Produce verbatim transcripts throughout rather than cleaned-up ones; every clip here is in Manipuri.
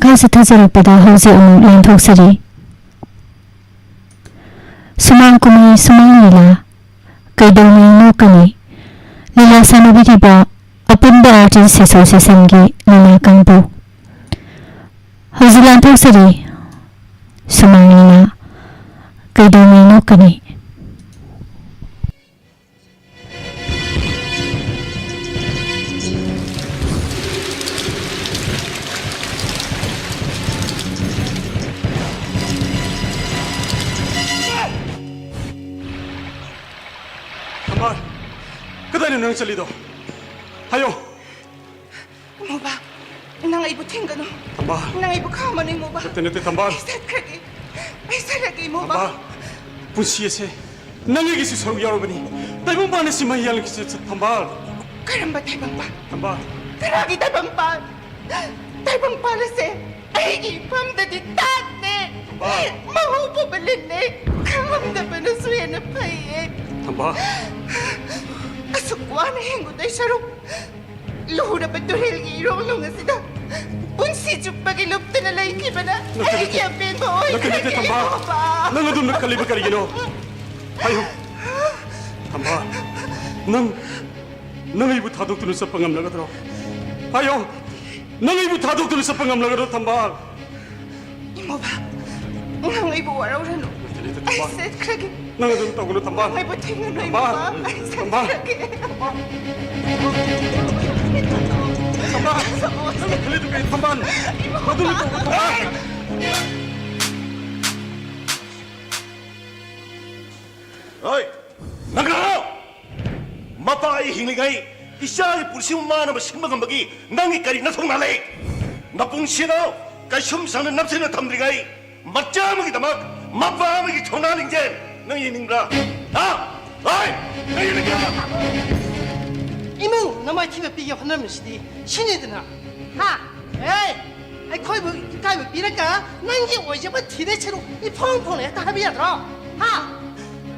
ꯈꯔ ꯆꯠꯊꯖꯔꯛꯄꯗ ꯍꯧꯖꯤꯛ ꯑꯃꯨꯛ ꯂꯥꯟꯊꯣꯛꯆꯔꯤ꯫ ꯁꯨꯃꯥꯡ ꯀꯨꯝꯍꯩ, ꯁꯨꯃꯥꯡ ꯂꯤꯂꯥ, ꯀꯩꯗꯧꯉꯩ ꯅꯣꯛꯀꯅꯤ? ꯂꯤꯂꯥ ꯁꯥꯟꯅꯕꯤꯔꯤꯕ ꯑꯄꯨꯟꯕ Artist Associationꯒꯤ ꯂꯤꯂꯥ ꯀꯥꯡꯕꯨ꯫ ꯍꯧꯖꯤꯛ ꯂꯥꯟꯊꯣꯛꯆꯔꯤ꯫ ꯁꯨꯃꯥꯡ ꯂꯤꯂꯥ, ꯀꯩꯗꯧꯉꯩ ꯅꯣꯛꯀꯅꯤ? ꯊꯝꯕꯥꯜ, ꯀꯗꯥꯏꯅꯣ ꯅꯪ ꯆꯠꯂꯤꯗꯣ? ꯍꯥꯏꯌꯣ꯫ ꯏꯃꯣꯕ, ꯅꯪ ꯑꯩꯕꯨ ꯊꯤꯡꯒꯅꯨ꯫ ꯊꯝꯕꯥꯜ꯫ ꯅꯪ ꯑꯩꯕꯨ ꯈꯥꯝꯃꯅꯨ, ꯏꯃꯣꯕ꯫ ꯅꯠꯇꯦ, ꯅꯠꯇꯦ, ꯊꯝꯕꯥꯜ꯫ ꯑꯩ ꯆꯠꯈ꯭ꯔꯒꯦ꯫ ꯑꯩ ꯆꯠꯂꯒꯦ, ꯏꯃꯣꯕ꯫ ꯊꯝꯕꯥꯜ, ꯄꯨꯟꯁꯤ ꯑꯁꯦ ꯅꯪ ꯑꯩꯒꯤꯁꯨ ꯁꯔꯨꯛ ꯌꯥꯎꯔꯕꯅꯤ꯫ ꯇꯥꯏꯕꯪꯄꯥꯟ ꯑꯁꯤ ꯃꯍꯩ ꯌꯥꯜꯂꯛꯈꯤꯁꯦ, ꯊꯝꯕꯥꯜ꯫ ꯀꯔꯝꯕ ꯇꯥꯏꯕꯪꯄꯥꯟ? ꯊꯝꯕꯥꯜ꯫ ꯀꯅꯥꯒꯤ ꯇꯥꯏꯕꯪꯄꯥꯟ? ꯇꯥꯏꯕꯪꯄꯥꯟ ꯑꯁꯦ ꯑꯩꯒꯤ ꯏꯐꯝꯗꯗꯤ ꯇꯥꯠꯅꯦ꯫ ꯊꯝꯕꯥꯜ꯫ ꯃꯍꯧ ꯄꯨꯕ ꯂꯤꯟꯅꯦ꯫ ꯈꯪꯂꯝꯗꯕꯅꯁꯨ ꯍꯦꯟꯅ ꯐꯩꯌꯦ꯫ ꯊꯝꯕꯥꯜ꯫ ꯑꯁꯨꯛ ꯋꯥꯅ ꯍꯤꯡꯉꯨꯗꯣꯏ ꯁꯔꯨꯛ, ꯂꯨꯔꯕ ꯇꯨꯔꯦꯜꯒꯤ ꯏꯔꯣꯡꯅꯨꯡ ꯑꯁꯤꯗ ꯄꯨꯟꯁꯤ ꯆꯨꯞꯄꯒꯤ ꯂꯨꯞꯇꯅ ꯂꯩꯈꯤꯕꯅ ꯅꯠꯇꯦ, ꯅꯠꯇꯦ꯫ ꯑꯩꯒꯤ ꯑꯄꯦꯟꯕ ꯅꯠꯇꯦ, ꯅꯠꯇꯦ, ꯑꯣꯏꯈ꯭ꯔꯒꯦ, ꯊꯝꯕꯥꯜ꯫ ꯏꯃꯣꯕ꯫ ꯅꯪ ꯑꯗꯨꯝꯅ ꯈꯜꯂꯤꯕ ꯀꯔꯤꯒꯤꯅꯣ? ꯍꯥꯏꯌꯨ꯫ ꯊꯝꯕꯥꯜ, ꯅꯪ, ꯅꯪ ꯑꯩꯕꯨ ꯊꯥꯗꯣꯛꯇꯨꯅ ꯆꯠꯄ ꯉꯝꯂꯒꯗ꯭ꯔꯣ? ꯍꯥꯏꯌꯣ꯫ ꯅꯪ ꯑꯩꯕꯨ ꯊꯥꯗꯣꯛꯇꯨꯅ ꯆꯠꯄ ꯉꯝꯂꯒꯗ꯭ꯔꯣ, ꯊꯝꯕꯥꯜ? ꯏꯃꯣꯕ, ꯅꯪ ꯑꯩꯕꯨ ꯋꯥꯔꯧꯔꯅꯨ꯫ ꯅꯠꯇꯦ, ꯅꯠꯇꯦ, ꯑꯩ ꯊꯝꯕꯥꯜ꯫ ꯆꯠꯈ꯭ꯔꯒꯦ꯫ ꯅꯪ ꯑꯗꯨꯝ ꯇꯧꯒꯅꯨ, ꯊꯝꯕꯥꯜ꯫ ꯅꯪ ꯑꯩꯕꯨ ꯊꯤꯡꯒꯅꯨ, ꯊꯝꯕꯥꯜ꯫ ꯏꯃꯣꯕ꯫ ꯑꯩ ꯊꯝꯕꯥꯜ꯫ ꯆꯠꯈ꯭ꯔꯒꯦ꯫ ꯊꯝꯕꯥꯜ꯫ ꯊꯝꯕꯥꯜ꯫ ꯅꯪ ꯈꯜꯂꯤꯗꯨ ꯀꯔꯤ, ꯊꯝꯕꯥꯜ? ꯏꯃꯣꯕ꯫ ꯑꯗꯨꯝ ꯇꯧꯒꯅꯨ, ꯊꯝꯕꯥꯜ꯫ ꯍꯣꯏ, ꯅꯪ ꯀꯅꯥꯅꯣ? ꯃꯄꯥ ꯑꯩ ꯍꯤꯡꯂꯤꯉꯩ ꯏꯆꯥꯒꯤ ꯄꯨꯟꯁꯤ ꯃꯥꯡꯅꯕ ꯁꯤꯟꯕ ꯉꯝꯕꯒꯤ ꯅꯪꯒꯤ ꯀꯔꯤ ꯅꯊꯧꯅꯥ ꯂꯩ? ꯅꯄꯨꯟꯁꯤꯗꯣ ꯀꯩꯁꯨꯝ ꯁꯪꯅ ꯅꯞꯁꯤꯟꯅ ꯊꯝꯗ꯭ꯔꯤꯉꯩ ꯃꯆꯥ ꯑꯃꯒꯤꯗꯃꯛ ꯃꯄꯥ ꯑꯃꯒꯤ ꯊꯧꯅꯥ ꯂꯤꯡꯖꯦꯜ ꯅꯪ ꯌꯦꯡꯅꯤꯡꯕ꯭ꯔꯥ? ꯍꯥ? ꯍꯣꯏ, ꯅꯪ ꯌꯦꯡꯅꯤꯡꯕ꯭ꯔꯥ? ꯏꯃꯨꯡ ꯅꯃꯥꯏꯊꯤꯕ ꯄꯤꯒꯦ ꯍꯣꯠꯅꯔꯝꯃꯤꯁꯤꯗꯤ ꯁꯤꯅꯤꯗꯅ꯫ ꯍꯥ? ꯑꯦ! ꯑꯩꯈꯣꯏꯕꯨ ꯏꯀꯥꯏꯕ ꯄꯤꯔꯒ ꯅꯪꯒꯤ ꯑꯣꯏꯖꯕ ꯊꯤꯗꯣꯏ ꯁꯔꯨꯛ ꯏꯐꯣꯡ ꯐꯣꯡꯅ ꯍꯦꯛꯇ ꯍꯥꯏꯕ ꯌꯥꯗ꯭ꯔꯣ? ꯍꯥ?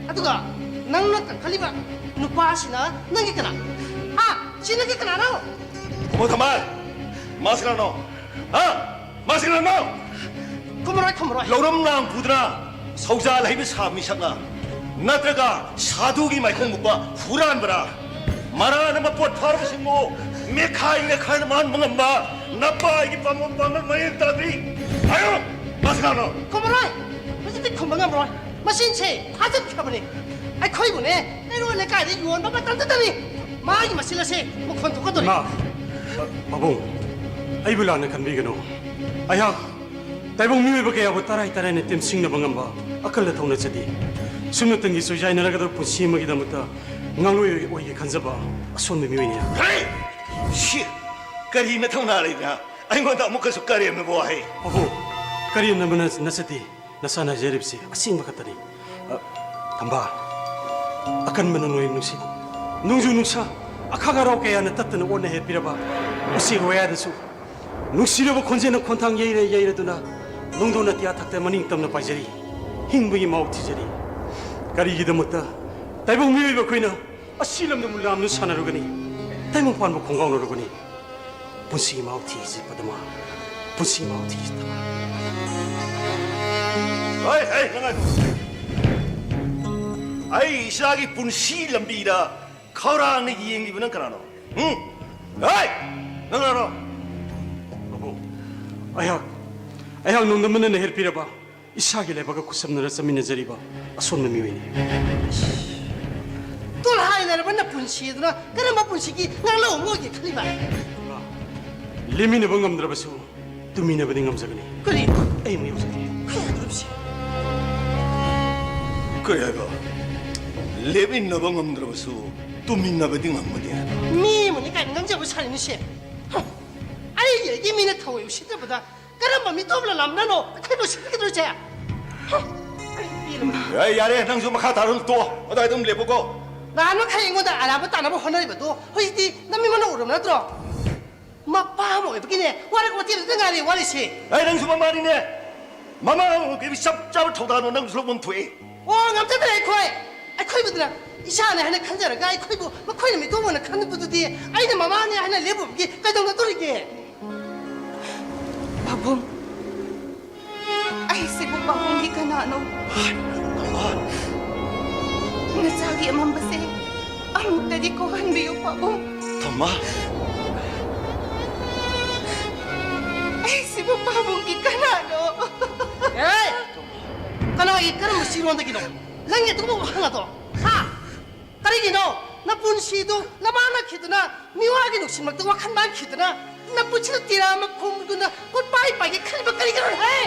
ꯑꯗꯨꯒ ꯅꯪꯅ ꯀꯟꯈꯠꯂꯤꯕ ꯅꯨꯄꯥꯁꯤꯅ ꯅꯪꯒꯤ ꯀꯅꯥ? ꯍꯥ? ꯁꯤ ꯅꯪꯒꯤ ꯀꯅꯥꯅꯣ? ꯈꯨꯃꯟ ꯊꯝꯕꯥꯜ, ꯃꯥꯁꯤ ꯀꯅꯥꯅꯣ? ꯍꯥ? ꯃꯁꯤꯡ ꯂꯥꯡꯅꯧ! ꯈꯨꯝꯃꯔꯣꯏ, ꯈꯨꯝꯃꯔꯣꯏ꯫ ꯂꯧꯔꯝ ꯂꯥꯡ ꯄꯨꯗꯨꯅ ꯁꯧꯖꯥ ꯂꯩꯕ ꯁꯥ ꯃꯤꯁꯛꯅ, ꯅꯠꯇ꯭ꯔꯒ ꯁꯥꯗꯨꯒꯤ ꯃꯥꯏꯈꯣꯡ ꯃꯨꯛꯄ ꯍꯨꯔꯥꯟꯕꯔꯥ? ꯃꯔꯥꯅ ꯃꯄꯣꯠ ꯐꯥꯔꯕꯁꯤꯡꯕꯨ ꯃꯦꯈꯥꯏ ꯃꯦꯈꯥꯏꯅ ꯃꯥꯟꯕ ꯉꯝꯕ ꯅꯄꯥꯏꯒꯤ ꯄꯥꯡꯒꯜ ꯄꯥꯡꯒꯜ ꯃꯌꯦꯡ ꯇꯥꯕꯤ꯫ ꯍꯥꯏꯌꯨ! ꯃꯁꯤꯡ ꯂꯥꯡꯅꯧ! ꯈꯨꯝꯃꯔꯣꯏ! ꯍꯧꯖꯤꯛꯇꯤ ꯈꯨꯝꯕ ꯉꯝꯃꯔꯣꯏ꯫ ꯃꯆꯤꯟꯁꯦ ꯐꯥꯖꯤꯟꯈ꯭ꯔꯕꯅꯤ꯫ ꯑꯩꯈꯣꯏꯕꯨꯅꯦ ꯀꯩꯔꯣꯜ ꯂꯩꯀꯥꯏꯗ ꯌꯣꯟꯕ ꯃꯇꯝꯗꯨꯗꯅꯤ ꯃꯥꯒꯤ ꯃꯆꯤꯟ ꯑꯁꯦ ꯃꯈꯣꯟ ꯊꯣꯛꯀꯗꯧꯔꯤ꯫ ꯏꯃꯥ! ꯄꯥꯕꯨꯡ, ꯑꯩꯕꯨ ꯂꯥꯟꯅ ꯈꯟꯕꯤꯒꯅꯨ꯫ ꯑꯩꯍꯥꯛ ꯇꯥꯏꯕꯪ ꯃꯤꯑꯣꯏꯕ ꯀꯌꯥꯕꯨ ꯇꯔꯥꯏ ꯇꯔꯥꯏꯅ ꯇꯦꯝꯁꯤꯡꯅꯕ ꯉꯝꯕ ꯑꯀꯜ ꯑꯊꯧ ꯅꯠꯆꯗꯦ꯫ ꯁꯨꯞꯅꯇꯪꯒꯤ ꯆꯣꯏꯖꯥꯏꯅꯔꯒꯗꯕ ꯄꯨꯟꯁꯤ ꯑꯃꯒꯤꯗꯃꯛꯇ ꯉꯥꯡꯂꯣꯏ ꯑꯣꯏꯒꯦ ꯈꯟꯖꯕ ꯑꯁꯣꯟꯕ ꯃꯤꯑꯣꯏꯅꯤ꯫ ꯍꯦ! ꯁꯤ! ꯀꯔꯤ ꯅꯊꯧꯅꯥ ꯂꯩꯗꯅ ꯑꯩꯉꯣꯟꯗ ꯑꯃꯨꯛꯀꯁꯨ ꯀꯔꯦꯝꯅꯕ ꯋꯥꯍꯩ? ꯄꯥꯕꯨꯡ, ꯀꯔꯦꯝꯅꯕ ꯅꯠ-, ꯅꯠꯆꯗꯦ꯫ ꯅꯁꯥꯅ ꯍꯥꯏꯖꯔꯤꯕꯁꯤ ꯑꯁꯦꯡꯕ ꯈꯛꯇꯅꯤ꯫ ꯑ, ꯇꯝꯕꯥ, ꯑꯀꯟꯕ ꯅꯣꯡꯂꯩ ꯅꯨꯡꯁꯤꯠ, ꯅꯣꯡꯖꯨ ꯅꯨꯡꯁꯥ, ꯑꯈꯥꯛ ꯑꯔꯥꯎ ꯀꯌꯥꯅ ꯇꯠꯇꯅ ꯑꯣꯠꯅ ꯍꯦꯠꯄꯤꯔꯕ ꯎꯆꯦꯛ ꯋꯥꯌꯥꯗꯁꯨ ꯅꯨꯡꯁꯤꯔꯕ ꯈꯣꯟꯖꯦꯜꯅ ꯈꯣꯟꯊꯥꯡ ꯌꯩꯔ ꯌꯩꯔꯗꯨꯅ ꯅꯣꯡꯗꯣꯟ ꯑꯇꯤꯌꯥ ꯊꯛꯇ ꯃꯅꯤꯡ ꯇꯝꯅ ꯄꯥꯏꯖꯔꯤ꯫ ꯍꯤꯡꯕꯒꯤ ꯃꯍꯥꯎ ꯊꯤꯖꯔꯤ꯫ ꯀꯔꯤꯒꯤꯗꯃꯛꯇ ꯇꯥꯏꯕꯪ ꯃꯤꯑꯣꯏꯕ ꯑꯩꯈꯣꯏꯅ ꯑꯁꯤ ꯂꯝꯗ ꯃꯨꯂꯥꯝꯗꯨ ꯁꯥꯟꯅꯔꯨꯒꯅꯤ? ꯇꯥꯏꯕꯪ ꯄꯥꯟꯕ ꯈꯣꯡꯒꯥꯎꯅꯔꯨꯒꯅꯤ? ꯄꯨꯟꯁꯤ ꯃꯍꯥꯎ ꯊꯤꯁꯤ ꯄꯗꯃ, ꯄꯨꯟꯁꯤ ꯃꯍꯥꯎ ꯊꯤꯁꯤ ꯇꯃ꯫ ꯍꯩ, ꯍꯩ, ꯅꯪ ꯉꯥꯏꯈꯣ꯫ ꯑꯩ ꯏꯆꯥꯒꯤ ꯄꯨꯟꯁꯤ ꯂꯝꯕꯤꯗ ꯈꯧꯔꯥꯡꯅ ꯌꯦꯡꯂꯤꯕ ꯅꯪ ꯀꯅꯥꯅꯣ? ꯎꯝ? ꯍꯩ! ꯅꯪ ꯀꯅꯥꯅꯣ? ꯄꯥꯕꯨꯡ, ꯑꯩꯍꯥꯛ, ꯑꯩꯍꯥꯛ ꯅꯣꯡꯗꯝꯕꯅ ꯅꯩꯍꯦꯠꯄꯤꯔꯕ ꯏꯁꯥꯒꯤ ꯂꯥꯏꯕꯛꯀ ꯈꯨꯠꯁꯝꯅꯔ ꯆꯠꯃꯤꯟꯅꯖꯔꯤꯕ ꯑꯁꯣꯟꯕ ꯃꯤꯑꯣꯏꯅꯤ꯫ ꯇꯣꯜ ꯍꯥꯏꯅꯔꯕ ꯅꯄꯨꯟꯁꯤ ꯑꯗꯨꯅ ꯀꯔꯝꯕ ꯄꯨꯟꯁꯤꯒꯤ ꯉꯥꯡꯂꯧ ꯑꯃ ꯑꯣꯏꯒꯦ ꯈꯜꯂꯤꯕ? ꯂꯦꯝꯃꯤꯟꯅꯕ ꯉꯝꯗ꯭ꯔꯕꯁꯨ ꯇꯨꯃꯤꯟꯅꯕꯗꯤ ꯉꯝꯖꯒꯅꯤ꯫ ꯀꯔꯤ? ꯑꯩ ꯑꯃꯨꯛ ꯌꯧꯖꯒꯦ꯫ ꯀꯔꯤ ꯍꯥꯏꯗꯣꯏꯅꯣ ꯁꯤ? ꯀꯔꯤ ꯍꯥꯏꯕ? ꯂꯦꯞꯃꯤꯟꯅꯕ ꯉꯝꯗ꯭ꯔꯕꯁꯨ ꯇꯨꯃꯤꯟꯅꯕꯗꯤ ꯉꯝꯒꯅꯤ ꯍꯥꯏꯕ? ꯃꯤ ꯑꯃꯅꯤ ꯀꯥꯏꯅ ꯉꯝꯖꯕ ꯁꯥꯔꯤꯅꯤ ꯁꯦ꯫ ꯍ! ꯑꯩꯒꯤ ꯑꯩꯒꯤ ꯃꯤꯅ ꯊꯑꯣꯏ ꯎꯁꯤꯠꯇꯕꯗ ꯀꯔꯝꯕ ꯃꯤꯇꯣꯞꯅ ꯂꯥꯝꯅꯅꯣ ꯑꯩꯈꯣꯏꯕꯨ ꯎꯁꯤꯠꯀꯗ꯭ꯔꯣ ꯁꯦ? ꯍ! ꯑꯩ ꯄꯦꯜꯂꯕꯅꯤ꯫ ꯑꯦ, ꯌꯥꯔꯦ, ꯅꯪꯁꯨ ꯃꯈꯥ ꯇꯥꯔꯨꯅꯨ, ꯇꯣꯛꯑꯣ꯫ ꯑꯗꯨꯋꯥꯏꯗ ꯑꯗꯨꯝ ꯂꯦꯞꯄꯨꯀꯣ꯫ ꯅꯍꯥꯟ ꯃꯈꯩ ꯑꯩꯉꯣꯟꯗ ꯑꯔꯥꯟꯕ ꯇꯥꯅꯕ ꯍꯣꯠꯅꯔꯤꯕꯗꯣ ꯍꯧꯖꯤꯛꯇꯤ ꯅꯃꯤꯠꯃꯛꯅ ꯎꯔꯕ ꯅꯠꯇ꯭ꯔꯣ? ꯃꯄꯥ ꯑꯃ ꯑꯣꯏꯕꯒꯤꯅꯦ ꯋꯥꯔꯛ ꯋꯥꯇꯦꯝꯗꯨꯗ ꯉꯥꯏꯔꯦ ꯋꯥꯔꯤꯁꯦ꯫ ꯑꯩ ꯅꯪꯁꯨ ꯃꯃꯥꯅꯤꯅꯦ꯫ ꯃꯃꯥ ꯑꯃ ꯑꯣꯏꯕꯒꯤ ꯆꯞ ꯆꯥꯕ ꯊꯧꯗꯥꯡꯗꯣ ꯅꯪꯁꯨ ꯂꯧꯐꯝ ꯊꯣꯛꯑꯦ꯫ ꯑꯣ, ꯉꯝꯖꯗ꯭ꯔꯦ ꯑꯩꯈꯣꯏ꯫ ꯑꯩꯈꯣꯏꯕꯨꯗꯨꯅ ꯏꯆꯥꯅꯦ ꯍꯥꯏꯅ ꯈꯟꯖꯔꯒ ꯑꯩꯈꯣꯏꯕꯨ ꯃꯈꯣꯏꯅ ꯃꯤꯇꯣꯞ ꯑꯣꯏꯅ ꯈꯟꯕꯗꯨꯗꯤ ꯑꯩꯅ ꯃꯃꯥꯅꯦ ꯍꯥꯏꯅ ꯂꯦꯞꯄꯨꯕꯒꯤ ꯀꯩꯗꯧꯅꯗꯣꯔꯤꯒꯦ? ꯄꯥꯕꯨꯡ, ꯄꯥꯕꯨꯡ, ꯑꯩꯁꯤꯕꯨ ꯄꯥꯕꯨꯡꯒꯤ ꯀꯅꯥꯅꯣ? ꯅꯆꯥꯒꯤ ꯑꯃꯝꯕꯁꯦ ꯑꯃꯨꯛꯇꯗꯤ ꯀꯣꯛꯍꯟꯕꯤꯌꯨ, ꯄꯥꯕꯨꯡ꯫ ꯊꯝꯕꯥꯜ꯫ ꯑꯩꯁꯤꯕꯨ ꯄꯥꯕꯨꯡꯒꯤ ꯀꯅꯥꯅꯣ? ꯑꯦ! ꯀꯅꯥꯒꯤ ꯀꯔꯝꯕ ꯆꯤꯔꯣꯟꯗꯒꯤꯅꯣ ꯅꯪꯒꯤ ꯑꯗꯨꯒꯨꯝꯕ ꯋꯥꯍꯪ ꯑꯗꯣ? ꯍꯥ? ꯀꯔꯤꯒꯤꯅꯣ ꯅꯄꯨꯟꯁꯤꯗꯨ ꯂꯃꯥꯡꯅꯈꯤꯗꯨꯅ, ꯃꯤꯋꯥꯒꯤ ꯅꯨꯡꯁꯤꯃꯛꯇ ꯋꯥꯈꯜ ꯃꯥꯡꯈꯤꯗꯨꯅ, ꯅꯄꯨꯟꯁꯤꯗ ꯇꯤꯔꯥ ꯃꯈꯣꯡꯗꯨꯅ ꯀꯣꯠꯄꯥꯏ ꯄꯥꯏꯒꯦ ꯈꯜꯂꯤꯕ ꯀꯔꯤꯒꯤꯅꯣ? ꯍꯦ!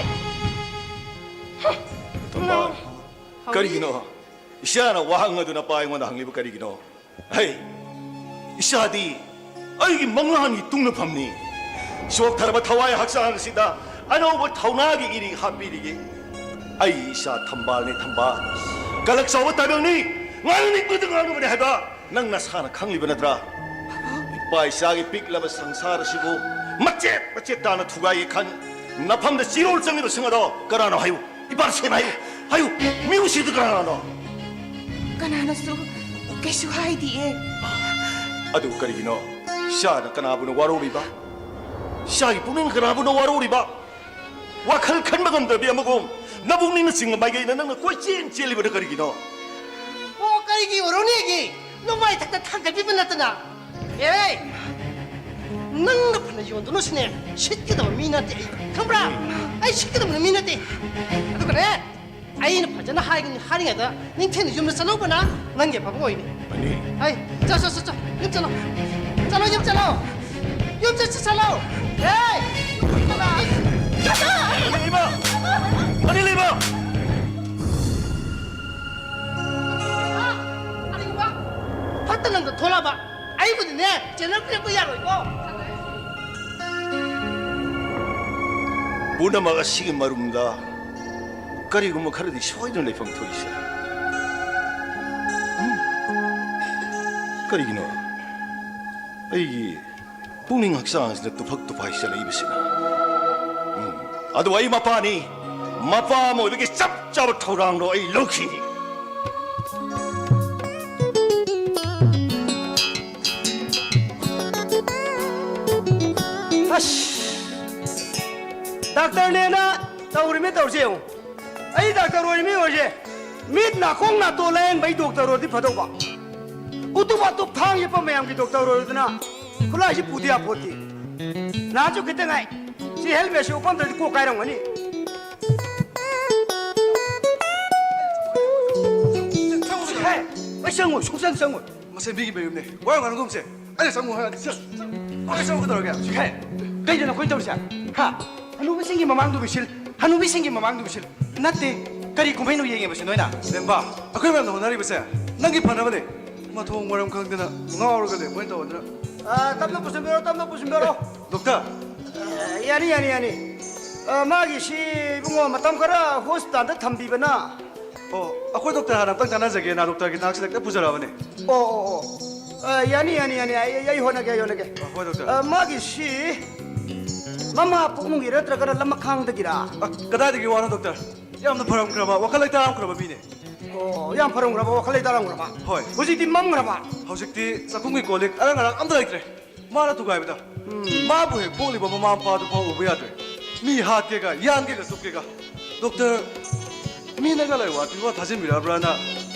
ꯊꯝꯕꯥꯜ, ꯀꯔꯤꯒꯤꯅꯣ ꯏꯆꯥꯅ ꯋꯥꯍꯪ ꯑꯗꯨ ꯅꯄꯥ ꯑꯩꯉꯣꯟꯗ ꯍꯪꯂꯤꯕ ꯀꯔꯤꯒꯤꯅꯣ? ꯍꯩ, ꯏꯆꯥꯗꯤ ꯑꯩꯒꯤ ꯃꯪꯂꯥꯟꯒꯤ ꯇꯨꯡꯅꯐꯝꯅꯤ꯫ ꯆꯣꯛꯊꯔꯕ ꯊꯋꯥꯏ ꯍꯛꯆꯥꯡ ꯑꯁꯤꯗ ꯑꯅꯧꯕ ꯊꯧꯅꯥꯒꯤ ꯏꯔꯤꯛ ꯍꯥꯞꯄꯤꯔꯤꯌꯦ꯫ ꯑꯩ ꯏꯆꯥ ꯊꯝꯕꯥꯜꯅꯦ, ꯊꯝꯕꯥꯜ꯫ ꯀꯂꯛ ꯆꯥꯎꯕ ꯇꯥꯏꯕꯪꯅꯤ꯫ ꯉꯥꯡꯅꯤꯡꯕꯗ ꯉꯥꯡꯅꯕꯅꯦ ꯍꯥꯏꯕ ꯅꯪ ꯅꯁꯥꯅ ꯈꯪꯂꯤꯕ ꯅꯠꯇ꯭ꯔꯥ? ꯏꯄꯥ ꯏꯆꯥꯒꯤ ꯄꯤꯛꯂꯕ ꯁꯪꯁꯥꯔ ꯑꯁꯤꯕꯨ ꯃꯆꯦꯠ ꯃꯆꯦꯠ ꯇꯥꯅ ꯊꯨꯒꯥꯏꯒꯦ ꯈꯟ, ꯅꯐꯝꯗ ꯆꯤꯔꯣꯜ ꯆꯪꯂꯤꯕꯁꯤꯡ ꯑꯗꯣ ꯀꯅꯥꯅꯣ ꯍꯥꯏꯌꯨ? ꯏꯄꯥ ꯁꯦꯟ ꯍꯥꯏꯌꯨ, ꯍꯥꯏꯌꯨ, ꯃꯤ ꯎꯁꯤꯠꯇ ꯀꯅꯥꯅꯣ? ꯀꯅꯥꯅꯁꯨ ꯀꯩꯁꯨ ꯍꯥꯏꯗꯤꯌꯦ꯫ ꯑꯗꯨ ꯀꯔꯤꯒꯤꯅꯣ? ꯏꯆꯥꯅ ꯀꯅꯥꯕꯨꯅꯣ ꯋꯥꯔꯧꯔꯤꯕ? ꯏꯆꯥꯒꯤ ꯄꯨꯛꯅꯤꯡ ꯀꯅꯥꯕꯨꯅꯣ ꯋꯥꯔꯧꯔꯤꯕ? ꯋꯥꯈꯜ ꯈꯟꯕ ꯉꯝꯗꯕꯤ ꯑꯃꯒꯨꯝ ꯅꯕꯨꯛꯅꯤꯡꯅ ꯆꯤꯡꯕ ꯃꯥꯏꯀꯩꯗ ꯅꯪꯅ ꯀꯣꯏꯆꯦꯟ ꯆꯦꯜꯂꯤꯕꯅ ꯀꯔꯤꯒꯤꯅꯣ? ꯑꯣ, ꯀꯔꯤꯒꯤ ꯑꯣꯏꯔꯣꯅꯦꯒꯤ? ꯅꯃꯥꯏ ꯊꯛꯇ ꯊꯥꯡꯒꯠꯄꯤꯕ ꯅꯠꯇꯅ꯫ ꯑꯦ! ꯅꯪꯅ ꯐꯅ ꯌꯣꯟꯗꯨꯅꯁꯨꯅꯦ, ꯁꯤꯠꯀꯗꯕ ꯃꯤ ꯅꯠꯇꯦ ꯑꯩ꯫ ꯈꯪꯕ꯭ꯔꯥ? ꯑꯩ ꯁꯤꯠꯀꯗꯕ ꯃꯤ ꯅꯠꯇꯦ꯫ ꯑꯗꯨꯒꯅꯦ, ꯑꯩꯅ ꯐꯖꯅ ꯍꯥꯏꯒꯅꯤ, ꯍꯥꯏꯔꯤꯉꯩꯗ ꯅꯤꯡꯊꯤꯅ ꯌꯨꯝꯗ ꯆꯠꯍꯧꯕꯅ ꯅꯪꯒꯤ ꯑꯐꯕ ꯑꯣꯏꯅꯤ꯫ ꯃꯅꯤ꯫ ꯍꯩ, ꯆꯠ, ꯆꯠ, ꯆꯠ, ꯆꯠ, ꯌꯨꯝ ꯆꯠꯂꯣ꯫ ꯆꯠꯂꯣ, ꯌꯨꯝ ꯆꯠꯂꯣ꯫ ꯌꯨꯝ ꯆꯠ, ꯆꯠ, ꯆꯠꯂꯣ꯫ ꯍꯦ! ꯆꯠꯂꯣ꯫ ꯃꯅꯤ ꯂꯩꯃ! ꯃꯅꯤ ꯂꯩꯃ! ꯀꯔꯤꯒꯨꯝꯕ ꯐꯠꯇ ꯅꯪꯗ ꯊꯣꯛꯂꯛꯑꯕ ꯑꯩꯕꯨꯗꯤꯅꯦ, ꯆꯦꯅꯦꯜ ꯄꯤꯔꯛꯄ ꯌꯥꯔꯣꯏꯀꯣ꯫ ꯄꯨꯝꯅꯃꯛ ꯑꯁꯤꯒꯤ ꯃꯔꯨꯝꯗ ꯀꯔꯤꯒꯨꯝꯕ ꯈꯔꯗꯤ ꯁꯣꯏꯗꯅ ꯂꯩꯐꯝ ꯊꯣꯛꯏꯁꯦ꯫ ꯎꯝ? ꯀꯔꯤꯒꯤꯅꯣ? ꯑꯩꯒꯤ ꯄꯨꯛꯅꯤꯡ ꯍꯛꯆꯥꯡꯁꯤꯗ ꯇꯨꯐꯛ ꯇꯨꯐꯥꯏ ꯆꯠꯂꯛꯏꯕꯁꯤꯅ꯫ ꯎꯝ꯫ ꯑꯗꯨ ꯑꯩ ꯃꯄꯥꯅꯤ꯫ ꯃꯄꯥ ꯑꯃ ꯑꯣꯏꯕꯒꯤ ꯆꯞ ꯆꯥꯕ ꯊꯧꯗꯥꯡꯗꯣ ꯑꯩ ꯂꯧꯈꯤꯅꯤ꯫ ꯑꯁ! ꯗꯥꯛꯇꯔꯅꯦꯅ ꯇꯧꯔꯤꯃꯤ ꯇꯧꯔꯤꯁꯦ ꯌꯦꯡꯉꯨ꯫ ꯑꯩ ꯗꯥꯛꯇꯔ ꯑꯣꯏꯔꯤꯃꯤ ꯑꯣꯏꯔꯤꯁꯦ, ꯃꯤꯠ ꯅꯥꯀꯣꯡ ꯅꯥꯇꯣꯟ ꯂꯥꯌꯦꯡꯕꯩ ꯗꯣꯛꯇꯔ ꯑꯣꯏꯔꯗꯤ ꯐꯗꯧꯕ꯫ ꯎꯇꯨꯞ ꯋꯥꯇꯨꯞ ꯊꯥꯡ ꯌꯦꯞꯄ ꯃꯌꯥꯝꯒꯤ ꯗꯣꯛꯇꯔ ꯑꯣꯏꯔꯗꯅ ꯈꯨꯠꯂꯥꯏꯁꯤ ꯄꯨꯗ ꯌꯥꯄꯣꯠꯇꯦ꯫ ꯅꯍꯥꯟꯁꯨ ꯈꯤꯇꯪ ꯉꯥꯏ꯫ ꯁꯤ ꯍꯦꯜꯃꯦꯠꯁꯤ ꯎꯞꯄꯝꯗ꯭ꯔꯗꯤ ꯀꯣꯛ ꯀꯥꯏꯔꯝꯒꯅꯤ꯫ ꯍꯦ, ꯑꯩ ꯆꯪꯉꯣꯏ, ꯁꯨꯡꯆꯪ ꯆꯪꯉꯣꯏ꯫ ꯃꯁꯦ ꯃꯤꯒꯤ ꯃꯌꯨꯝꯅꯦ꯫ ꯋꯥ ꯌꯥꯝ ꯉꯥꯡꯒꯨꯝꯁꯦ꯫ ꯑꯩꯅ ꯆꯪꯉꯨ ꯍꯥꯏꯔꯗꯤ ꯆꯪ-, ꯆꯪ-, ꯑꯩ ꯆꯪꯉꯨ ꯀꯩꯗꯧꯔꯒꯦ? ꯍꯦ, ꯀꯩꯗꯅꯣ ꯑꯩꯈꯣꯏꯅ ꯇꯧꯔꯤꯁꯦ? ꯍꯥ? ꯍꯅꯨꯕꯁꯤꯡꯒꯤ ꯃꯃꯥꯡꯗꯨ ꯕꯤꯁꯤꯜ, ꯍꯅꯨꯕꯤꯁꯤꯡꯒꯤ ꯃꯃꯥꯡꯗꯨ ꯕꯤꯁꯤꯜ꯫ ꯅꯠꯇꯦ, ꯀꯔꯤ ꯀꯨꯝꯍꯩꯅꯣ ꯌꯦꯡꯉꯤꯕꯁꯤ ꯅꯣꯏꯅ? ꯂꯦꯝꯕ, ꯑꯩꯈꯣꯏ ꯃꯌꯥꯝꯅ ꯍꯣꯠꯅꯔꯤꯕꯁꯦ ꯅꯪꯒꯤ ꯐꯅꯕꯅꯦ꯫ ꯃꯊꯣꯡ ꯃꯔꯝ ꯈꯪꯗꯅ ꯉꯥꯎꯔꯒ ꯂꯩ ꯃꯣꯏꯅ ꯇꯧꯕꯗꯨꯅ꯫ ꯑ, ꯇꯞꯅ ꯄꯨꯁꯤꯟꯕꯤꯔꯣ, ꯇꯞꯅ ꯄꯨꯁꯤꯟꯕꯤꯔꯣ꯫ ꯗꯣꯛꯇꯔ꯫ ꯑ, ꯌꯥꯅꯤ, ꯌꯥꯅꯤ, ꯌꯥꯅꯤ꯫ ꯑ, ꯃꯥꯒꯤ ꯁꯤ ꯏꯕꯨꯡꯉꯣ ꯃꯇꯝ ꯈꯔ ꯍꯣꯁꯄꯤꯇꯥꯜꯗ ꯊꯝꯕꯤꯕꯅ꯫ ꯑꯣ, ꯑꯩꯈꯣꯏ ꯗꯣꯛꯇꯔ ꯍꯥꯟꯅ ꯑꯝꯇꯪ ꯇꯥꯟꯅꯖꯒꯦꯅ ꯗꯣꯛꯇꯔꯒꯤ ꯅꯥꯛꯁꯤꯗ ꯍꯦꯛꯇ ꯄꯨꯖꯔꯛꯑꯕꯅꯦ꯫ ꯑꯣ, ꯑꯣ, ꯑꯣ꯫ ꯑ, ꯌꯥꯅꯤ, ꯌꯥꯅꯤ, ꯌꯥꯅꯤ꯫ ꯑꯩ, ꯑꯩ, ꯑꯩ ꯍꯣꯠꯅꯒꯦ, ꯑꯩ ꯍꯣꯠꯅꯒꯦ꯫ ꯑ, ꯍꯣꯏ, ꯗꯣꯛꯇꯔ꯫ ꯑ, ꯃꯥꯒꯤ ꯁꯤ ꯃꯃꯥ ꯄꯣꯛꯅꯨꯡꯒꯤꯔ ꯅꯠꯇ꯭ꯔꯒꯅ ꯂꯃꯈꯥꯡꯗꯒꯤꯔ? ꯑ, ꯀꯗꯥꯏꯗꯒꯤ ꯋꯥꯅꯣ, ꯗꯣꯛꯇꯔ? ꯌꯥꯝꯅ ꯐꯔꯝꯈ꯭ꯔꯕ, ꯋꯥꯈꯜ ꯂꯩꯇꯥꯔꯝꯈ꯭ꯔꯕ ꯃꯤꯅꯦ꯫ ꯑꯣ, ꯌꯥꯝ ꯐꯔꯝꯈ꯭ꯔꯕ, ꯋꯥꯈꯜ ꯂꯩꯇꯥꯔꯝꯈ꯭ꯔꯕ꯫ ꯍꯣꯏ꯫ ꯍꯧꯖꯤꯛꯇꯤ ꯃꯝꯈ꯭ꯔꯕ? ꯍꯧꯖꯤꯛꯇꯤ ꯆꯥꯛꯈꯨꯝꯒꯤ ꯀꯣꯜ ꯂꯤꯛ ꯑꯔꯪ ꯑꯔꯥꯛ ꯑꯝꯇ ꯂꯩꯇ꯭ꯔꯦ꯫ ꯃꯥꯅ ꯊꯨꯒꯥꯏꯕꯗ꯫ ꯎꯝ꯫ ꯃꯥꯕꯨ ꯍꯦꯛ ꯄꯣꯛꯂꯤꯕ ꯃꯃꯥ ꯃꯄꯥꯗꯨ ꯐꯥꯎ ꯎꯕ ꯌꯥꯗ꯭ꯔꯦ꯫ ꯃꯤ ꯍꯥꯠꯀꯦꯒ, ꯌꯥꯟꯒꯦꯒ, ꯇꯨꯞꯀꯦꯒ꯫ ꯗꯣꯛꯇꯔ, ꯃꯤꯅꯒ ꯂꯥꯏꯋꯥ ꯇꯤꯟꯋꯥ ꯊꯥꯖꯤꯟꯕꯤꯔꯕ꯭ꯔꯥꯅ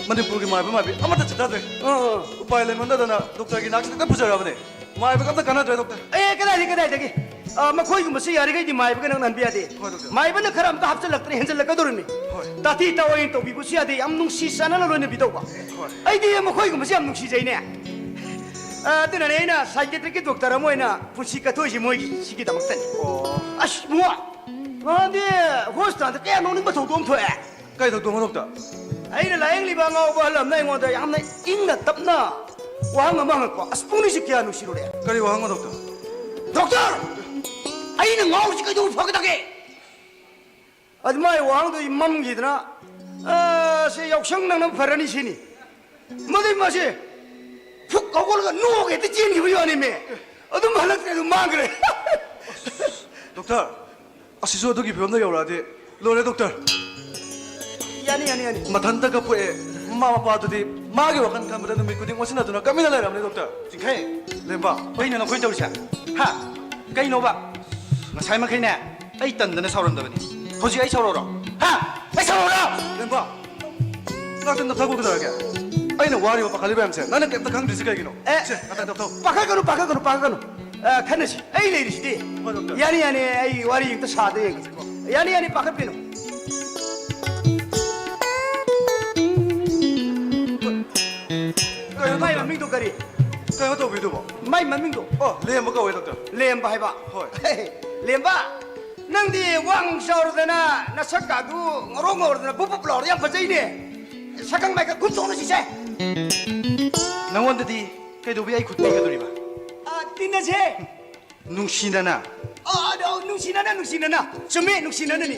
ꯃꯅꯤꯄꯨꯔꯒꯤ ꯃꯥꯏꯕ ꯃꯥꯏꯕꯤ ꯑꯃꯠꯇ ꯆꯤꯠꯊꯗ꯭ꯔꯦ꯫ ꯑꯥ, ꯑꯥ꯫ ꯎꯄꯥꯏ ꯂꯩꯃꯟꯗꯗꯅ ꯗꯣꯛꯇꯔꯒꯤ ꯅꯥꯛꯁꯤꯗ ꯍꯦꯛꯇ ꯄꯨꯖꯔꯛꯑꯕꯅꯦ꯫ ꯃꯥꯏꯕꯒ ꯑꯝꯇ ꯀꯥꯟꯅꯗ꯭ꯔꯦ, ꯗꯣꯛꯇꯔ꯫ ꯑꯦ, ꯀꯗꯥꯏꯗꯒꯤ, ꯀꯗꯥꯏꯗꯒꯤ? ꯑ, ꯃꯈꯣꯏꯒꯨꯝꯕꯁꯤ ꯌꯥꯔꯤꯈꯩꯗꯤ ꯃꯥꯏꯕꯒ ꯅꯛꯅꯍꯟꯕ ꯌꯥꯗꯦ꯫ ꯍꯣꯏ, ꯗꯣꯛꯇꯔ꯫ ꯃꯥꯏꯕꯅ ꯈꯔ ꯑꯝꯇ ꯍꯥꯞꯆꯤꯜꯂꯛꯇꯅ ꯍꯦꯟꯖꯜꯂꯛꯀꯗꯧꯔꯤꯅꯤ꯫ ꯍꯣꯏ꯫ ꯇꯥꯊꯤ ꯇꯥꯑꯣꯏꯅ ꯇꯧꯕꯤꯕꯁꯨ ꯌꯥꯗꯦ, ꯌꯥꯝ ꯅꯨꯡꯁꯤ ꯆꯥꯟꯅꯅ ꯂꯣꯏꯅꯕꯤꯗꯧꯕ꯫ ꯍꯣꯏ꯫ ꯑꯩꯗꯤ ꯃꯈꯣꯏꯒꯨꯝꯕꯁꯤ ꯌꯥꯝ ꯅꯨꯡꯁꯤꯖꯩꯅꯦ꯫ ꯑ, ꯑꯗꯨꯅꯅꯦ ꯑꯩꯅ ꯁꯥꯏꯀꯦꯇ꯭ꯔꯤꯛꯀꯤ ꯗꯣꯛꯇꯔ ꯑꯃ ꯑꯣꯏꯅ ꯄꯨꯟꯁꯤ ꯀꯠꯊꯣꯛꯏꯁꯤ ꯃꯣꯏꯒꯤ ꯁꯤꯒꯤꯗꯃꯛꯇꯅꯤ꯫ ꯑꯣ꯫ ꯑꯁ, ꯏꯕꯨꯡꯉꯣ, ꯉꯍꯥꯟꯗꯤ ꯍꯣꯁꯄꯤꯇꯥꯜꯗ ꯀꯌꯥ ꯅꯣꯛꯅꯤꯡꯕ ꯊꯧꯗꯣꯛ ꯑꯃ ꯊꯣꯛꯑꯦ꯫ ꯀꯩ ꯊꯧꯗꯣꯛꯅꯣ, ꯗꯣꯛꯇꯔ? ꯑꯩꯅ ꯂꯥꯌꯦꯡꯂꯤꯕ ꯑꯉꯥꯎꯕ ꯑꯍꯜ ꯑꯃꯅ ꯑꯩꯉꯣꯟꯗ ꯌꯥꯝꯅ ꯏꯪꯅ ꯇꯞꯅ ꯋꯥꯍꯪ ꯑꯃ ꯍꯪꯉꯛꯄ꯫ ꯑꯁ, ꯄꯨꯛꯅꯤꯡꯁꯤ ꯀꯌꯥ ꯅꯨꯡꯁꯤꯔꯨꯔꯦ꯫ ꯀꯔꯤ ꯋꯥꯍꯪꯅꯣ, ꯗꯣꯛꯇꯔ? ꯗꯣꯛꯇꯔ! ꯑꯩꯅ ꯉꯥꯎꯔꯤꯁꯤ ꯀꯩꯗꯧꯕ ꯐꯒꯗꯒꯦ? ꯑꯗꯨ ꯃꯥꯏ ꯋꯥꯍꯪꯗꯨ ꯑꯩ ꯃꯝꯈꯤꯗꯅ, "ꯑ, ꯁꯤ ꯌꯥꯎꯁꯪ ꯅꯪꯅꯕ ꯐꯔꯅꯤ," ꯁꯤꯅꯤ꯫ ꯃꯗꯨꯏ ꯃꯥꯁꯦ ꯐꯨꯛ ꯍꯧꯒꯠꯂꯒ ꯅꯣꯛꯑꯒ ꯍꯦꯛꯇ ꯆꯦꯟꯈꯤꯕ ꯋꯥꯅꯤꯃꯦ꯫ ꯑꯗꯨꯝ ꯍꯜꯂꯛꯇ꯭ꯔꯦ, ꯑꯗꯨꯝ ꯃꯥꯡꯈ꯭ꯔꯦ꯫ ꯗꯣꯛꯇꯔ, ꯑꯁꯤꯁꯨ ꯑꯗꯨꯒꯤ ꯐꯤꯕꯝꯗ ꯌꯧꯔꯛꯑꯗꯤ ꯂꯣꯏꯔꯦ, ꯗꯣꯛꯇꯔ꯫ ꯌꯥꯅꯤ, ꯌꯥꯅꯤ, ꯌꯥꯅꯤ꯫ ꯃꯊꯟꯇ ꯀꯞꯄꯛꯑꯦ꯫ ꯃꯃꯥ ꯃꯄꯥꯗꯨꯗꯤ ꯃꯥꯒꯤ ꯋꯥꯈꯜ ꯈꯟꯕꯗ ꯅꯨꯃꯤꯠ ꯈꯨꯗꯤꯡ ꯑꯣꯟꯁꯤꯟꯅꯗꯨꯅ ꯀꯞꯃꯤꯟꯅ ꯂꯩꯔꯕꯅꯦ, ꯗꯣꯛꯇꯔ꯫ ꯆꯤꯡꯈꯩ꯫ ꯂꯦꯝꯕ꯫ ꯀꯩꯅꯣ ꯅꯈꯣꯏꯅ ꯇꯧꯔꯤꯁꯦ? ꯍꯥ? ꯀꯩꯅꯣꯕ? ꯉꯁꯥꯏ ꯃꯈꯩꯅꯦ ꯑꯩ ꯇꯟꯗꯅ ꯁꯥꯎꯔꯝꯗꯕꯅꯤ꯫ ꯍꯧꯖꯤꯛ ꯑꯩ ꯁꯥꯎꯔꯛꯎꯔꯣ? ꯍꯥ? ꯑꯩ ꯁꯥꯎꯔꯛꯎꯔꯣ? ꯂꯦꯝꯕ, ꯉꯥꯛꯇꯪ ꯅꯞꯊꯈꯣ ꯀꯩꯗꯧꯔꯒꯦ? ꯑꯩꯅ ꯋꯥꯔꯤꯕ ꯄꯥꯈꯠꯂꯤꯕ ꯃꯌꯥꯝꯁꯦ ꯅꯪꯅ ꯀꯩꯝꯇ ꯈꯪꯗ꯭ꯔꯤꯁꯤ ꯀꯩꯒꯤꯅꯣ? ꯑꯦ, ꯁꯦ, ꯉꯥꯛꯇꯪ ꯅꯞꯊꯧ꯫ ꯄꯥꯈꯠꯀꯅꯨ, ꯄꯥꯈꯠꯀꯅꯨ, ꯄꯥꯈꯠꯀꯅꯨ꯫ ꯑ, ꯈꯟꯅꯁꯤ꯫ ꯑꯩ ꯂꯩꯔꯤꯁꯤꯗꯤ꯫ ꯍꯣꯏ, ꯗꯣꯛꯇꯔ꯫ ꯌꯥꯅꯤ, ꯌꯥꯅꯤ, ꯑꯩ ꯋꯥꯔꯤ ꯑꯝꯇ ꯁꯥꯗ ꯌꯦꯡꯒꯦ꯫ ꯌꯥꯅꯤ, ꯌꯥꯅꯤ, ꯄꯥꯈꯠꯄꯤꯅꯨ꯫ ꯀꯩꯅꯣ, ꯃꯥꯏ ꯗꯣꯛꯇꯔ? ꯃꯃꯤꯡꯗꯣ ꯀꯔꯤ? ꯀꯩꯅꯣ ꯇꯧꯕꯤꯗꯨꯕꯣ? ꯃꯥꯏ ꯃꯃꯤꯡꯗꯣ? ꯑꯣ, ꯂꯦꯝꯕ ꯀꯧꯋꯦ, ꯗꯣꯛꯇꯔ꯫ ꯂꯦꯝꯕ ꯍꯥꯏꯕ? ꯍꯣꯏ꯫ ꯂꯦꯝꯕ, ꯅꯪꯗꯤ ꯋꯥꯡ ꯆꯥꯎꯔꯗꯅ ꯅꯁꯛꯀꯥꯗꯨ ꯉꯧꯔꯣꯛ ꯉꯧꯔꯗꯅ ꯕꯨꯞ ꯕꯨꯞ ꯂꯥꯎꯔꯗꯅ ꯌꯥꯝ ꯐꯖꯩꯅꯦ꯫ ꯁꯛꯈꯪ ꯃꯥꯏꯈꯪ ꯈꯨꯠ ꯆꯣꯛꯅ ꯁꯤꯁꯦ꯫ ꯅꯉꯣꯟꯗꯗꯤ ꯀꯩꯗꯧꯕꯩ ꯑꯩ ꯈꯨꯠ ꯄꯤꯒꯗꯣꯔꯤꯕ? ꯑ, ꯇꯤꯟꯅꯁꯦ꯫ ꯅꯨꯡꯁꯤꯅꯅ꯫ ꯑ, ꯑ, ꯅꯨꯡꯁꯤꯅꯅ, ꯅꯨꯡꯁꯤꯅꯅ꯫ ꯆꯨꯝꯃꯦ, ꯅꯨꯡꯁꯤꯅꯅꯅꯤ꯫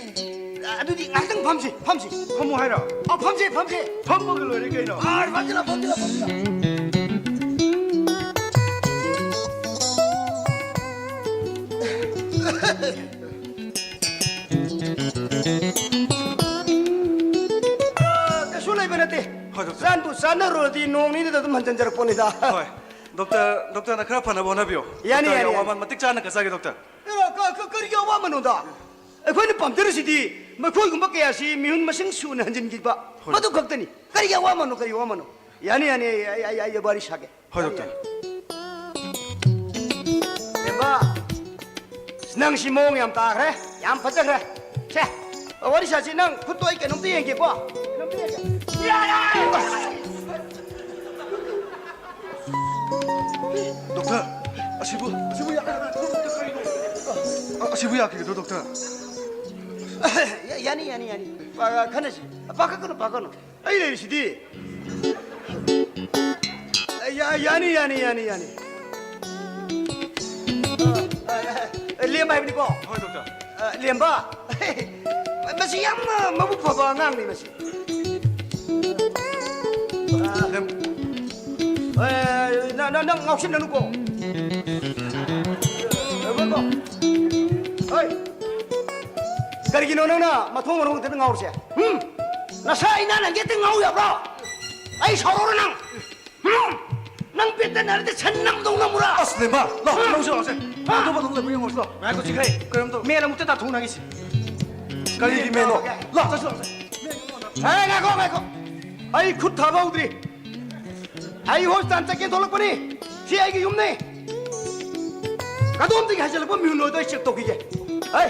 ꯑ, ꯑꯗꯨꯗꯤ ꯉꯥꯏꯍꯥꯛꯇꯪ ꯐꯝꯁꯤ, ꯐꯝꯁꯤ꯫ ꯐꯝꯃꯨ ꯍꯥꯏꯔꯣ? ꯑ, ꯐꯝꯁꯤ, ꯐꯝꯁꯤ꯫ ꯐꯝꯃꯒ ꯂꯣꯏꯔꯦ ꯀꯩꯅꯣ꯫ ꯑ, ꯐꯝꯁꯤꯂꯥꯎ, ꯐꯝꯁꯤꯂꯥꯎ, ꯐꯝꯁꯤꯂꯥꯎ꯫ ꯑ, ꯀꯩꯁꯨ ꯂꯩꯕ ꯅꯠꯇꯦ꯫ ꯍꯣꯏ, ꯗꯣꯛꯇꯔ꯫ ꯆꯥꯟꯕꯨ ꯆꯥꯟꯅꯔꯨꯔꯗꯤ ꯅꯣꯡ ꯅꯤꯅꯤꯗ ꯑꯗꯨꯝ ꯍꯟꯖꯤꯟꯖꯔꯛꯄꯅꯤꯗ꯫ ꯍꯣꯏ꯫ ꯗꯣꯛꯇꯔ, ꯗꯣꯛꯇꯔꯅ ꯈꯔ ꯐꯅꯕ ꯍꯣꯠꯅꯕꯤꯌꯨ꯫ ꯌꯥꯅꯤ, ꯗꯣꯛꯇꯔꯒꯤ ꯌꯥꯅꯤ, ꯌꯥꯅꯤ꯫ ꯑꯋꯥꯃꯟ ꯃꯇꯤꯛ ꯆꯥꯅ ꯀꯠꯆꯒꯦ, ꯗꯣꯛꯇꯔ꯫ ꯀ-, ꯀ-, ꯀ-, ꯀꯔꯤꯒꯤ ꯑꯋꯥꯃꯟꯅꯣꯗ? ꯑꯩꯈꯣꯏꯅ ꯄꯥꯝꯖꯔꯤꯁꯤꯗꯤ ꯃꯈꯣꯏꯒꯨꯝꯕ ꯀꯌꯥꯁꯤ ꯃꯤꯍꯨꯟ ꯃꯁꯤꯡ ꯁꯨꯅ ꯍꯟꯖꯤꯟꯈꯤꯕ, ꯍꯣꯏ꯫ ꯃꯗꯨ ꯈꯛꯇꯅꯤ꯫ ꯀꯔꯤꯒꯤ ꯑꯋꯥꯃꯟꯅꯣ, ꯀꯔꯤ ꯑꯋꯥꯃꯟꯅꯣ? ꯌꯥꯅꯤ, ꯌꯥꯅꯤ, ꯑꯩ, ꯑꯩ, ꯑꯩ, ꯑꯩ ꯋꯥꯔꯤ ꯁꯥꯒꯦ꯫ ꯍꯣꯏ, ꯗꯣꯛꯇꯔ꯫ ꯕꯦꯝꯃ, ꯅꯪꯁꯤ ꯃꯑꯣꯡ ꯌꯥꯝ ꯇꯥꯈ꯭ꯔꯦ, ꯌꯥꯝ ꯐꯖꯈ꯭ꯔꯦ꯫ ꯁꯦ, ꯋꯥꯔꯤ ꯁꯥꯁꯤ, ꯅꯪ ꯈꯨꯠꯇꯣ ꯑꯩ ꯀꯩꯅꯣꯝꯇ ꯌꯦꯡꯒꯦꯀꯣ꯫ ꯀꯩꯅꯣꯝꯇ ꯌꯦꯡꯒꯦ꯫ ꯌꯥ, ꯌꯥ, ꯌꯥ꯫ ꯗꯣꯛꯇꯔ, ꯑꯁꯤꯕꯨ, ꯑꯁꯤꯕꯨ ꯌꯥ-, ꯑ, ꯑꯁꯤꯕꯨ ꯌꯥꯈꯤꯒꯗ꯭ꯔꯣ, ꯗꯣꯛꯇꯔ? ꯌꯥ-, ꯌꯥꯅꯤ, ꯌꯥꯅꯤ, ꯌꯥꯅꯤ꯫ ꯑ, ꯈꯟꯅꯁꯤ꯫ ꯄꯥꯈꯠꯀꯅꯨ, ꯄꯥꯈꯠꯀꯅꯨ꯫ ꯑꯩ ꯂꯩꯔꯤꯁꯤꯗꯤ꯫ ꯌꯥ-, ꯌꯥꯅꯤ, ꯌꯥꯅꯤ, ꯌꯥꯅꯤ, ꯌꯥꯅꯤ꯫ ꯑ, ꯑ, ꯑ, ꯂꯦꯝꯕ ꯍꯥꯏꯕꯅꯤꯀꯣ? ꯍꯣꯏ, ꯗꯣꯛꯇꯔ꯫ ꯑ, ꯂꯦꯝꯕ꯫ ꯃꯁꯤ ꯌꯥꯝꯅ ꯃꯕꯨꯛ ꯐꯕ ꯑꯉꯥꯡꯅꯤ, ꯃꯁꯤ꯫ ꯑ, ꯂꯦꯝ- ꯑ, ꯅ-, ꯅ-, ꯅꯪ ꯉꯥꯎꯁꯤꯟꯅꯅꯨꯀꯣ꯫ ꯉꯥꯏꯈꯣꯀꯣ꯫ ꯍꯣꯏ꯫ ꯀꯔꯤꯒꯤꯅꯣ ꯅꯪꯅ ꯃꯊꯣꯡ ꯃꯔꯣꯡ ꯈꯛꯇꯗ ꯉꯥꯎꯔꯤꯁꯦ? ꯍꯨꯝ? ꯅꯁꯥ ꯏꯅꯥ ꯅꯪꯒꯦ ꯍꯦꯛꯇ ꯉꯥꯎ ꯌꯥꯕ꯭ꯔꯣ? ꯑꯩ ꯁꯥꯎꯔꯛꯎꯔꯣ ꯅꯪ? ꯍꯨꯝ? ꯅꯪ ꯕꯦꯠꯇ ꯅꯥꯔꯗꯤ ꯁꯟ ꯅꯝꯗꯧ ꯅꯝꯃꯨꯔꯥ? ꯑꯁ, ꯂꯦꯝꯕ, ꯂꯥꯎ, ꯍꯥ? ꯂꯧꯁꯤ, ꯂꯥꯎꯁꯦ꯫ ꯍꯥ? ꯑꯇꯣꯞꯄ ꯊꯣꯡꯗ ꯌꯦꯡꯉꯨꯁꯤ, ꯂꯥꯎ꯫ ꯉꯥꯏꯈꯣ, ꯆꯤꯡꯈꯩ꯫ ꯀꯔꯤꯝ ꯇꯧ-, ꯃꯦꯟ ꯑꯃꯨꯛꯇ ꯇꯥꯊꯣꯛꯅꯈꯤꯁꯤ꯫ ꯀꯔꯤꯒꯤ ꯃꯦꯟꯅꯣ? ꯂꯥꯎ, ꯆꯠꯁꯤ, ꯂꯥꯎꯁꯦ꯫ ꯍꯦ, ꯉꯥꯏꯈꯣ, ꯉꯥꯏꯈꯣ꯫ ꯑꯩ ꯈꯨꯠ ꯊꯥꯕ ꯍꯧꯗ꯭ꯔꯤ꯫ ꯑꯩ ꯍꯣꯁꯄꯤꯇꯥꯜ ꯆꯠꯀꯦ ꯊꯣꯛꯂꯛꯄꯅꯤ꯫ ꯁꯤ ꯑꯩꯒꯤ ꯌꯨꯝꯅꯤ꯫ ꯀꯗꯣꯝꯗꯒꯤ ꯍꯥꯏꯖꯤꯜꯂꯛꯄ ꯃꯤꯍꯨꯟꯅꯣꯗꯣ ꯑꯩ ꯆꯦꯛ ꯇꯧꯈꯤꯒꯦ꯫ ꯍꯩ,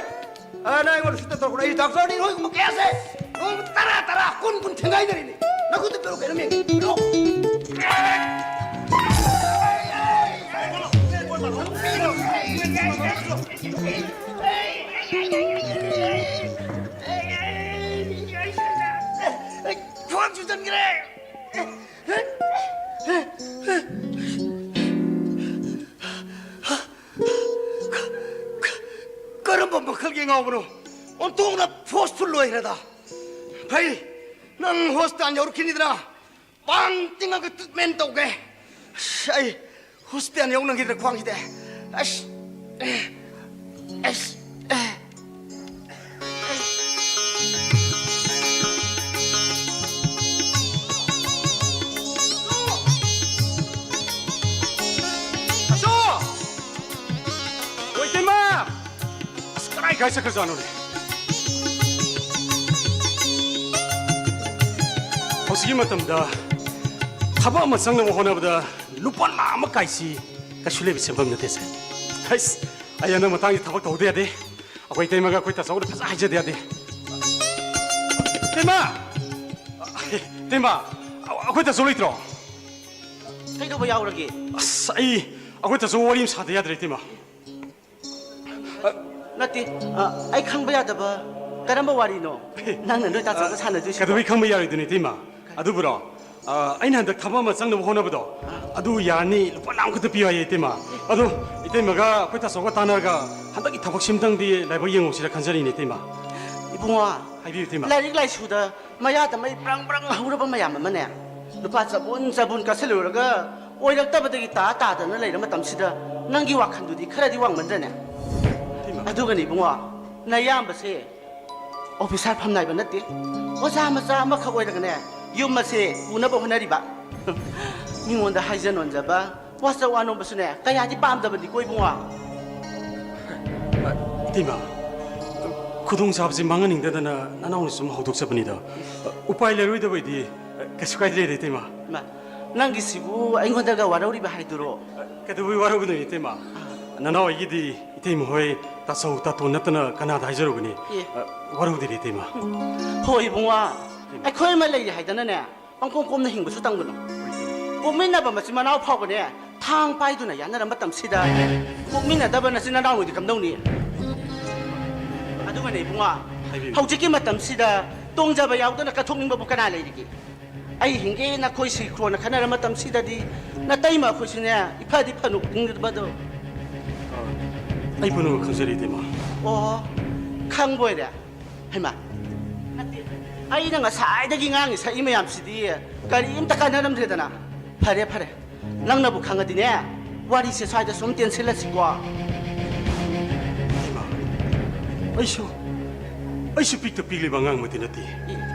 ꯑ, ꯅꯪ ꯑꯩꯉꯣꯟꯗ ꯁꯨꯠꯇ ꯇꯧꯔꯛꯀꯅꯨ꯫ ꯑꯩ ꯗꯥꯛꯇꯔꯅꯤ, ꯅꯣꯏꯒꯨꯝꯕ ꯀꯌꯥꯁꯦ ꯅꯣꯡꯃ ꯇꯔꯥ, ꯇꯔꯥ, ꯀꯨꯟ, ꯀꯨꯟ ꯊꯦꯡꯒꯥꯏꯅꯔꯤꯅꯤ꯫ ꯅꯈꯨꯠꯇ ꯄꯤꯔꯛꯑꯣ ꯀꯩꯅꯣ, ꯃꯦꯟꯒꯦ꯫ ꯄꯤꯔꯛꯑꯣ꯫ ꯈ꯭ꯋꯥꯡ ꯆꯨꯁꯟꯈ꯭ꯔꯦ꯫ ꯀꯔꯝꯕ ꯃꯈꯜꯒꯤ ꯉꯥꯎꯕꯅꯣ? ꯑꯣꯟꯊꯣꯛꯅ ꯐꯣꯔꯁꯐꯨꯜ ꯑꯣꯏꯈ꯭ꯔꯦꯗ꯫ ꯐꯩ, ꯅꯪ ꯍꯣꯁꯄꯤꯇꯥꯜ ꯌꯧꯔꯛꯈꯤꯅꯤꯗꯅ꯫ ꯄꯥꯡ ꯇꯤꯡꯉꯒ ꯇ꯭ꯔꯤꯠꯃꯦꯟ ꯇꯧꯒꯦ꯫ ꯑꯁ, ꯑꯩ ꯍꯣꯁꯄꯤꯇꯥꯜ ꯌꯧꯅꯈꯤꯗ꯭ꯔꯥ ꯈ꯭ꯋꯥꯡꯁꯤꯗꯤ? ꯑꯁ, ꯑꯁ, ꯑꯆꯧ! ꯑꯣ, ꯏꯇꯩꯃ! ꯑꯁ, ꯀꯗꯥꯏ ꯀꯥꯏ ꯆꯠꯈ꯭ꯔꯖꯥꯠꯅꯣꯅꯦ? ꯍꯧꯖꯤꯛꯀꯤ ꯃꯇꯝꯗ ꯊꯕꯛ ꯑꯃ ꯆꯪꯅꯕ ꯍꯣꯠꯅꯕꯗ ꯂꯨꯄꯥ ꯂꯥꯈ ꯑꯃ ꯀꯥꯏꯁꯤ ꯀꯩꯁꯨ ꯂꯩꯕ ꯁꯦꯟꯐꯝ ꯅꯠꯇꯦꯁꯦ꯫ ꯍꯩꯁ, ꯑꯩ ꯍꯟꯗꯛ ꯃꯇꯥꯡꯁꯤ ꯊꯕꯛ ꯇꯧꯗ ꯌꯥꯗꯦ꯫ ꯑꯩꯈꯣꯏ ꯏꯇꯩꯃꯒ ꯑꯩꯈꯣꯏ ꯇꯥꯆꯧꯗ ꯐꯖ ꯍꯥꯏꯖꯗ ꯌꯥꯗꯦ꯫ ꯏꯇꯩꯃ! ꯏꯇꯩꯃ! ꯑꯩꯈꯣꯏ ꯇꯥꯆꯧ ꯂꯩꯇ꯭ꯔꯣ? ꯀꯩꯗꯧꯕ ꯌꯥꯎꯔꯒꯦ? ꯑꯁ, ꯑꯩ ꯑꯩꯈꯣꯏ ꯇꯥꯆꯧ ꯋꯥꯔꯤ ꯑꯃ ꯁꯥꯗ ꯌꯥꯗ꯭ꯔꯦ, ꯏꯇꯩꯃ꯫ ꯅꯠꯇꯦ, ꯑ, ꯑꯩ ꯈꯪꯕ ꯌꯥꯗꯕ ꯀꯔꯝꯕ ꯋꯥꯔꯤꯅꯣ? ꯅꯪꯅ ꯅꯣꯏ ꯇꯥꯆꯧꯒ ꯁꯥꯟꯅꯗꯣꯏꯁꯤꯕꯣ? ꯀꯩꯗꯧꯕꯩ ꯈꯪꯕ ꯌꯥꯔꯣꯏꯗꯣꯏꯅꯣ, ꯏꯇꯩꯃ? ꯑꯗꯨꯕꯨꯔꯣ, ꯑ, ꯑꯩꯅ ꯍꯟꯗꯛ ꯊꯕꯛ ꯑꯃ ꯆꯪꯅꯕ ꯍꯣꯠꯅꯕꯗꯣ, ꯑꯗꯨ ꯌꯥꯔꯅꯤ, ꯂꯨꯄꯥ ꯂꯥꯈ ꯈꯛꯇ ꯄꯤꯌꯨ ꯍꯥꯏꯌꯦ, ꯏꯇꯩꯃ꯫ ꯑꯗꯣ ꯏꯇꯩꯃꯒ ꯑꯩꯈꯣꯏ ꯇꯥꯆꯧꯒ ꯇꯥꯟꯅꯔꯒ ꯍꯟꯗꯛꯀꯤ ꯊꯕꯛꯁꯤꯝꯇꯪꯗꯤ ꯂꯥꯏꯕꯛ ꯌꯦꯡꯍꯧꯁꯤꯔ ꯈꯟꯖꯔꯤꯅꯦ, ꯏꯇꯩꯃ꯫ ꯏꯕꯨꯡꯉꯣ, ꯍꯥꯏꯕꯤꯌꯨ, ꯏꯇꯩꯃ꯫ ꯂꯥꯏꯔꯤꯛ ꯂꯥꯏꯁꯨꯗ ꯃꯌꯥꯗ ꯃꯩ ꯕ꯭ꯔꯪ ꯕ꯭ꯔꯪ ꯍꯧꯔꯕ ꯃꯌꯥꯝ ꯑꯃꯅꯦ, ꯂꯨꯄꯥ ꯆꯕꯨꯟ ꯆꯕꯨꯟ ꯀꯠꯁꯜꯂꯨꯔꯒ ꯑꯣꯏꯔꯛꯇꯕꯗꯒꯤ ꯇꯥ ꯇꯥꯗꯅ ꯂꯩꯔ ꯃꯇꯝꯁꯤꯗ ꯅꯪꯒꯤ ꯋꯥꯈꯜꯗꯨꯗꯤ ꯈꯔꯗꯤ ꯋꯥꯡꯃꯟꯗ꯭ꯔꯅꯦ? ꯏꯃꯥ꯫ ꯑꯗꯨꯒꯅꯤ ꯏꯕꯨꯡꯉꯣ, ꯅꯌꯥꯝꯕꯁꯦ ꯑꯣꯐꯤꯁꯥꯔ ꯐꯝꯅꯥꯏꯕ ꯅꯠꯇꯦ, ꯑꯣꯖꯥ ꯃꯆꯥ ꯑꯃꯈꯛ ꯑꯣꯏꯔꯒꯅꯦ, ꯌꯨꯝ ꯑꯁꯦ ꯄꯨꯅꯕ ꯍꯣꯠꯅꯔꯤꯕ꯫ ꯃꯤꯉꯣꯟꯗ ꯍꯥꯏꯖ ꯅꯣꯟꯖꯕ, ꯋꯥꯆꯧ ꯑꯅꯣꯝꯕꯁꯨꯅꯦ ꯀꯌꯥꯗꯤ ꯄꯥꯝꯗꯕꯅꯤꯀꯣ ꯏꯕꯨꯡꯉꯣ꯫ ꯏꯇꯩꯃ, ꯈꯨꯗꯣꯡ ꯆꯥꯕꯁꯤ ꯃꯥꯡꯍꯟꯅꯤꯡꯗꯗꯅ ꯅꯅꯥꯎꯅ ꯁꯨꯝ ꯍꯧꯗꯣꯛꯆꯕꯅꯤꯗ꯫ ꯎꯄꯥꯏ ꯂꯩꯔꯣꯏꯗꯕꯩꯗꯤ ꯀꯩꯁꯨ ꯀꯥꯏꯗ꯭ꯔꯦꯗ ꯏꯇꯩꯃ꯫ ꯏꯃꯥ, ꯅꯪꯒꯤꯁꯤꯕꯨ ꯑꯩꯉꯣꯟꯗꯒ ꯋꯥꯔꯧꯔꯤꯕ ꯍꯥꯏꯗꯨꯔꯣ? ꯀꯩꯗꯧꯕꯩ ꯋꯥꯔꯧꯒꯗꯣꯏꯅꯣ ꯏꯇꯩꯃ? ꯅꯅꯥꯎ ꯑꯩꯒꯤꯗꯤ ꯏꯇꯩꯃ ꯍꯣꯏ ꯇꯥꯆꯧ ꯇꯥꯇꯣꯟ ꯅꯠꯇꯅ ꯀꯅꯥꯗ ꯍꯥꯏꯖꯔꯨꯒꯅꯤ? ꯑꯦ꯫ ꯋꯥꯔꯧꯗꯤꯔꯦ ꯏꯇꯩꯃ꯫ ꯍꯣꯏ ꯏꯕꯨꯡꯉꯣ, ꯑꯩꯈꯣꯏ ꯑꯃ ꯂꯩꯔꯦ ꯍꯥꯏꯗꯅꯅꯦ ꯄꯪꯀꯣꯝ ꯀꯣꯝꯅ ꯍꯤꯡꯕꯁꯨ ꯇꯝꯒꯅꯨ꯫ ꯄꯣꯛꯃꯤꯟꯅꯕ ꯃꯆꯤꯟ ꯃꯅꯥꯎ ꯐꯥꯎꯕꯅꯦ ꯊꯥꯡ ꯄꯥꯏꯗꯨꯅ ꯌꯥꯅꯔ ꯃꯇꯝꯁꯤꯗ ꯄꯣꯛꯃꯤꯟꯅꯗꯕ ꯅꯆꯤꯟ ꯅꯅꯥꯎꯅꯗꯤ ꯀꯝꯗꯧꯅꯤ? ꯑꯗꯨꯒꯅꯦ ꯏꯕꯨꯡꯉꯣ, ꯍꯥꯏꯕꯤꯌꯨ꯫ ꯍꯧꯖꯤꯛꯀꯤ ꯃꯇꯝꯁꯤꯗ ꯇꯣꯡꯖꯕ ꯌꯥꯎꯗꯅ ꯀꯠꯊꯣꯛꯅꯤꯡꯕꯕꯨ ꯀꯅꯥ ꯂꯩꯔꯤꯒꯦ? ꯑꯩ ꯍꯤꯡꯒꯦ ꯅꯈꯣꯏ ꯁꯤꯈ꯭ꯔꯣꯅ ꯈꯟꯅꯔ ꯃꯇꯝꯁꯤꯗꯗꯤ ꯅꯇꯩꯃ ꯑꯩꯈꯣꯏꯁꯨꯅꯦ ꯏꯐꯗꯤ ꯐꯅꯨ ꯈꯪꯗꯕꯗꯣ꯫ ꯑꯩ ꯄꯨꯝꯅꯃꯛ ꯈꯪꯖꯔꯦ ꯏꯇꯩꯃ꯫ ꯑꯣ, ꯈꯪꯕꯣꯏꯔꯦ꯫ ꯍꯩꯃꯥ, ꯅꯠꯇꯦ, ꯑꯩꯅ ꯉꯁꯥꯏꯗꯒꯤ ꯉꯥꯡꯉꯤ ꯁꯛꯏ ꯃꯌꯥꯝꯁꯤꯗꯤ ꯀꯔꯤꯝꯇ ꯀꯥꯟꯅꯔꯝꯗ꯭ꯔꯦꯗꯅ꯫ ꯐꯔꯦ ꯐꯔꯦ, ꯅꯪꯅꯕꯨ ꯈꯪꯉꯗꯤꯅꯦ ꯋꯥꯔꯤꯁꯦ ꯁ꯭ꯋꯥꯏꯗ ꯁꯨꯝ ꯇꯦꯟꯁꯤꯜꯂꯁꯤꯀꯣ꯫ ꯏꯃꯥ, ꯑꯩꯁꯨ ꯑꯩꯁꯨ ꯄꯤꯛꯇ ꯄꯤꯛꯂꯤꯕ ꯑꯉꯥꯡꯃꯛꯇꯤ ꯅꯠꯇꯦ꯫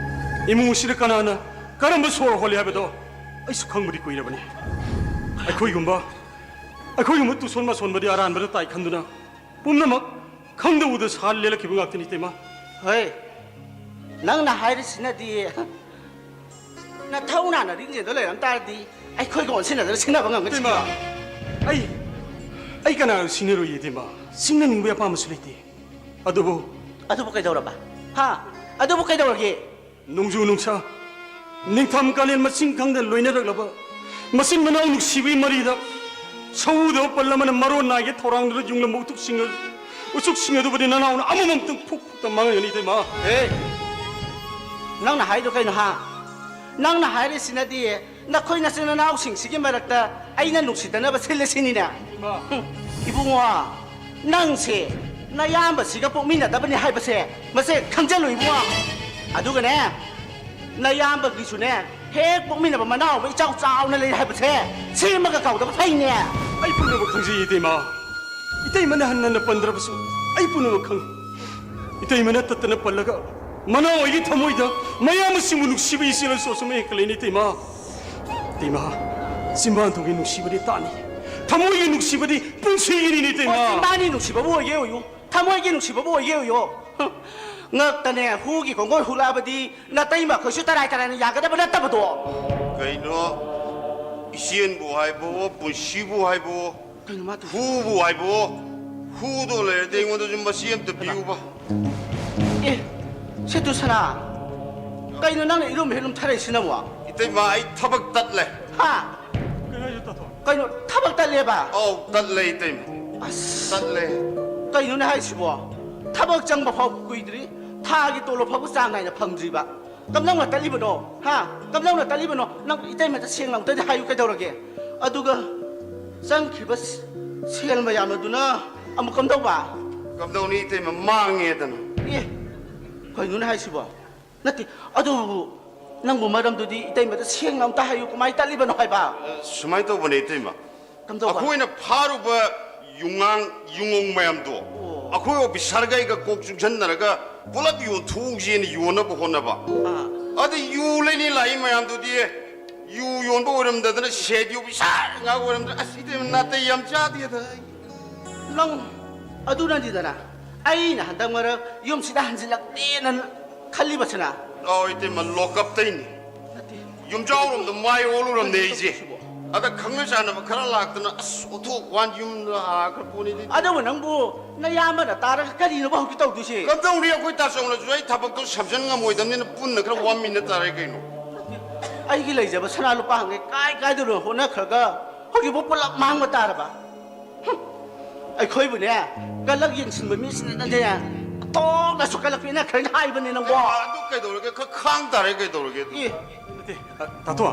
ꯏꯃꯨꯡ ꯑꯁꯤꯗ ꯀꯅꯥꯅ ꯀꯔꯝꯕ ꯁꯣꯔ ꯍꯣꯜꯂꯤ ꯍꯥꯏꯕꯗꯣ ꯑꯩꯁꯨ ꯈꯪꯕꯗꯤ ꯀꯨꯏꯔꯕꯅꯤ꯫ ꯑꯩꯈꯣꯏꯒꯨꯝꯕ ꯑꯩꯈꯣꯏꯒꯨꯝꯕ ꯇꯨꯁꯣꯟ ꯃꯁꯣꯟꯕꯗꯤ ꯑꯔꯥꯟꯕꯗ ꯇꯥꯏ ꯈꯟꯗꯨꯅ ꯄꯨꯝꯅꯃꯛ ꯈꯪꯗ ꯎꯗ ꯁꯥ ꯂꯦꯜꯂꯛꯈꯤꯕ ꯉꯥꯛꯇꯅꯤ ꯏꯇꯩꯃ꯫ ꯍꯣꯏ, ꯅꯪꯅ ꯍꯥꯏꯔꯤꯁꯤꯅꯗꯤ ꯅꯊꯧꯅꯥꯅ ꯔꯤꯡꯖꯦꯜꯗ ꯂꯩꯔꯝ ꯇꯥꯔꯗꯤ ꯑꯩꯈꯣꯏꯒ ꯑꯣꯟꯁꯤꯟꯅꯗꯅ ꯁꯤꯟꯅꯕ ꯉꯝꯒꯅꯤ꯫ ꯏꯇꯩꯃ, ꯑꯩ ꯑꯩ ꯀꯅꯥꯒ ꯁꯤꯟꯅꯔꯣꯏ ꯏꯇꯩꯃ꯫ ꯁꯤꯟꯅꯅꯤꯡꯕꯒꯤ ꯑꯄꯥꯝꯕꯁꯨ ꯂꯩꯇꯦ꯫ ꯑꯗꯨꯕꯨ ꯑꯗꯨꯕꯨ ꯀꯩꯗꯧꯔꯕ? ꯍꯥ? ꯑꯗꯨꯕꯨ ꯀꯩꯗꯧꯔꯒꯦ? ꯅꯣꯡꯖꯨ ꯅꯨꯡꯁꯥ, ꯅꯤꯡꯊꯝ ꯀꯥꯂꯦꯟ ꯃꯁꯤꯡ ꯈꯪꯗꯅ ꯂꯣꯏꯅꯔꯛꯂꯕ ꯃꯆꯤꯟ ꯃꯅꯥꯎ ꯅꯨꯡꯁꯤꯕꯒꯤ ꯃꯔꯤꯗ ꯁꯧꯗꯕ ꯄꯜ ꯑꯃꯅ ꯃꯔꯣꯟ ꯅꯥꯏꯒꯦ ꯊꯧꯔꯥꯡꯗꯨꯅ ꯌꯨꯡꯂꯝꯕ ꯎꯆꯨꯛꯁꯤꯡ ꯑꯗꯨ, ꯎꯆꯨꯛꯁꯤꯡ ꯑꯗꯨꯕꯨꯗꯤ ꯅꯅꯥꯎꯅ ꯑꯃꯃꯝꯇꯪ ꯐꯨꯛ ꯐꯨꯛꯇ ꯃꯥꯡꯍꯟꯒꯅꯤ ꯏꯇꯩꯃ꯫ ꯑꯦ, ꯅꯪꯅ ꯍꯥꯏꯗꯣ ꯀꯩꯅꯣ ꯍꯥ? ꯅꯪꯅ ꯍꯥꯏꯔꯤꯁꯤꯅꯗꯤ ꯅꯈꯣꯏ ꯅꯆꯤꯟ ꯅꯅꯥꯎꯁꯤꯡꯁꯤꯒꯤ ꯃꯔꯛꯇ ꯑꯩꯅ ꯅꯨꯡꯁꯤꯗꯅꯕ ꯁꯤꯜꯂꯦ ꯁꯤꯅꯤꯅꯦ? ꯍꯨꯝ, ꯏꯕꯨꯡꯉꯣ, ꯅꯪꯁꯦ ꯅꯌꯥꯝꯕꯁꯤꯒ ꯄꯣꯛꯃꯤꯟꯅꯗꯕꯅꯤ ꯍꯥꯏꯕꯁꯦ ꯃꯁꯦ ꯈꯪꯖꯜꯂꯨ ꯏꯕꯨꯡꯉꯣ꯫ ꯑꯗꯨꯒꯅꯦ, ꯅꯌꯥꯝꯕꯒꯤꯁꯨꯅꯦ ꯍꯦꯛ ꯄꯣꯛꯃꯤꯟꯅꯕ ꯃꯅꯥꯎ ꯑꯃ ꯏꯆꯥꯎ ꯆꯥꯎꯅ ꯂꯩ ꯍꯥꯏꯕꯁꯦ ꯁꯤꯃꯒ ꯀꯥꯎꯗꯕ ꯐꯩꯅꯦ꯫ ꯑꯩ ꯄꯨꯝꯅꯃꯛ ꯈꯪꯖꯩ ꯏꯇꯩꯃ꯫ ꯏꯇꯩꯃꯅ ꯍꯟꯅ ꯍꯟꯅ ꯄꯟꯗ꯭ꯔꯕꯁꯨ ꯑꯩ ꯄꯨꯝꯅꯃꯛ ꯈꯪꯏ꯫ ꯏꯇꯩꯃꯅ ꯇꯠꯇꯅ ꯄꯜꯂꯒ ꯃꯅꯥꯎ ꯑꯩꯒꯤ ꯊꯃꯣꯏꯗ ꯃꯌꯥꯝ ꯑꯁꯤꯕꯨ ꯅꯨꯡꯁꯤꯕ ꯏꯆꯦꯜ ꯑꯁꯣꯛ ꯑꯁꯨꯝ ꯍꯦꯟꯀꯠꯂꯛꯏꯅꯦ ꯏꯇꯩꯃ꯫ ꯏꯇꯩꯃ, ꯆꯤꯝꯕꯥꯟ ꯊꯣꯡꯒꯤ ꯅꯨꯡꯁꯤꯕꯗꯤ ꯇꯥꯅꯤ, ꯊꯃꯣꯏꯒꯤ ꯅꯨꯡꯁꯤꯕꯗꯤ ꯄꯨꯟꯁꯤꯒꯤꯅꯤꯅꯦ, ꯏꯇꯩꯃ꯫ ꯑꯣ, ꯆꯤꯝꯕꯥꯟꯒꯤ ꯅꯨꯡꯁꯤꯕꯕꯨ ꯑꯣꯏꯒꯦ ꯑꯣꯏꯌꯨ, ꯊꯃꯣꯏꯒꯤ ꯅꯨꯡꯁꯤꯕꯕꯨ ꯑꯣꯏꯒꯦ ꯑꯣꯏꯌꯨ꯫ ꯍꯨꯝ, ꯉꯛꯇꯅꯦ ꯍꯨꯒꯤ ꯈꯣꯡꯒꯣꯜ ꯍꯨꯂꯛꯑꯕꯗꯤ ꯅꯇꯩꯃ ꯑꯩꯈꯣꯏꯁꯨ ꯇꯔꯥꯏ ꯇꯔꯥꯏꯅ ꯌꯥꯒꯗꯕ ꯅꯠꯇꯕꯗꯣ꯫ ꯀꯩꯅꯣ, ꯏꯆꯦꯟꯕꯨ ꯍꯥꯏꯕꯣ, ꯄꯨꯟꯁꯤꯕꯨ ꯍꯥꯏꯕꯣ, ꯀꯩꯅꯣ ꯃꯥ ꯇꯧ- ꯍꯨꯕꯨ ꯍꯥꯏꯕꯣ, ꯍꯨꯗꯣ ꯂꯩꯔꯗꯤ ꯑꯩꯉꯣꯟꯗꯁꯨ ꯃꯆꯦ ꯑꯝꯇ ꯄꯤꯌꯨꯕ꯫ ꯑꯦ, ꯁꯦꯇꯨ ꯁꯅꯥ, ꯀꯩꯅꯣ ꯅꯪꯅ ꯏꯔꯨꯝ ꯍꯦꯛ ꯂꯨꯝꯊꯔꯛꯏꯁꯤꯅꯕꯣ? ꯏꯇꯩꯃ, ꯑꯩ ꯊꯕꯛ ꯇꯠꯂꯦ꯫ ꯍꯥ? ꯀꯩꯅꯣ ꯍꯥꯏꯁꯦ, ꯇꯥꯊꯣ? ꯀꯩꯅꯣ, ꯊꯕꯛ ꯇꯠꯂꯦꯕ? ꯑꯧ, ꯇꯠꯂꯦ, ꯏꯇꯩꯃ꯫ ꯑꯁ꯫ ꯇꯠꯂꯦ꯫ ꯀꯩꯅꯣꯅꯦ ꯍꯥꯏꯁꯤꯕꯣ? ꯊꯕꯛ ꯆꯪꯕ ꯐꯥꯎ ꯀꯨꯏꯗ꯭ꯔꯤ, ꯊꯥꯒꯤ ꯇꯣꯂꯣꯞ ꯐꯥꯎꯕ ꯆꯥꯡ ꯅꯥꯏꯅ ꯐꯪꯗ꯭ꯔꯤꯕ꯫ ꯀꯝꯗꯧꯅ ꯇꯠꯂꯤꯕꯅꯣ? ꯍꯥ? ꯀꯝꯗꯧꯅ ꯇꯠꯂꯤꯕꯅꯣ? ꯅꯪ ꯏꯇꯩꯃꯗ ꯁꯦꯡꯅ ꯑꯝꯇꯗꯤ ꯍꯥꯏꯌꯨ ꯀꯩꯗꯧꯔꯒꯦ? ꯑꯗꯨꯒ ꯆꯪꯈꯤꯕ ꯁ-, ꯁꯦꯜ ꯃꯌꯥꯝ ꯑꯗꯨꯅ ꯑꯃꯨꯛ ꯀꯝꯗꯧꯕ? ꯀꯝꯗꯧꯅꯤ ꯏꯇꯩꯃ, ꯃꯥꯡꯉꯦꯗꯅ꯫ ꯑꯦ, ꯀꯩꯅꯣꯅꯦ ꯍꯥꯏꯁꯤꯕꯣ? ꯅꯠꯇꯦ, ꯑꯗꯨꯕꯨ ꯅꯪꯕꯨ ꯃꯔꯝꯗꯨꯗꯤ ꯏꯇꯩꯃꯗ ꯁꯦꯡꯅ ꯑꯝꯇ ꯍꯥꯏꯌꯨ, ꯀꯃꯥꯏꯅ ꯇꯠꯂꯤꯕꯅꯣ ꯍꯥꯏꯕ? ꯑ, ꯁꯨꯃꯥꯏꯅ ꯇꯧꯕꯅꯦ ꯏꯇꯩꯃ꯫ ꯀꯝꯗꯧꯕ? ꯑꯩꯈꯣꯏꯅ ꯐꯥꯔꯨꯕ ꯌꯨꯉꯥꯡ, ꯌꯨꯉꯧ ꯃꯌꯥꯝꯗꯣ ꯑꯣ꯫ ꯑꯩꯈꯣꯏ ꯑꯣꯐꯤꯁꯥꯔꯒ ꯑꯩꯒ ꯀꯣꯛ ꯆꯨꯡꯁꯟꯅꯔꯒ ꯄꯨꯂꯞ ꯌꯣꯟꯊꯣꯛꯎꯁꯦꯅ ꯌꯣꯟꯅꯕ ꯍꯣꯠꯅꯕ꯫ ꯑꯥ꯫ ꯑꯗ ꯌꯨ ꯂꯩꯅꯤ ꯂꯥꯛꯏ ꯃꯌꯥꯝꯗꯨꯗꯤ ꯌꯨ ꯌꯣꯟꯕ ꯑꯣꯏꯔꯝꯗꯗꯅ ꯁꯦꯠ ꯌꯨ ꯄꯩꯁꯥ ꯉꯥꯛ ꯑꯣꯏꯔꯝꯗꯅ, ꯑꯁ, ꯏꯇꯩꯃ ꯅꯥꯇꯩ ꯌꯥꯝ ꯆꯥꯗꯦꯗ꯫ ꯅꯪ ꯑꯗꯨꯅꯅꯤꯗꯅ ꯑꯩꯅ ꯍꯟꯗꯛ ꯃꯔꯛ ꯌꯨꯝꯁꯤꯗ ꯍꯟꯖꯤꯜꯂꯛꯇꯦꯅ ꯈꯜꯂꯤꯕꯁꯤꯅ꯫ ꯑꯧ, ꯏꯇꯩꯃ, ꯂꯣꯀꯞꯇꯩꯅꯤ꯫ ꯅꯠꯇꯦ꯫ ꯌꯨꯝꯖꯥꯎꯔꯣꯝꯗ ꯃꯥꯏ ꯑꯣꯜꯂꯨꯔꯝꯅꯦ ꯑꯩꯁꯦ꯫ ꯑꯗ ꯈꯪꯅ ꯆꯥꯟꯅꯕ ꯈꯔ ꯂꯥꯛꯇꯅ, ꯑꯁ, ꯑꯣꯟꯊꯣꯛ ꯋꯥꯟ ꯌꯨꯝꯗ ꯍꯥꯈ꯭ꯔ ꯄꯣꯠꯅꯤꯗꯤ꯫ ꯑꯗꯨꯕꯨ ꯅꯪꯕꯨ ꯅꯌꯥꯝꯕꯅ ꯇꯥꯔꯒ ꯀꯔꯤꯅꯣꯕ ꯍꯧꯖꯤꯛ ꯇꯧꯗꯣꯏꯁꯦ? ꯀꯝꯗꯧꯅꯤ, ꯑꯩꯈꯣꯏ ꯇꯥꯆꯧꯅꯁꯨ ꯑꯩ ꯊꯕꯛꯇꯣ ꯁꯝꯖꯟ ꯉꯝꯃꯣꯏꯗꯕꯅꯤꯅ ꯄꯨꯟꯅ ꯈꯔ ꯋꯥꯃꯤꯟꯅ ꯇꯥꯔꯦ ꯀꯩꯅꯣ꯫ ꯑꯩꯒꯤ ꯂꯩꯖꯕ ꯁꯅꯥ ꯂꯨꯄꯥ ꯍꯪꯉꯦ ꯀꯥꯏ ꯀꯥꯏꯗꯅꯣ ꯍꯣꯠꯅꯈ꯭ꯔꯒ ꯍꯧꯖꯤꯛꯐꯥꯎ ꯄꯨꯂꯞ ꯃꯥꯡꯕ ꯇꯥꯔꯕ? ꯍꯨꯝ! ꯑꯩꯈꯣꯏꯕꯨꯅꯦ, ꯀꯜꯂꯛ ꯌꯦꯡꯁꯤꯟꯕ ꯃꯤꯁꯤꯡꯅꯅꯦ, ꯇꯣꯛꯅꯁꯨ ꯀꯜꯂꯛꯄꯤꯅ ꯈꯔ ꯍꯥꯏꯕꯅꯦ ꯅꯪꯕꯣ꯫ ꯑꯗꯨ ꯀꯩꯗꯧꯔꯒꯦ? ꯈꯔ ꯈꯥꯡ ꯇꯥꯔꯦ, ꯀꯩꯗꯧꯔꯒꯦ ꯑꯗꯨ? ꯑꯦ꯫ ꯅꯠꯇꯦ, ꯑ, ꯇꯥꯇꯣ,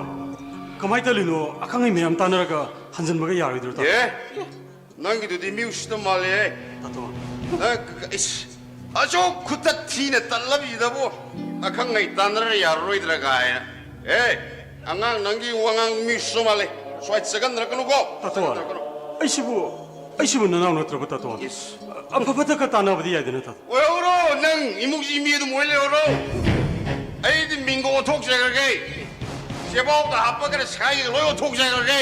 ꯀꯃꯥꯏꯅ ꯇꯧꯔꯤꯅꯣ? ꯑꯈꯪ ꯑꯍꯩ ꯃꯌꯥꯝ ꯇꯥꯟꯅꯔꯒ ꯍꯟꯖꯤꯟꯕꯒ ꯌꯥꯔꯣꯏꯗ꯭ꯔꯣ, ꯇꯥꯇꯣ? ꯑꯦ? ꯅꯪꯒꯤꯗꯨꯗꯤ ꯃꯤ ꯎꯁꯤꯠꯇ ꯃꯥꯜꯂꯦꯍꯦ꯫ ꯇꯥꯇꯣ꯫ ꯅꯪ ꯀ-, ꯀ-, ꯏꯁ, ꯑꯁꯨꯛ ꯈꯨꯇꯠ ꯊꯤꯅ ꯇꯠꯂꯕꯁꯤꯗꯕꯨ ꯑꯈꯪ ꯑꯍꯩ ꯇꯥꯟꯅꯔ ꯌꯥꯔꯔꯣꯏꯗ꯭ꯔꯥ ꯀꯥꯏꯅ꯫ ꯑꯦ, ꯑꯉꯥꯡ ꯅꯪꯒꯤ ꯋꯥꯉꯥꯡ ꯃꯤ ꯎꯁꯤꯠꯇ ꯃꯥꯜꯂꯦ꯫ ꯁ꯭ꯋꯥꯏ ꯆꯒꯟꯅꯔꯛꯀꯅꯨꯀꯣ꯫ ꯇꯥꯇꯣ, ꯆꯒꯟꯅꯔꯛꯀꯅꯨ꯫ ꯑꯩꯁꯤꯕꯨ, ꯑꯩꯁꯤꯕꯨ ꯅꯅꯥꯎ ꯅꯠꯇ꯭ꯔꯕ, ꯇꯥꯇꯣ? ꯏꯁ꯫ ꯑꯐ ꯐꯠꯇꯒ ꯇꯥꯟꯅꯕꯗꯤ ꯌꯥꯏꯗꯅ, ꯇꯥꯇꯣ꯫ ꯑꯣꯏꯍꯧꯔꯣ, ꯅꯪ ꯏꯃꯨꯡꯁꯤ ꯃꯤ ꯑꯗꯨꯝ ꯑꯣꯏ ꯂꯩꯍꯧꯔꯣ꯫ ꯑꯩꯗꯤ ꯃꯤꯡꯒ ꯑꯣꯟꯊꯣꯛꯆꯈ꯭ꯔꯒꯦ꯫ ꯆꯦꯕꯥꯎꯗ ꯍꯥꯞꯄꯒꯅ ꯁꯥꯏꯒ ꯂꯣꯏ ꯑꯣꯟꯊꯣꯛꯆꯈ꯭ꯔꯒꯦ꯫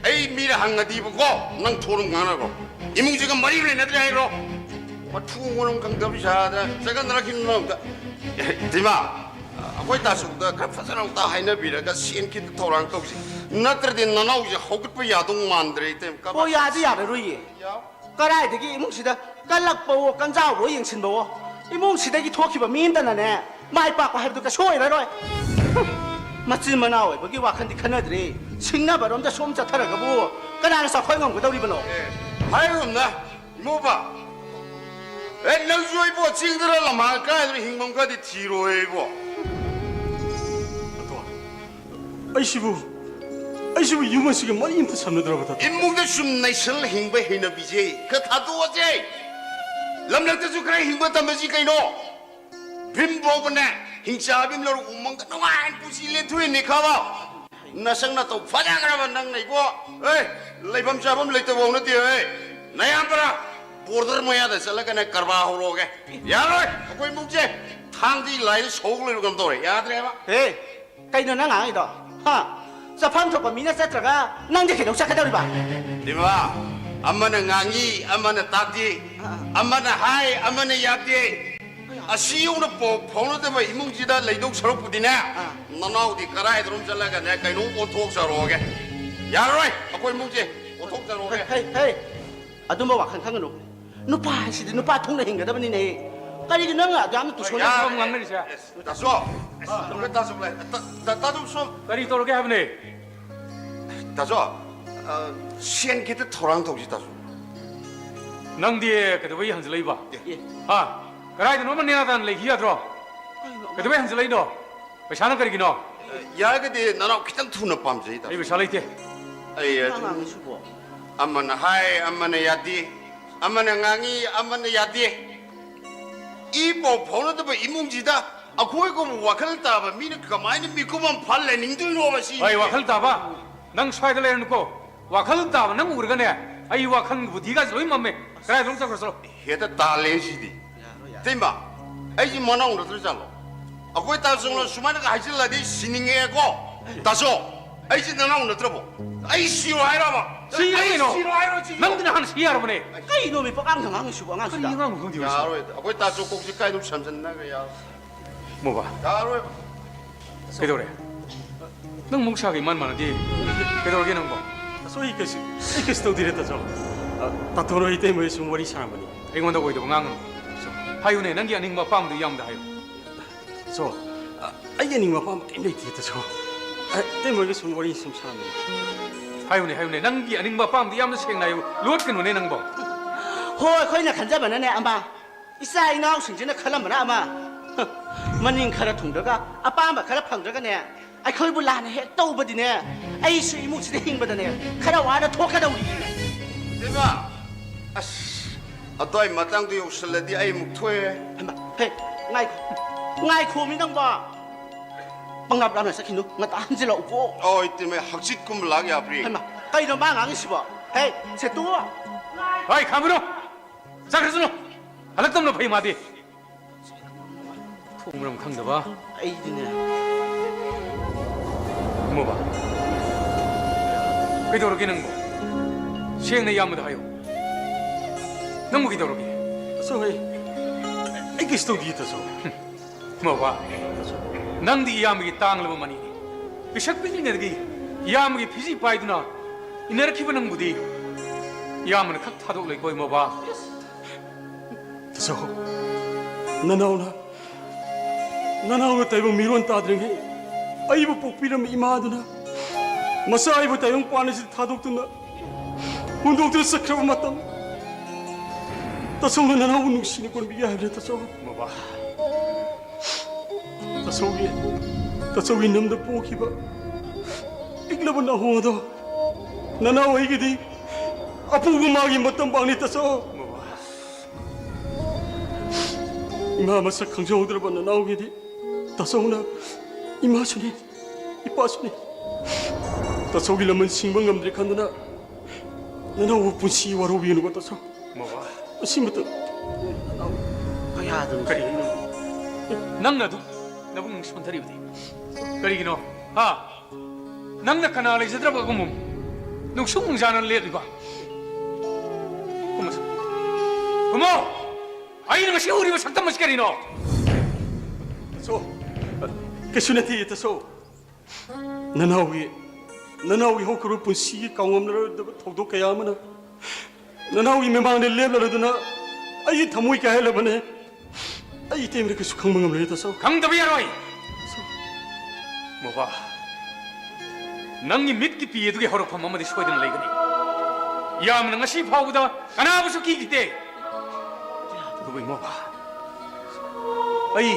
ꯑꯩ ꯃꯤꯅ ꯍꯪꯉꯗꯤꯕꯀꯣ, ꯅꯪ ꯊꯣꯔꯝ ꯉꯥꯡꯅꯔꯣ꯫ ꯏꯃꯨꯡꯁꯤꯒ ꯃꯔꯤ ꯂꯩꯅꯗ꯭ꯔꯦ ꯍꯥꯏꯔꯣ? ꯃꯊꯣꯡ ꯃꯔꯝ ꯈꯪꯗꯕ ꯏꯁꯥꯗ ꯆꯒꯠꯅꯔꯛꯈꯤꯅꯨ ꯑꯝꯇ꯫ ꯏꯇꯩꯃ, ꯑꯩꯈꯣꯏ ꯇꯥꯆꯧꯗ ꯈꯔ ꯐꯖꯅ ꯑꯝꯇ ꯍꯥꯏꯅꯕꯤꯔꯒ ꯁꯦꯟ ꯈꯤꯇ ꯊꯧꯔꯥꯡ ꯇꯧꯁꯤ꯫ ꯅꯠꯇ꯭ꯔꯗꯤ ꯅꯅꯥꯎꯁꯦ ꯍꯧꯒꯠꯄ ꯌꯥꯗꯧ ꯃꯥꯟꯗ꯭ꯔꯦ, ꯏꯇꯩꯃ꯫ ꯍꯣ, ꯌꯥꯗꯤ ꯌꯥꯔꯔꯣꯏꯌꯦ꯫ ꯌꯥꯎ꯫ ꯀꯗꯥꯏꯗꯒꯤ ꯏꯃꯨꯡꯁꯤꯗ ꯀꯜꯂꯛꯄꯋꯣ, ꯀꯟꯖꯥꯎꯕꯋꯣ ꯌꯦꯡꯁꯤꯟꯕꯋꯣ, ꯏꯃꯨꯡꯁꯤꯗꯒꯤ ꯊꯣꯛꯈꯤꯕ ꯃꯤ ꯑꯃꯇꯅꯅꯦ ꯃꯥꯏ ꯄꯥꯛꯄ ꯍꯥꯏꯕꯗꯨ ꯀꯩꯁꯨ ꯑꯣꯏꯔꯔꯣꯏ꯫ ꯃꯆꯤꯟ ꯃꯅꯥꯎ ꯑꯣꯏꯕꯒꯤ ꯋꯥꯈꯜꯗꯤ ꯈꯟꯅꯗ꯭ꯔꯦ, ꯁꯤꯡꯅꯕꯔꯣꯝꯗ ꯁꯨꯝ ꯆꯠꯊꯔꯒꯕꯨ ꯀꯅꯥꯅ ꯆꯥꯎꯈꯠ ꯉꯝꯒꯗꯧꯔꯤꯕꯅꯣ? ꯑꯦ, ꯍꯥꯏꯒꯨꯝꯅ, ꯏꯃꯧꯕ, ꯑꯦ, ꯅꯪꯁꯨ ꯏꯕꯣ, ꯆꯤꯡꯗꯔ ꯂꯝꯍꯥꯡ ꯀꯥꯏꯗꯅ ꯍꯤꯡꯐꯝ ꯈꯔꯗꯤ ꯊꯤꯔꯣꯏ ꯏꯕꯣ꯫ ꯑꯩꯁꯤꯕꯨ, ꯑꯩꯁꯤꯕꯨ ꯌꯨꯝ ꯑꯁꯤꯒ ꯃꯔꯤ ꯑꯝꯇ ꯁꯝꯅꯗ꯭ꯔꯕ ꯇꯥꯇꯣ? ꯏꯃꯨꯡꯗ ꯁꯨꯝ ꯅꯩꯁꯜ ꯍꯤꯡꯕ ꯍꯩꯅꯕꯤꯁꯦ ꯈꯔ ꯊꯥꯗꯣꯛꯑꯁꯦ꯫ ꯂꯝꯂꯛꯇꯁꯨ ꯈꯔ ꯍꯤꯡꯕ ꯇꯝꯕꯁꯤ ꯀꯩꯅꯣ? ꯚꯤꯝ ꯐꯥꯎꯕꯅꯦ, ꯍꯤꯡꯆꯥꯕꯤ ꯑꯃ ꯂꯧꯔ ꯎꯃꯪꯗ ꯅꯨꯡꯉꯥꯏꯅ ꯄꯨꯟꯁꯤ ꯂꯦꯟꯊꯣꯛꯏꯅꯤ ꯈꯕ꯫ ꯅꯁꯛ ꯅꯇꯧ ꯐꯖꯈ꯭ꯔꯕ ꯅꯪꯅ ꯏꯕꯣ꯫ ꯑꯦ, ꯂꯩꯐꯝ ꯆꯥꯐꯝ ꯂꯩꯇꯕ ꯍꯧꯅꯗꯦ, ꯑꯦ꯫ ꯅꯌꯥꯝꯕꯔꯥ, ꯕꯣꯔꯗꯔ ꯃꯌꯥꯗ ꯆꯠꯂꯒꯅꯦ ꯀꯔꯕꯥꯔ ꯍꯧꯔꯛꯑꯒꯦ꯫ ꯌꯥꯔꯣꯏ, ꯑꯩꯈꯣꯏ ꯏꯃꯨꯡꯁꯦ ꯊꯥꯡꯗꯤ ꯂꯥꯏꯗ ꯁꯧ ꯂꯩꯕ ꯀꯝ ꯇꯧꯔꯦ, ꯌꯥꯗ꯭ꯔꯦꯕ꯫ ꯍꯦ, ꯀꯩꯅꯣ ꯅꯪ ꯉꯥꯡꯉꯤꯗꯣ? ꯍꯥ? ꯆꯠꯐꯝ ꯊꯣꯛꯄ ꯃꯤꯅ ꯆꯠꯇ꯭ꯔꯒ ꯅꯪꯗꯤ ꯀꯩꯗꯧ ꯆꯠꯀꯗꯧꯔꯤꯕ? ꯏꯃꯥ, ꯑꯃꯅ ꯉꯥꯡꯉꯤ, ꯑꯃꯅ ꯇꯥꯗꯦ, ꯑꯥ꯫ ꯑꯃꯅ ꯍꯥꯏ, ꯑꯃꯅ ꯌꯥꯗꯦ꯫ ꯑꯁꯤ ꯌꯧꯅ ꯄꯥꯎ ꯐꯥꯎꯅꯗꯕ ꯏꯃꯨꯡꯁꯤꯗ ꯂꯩꯗꯧ ꯁꯔꯨꯛꯄꯨꯗꯤꯅꯦ, ꯑꯥ꯫ ꯅꯅꯥꯎꯗꯤ ꯀꯗꯥꯏꯗꯅꯣꯝ ꯆꯠꯂꯒꯅꯦ ꯀꯩꯅꯣꯝ ꯑꯣꯟꯊꯣꯛꯆꯔꯣꯒꯦ꯫ ꯌꯥꯔꯔꯣꯏ, ꯑꯩꯈꯣꯏ ꯏꯃꯨꯡꯁꯦ ꯑꯣꯟꯊꯣꯛꯆꯔꯣꯒꯦ꯫ ꯍꯩ, ꯍꯩ, ꯍꯩ꯫ ꯑꯗꯨꯝꯕ ꯋꯥꯈꯜ ꯈꯟꯒꯅꯨ꯫ ꯅꯨꯄꯥ ꯍꯥꯏꯁꯤꯗꯤ ꯅꯨꯄꯥ ꯊꯣꯛꯅ ꯍꯤꯡꯒꯗꯕꯅꯤꯅꯦ꯫ ꯀꯔꯤꯒꯤ ꯅꯪ ꯑꯗꯨ ꯌꯥꯝꯅ ꯇꯨꯁꯟꯅ ꯌꯥꯔꯦ꯫ ꯊꯕꯛ ꯉꯥꯡꯅꯔꯤꯁꯦ? ꯑꯁ, ꯇꯥꯆꯧ, ꯑꯁ, ꯇꯥꯆꯧ, ꯇꯥ-, ꯇꯥ-, ꯇꯥꯆꯧ ꯁꯣꯝ꯫ ꯀꯔꯤ ꯇꯧꯔꯒꯦ ꯍꯥꯏꯕꯅꯦ? ꯇꯥꯆꯧ, ꯑ, ꯁꯦꯟ ꯈꯤꯇ ꯊꯧꯔꯥꯡ ꯇꯧꯁꯤ, ꯇꯥꯆꯧ꯫ ꯅꯪꯗꯤ ꯀꯩꯗꯧꯕꯩ ꯍꯟꯖꯤꯜꯂꯛꯏꯕ? ꯑꯦ꯫ ꯍꯥ? ꯀꯗꯥꯏꯗꯅꯣ ꯑꯃ ꯅꯦꯅꯥ ꯇꯥꯅ ꯂꯩꯈꯤ ꯌꯥꯗ꯭ꯔꯣ? ꯀꯩꯗꯧꯕꯩ ꯍꯟꯖꯤꯜꯂꯛꯏꯅꯣ? ꯄꯩꯁꯥꯅ ꯀꯔꯤꯒꯤꯅꯣ? ꯑ, ꯌꯥꯔꯒꯗꯤ ꯅꯅꯥꯎ ꯈꯤꯇꯪ ꯊꯨꯅ ꯄꯥꯝꯖꯩ, ꯇꯥꯆꯧ꯫ ꯑꯩ ꯄꯩꯁꯥ ꯂꯩꯇꯦ꯫ ꯑꯩ ꯑꯗꯨꯝ ꯑꯉꯥꯡꯅꯤꯁꯤꯕꯣ꯫ ꯑꯃꯅ ꯍꯥꯏ, ꯑꯃꯅ ꯌꯥꯗꯦ, ꯑꯃꯅ ꯉꯥꯡꯉꯤ, ꯑꯃꯅ ꯌꯥꯗꯦ꯫ ꯏ ꯄꯥꯎ ꯐꯥꯎꯅꯗꯕ ꯏꯃꯨꯡꯁꯤꯗ ꯑꯩꯈꯣꯏꯒꯨꯝꯕ ꯋꯥꯈꯜ ꯇꯥꯕ ꯃꯤꯅ ꯀꯃꯥꯏꯅ ꯃꯤꯀꯨꯞ ꯑꯃ ꯐꯥ ꯂꯩꯅꯤꯡꯗꯣꯏꯅꯣꯕ ꯁꯤ? ꯍꯣꯏ, ꯋꯥꯈꯜ ꯇꯥꯕ, ꯅꯪ ꯁ꯭ꯋꯥꯏꯗ ꯂꯩꯔꯅꯨꯀꯣ꯫ ꯋꯥꯈꯜ ꯇꯥꯕ ꯅꯪ ꯎꯔꯒꯅꯦ, ꯑꯩ ꯋꯥꯈꯜ ꯕꯨꯙꯤꯒꯁꯦ ꯂꯣꯏ ꯃꯝꯃꯦ꯫ ꯀꯗꯥꯏꯗꯅꯣ ꯆꯠꯈ꯭ꯔꯣ, ꯆꯠꯂꯣ꯫ ꯍꯦꯛꯇ ꯇꯥꯜꯂꯦ ꯁꯤꯗꯤ꯫ ꯏꯇꯩꯃ, ꯑꯩꯁꯤ ꯃꯅꯥꯎ ꯅꯠꯇ꯭ꯔ ꯖꯥꯠꯂꯣ? ꯑꯩꯈꯣꯏ ꯇꯥꯆꯧꯅ ꯁꯨꯃꯥꯏꯅꯒ ꯍꯥꯏꯖꯤꯜꯂꯗꯤ ꯁꯤꯅꯤꯡꯉꯦꯀꯣ꯫ ꯇꯥꯆꯧ, ꯑꯩꯁꯦ ꯅꯅꯥꯎ ꯅꯠꯇ꯭ꯔꯕꯣ? ꯑꯩ ꯁꯤꯔꯣ ꯍꯥꯏꯔꯕ? ꯁꯤꯔꯣ ꯑꯩ ꯀꯩꯅꯣ? ꯁꯤꯔꯣ ꯍꯥꯏꯔꯣ, ꯁꯤꯔꯣ? ꯅꯪꯗꯨꯅ ꯍꯥꯟꯅ ꯁꯤ ꯌꯥꯔꯕꯅꯦ꯫ ꯀꯩꯅꯣ ꯃꯤ ꯄꯉꯥꯡꯗ ꯉꯥꯡꯉꯤꯁꯤꯕꯣ ꯑꯉꯥꯡꯁꯤꯗ? ꯀꯔꯤ ꯑꯉꯥꯡꯅꯣ ꯈꯪꯗꯦ ꯍꯧꯖꯤꯛ꯫ ꯌꯥꯔꯣꯏ꯫ ꯑꯩꯈꯣꯏ ꯇꯥꯆꯧ ꯀꯣꯛꯁꯤ ꯀꯥꯏꯗ ꯁꯝꯖꯟꯅꯒꯦ? ꯌꯥꯔꯣꯏ꯫ ꯃꯣꯕꯥ꯫ ꯌꯥꯔꯣꯏ꯫ ꯀꯩꯗꯧꯔꯦ? ꯅꯪ ꯃꯍꯧꯁꯥꯒ ꯏꯃꯥꯟ ꯃꯥꯟꯅꯗꯦ꯫ ꯀꯩꯗꯧꯔꯒꯦ ꯅꯪꯕꯣ? ꯑꯁ, ꯑꯩ ꯀꯩꯁꯨ, ꯑꯩ ꯀꯩꯁꯨ ꯇꯧꯗꯦ ꯇꯥꯆꯧ꯫ ꯑ, ꯇꯥꯇꯣꯟ ꯍꯣꯏ ꯏꯇꯩꯃ ꯍꯣꯏ ꯁꯨꯝ ꯋꯥꯔꯤ ꯁꯥꯔꯝꯕꯅꯤ꯫ ꯑꯩꯉꯣꯟꯗ ꯑꯣꯏꯗꯕ ꯉꯥꯡꯒꯅꯨ꯫ ꯍꯥꯏꯌꯨꯅꯦ, ꯅꯪꯒꯤ ꯑꯅꯤꯡꯕ ꯑꯄꯥꯝꯕꯗꯨ ꯏꯌꯥꯝꯗ ꯍꯥꯏꯌꯨ꯫ ꯇꯥꯆꯧ, ꯑ, ꯑꯩꯒꯤ ꯑꯅꯤꯡꯕ ꯑꯄꯥꯝꯕ ꯀꯔꯤꯝ ꯂꯩꯇꯦ ꯇꯥꯆꯧ꯫ ꯑ, ꯏꯇꯩꯃ ꯍꯣꯏꯒ ꯁꯨꯝ ꯋꯥꯔꯤ ꯁꯨꯝ ꯁꯥꯔꯝꯕꯅꯤ꯫ ꯍꯥꯏꯌꯨꯅꯦ, ꯍꯥꯏꯌꯨꯅꯦ, ꯅꯪꯒꯤ ꯑꯅꯤꯡꯕ ꯑꯄꯥꯝꯕꯗꯨ ꯌꯥꯝꯅ ꯁꯦꯡꯅ ꯍꯥꯏꯌꯨ꯫ ꯂꯣꯠꯀꯅꯨꯅꯦ ꯅꯪꯕꯣ꯫ ꯍꯣꯏ, ꯑꯩꯈꯣꯏꯅ ꯈꯟꯖꯕꯅꯅꯦ ꯑꯃ, ꯏꯆꯥ ꯏꯅꯥꯎꯁꯤꯡꯁꯤꯅ ꯈꯜꯂꯝꯕꯅ ꯑꯃ꯫ ꯃꯅꯤꯡ ꯈꯔ ꯊꯨꯡꯗ꯭ꯔꯒ ꯑꯄꯥꯝꯕ ꯈꯔ ꯐꯪꯗ꯭ꯔꯒꯅꯦ, ꯑꯩꯈꯣꯏꯕꯨ ꯂꯥꯟꯅ ꯍꯦꯛ ꯇꯧꯕꯗꯤꯅꯦ, ꯑꯩꯁꯨ ꯏꯃꯨꯡꯁꯤꯗ ꯍꯤꯡꯕꯗꯅꯦ ꯈꯔ ꯋꯥꯅ ꯊꯣꯛꯀꯗꯧꯔꯤ꯫ ꯏꯕꯦꯝꯃ, ꯑꯁ, ꯑꯗ꯭ꯋꯥꯏ ꯃꯇꯥꯡꯗꯣ ꯌꯧꯁꯜꯂꯗꯤ ꯑꯩ ꯑꯃꯨꯛ ꯊꯣꯛꯑꯦ꯫ ꯍꯩꯃꯥ, ꯍꯦ, ꯉꯥꯏꯈꯣ꯫ ꯉꯥꯏꯈꯣꯃꯤ ꯅꯪꯕꯣ꯫ ꯄꯪꯂꯥꯞ ꯂꯥꯞꯅ ꯆꯠꯈꯤꯅꯨ, ꯉꯟꯇꯥ ꯍꯟꯖꯤꯜꯂꯛꯎꯀꯣ꯫ ꯑꯣ, ꯏꯇꯩꯃ, ꯍꯛꯆꯤꯠ ꯀꯨꯝꯕ ꯂꯥꯛ ꯌꯥꯕ꯭ꯔꯤ? ꯍꯩꯃꯥ, ꯀꯩꯅꯣ ꯃꯥ ꯉꯥꯡꯉꯤꯁꯤꯕꯣ? ꯍꯦ, ꯁꯦꯇꯨ! ꯍꯣꯏ, ꯈꯥꯝꯃꯨꯅꯨ! ꯆꯠꯈ꯭ꯔꯁꯅꯨ! ꯍꯜꯂꯛꯇꯕꯅ ꯐꯩ ꯃꯥꯗꯤ꯫ ꯊꯣꯡ ꯃꯔꯝ ꯈꯪꯗꯕ꯫ ꯑꯩꯗꯤꯅꯦ꯫ ꯏꯃꯣꯕ꯫ ꯀꯩꯗꯧꯔꯒꯦ ꯅꯪꯕꯣ? ꯁꯦꯡꯅ ꯏꯌꯥꯝꯕꯗ ꯍꯥꯏꯌꯨ꯫ ꯅꯪꯕꯨ ꯀꯩꯗꯧꯔꯒꯦ? ꯇꯥꯆꯧ, ꯑꯩ, ꯑꯩ ꯀꯩꯁꯨ ꯇꯧꯗꯤꯌꯦ, ꯇꯥꯆꯧ꯫ ꯏꯃꯣꯕ, ꯅꯪꯗꯤ ꯏꯌꯥꯝꯕꯒꯤ ꯇꯥꯡꯂꯕ ꯃꯅꯤꯅꯤ꯫ ꯄꯤꯁꯛ ꯄꯤꯛꯂꯤꯉꯩꯗꯒꯤ ꯏꯌꯥꯝꯕꯒꯤ ꯐꯤꯖꯤ ꯄꯥꯏꯗꯨꯅ ꯏꯟꯅꯔꯛꯈꯤꯕ ꯅꯪꯕꯨꯗꯤ ꯏꯌꯥꯝꯕꯅ ꯈꯛ ꯊꯥꯗꯣꯛꯂꯣꯏꯀꯣ, ꯏꯃꯣꯕ꯫ ꯇꯥꯆꯧ, ꯅꯅꯥꯎꯅ, ꯅꯅꯥꯎꯅ ꯇꯥꯏꯕꯪ ꯃꯤꯔꯣꯟ ꯇꯥꯗ꯭ꯔꯤꯉꯩ ꯑꯩꯕꯨ ꯄꯣꯛꯄꯤꯔꯝꯕ ꯏꯃꯥꯗꯨꯅ ꯃꯆꯥ ꯑꯩꯕꯨ ꯇꯥꯏꯕꯪ ꯄꯥꯟ ꯑꯁꯤꯗ ꯊꯥꯗꯣꯛꯇꯨꯅ ꯍꯨꯟꯗꯣꯛꯇꯨꯅ ꯆꯠꯈ꯭ꯔꯕ ꯃꯇꯝ, ꯇꯥꯆꯧꯅ ꯅꯅꯥꯎꯕꯨ ꯅꯨꯡꯁꯤꯅ ꯀꯣꯟꯕꯤꯒꯦ ꯍꯥꯏꯕꯅꯦ, ꯇꯥꯆꯧ꯫ ꯕꯕꯥ꯫ ꯇꯥꯆꯧꯒꯤ, ꯇꯥꯆꯧꯒꯤ ꯅꯝꯗ ꯄꯣꯛꯈꯤꯕ ꯄꯤꯛꯂꯕ ꯅꯥꯍꯣꯡ ꯑꯗꯣ ꯅꯅꯥꯎ ꯑꯩꯒꯤꯗꯤ ꯑꯄꯨꯕ ꯃꯥꯒꯤ ꯃꯇꯝ ꯄꯥꯡꯅꯤ, ꯇꯥꯆꯧ꯫ ꯕꯕꯥ꯫ ꯏꯃꯥ ꯃꯁꯛ ꯈꯪꯖꯍꯧꯗ꯭ꯔꯕ ꯅꯅꯥꯎꯒꯤꯗꯤ ꯇꯥꯆꯧꯅ ꯏꯃꯥꯁꯨꯅꯤ, ꯏꯄꯥꯁꯨꯅꯤ꯫ ꯇꯥꯆꯧꯒꯤ ꯂꯃꯟ ꯁꯤꯡꯕ ꯉꯝꯗ꯭ꯔꯦ ꯈꯟꯗꯨꯅ ꯅꯅꯥꯎꯕꯨ ꯄꯨꯟꯁꯤ ꯋꯥꯔꯧꯕꯤꯒꯅꯨꯀꯣ, ꯇꯥꯆꯧ꯫ ꯕꯕꯥ꯫ ꯃꯁꯤꯃꯇ꯫ ꯀꯌꯥꯗꯅꯣ ꯀꯔꯤꯒꯤꯅꯣ? ꯅꯪꯅ ꯑꯗꯨꯝ ꯅꯕꯨꯡ ꯁꯣꯟꯊꯔꯤꯕꯗꯤ ꯀꯔꯤꯒꯤꯅꯣ? ꯍꯥ? ꯅꯪꯅ ꯀꯅꯥ ꯂꯩꯖꯗ꯭ꯔꯕꯒꯨꯝ ꯅꯨꯡꯁꯨꯛ ꯅꯨꯡꯖꯥꯅ ꯂꯦꯞꯂꯤꯕ? ꯀꯨꯝꯃꯁꯨ꯫ ꯀꯨꯝꯃꯣ! ꯑꯩꯅ ꯉꯁꯤ ꯎꯔꯤꯕ ꯁꯛꯇꯝ ꯑꯁꯤ ꯀꯔꯤꯅꯣ? ꯇꯥꯆꯧ, ꯀꯩꯁꯨ ꯅꯠꯇꯦ, ꯇꯥꯆꯧ꯫ ꯅꯅꯥꯎꯒꯤ, ꯅꯅꯥꯎꯒꯤ ꯍꯧꯈ꯭ꯔꯕ ꯄꯨꯟꯁꯤꯒꯤ ꯀꯥꯎꯉꯝꯂꯔꯣꯏꯗꯕ ꯊꯧꯗꯣꯛ ꯀꯌꯥ ꯑꯃꯅ ꯅꯅꯥꯎꯒꯤ ꯃꯤꯃꯥꯡꯗ ꯂꯦꯞꯂꯔꯗꯨꯅ ꯑꯩꯒꯤ ꯊꯃꯣꯏ ꯀꯥꯏꯍꯜꯂꯕꯅꯦ꯫ ꯑꯩ ꯏꯇꯩꯃꯗ ꯀꯩꯁꯨ ꯈꯪꯕ ꯉꯝꯂꯣꯏ, ꯇꯥꯆꯧ꯫ ꯈꯪꯗꯕ ꯌꯥꯔꯣꯏ꯫ ꯃꯣꯕꯥ, ꯅꯪꯒꯤ ꯃꯤꯠꯀꯤ ꯄꯤ ꯑꯗꯨꯒꯤ ꯍꯧꯔꯛꯐꯝ ꯑꯃꯗꯤ ꯁꯣꯏꯗꯅ ꯂꯩꯒꯅꯤ꯫ ꯌꯥꯝꯅ ꯉꯁꯤ ꯐꯥꯎꯕꯗ ꯀꯅꯥꯕꯨꯁꯨ ꯀꯤꯈꯤꯗꯦ꯫ ꯑꯗꯨꯕꯨ ꯏꯃꯣꯕ, ꯑꯩ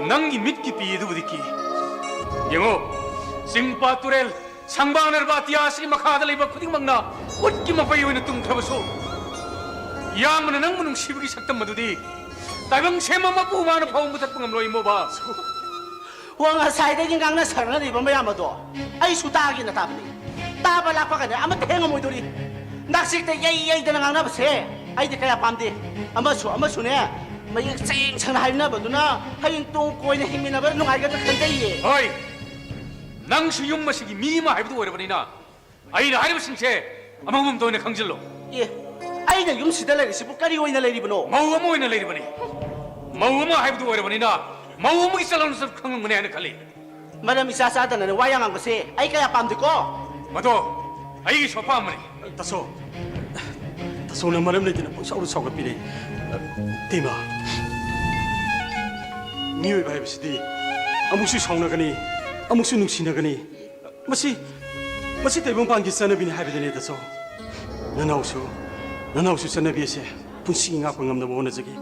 ꯅꯪꯒꯤ ꯃꯤꯠꯀꯤ ꯄꯤ ꯑꯗꯨꯕꯨꯗꯤ ꯀꯤ꯫ ꯌꯦꯡꯉꯣ, ꯆꯤꯡ ꯄꯥꯠ ꯇꯨꯔꯦꯜ, ꯁꯪꯕꯥꯅꯔꯕ ꯑꯇꯤꯌꯥ ꯑꯁꯤꯒꯤ ꯃꯈꯥꯗ ꯂꯩꯕ ꯈꯨꯗꯤꯡꯃꯛꯅ ꯎꯠꯀꯤ ꯃꯄꯩ ꯑꯣꯏꯅ ꯇꯨꯝꯈ꯭ꯔꯕꯁꯨ, ꯌꯥꯝꯕꯅ ꯅꯪꯕꯨ ꯅꯨꯡꯁꯤꯕꯒꯤ ꯁꯛꯇꯝ ꯑꯗꯨꯗꯤ ꯇꯥꯏꯕꯪ ꯁꯦꯝꯕ ꯃꯄꯨ ꯃꯥꯅ ꯐꯥꯎꯕ ꯃꯨꯊꯠꯄ ꯉꯝꯂꯣꯏ ꯏꯃꯣꯕ꯫ ꯋꯥ ꯉꯁꯥꯏꯗꯒꯤ ꯉꯥꯡꯅ ꯁꯥꯟꯅꯔꯤꯕ ꯃꯌꯥꯝ ꯑꯗꯣ ꯑꯩꯁꯨ ꯇꯥꯒꯦꯅ ꯇꯥꯕꯅꯤ꯫ ꯇꯥꯕ ꯂꯥꯛꯄꯒꯅꯦ ꯑꯃꯠꯇ ꯍꯦꯡꯉꯝꯃꯣꯏꯗꯧꯔꯤ꯫ ꯅꯥꯛꯆꯦꯛꯇ ꯌꯩ ꯌꯩꯗꯅ ꯉꯥꯡꯅꯕꯁꯦ ꯑꯩꯗꯤ ꯀꯌꯥ ꯄꯥꯝꯗꯦ꯫ ꯑꯃꯁꯨ ꯑꯃꯁꯨꯅꯦ ꯃꯌꯦꯛ ꯁꯦꯡ ꯁꯦꯡꯅ ꯍꯥꯏꯅꯕꯗꯨꯅ ꯍꯌꯦꯡ ꯇꯨꯡ ꯀꯣꯏꯅ ꯍꯤꯡꯃꯤꯟꯅꯕꯗ ꯅꯨꯡꯉꯥꯏꯒꯗ꯭ꯔꯥ ꯈꯟꯖꯩꯌꯦ꯫ ꯍꯣꯏ, ꯅꯪꯁꯨ ꯌꯨꯝ ꯑꯁꯤꯒꯤ ꯃꯤ ꯑꯃ ꯍꯥꯏꯕꯗꯨ ꯑꯣꯏꯔꯕꯅꯤꯅ ꯑꯩꯅ ꯍꯥꯏꯔꯤꯕꯁꯤꯡꯁꯦ ꯑꯃꯃꯝꯇ ꯑꯣꯏꯅ ꯈꯪꯖꯤꯜꯂꯣ꯫ ꯑꯦ, ꯑꯩꯅ ꯌꯨꯝꯁꯤꯗ ꯂꯩꯔꯤꯁꯤꯕꯨ ꯀꯔꯤ ꯑꯣꯏꯅ ꯂꯩꯔꯤꯕꯅꯣ? ꯃꯧ ꯑꯃ ꯑꯣꯏꯅ ꯂꯩꯔꯤꯕꯅꯤ꯫ ꯃꯧ ꯑꯃ ꯍꯥꯏꯕꯗꯨ ꯑꯣꯏꯔꯕꯅꯤꯅ ꯃꯧ ꯑꯃꯒꯤ ꯆꯠꯂꯝ ꯆꯠ ꯈꯪꯂꯝꯒꯅꯤ ꯍꯥꯏꯅ ꯈꯜꯂꯤ꯫ ꯃꯔꯝ ꯏꯆꯥ ꯆꯥꯗꯅꯅꯦ ꯋꯥ ꯌꯥꯝ ꯉꯥꯡꯕꯁꯦ ꯑꯩ ꯀꯌꯥ ꯄꯥꯝꯗꯦꯀꯣ꯫ ꯃꯗꯣ ꯑꯩꯒꯤꯁꯨ ꯑꯄꯥꯝꯕꯅꯤ꯫ ꯇꯥꯆꯧ, ꯇꯥꯆꯧꯅ ꯃꯔꯝ ꯂꯩꯇꯅ ꯄꯪꯁꯥꯎꯗ ꯁꯥꯎꯒꯠꯄꯤꯔꯦ꯫ ꯏꯇꯩꯃ, ꯃꯤꯑꯣꯏꯕ ꯍꯥꯏꯕꯁꯤꯗꯤ ꯑꯃꯨꯛꯁꯨ ꯁꯥꯎꯅꯒꯅꯤ, ꯑꯃꯨꯛꯁꯨ ꯅꯨꯡꯁꯤꯅꯒꯅꯤ꯫ ꯃꯁꯤ, ꯃꯁꯤ ꯇꯥꯏꯕꯪꯄꯥꯟꯒꯤ ꯆꯠꯅꯕꯤꯅꯤ ꯍꯥꯏꯕꯗꯨꯅꯦ, ꯇꯥꯆꯧ꯫ ꯅꯅꯥꯎꯁꯨ, ꯅꯅꯥꯎꯁꯨ ꯆꯠꯅꯕꯤ ꯑꯁꯦ ꯄꯨꯟꯁꯤꯒꯤ ꯉꯥꯛꯄ ꯉꯝꯅꯕ ꯍꯣꯠꯅꯖꯒꯦ꯫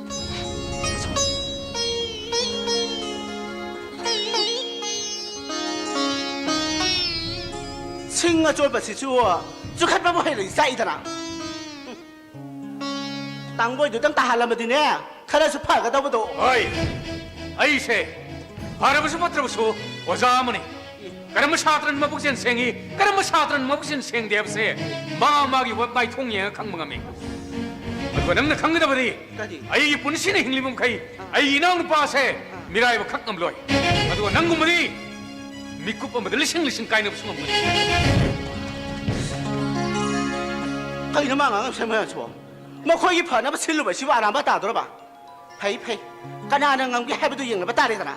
ꯁꯤꯡ ꯑꯆꯣꯠꯄꯁꯤꯁꯨ ꯆꯨꯈꯠꯄꯕꯨ ꯍꯩꯔꯗꯤ ꯆꯥꯛꯏꯗꯅ꯫ ꯇꯥꯡꯒꯣꯏꯗꯨꯗꯪ ꯇꯥꯍꯜꯂꯝꯃꯗꯤꯅꯦ, ꯈꯔꯁꯨ ꯐꯒꯗꯧꯕꯗꯣ꯫ ꯍꯣꯏ, ꯑꯩꯁꯦ ꯐꯔꯕꯁꯨ ꯐꯠꯇ꯭ꯔꯕꯁꯨ ꯑꯣꯖꯥ ꯑꯃꯅꯤ꯫ ꯀꯔꯝꯕ ꯁꯥꯇ꯭ꯔꯅ ꯃꯕꯨꯛꯆꯦꯜ ꯁꯦꯡꯉꯤ, ꯀꯔꯝꯕ ꯁꯥꯇ꯭ꯔꯅ ꯃꯕꯨꯛꯆꯦꯜ ꯁꯦꯡꯗꯦ ꯍꯥꯏꯕꯁꯦ ꯃꯥ ꯃꯥꯒꯤ ꯋꯦꯕ ꯃꯥꯏꯊꯣꯡ ꯌꯦꯡꯉꯒ ꯈꯪꯕ ꯉꯝꯃꯤ꯫ ꯑꯗꯨꯒ ꯅꯪꯅ ꯈꯪꯒꯗꯕꯗꯤ, ꯀꯔꯤ? ꯑꯩꯒꯤ ꯄꯨꯟꯁꯤꯅ ꯍꯤꯡꯂꯤꯕ ꯃꯈꯩ ꯑꯩꯒꯤ ꯏꯅꯥꯎꯅꯨꯄꯥꯁꯦ ꯃꯤꯔꯥꯏꯕ ꯈꯛ ꯉꯝꯂꯣꯏ꯫ ꯑꯗꯨꯒ ꯅꯪꯒꯨꯝꯕꯗꯤ ꯃꯤꯀꯨꯞ ꯑꯃꯗ ꯂꯤꯁꯤꯡ ꯂꯤꯁꯤꯡ ꯀꯥꯏꯅꯕꯁꯨ ꯉꯝꯒꯅꯤ꯫ ꯀꯩꯅꯣ ꯃꯥ ꯉꯥꯡꯉꯤꯕꯁꯦ ꯃꯌꯥꯝꯁꯤꯕꯣ? ꯃꯈꯣꯏꯒꯤ ꯐꯅꯕ ꯁꯤꯜꯂꯨꯕꯁꯤꯕꯨ ꯑꯔꯥꯟꯕ ꯇꯥꯗꯣꯔꯕ? ꯐꯩ, ꯐꯩ꯫ ꯀꯅꯥꯅ ꯉꯝꯒꯦ ꯍꯥꯏꯕꯗꯨ ꯌꯦꯡꯅꯕ ꯇꯥꯔꯦꯗꯅ꯫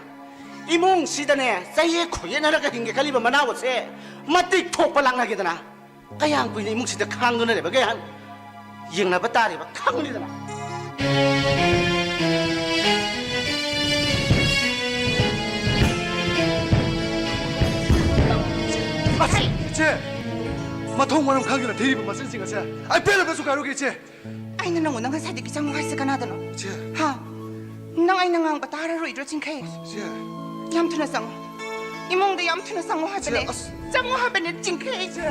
ꯏꯃꯨꯡꯁꯤꯗꯅꯦ, ꯆꯌꯦ ꯈꯣꯏꯌꯦꯠꯅꯔꯒ ꯍꯤꯡꯒꯦ ꯈꯜꯂꯤꯕ ꯃꯅꯥꯎ ꯑꯁꯦ ꯃꯇꯤꯛ ꯊꯣꯛꯄ ꯂꯥꯛꯅꯒꯦꯗꯅ꯫ ꯀꯌꯥꯝ ꯀꯨꯏꯅ ꯏꯃꯨꯡꯁꯤꯗ ꯈꯥꯡꯗꯨꯅ ꯂꯩꯕꯒꯦ ꯍꯥꯏꯅ ꯌꯦꯡꯅꯕ ꯇꯥꯔꯦꯕ, ꯈꯪꯅꯤꯗꯅ꯫ ꯑꯁ, ꯏꯆꯦ! ꯃꯊꯣꯡ ꯃꯔꯝ ꯈꯪꯗꯅ ꯊꯤꯔꯤꯕ ꯃꯆꯤꯟꯁꯤꯡ ꯑꯁꯦ ꯑꯩ ꯄꯦꯜꯂꯕꯁꯨ ꯀꯥꯏꯔꯨꯒꯦ, ꯏꯆꯦ꯫ ꯑꯩꯅ ꯅꯪꯉꯣꯟꯗ ꯉꯁꯥꯏꯗꯒꯤ ꯆꯪꯉꯣ ꯍꯥꯏꯁꯦ ꯀꯅꯥꯗꯅꯣ? ꯏꯆꯦ꯫ ꯍꯥ? ꯅꯪ ꯑꯩꯅ ꯉꯥꯡꯕ ꯇꯥꯔꯔꯣꯏꯗ꯭ꯔꯣ, ꯆꯤꯡꯈꯩ? ꯏꯆꯦ꯫ ꯌꯥꯝ ꯊꯨꯅ ꯆꯪꯉꯣ꯫ ꯏꯃꯨꯡꯗ ꯌꯥꯝ ꯊꯨꯅ ꯆꯪꯉꯣ ꯍꯥꯏꯕꯅꯦ꯫ ꯏꯆꯦ, ꯑꯁ꯫ ꯆꯪꯉꯣ ꯍꯥꯏꯕꯅꯦ, ꯆꯤꯡꯈꯩ꯫ ꯏꯆꯦ꯫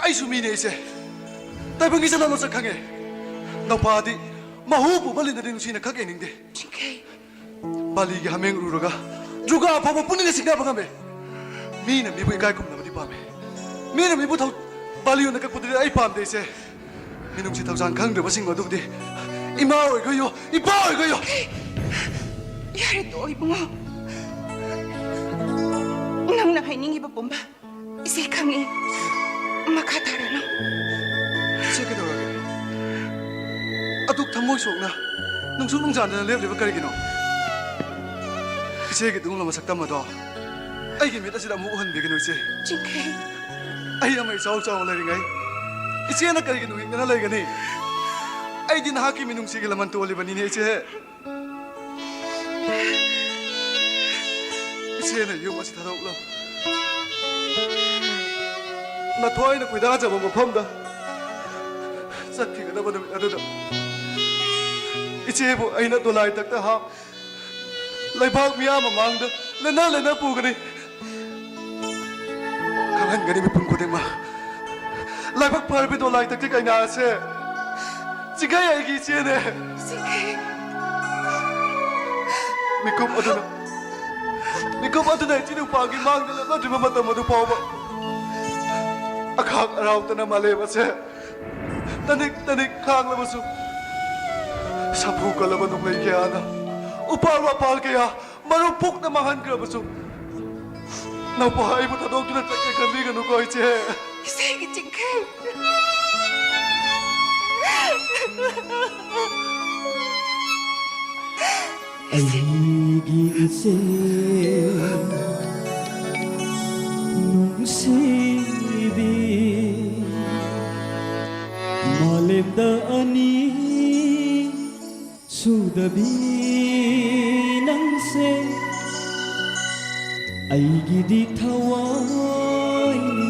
ꯑꯩꯁꯨ ꯃꯤꯅꯦ, ꯏꯆꯦ꯫ ꯇꯥꯏꯕꯪꯒꯤ ꯆꯠꯅ ꯂꯣꯟꯆꯠ ꯈꯪꯉꯦ꯫ ꯅꯧꯄꯥꯗꯤ ꯃꯍꯨ ꯄꯨꯕ ꯂꯤꯟꯗꯗꯤ ꯅꯨꯡꯁꯤꯅ ꯈꯛ ꯌꯦꯡꯅꯤꯡꯗꯦ꯫ ꯆꯤꯡꯈꯩ꯫ ꯕꯥꯂꯤꯒꯤ ꯍꯥꯃꯦꯡ ꯎꯔꯨꯔꯒ ꯗꯨꯔꯒꯥ ꯐꯥꯎꯕ ꯄꯨꯛꯅꯤꯡꯅ ꯆꯤꯡꯅꯕ ꯉꯝꯃꯦ꯫ ꯃꯤꯅ ꯃꯤꯕꯨ ꯏꯀꯥꯏ ꯈꯨꯝꯅꯕꯗꯤ ꯄꯥꯝꯃꯦ꯫ ꯃꯤꯅ ꯃꯤꯕꯨ ꯊꯧ-, ꯕꯥꯂꯤ ꯑꯣꯏꯅ ꯀꯛꯄꯗꯨꯗꯤ ꯑꯩ ꯄꯥꯝꯗꯦ, ꯏꯆꯦ꯫ ꯃꯤꯅꯨꯡꯁꯤ ꯊꯧꯖꯥꯜ ꯈꯪꯗ꯭ꯔꯕꯁꯤꯡ ꯑꯗꯨꯕꯨꯗꯤ ꯏꯃꯥ ꯑꯣꯏꯈꯣꯌꯣ, ꯏꯄꯥ ꯑꯣꯏꯈꯣꯌꯣ꯫ ꯌꯥꯔꯦ, ꯇꯣꯛꯑꯣ, ꯏꯕꯨꯡꯉꯣ꯫ ꯅꯪꯅ ꯍꯥꯏꯅꯤꯡꯉꯤꯕ ꯄꯨꯝꯕ ꯏꯆꯦ ꯈꯪꯉꯤ꯫ ꯃꯈꯥ ꯇꯥꯔꯅꯨ꯫ ꯏꯆꯦ ꯀꯩꯗꯧꯔꯒꯦ? ꯑꯗꯨꯛ ꯊꯃꯣꯏ ꯁꯣꯛꯅ ꯅꯨꯡꯁꯨꯛ ꯅꯨꯡꯖꯥꯟꯗꯅ ꯂꯦꯞꯂꯤꯕ ꯀꯔꯤꯒꯤꯅꯣ? ꯏꯆꯦꯒꯤ ꯑꯗꯨꯒꯨꯝꯂꯕ ꯃꯁꯛꯇꯝ ꯑꯗꯣ ꯑꯩꯒꯤ ꯃꯤꯠ ꯑꯁꯤꯗ ꯑꯃꯨꯛ ꯎꯍꯟꯕꯤꯒꯅꯨ, ꯏꯆꯦ꯫ ꯆꯤꯡꯈꯩ꯫ ꯑꯩ ꯑꯃ ꯏꯆꯥꯎ ꯆꯥꯎ ꯂꯩꯔꯤꯉꯩ ꯏꯆꯦꯅ ꯀꯔꯤꯒꯤ ꯅꯨꯡꯉꯤꯛꯅꯅ ꯂꯩꯒꯅꯤ? ꯑꯩꯗꯤ ꯅꯍꯥꯛꯀꯤ ꯃꯤꯅꯨꯡꯁꯤꯒꯤ ꯂꯃꯟ ꯇꯣꯜꯂꯤꯕꯅꯤꯅꯦ, ꯏꯆꯦ꯫ ꯏꯆꯦꯅ ꯌꯨꯝ ꯑꯁꯤ ꯊꯥꯗꯣꯛꯂꯝ, ꯅꯊꯣꯏꯅ ꯈꯣꯏꯗꯥꯖꯕ ꯃꯐꯝꯗ ꯆꯠꯈꯤꯒꯗꯕ ꯅꯨꯃꯤꯠ ꯑꯗꯨꯗ ꯏꯆꯦꯕꯨ ꯑꯩꯅ ꯗꯣꯂꯥꯏ ꯇꯛꯇ ꯍꯥꯞ, ꯂꯩꯕꯥꯛ ꯃꯤꯌꯥꯝ ꯃꯃꯥꯡꯗ ꯂꯦꯟꯅ ꯂꯦꯟꯅ ꯄꯨꯒꯅꯤ꯫ ꯈꯪꯍꯟꯒꯅꯤ ꯃꯤꯄꯨꯝ ꯈꯨꯗꯤꯡꯃꯛ꯫ ꯂꯥꯏꯕꯛ ꯐꯔꯕꯤ ꯗꯣꯂꯥꯏ ꯇꯛꯇꯤ ꯀꯩꯅꯥ ꯑꯁꯦ ꯆꯤꯡꯈꯩ ꯑꯩꯒꯤ ꯏꯆꯦꯅꯦ꯫ ꯆꯤꯡꯈꯩ꯫ ꯃꯤꯀꯨꯞ ꯑꯗꯨꯅ, ꯃꯤꯀꯨꯞ ꯑꯗꯨꯅ ꯏꯆꯤꯟ ꯅꯨꯄꯥꯒꯤ ꯃꯥꯡꯗ ꯂꯦꯞꯅꯗ꯭ꯔꯤꯕ ꯃꯇꯝ ꯑꯗꯨ ꯐꯥꯎꯕ ꯑꯈꯥꯛ ꯑꯔꯥꯎꯇꯅ ꯃꯥꯂꯦꯝ ꯑꯁꯦ ꯇꯅꯤꯛ ꯇꯅꯤꯛ ꯈꯥꯡꯂꯕꯁꯨ ꯁꯥꯐꯨ ꯀꯜꯂꯕ ꯅꯣꯡꯂꯩ ꯀꯌꯥꯅ, ꯎꯄꯥꯜ ꯋꯥꯄꯥꯜ ꯀꯌꯥ ꯃꯔꯨ ꯄꯣꯛꯅ ꯃꯥꯡꯍꯟꯈ꯭ꯔꯕꯁꯨ, ꯅꯧꯄꯥ ꯑꯩꯕꯨ ꯊꯥꯗꯣꯛꯇꯨꯅ ꯆꯠꯀꯦ ꯈꯟꯕꯤꯒꯅꯨꯀꯣ, ꯏꯆꯦ꯫ ꯏꯆꯦꯒꯤ ꯆꯤꯡꯈꯩ꯫ ꯑꯩꯒꯤ ꯏꯆꯦ ꯅꯨꯡꯁꯤꯕꯤ, ꯃꯥꯂꯦꯝꯗ ꯑꯅꯤ ꯁꯨꯗꯕꯤ ꯅꯪꯁꯦ ꯑꯩꯒꯤꯗꯤ ꯊꯋꯥꯏꯅꯤ,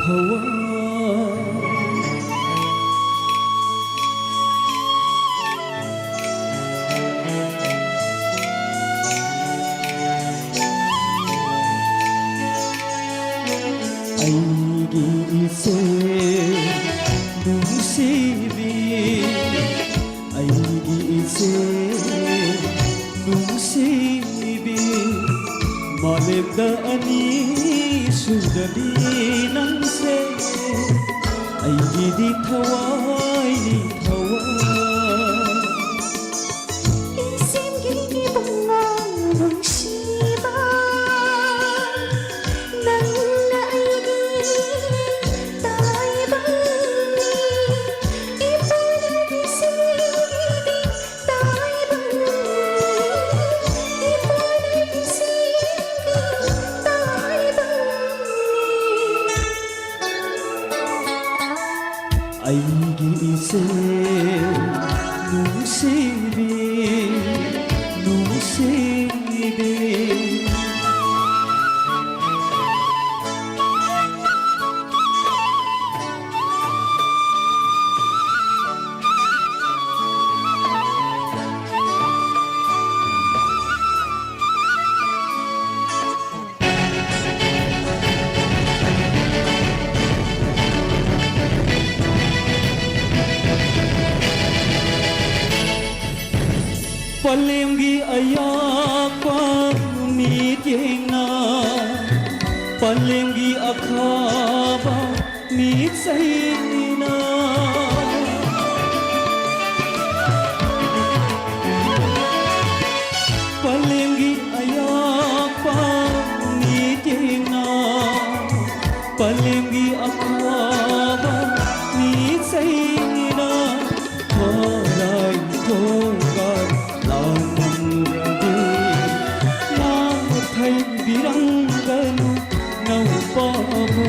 ꯊꯋꯥꯏ꯫ ꯑꯩꯒꯤ ꯏꯆꯦ ꯅꯨꯡꯁꯤꯕꯤ, ꯑꯩꯒꯤ ꯏꯆꯦ ꯅꯨꯡꯁꯤꯕꯤ, ꯃꯥꯂꯦꯝꯗ ꯑꯅꯤ ꯁꯨꯗꯕꯤ ꯅꯪꯁꯦ ꯑꯩꯒꯤꯗꯤ ꯊꯋꯥꯏꯅꯤ, ꯊꯋꯥꯏ꯫ ꯏꯁꯤꯡꯒꯤ ꯏꯕꯨꯡꯉꯣ ꯅꯨꯡꯁꯤꯕ, ꯅꯪꯅ ꯑꯩꯒꯤ ꯇꯥꯏꯕꯪꯅꯤ꯫ ꯏꯄꯨꯅ ꯏꯁꯤꯡꯒꯤꯗꯤ ꯇꯥꯏꯕꯪꯅꯤ꯫ ꯏꯄꯨꯅ ꯏꯁꯤꯡꯒꯤ ꯇꯥꯏꯕꯪꯅꯤ꯫ ꯑꯩꯒꯤ ꯏꯆꯦ ꯅꯨꯡꯁꯤꯕꯤ, ꯅꯨꯡꯁꯤꯕꯤ꯫ ꯄꯂꯦꯝꯒꯤ ꯑꯌꯥꯛꯄ ꯃꯤꯠꯌꯦꯡꯅ, ꯄꯂꯦꯝꯒꯤ ꯑꯈꯥꯕ ꯃꯤꯠꯁꯩꯅ ꯒꯤ ꯑꯐꯕ ꯃꯤꯁꯩꯅ ꯃꯔꯥꯏ ꯊꯣꯛꯄ ꯂꯥꯟꯅꯨꯔꯗꯤ ꯃꯥ ꯊꯩꯕꯤꯔꯝꯒꯅꯨ ꯅꯧꯄꯥꯕꯨ꯫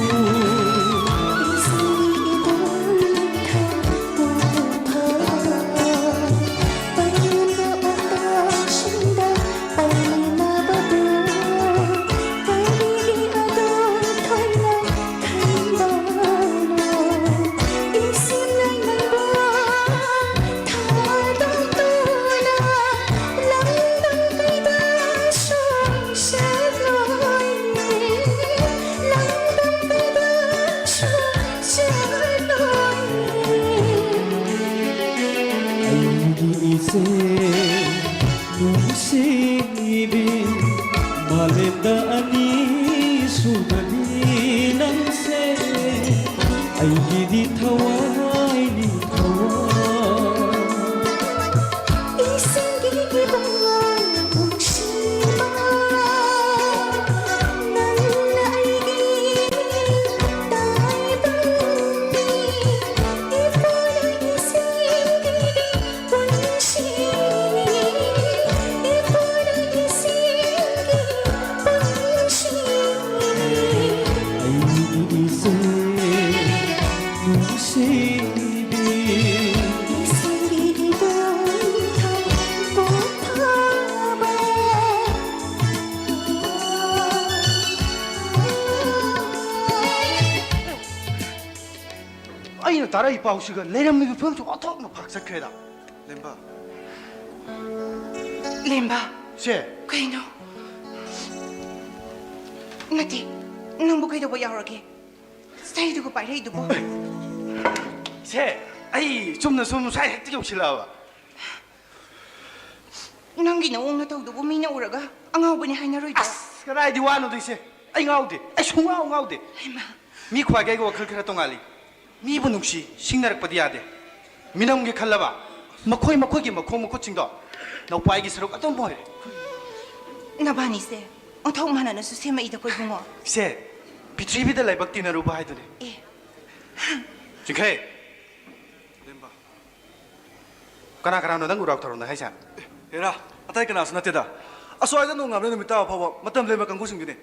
ꯑꯩꯒꯤ ꯏꯆꯦ ꯅꯨꯡꯁꯤꯕꯤ, ꯃꯥꯂꯦꯝꯗ ꯑꯅꯤ ꯁꯨꯕꯗꯤ ꯅꯪꯁꯦ, ꯑꯩꯒꯤꯗꯤ ꯊꯋꯥꯏꯅꯤ ꯊꯋꯥꯏ꯫ ꯏꯁꯤꯡꯒꯤ ꯏꯕꯨꯡꯉꯣ ꯅꯨꯡꯁꯤꯕ, ꯅꯪꯅ ꯑꯩꯒꯤ ꯇꯥꯏꯕꯪꯅꯤ꯫ ꯏꯄꯨꯅ ꯏꯁꯤꯡꯒꯤ ꯄꯨꯟꯁꯤꯅꯤ, ꯏꯄꯨꯅ ꯏꯁꯤꯡꯒꯤ ꯄꯨꯟꯁꯤꯅꯤ꯫ ꯑꯩꯒꯤ ꯏꯆꯦ ꯅꯨꯡꯁꯤꯕꯤ꯫ ꯏꯁꯤꯡꯒꯤ ꯏꯕꯨꯡ ꯊꯧꯕ ꯐꯥꯕ꯫ ꯑꯩꯅ ꯇꯥꯔꯛꯏ ꯄꯥꯎꯁꯤꯒ ꯂꯩꯔꯝꯃꯤꯕ ꯐꯤꯕꯝꯁꯤ ꯑꯣꯟꯊꯣꯛꯅ ꯐꯥꯛꯆꯠꯈ꯭ꯔꯦꯗ꯫ ꯂꯦꯝꯕ꯫ ꯂꯦꯝꯕ꯫ ꯁꯦ꯫ ꯀꯩꯅꯣ? ꯅꯠꯇꯦ, ꯅꯪꯕꯨ ꯀꯩꯗꯧꯕ ꯌꯥꯎꯔꯒꯦ? ꯆꯩꯗꯨꯒ ꯄꯥꯏꯔꯛꯏꯗꯨꯕꯨ? ꯁꯦ, ꯑꯩ ꯆꯨꯝꯅ ꯁꯨꯝ ꯁ꯭ꯋꯥꯏ ꯍꯦꯛꯇ ꯌꯧꯁꯤꯜꯂꯛꯑꯕ꯫ ꯅꯪꯒꯤ ꯅꯑꯣꯡ ꯅꯇꯧꯗꯨꯕꯨ ꯃꯤꯅ ꯎꯔꯒ ꯑꯉꯥꯎꯕꯅꯤ ꯍꯥꯏꯅꯔꯣꯏꯗ꯭ꯔꯣ? ꯑꯁ, ꯀꯗꯥꯏꯗꯤ ꯋꯥꯅꯣꯗ ꯏꯆꯦ? ꯑꯩ ꯉꯥꯎꯗꯦ, ꯑꯩ ꯁꯨꯡꯉꯥꯎ ꯉꯥꯎꯗꯦ꯫ ꯍꯩꯃꯥ꯫ ꯃꯤ ꯈ꯭ꯋꯥꯏꯒꯩꯒ ꯋꯥꯈꯜ ꯈꯔ ꯇꯣꯡꯉꯥꯜꯂꯤ꯫ ꯃꯤꯕꯨ ꯅꯨꯡꯁꯤ, ꯁꯤꯡꯅꯔꯛꯄꯗꯤ ꯌꯥꯗꯦ꯫ ꯃꯤꯅꯝꯒꯦ ꯈꯜꯂꯕ? ꯃꯈꯣꯏ ꯃꯈꯣꯏꯒꯤ ꯃꯈꯣꯡ ꯃꯈꯨꯠꯁꯤꯡꯗꯣ ꯅꯧꯄꯥꯏꯒꯤ ꯁꯔꯨꯛ ꯑꯗꯨꯝ ꯑꯣꯏꯔꯦ꯫ ꯅꯕꯥꯅꯤꯁꯦ ꯑꯣꯟꯊꯣꯛ ꯃꯥꯟꯅꯅꯁꯨ ꯁꯦꯝꯃꯛꯏꯗꯀꯣ, ꯏꯕꯨꯡꯉꯣ꯫ ꯏꯆꯦ, ꯄ꯭ꯔꯤꯊꯤꯕꯤꯗ ꯂꯥꯏꯕꯛ ꯇꯤꯟꯅꯔꯨꯕ ꯍꯥꯏꯗꯨꯅꯤ꯫ ꯑꯦ꯫ ꯆꯤꯡꯈꯩ꯫ ꯀꯅꯥ ꯀꯅꯥꯅꯣ ꯅꯪ ꯎꯔꯥꯎ ꯊꯧꯔꯥꯎꯅ ꯍꯥꯏꯁꯦ? ꯍꯦꯔꯥ, ꯑꯇꯩ ꯀꯅꯥꯁꯨ ꯅꯠꯇꯦꯗ꯫ ꯑꯁ꯭ꯋꯥꯏꯗ ꯅꯣꯡꯉꯥꯟꯕ ꯅꯨꯃꯤꯠ ꯇꯥꯕ ꯐꯥꯎꯕ ꯃꯇꯝ ꯂꯦꯟꯕ ꯀꯥꯡꯕꯨꯁꯤꯡꯗꯨꯅꯤ꯫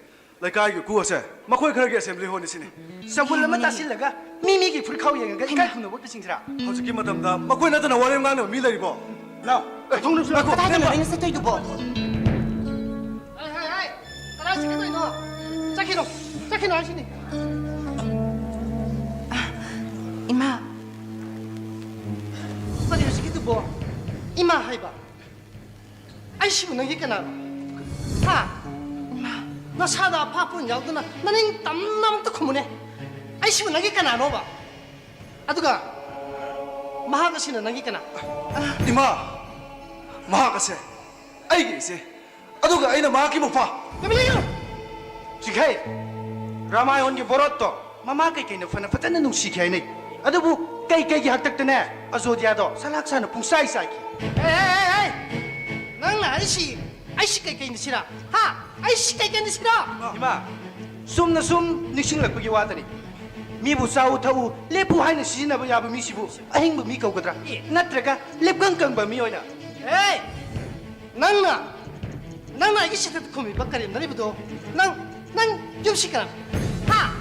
ꯂꯩꯀꯥꯏꯒꯤ ꯏꯀꯨ ꯑꯁꯦ ꯃꯈꯣꯏ ꯈꯔꯒꯤ assembly hall ꯅꯤ ꯁꯤꯅꯤ꯫ ꯆꯝꯐꯨꯜ ꯑꯃ ꯇꯥꯁꯤꯜꯂꯒ ꯃꯤ ꯃꯤꯒꯤ ꯐꯨꯔꯤꯠꯈꯥꯎ ꯌꯦꯡꯉꯒ ꯏꯀꯥꯏ ꯈꯨꯝꯅꯕ ꯑꯣꯠꯄꯁꯤꯡꯁꯤꯔꯥ? ꯍꯧꯖꯤꯛꯀꯤ ꯃꯇꯝꯗ ꯃꯈꯣꯏ ꯅꯠꯇꯅ ꯋꯥꯔꯦꯝ ꯉꯥꯡꯅꯕ ꯃꯤ ꯂꯩꯔꯤꯕꯣ? ꯂꯥꯎ, ꯊꯣꯡꯗꯣ ꯁꯤꯜꯂꯣ꯫ ꯀꯗꯥꯏꯗꯅꯣ ꯂꯣꯏꯅ ꯆꯠꯇꯣꯏꯗꯨꯕꯣ? ꯍꯥꯏ, ꯍꯥꯏ, ꯍꯥꯏ! ꯀꯗꯥꯏ ꯆꯠꯀꯗꯣꯏꯅꯣ? ꯆꯠꯈꯤꯅꯣ! ꯆꯠꯈꯤꯅꯣ ꯍꯥꯏꯁꯤꯅꯤ! ꯏꯃꯥ! ꯀꯔꯤ ꯍꯧꯖꯤꯛꯀꯤꯗꯨꯕꯣ? ꯏꯃꯥ ꯍꯥꯏꯕ? ꯑꯩꯁꯤꯕꯨ ꯅꯪꯒꯤ ꯀꯅꯥꯅꯣ? ꯍꯥ? ꯏꯃꯥ! ꯅꯁꯥꯗ ꯑꯐꯥ ꯑꯐꯨꯟ ꯌꯥꯎꯗꯅ ꯅꯅꯤꯡ ꯇꯝꯅ ꯑꯝꯇ ꯈꯨꯝꯃꯨꯅꯦ꯫ ꯑꯩꯁꯤꯕꯨ ꯅꯪꯒꯤ ꯀꯅꯥꯅꯣꯕ? ꯑꯗꯨꯒ ꯃꯍꯥꯛ ꯑꯁꯤꯅ ꯅꯪꯒꯤ ꯀꯅꯥ? ꯏꯃꯥ! ꯃꯍꯥꯛ ꯑꯁꯦ ꯑꯩꯒꯤ ꯏꯆꯦ꯫ ꯑꯗꯨꯒ ꯑꯩꯅ ꯃꯍꯥꯛꯀꯤ ꯃꯄꯥ꯫ ꯇꯨꯃꯤꯟ ꯂꯩꯌꯨ! ꯆꯤꯡꯈꯩ, ꯔꯥꯃꯥꯌꯣꯟꯒꯤ ꯚꯣꯔꯣꯠꯇꯣ ꯃꯃꯥ ꯀꯩꯀꯩꯅ ꯐꯅ ꯐꯖꯅ ꯅꯨꯡꯁꯤꯈꯤ ꯍꯥꯏꯅꯩ꯫ ꯑꯗꯨꯕꯨ ꯀꯩ ꯀꯩꯒꯤ ꯍꯥꯛꯇꯛꯇꯅꯦ ꯑꯌꯣꯙ꯭ꯌꯥꯗꯣ ꯁꯂꯥꯛ ꯁꯥꯅ ꯄꯨꯡꯆꯥꯏ ꯆꯥꯏꯈꯤ꯫ ꯍꯦ, ꯍꯦ, ꯍꯦ, ꯍꯦ! ꯅꯪꯅ ꯍꯥꯏꯔꯤꯁꯤ ꯑꯩꯁꯤ ꯀꯩꯀꯩꯅ ꯁꯤꯔꯥ? ꯍꯥ? ꯑꯩꯁꯤ ꯀꯩꯀꯩꯅ ꯁꯤꯔꯥ? ꯏꯃꯥ, ꯆꯨꯝꯅ ꯁꯨꯝ ꯅꯤꯡꯁꯤꯡꯂꯛꯄꯒꯤ ꯋꯥꯗꯅꯤ꯫ ꯃꯤꯕꯨ ꯆꯥꯎ ꯊꯛꯎ ꯂꯦꯞꯄꯨ ꯍꯥꯏꯅ ꯁꯤꯖꯤꯟꯅꯕ ꯌꯥꯕ ꯃꯤꯁꯤꯕꯨ ꯑꯍꯤꯡꯕ ꯃꯤ ꯀꯧꯒꯗ꯭ꯔꯥ? ꯑꯦ꯫ ꯅꯠꯇ꯭ꯔꯒ ꯂꯦꯞꯀꯪ ꯀꯪꯕ ꯃꯤ ꯑꯣꯏꯅ? ꯑꯦ! ꯅꯪꯅ, ꯅꯪꯅ ꯑꯩꯒꯤ ꯁꯤꯗ ꯈꯨꯝꯃꯤꯕ ꯀꯔꯦꯝꯅꯔꯤꯕꯗꯣ, ꯅꯪ, ꯅꯪ ꯌꯨꯝꯁꯤ ꯀꯅꯥ? ꯍꯥ?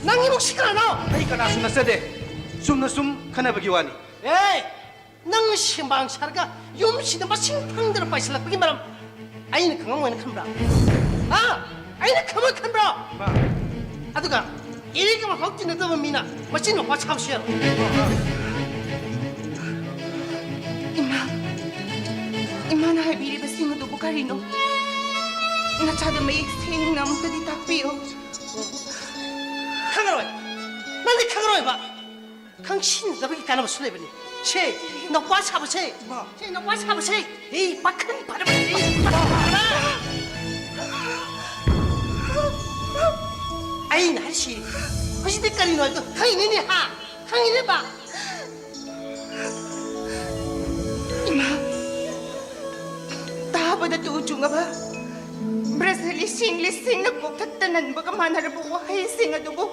ꯅꯪ ꯏꯃꯨꯡꯁꯤ ꯀꯅꯥꯅꯣ? ꯑꯩ ꯀꯅꯥꯁꯨ ꯅꯠꯆꯗꯦ꯫ ꯆꯨꯝꯅ ꯁꯨꯝ ꯈꯟꯅꯕꯒꯤ ꯋꯥꯅꯤ꯫ ꯑꯦ! ꯅꯪ ꯁꯦꯝꯕꯥꯡ ꯁꯥꯔꯒ ꯌꯨꯝꯁꯤꯗ ꯃꯁꯤꯡ ꯐꯪꯗꯅ ꯄꯥꯏꯁꯤꯜꯂꯛꯄꯒꯤ ꯃꯔꯝ ꯑꯩꯅ ꯈꯪꯉꯝꯃꯣꯏꯅ ꯈꯟꯕ꯭ꯔꯥ? ꯍꯥ? ꯑꯩꯅ ꯈꯪꯉꯣꯏ ꯈꯟꯕ꯭ꯔꯣ? ꯏꯃꯥ꯫ ꯑꯗꯨꯒ ꯏꯔꯤꯛ ꯑꯃꯐꯥꯎ ꯇꯤꯟꯅꯗꯕ ꯃꯤꯅ ꯃꯆꯤꯟ ꯃꯧꯄꯥ ꯁꯥꯕꯁꯨ ꯌꯥꯔꯣꯏ꯫ ꯏꯃꯥ, ꯏꯃꯥꯅ ꯍꯥꯏꯕꯤꯔꯤꯕꯁꯤꯡ ꯑꯗꯨꯕꯨ ꯀꯔꯤꯅꯣ? ꯅꯆꯥꯗ ꯃꯌꯦꯛ ꯁꯦꯡꯅ ꯑꯃꯨꯛꯇꯗꯤ ꯇꯥꯛꯄꯤꯌꯨ꯫ ꯈꯪꯉꯔꯣꯏ꯫ ꯅꯪꯗꯤ ꯈꯪꯉꯔꯣꯏꯕ꯫ ꯈꯪꯁꯤꯟꯅꯗꯕꯒꯤ ꯀꯥꯟꯅꯕꯁꯨ ꯂꯩꯕꯅꯤ꯫ ꯁꯦ, ꯅꯧꯄꯥ ꯁꯥꯕꯁꯦ꯫ ꯏꯃꯥ꯫ ꯁꯦ, ꯅꯧꯄꯥ ꯁꯥꯕꯁꯦ꯫ ꯑꯦ, ꯄꯥꯈꯪ ꯐꯔꯕꯅꯤ꯫ ꯑꯩꯅ ꯍꯥꯏꯁꯤ, ꯍꯧꯖꯤꯛꯇꯤ ꯀꯔꯤꯅꯣ ꯍꯥꯏꯕꯗꯣ ꯈꯪꯉꯤꯅꯤꯅꯦ, ꯍꯥ? ꯈꯪꯉꯤꯅꯦꯕ? ꯏꯃꯥ, ꯇꯥꯕꯗ ꯇꯨ ꯆꯨꯡꯉꯕ ꯕ꯭ꯔꯁ ꯂꯤꯁꯤꯡ ꯂꯤꯁꯤꯡꯅ ꯀꯣꯛꯊꯛꯇ ꯅꯟꯕꯒ ꯃꯥꯟꯅꯔꯕ ꯋꯥꯍꯩꯁꯤꯡ ꯑꯗꯨꯕꯨ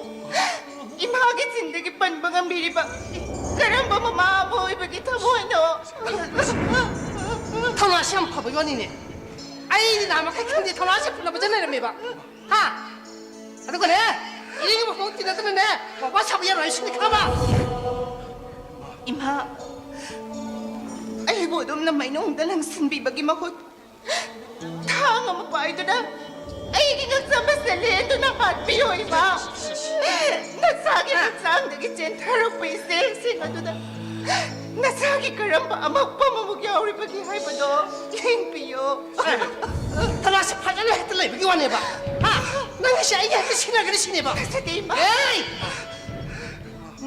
ꯏꯃꯥꯒꯤ ꯆꯤꯟꯗꯒꯤ ꯄꯟꯕ ꯉꯝꯕꯤꯔꯤꯕ ꯀꯔꯝꯕ ꯃꯃꯥ ꯑꯃ ꯑꯣꯏꯕꯒꯤ ꯊꯃꯣꯏꯅꯣ? ꯊꯧꯅꯥꯁꯤ ꯌꯥꯝ ꯐꯕꯒꯤ ꯋꯥꯅꯤꯅꯦ꯫ ꯑꯩꯗꯤ ꯅꯍꯥꯟ ꯃꯈꯩ ꯈꯪꯗꯦ, ꯊꯧꯅꯥꯁꯤ ꯐꯅ ꯐꯖꯅ ꯂꯩꯔꯝꯃꯦꯕ꯫ ꯍꯥ? ꯑꯗꯨꯒꯅꯦ, ꯏꯅꯦꯒꯤ ꯃꯈꯣꯡ ꯇꯤꯟꯅꯗꯅꯅꯦ, ꯃꯄꯥ ꯁꯥꯕ ꯌꯥꯔꯣꯏ ꯍꯥꯏꯁꯤꯅꯤ, ꯈꯪꯉꯕ? ꯏꯃꯥ, ꯑꯩꯕꯨ ꯑꯗꯨꯝꯅ ꯃꯩꯅꯨꯡꯗ ꯂꯪꯁꯤꯟꯕꯤꯕꯒꯤ ꯃꯍꯨꯠ ꯊꯥꯡ ꯑꯃ ꯄꯥꯏꯗꯨꯅ ꯑꯩꯒꯤ ꯉꯛꯁꯝ ꯑꯁꯦ ꯂꯦꯟꯗꯨꯅ ꯍꯥꯠꯄꯤꯌꯣ, ꯏꯃꯥ꯫ ꯅꯆꯥꯒꯤ ꯍꯛꯆꯥꯡꯗꯒꯤ ꯆꯦꯟꯊꯔꯛꯄ ꯏꯆꯦꯁꯤꯡ ꯑꯗꯨꯗ ꯅꯆꯥꯒꯤ ꯀꯔꯝꯕ ꯑꯃꯛꯄ ꯑꯃꯃꯨꯛ ꯌꯥꯎꯔꯤꯕꯒꯦ ꯍꯥꯏꯕꯗꯣ ꯌꯦꯡꯕꯤꯌꯣ꯫ ꯊꯧꯅꯥꯁꯤ ꯐꯖꯅ ꯍꯦꯛꯇ ꯂꯩꯕꯒꯤ ꯋꯥꯅꯦꯕ꯫ ꯍꯥ? ꯅꯪꯒꯤꯁꯦ ꯑꯩꯒ ꯍꯦꯛꯇ ꯁꯤꯟꯅꯒꯅꯤ ꯁꯤꯅꯦꯕ꯫ ꯐꯖꯗꯦ, ꯏꯃꯥ꯫ ꯑꯦ!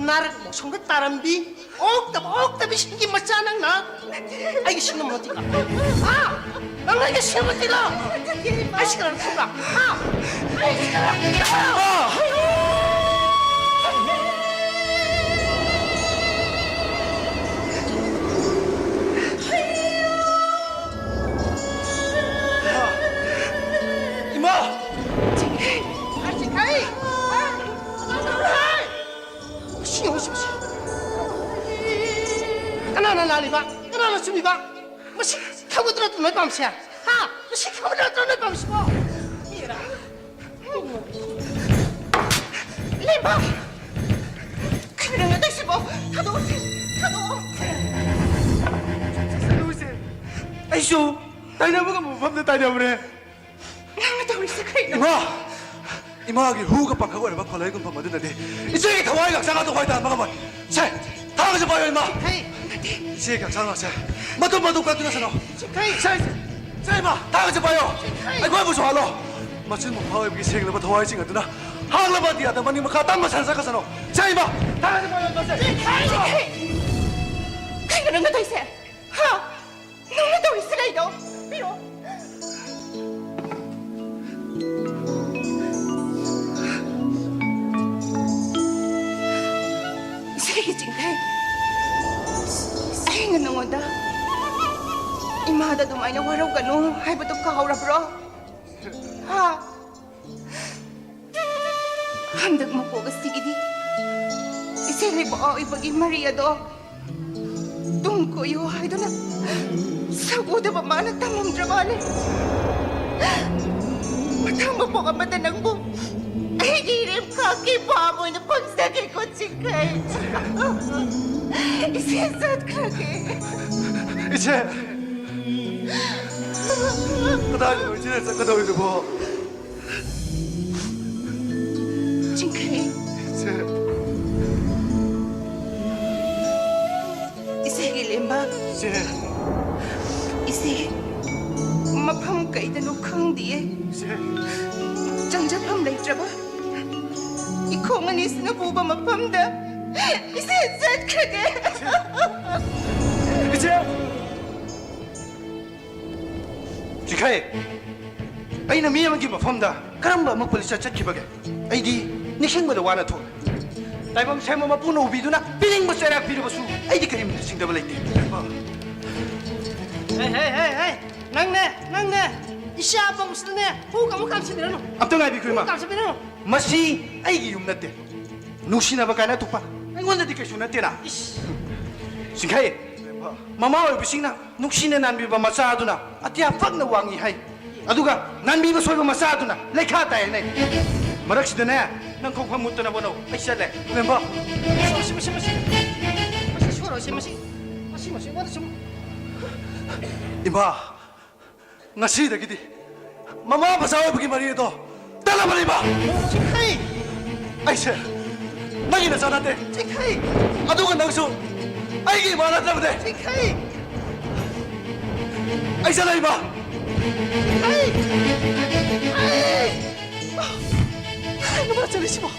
ꯅꯥꯔꯛ ꯃꯣꯁꯣꯡꯗ ꯇꯥꯔꯝꯕꯤ, ꯑꯣꯛꯇꯕ, ꯑꯣꯛꯇꯕꯤ ꯁꯤꯡꯒꯤ ꯃꯆꯥ ꯅꯪꯅ ꯑꯩꯒꯤ ꯁꯤꯡꯅ ꯃꯇꯤꯛ ꯂꯥꯛ꯫ ꯍꯥ? ꯅꯪ ꯑꯩꯒꯤ ꯁꯤꯡꯅ ꯃꯇꯤꯛ ꯂꯥꯛ꯫ ꯑꯩ ꯁꯤꯡꯅ ꯃꯇꯤꯛ ꯂꯥꯛ꯫ ꯍꯥ? ꯑꯩ ꯁꯤꯡꯅ ꯃꯇꯤꯛ ꯂꯥꯛ꯫ ꯏꯃꯥ! ꯁꯤ ꯌꯦꯡꯉꯨ, ꯁꯤ, ꯁꯤ꯫ ꯀꯅꯥꯅ ꯂꯥꯜꯂꯤꯕ? ꯀꯅꯥꯅ ꯆꯨꯝꯃꯤꯕ? ꯃꯁꯤ ꯈꯪꯕ ꯅꯠꯇ꯭ꯔꯣ ꯅꯣꯏ ꯄꯥꯝꯃꯤꯁꯦ? ꯍꯥ? ꯃꯁꯤ ꯈꯪꯕ ꯅꯠꯇ꯭ꯔꯣ ꯅꯣꯏ ꯄꯥꯝꯃꯤꯁꯤꯕꯣ? ꯂꯦꯝꯕ! ꯀꯩꯅꯣ ꯅꯪꯅ ꯇꯧꯏꯁꯤꯕꯣ? ꯊꯥꯗꯣꯛꯑꯣꯁꯦ, ꯊꯥꯗꯣꯛꯑꯣ꯫ ꯆꯠꯂꯨꯁꯦ꯫ ꯑꯩꯁꯨ ꯇꯥꯏꯅꯕ ꯉꯝꯕ ꯃꯐꯝꯗ ꯇꯥꯏꯅꯕꯅꯦ꯫ ꯅꯪꯅ ꯇꯧꯔꯤꯁꯦ ꯀꯩꯅꯣ? ꯏꯃꯥ! ꯏꯃꯥꯒꯤ ꯍꯨꯒ ꯄꯥꯡꯈꯛ ꯑꯣꯏꯔꯕ ꯈꯣꯂꯩ ꯒꯨꯝꯐꯝ ꯑꯗꯨꯗꯗꯤ ꯏꯆꯦꯒꯤ ꯊꯋꯥꯏꯒ ꯍꯛꯆꯥꯡꯒ ꯇꯣꯈꯥꯏ ꯇꯥꯍꯟꯕ ꯉꯝꯃꯣꯏ꯫ ꯁꯦ, ꯊꯥꯡꯒꯁꯦ ꯄꯥꯏꯌꯣ, ꯏꯃꯥ꯫ ꯏꯆꯦꯒꯤ ꯍꯛꯆꯥꯡ ꯉꯥꯛꯁꯦ ꯃꯇꯨꯝ ꯃꯇꯨꯝ ꯀꯛꯇꯨꯅ ꯁꯅꯧ꯫ ꯁꯦ, ꯁꯦ, ꯏꯃꯥ, ꯊꯥꯡꯒꯁꯦ ꯄꯥꯏꯌꯣ꯫ ꯑꯩꯈꯣꯏꯕꯨꯁꯨ ꯍꯥꯠꯂꯣ꯫ ꯃꯆꯤꯟ ꯃꯧꯄ꯭ꯋꯥ ꯑꯣꯏꯕꯒꯤ ꯁꯦꯡꯂꯕ ꯊꯋꯥꯏꯁꯤꯡ ꯑꯗꯨꯅ ꯍꯥꯡꯂꯕ ꯑꯇꯤꯌꯥꯗ ꯃꯅꯤꯡ ꯃꯈꯥ ꯇꯝꯅ ꯁꯟ ꯆꯠꯈ꯭ꯔꯁꯅꯨ꯫ ꯁꯦ, ꯏꯃꯥ, ꯊꯥꯡꯒꯁꯦ ꯄꯥꯏꯌꯣ, ꯏꯃꯥ, ꯁꯦ꯫ ꯀꯩꯅꯣ ꯅꯪꯅ ꯇꯧꯔꯤꯁꯦ? ꯍꯥ? ꯅꯪꯅ ꯇꯧꯔꯤꯁꯦ ꯀꯩꯅꯣ? ꯄꯤꯔꯛꯑꯣ꯫ ꯏꯆꯦꯒꯤ ꯆꯤꯡꯈꯩ, ꯑꯩꯅ ꯅꯉꯣꯟꯗ ꯏꯃꯥꯗ ꯑꯗꯨꯃꯥꯏꯅ ꯋꯥꯔꯧꯒꯅꯨ ꯍꯥꯏꯕꯗꯣ ꯀꯥꯎꯔꯕ꯭ꯔꯣ? ꯍꯥ? ꯍꯟꯗꯛ ꯃꯄꯣꯛ ꯑꯁꯤꯒꯤꯗꯤ ꯏꯆꯦ ꯂꯩꯕꯥꯛ ꯑꯣꯏꯕꯒꯤ ꯃꯔꯤ ꯑꯗꯣ ꯇꯨꯡ ꯀꯣꯏꯌꯨ ꯍꯥꯏꯗꯨꯅ ꯁꯛ ꯎꯗꯕ ꯃꯥꯅ ꯇꯝꯂꯝꯗ꯭ꯔꯕꯅꯦ꯫ ꯃꯊꯪ ꯃꯄꯣꯛ ꯑꯃꯗ ꯅꯪꯕꯨ ꯑꯩꯒꯤ ꯏꯔꯦꯝ ꯈꯥꯛꯀꯤ ꯄꯥꯝ ꯑꯣꯏꯅ ꯐꯪꯖꯒꯦꯀꯣ ꯆꯤꯡꯈꯩ꯫ ꯏꯆꯦ ꯆꯠꯈ꯭ꯔꯒꯦ꯫ ꯏꯆꯦ! ꯀꯗꯥꯏꯗꯅꯣ ꯏꯆꯦꯅ ꯆꯠꯀꯗꯧꯔꯤꯗꯨꯕꯣ? ꯆꯤꯡꯈꯩ꯫ ꯏꯆꯦ! ꯏꯆꯦꯒꯤ ꯂꯦꯝꯕ꯫ ꯏꯆꯦ! ꯏꯆꯦ, ꯃꯐꯝ ꯀꯩꯗꯅꯣ ꯈꯪꯗꯤꯌꯦ꯫ ꯏꯆꯦ! ꯆꯪꯖꯐꯝ ꯂꯩꯇ꯭ꯔꯕ ꯏꯈꯣꯡ ꯑꯅꯤꯁꯤꯅ ꯄꯨꯕ ꯃꯐꯝꯗ ꯏꯆꯦ ꯆꯠꯈ꯭ꯔꯒꯦ꯫ ꯏꯆꯦ! ꯆꯤꯡꯈꯩ, ꯑꯩꯅ ꯃꯤ ꯑꯃꯒꯤ ꯃꯐꯝꯗ ꯀꯔꯝꯕ ꯑꯃꯣꯠꯄ ꯂꯤꯆꯠ ꯆꯠꯈꯤꯕꯒꯦ? ꯑꯩꯗꯤ ꯅꯤꯡꯁꯤꯡꯕꯗ ꯋꯥꯅ ꯊꯣꯛꯂꯦ꯫ ꯇꯥꯏꯕꯪ ꯁꯦꯝꯕ ꯃꯄꯨꯅ ꯎꯕꯤꯗꯨꯅ ꯄꯤꯅꯤꯡꯕ ꯆꯩꯔꯥꯛ ꯄꯤꯔꯕꯁꯨ ꯑꯩꯗꯤ ꯀꯔꯤꯝꯇ ꯆꯤꯡꯗꯕ ꯂꯩꯇꯦ꯫ ꯍꯦ, ꯍꯦ, ꯍꯦ, ꯍꯦ! ꯅꯪꯅꯦ, ꯅꯪꯅꯦ! ꯏꯆꯥ ꯑꯄꯪꯕꯁꯤꯗꯅꯦ ꯍꯨ ꯑꯃꯨꯛ ꯀꯥꯝꯁꯤꯟꯕꯤꯔꯅꯨ꯫ ꯑꯝꯇ ꯉꯥꯏꯕꯤꯈꯣ, ꯏꯃꯥ꯫ ꯍꯨ ꯀꯥꯝꯁꯤꯟꯕꯤꯔꯅꯨ꯫ ꯃꯁꯤ ꯑꯩꯒꯤ ꯌꯨꯝ ꯅꯠꯇꯦ꯫ ꯅꯨꯡꯁꯤꯅꯕ ꯀꯥꯏꯅ ꯊꯣꯛꯄ ꯑꯩꯉꯣꯟꯗꯗꯤ ꯀꯩꯁꯨ ꯅꯠꯇꯦꯅ꯫ ꯏꯁ! ꯆꯤꯡꯈꯩ, ꯃꯃꯥ ꯑꯣꯏꯕꯁꯤꯡꯅ ꯅꯨꯡꯁꯤꯅ ꯅꯥꯟꯕꯤꯕ ꯃꯆꯥ ꯑꯗꯨꯅ ꯑꯇꯤꯌꯥ ꯄꯛꯅ ꯋꯥꯡꯉꯤ ꯍꯥꯏ꯫ ꯑꯗꯨꯒ ꯅꯥꯟꯕꯤꯕ ꯁꯣꯏꯕ ꯃꯆꯥ ꯑꯗꯨꯅ ꯂꯩꯈꯥ ꯇꯥꯏ ꯍꯥꯏꯅꯩ꯫ ꯃꯔꯛꯁꯤꯗꯅꯦ, ꯅꯪ ꯈꯣꯡꯐꯝ ꯃꯨꯠꯇꯅꯕ ꯍꯣꯠꯅꯧ꯫ ꯑꯩ ꯆꯠꯂꯦ꯫ ꯂꯦꯝꯕ꯫ ꯃꯁꯤ, ꯃꯁꯤ, ꯃꯁꯤ, ꯃꯁꯤ꯫ ꯃꯁꯤ ꯁꯣꯏꯔꯣꯏꯁꯦ, ꯃꯁꯤ꯫ ꯃꯁꯤ, ꯃꯁꯤ, ꯃꯁꯤ ꯁꯨꯝ꯫ ꯏꯃꯥ, ꯉꯁꯤꯗꯒꯤꯗꯤ ꯃꯃꯥ ꯃꯆꯥ ꯑꯣꯏꯕꯒꯤ ꯃꯔꯤ ꯑꯗꯣ ꯇꯠꯂꯕꯅꯦꯕ꯫ ꯆꯤꯡꯈꯩ! ꯑꯩꯁꯦ ꯅꯪꯒꯤ ꯅꯆꯥ ꯅꯠꯇꯦ꯫ ꯆꯤꯡꯈꯩ! ꯑꯗꯨꯒ ꯅꯪꯁꯨ ꯑꯩꯒꯤ ꯏꯃꯥ ꯅꯠꯇ꯭ꯔꯕꯅꯦ꯫ ꯆꯤꯡꯈꯩ! ꯑꯩ ꯆꯠꯂꯦ, ꯏꯃꯥ꯫ ꯆꯤꯡꯈꯩ! ꯆꯤꯡꯈꯩ! ꯀꯩꯅꯣ ꯃꯥ ꯆꯠꯂꯤꯁꯤꯕꯣ?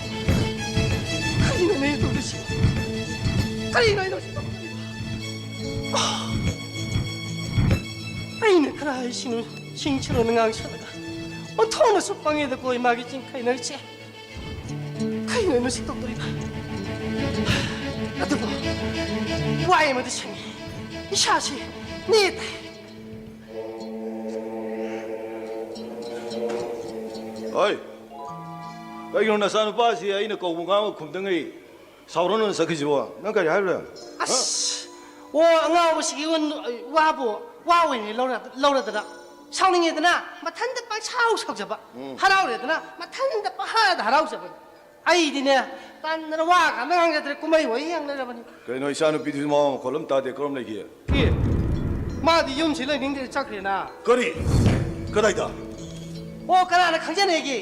ꯀꯔꯤꯅꯣꯅꯦ ꯇꯧꯔꯤꯁꯤꯕꯣ? ꯀꯔꯤꯅꯣ ꯑꯩꯅ ꯍꯧꯖꯤꯛ ꯇꯧꯔꯤꯁꯤꯕꯣ? ꯑꯩꯅ ꯈꯔ ꯍꯥꯏꯁꯤꯅꯨ, ꯁꯤꯡꯁꯤꯔꯣꯅ ꯉꯥꯡꯁꯜꯂꯒ ꯑꯣꯟꯊꯣꯛꯅꯁꯨ ꯄꯪꯉꯦꯗꯀꯣ ꯏꯃꯥꯒꯤ ꯆꯤꯡꯈꯩ ꯅꯪꯁꯦ꯫ ꯀꯩꯅꯣ ꯑꯩꯅ ꯍꯧꯖꯤꯛ ꯇꯧꯗꯣꯔꯤꯕ? ꯑꯗꯨꯕꯨ ꯋꯥ ꯑꯃꯗꯤ ꯁꯦꯡꯉꯤ, ꯏꯁꯥꯁꯤ ꯅꯦ ꯇꯥꯏ꯫ ꯍꯣꯏ, ꯀꯩꯒꯤꯅꯣ ꯅꯆꯥꯅꯨꯄꯥꯁꯤ ꯑꯩꯅ ꯀꯧꯕ ꯉꯥꯡꯕ ꯈꯨꯝꯗꯉꯩ ꯁꯥꯎꯔꯅꯨꯅ ꯆꯠꯈꯤꯁꯤꯕꯣ? ꯅꯪ ꯀꯔꯤ ꯍꯥꯏꯔꯨꯔꯦ? ꯑꯁ, ꯑꯣ, ꯑꯉꯥꯎꯕꯁꯤꯒꯤ ꯋꯥ-, ꯋꯥꯕꯨ ꯋꯥ ꯑꯣꯏꯅ ꯂꯧꯔ-, ꯂꯧꯔꯗꯅ, ꯁꯥꯎꯅꯤꯡꯉꯦꯗꯅ ꯃꯊꯟꯇ ꯄꯪꯁꯥꯎ ꯁꯥꯎꯖꯕ, ꯎꯝ꯫ ꯍꯔꯥꯎꯔꯦꯗꯅ ꯃꯊꯟꯇ ꯄꯪꯍꯥꯗ ꯍꯔꯥꯎꯖꯕ꯫ ꯑꯩꯗꯤꯅꯦ, ꯇꯟꯗꯅ ꯋꯥ ꯀꯥꯟꯗ ꯉꯥꯡꯖꯗ꯭ꯔꯦ, ꯀꯨꯝꯍꯩ ꯍꯣꯏ ꯌꯦꯡ ꯂꯩꯔꯕꯅꯤ꯫ ꯀꯩꯅꯣ, ꯏꯆꯥ ꯅꯨꯄꯤꯗꯨꯁꯨ ꯃꯋꯥ ꯃꯈꯣꯜ ꯑꯃ ꯇꯥꯗꯦ, ꯀꯔꯝ ꯂꯩꯒꯦ? ꯑꯦ, ꯃꯥꯗꯤ ꯌꯨꯝꯁꯤ ꯂꯩꯅꯤꯡꯗ꯭ꯔꯦ, ꯆꯠꯈ꯭ꯔꯦꯅ꯫ ꯀꯔꯤ? ꯀꯗꯥꯏꯗ? ꯑꯣ, ꯀꯅꯥꯅ ꯈꯪꯖꯅꯦꯒꯦ?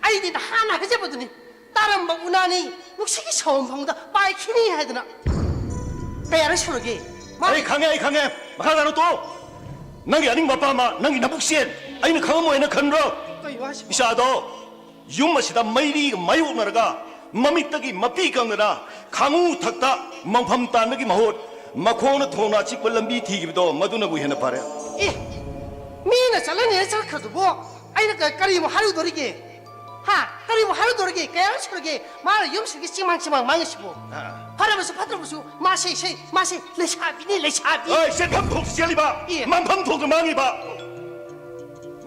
ꯑꯩꯗꯤ ꯅꯍꯥꯟꯅ ꯍꯥꯏꯖꯕꯗꯨꯅꯤ, ꯇꯥꯔꯝꯕ ꯎꯅꯥꯅꯤ ꯅꯨꯡꯁꯤꯠꯀꯤ ꯁꯧꯐꯝꯗ ꯄꯥꯏꯈꯤꯅꯤ ꯍꯥꯏꯗꯅ꯫ ꯀꯌꯥꯔꯛ ꯁꯨꯔꯒꯦ? ꯃꯥ ꯑꯩ ꯈꯪꯉꯦ, ꯑꯩ ꯈꯪꯉꯦ꯫ ꯃꯈꯥ ꯇꯥꯔꯣ, ꯇꯣꯛꯑꯣ꯫ ꯅꯪꯒꯤ ꯑꯅꯤꯡꯕ ꯑꯄꯥꯝꯕ, ꯅꯪꯒꯤ ꯅꯕꯨꯛ ꯆꯦꯟ ꯑꯩꯅ ꯈꯪꯉꯝꯃꯣꯏꯅ ꯈꯟꯕ꯭ꯔꯣ? ꯀꯩꯅꯣ ꯍꯥꯏꯁꯤꯕꯣ? ꯏꯆꯥꯗꯣ ꯌꯨꯝ ꯑꯁꯤꯗ ꯃꯩꯔꯤꯒ ꯃꯥꯌꯣꯛꯅꯔꯒ ꯃꯃꯤꯠꯇꯒꯤ ꯃꯄꯤ ꯀꯪꯗꯅ ꯈꯥꯉꯨ ꯊꯛꯇ ꯃꯪꯐꯝ ꯇꯥꯟꯕꯒꯤ ꯃꯍꯨꯠ ꯃꯈꯣꯡꯅ ꯊꯣꯡꯅ ꯑꯆꯤꯛꯄ ꯂꯝꯕꯤ ꯊꯤꯈꯤꯕꯗꯣ ꯃꯗꯨꯅꯕꯨ ꯍꯦꯟꯅ ꯐꯔꯦ꯫ ꯑꯦ, ꯃꯤꯅ ꯆꯠꯂꯅꯤ ꯆꯠꯈ꯭ꯔꯗꯨꯕꯨ ꯑꯩꯅ ꯀ-, ꯀꯔꯤꯃꯨꯛ ꯍꯥꯏꯔꯨꯗꯣꯔꯤꯒꯦ? ꯍꯥ? ꯀꯔꯤꯃꯨꯛ ꯍꯥꯏꯔꯨꯗꯣꯔꯤꯒꯦ? ꯀꯌꯥꯔꯛ ꯁꯨꯔꯒꯦ ꯃꯥꯅ ꯌꯨꯝꯁꯤꯒꯤ ꯆꯤꯡꯃꯥꯡ ꯆꯤꯡꯃꯥꯡ ꯃꯥꯡꯉꯤꯁꯤꯕꯨ? ꯑꯥ꯫ ꯐꯔꯕꯁꯨ ꯐꯠꯇ꯭ꯔꯕꯁꯨ ꯃꯥꯁꯦ, ꯁꯦ, ꯃꯥꯁꯦ ꯂꯩꯁꯥꯕꯤꯅꯤ, ꯂꯩꯁꯥꯕꯤ꯫ ꯑꯩ ꯆꯦꯟꯐꯝ ꯊꯣꯛꯇ ꯆꯦꯜꯂꯤꯕ, ꯑꯦ꯫ ꯃꯥꯡꯐꯝ ꯊꯣꯛꯇ ꯃꯥꯡꯉꯤꯕ꯫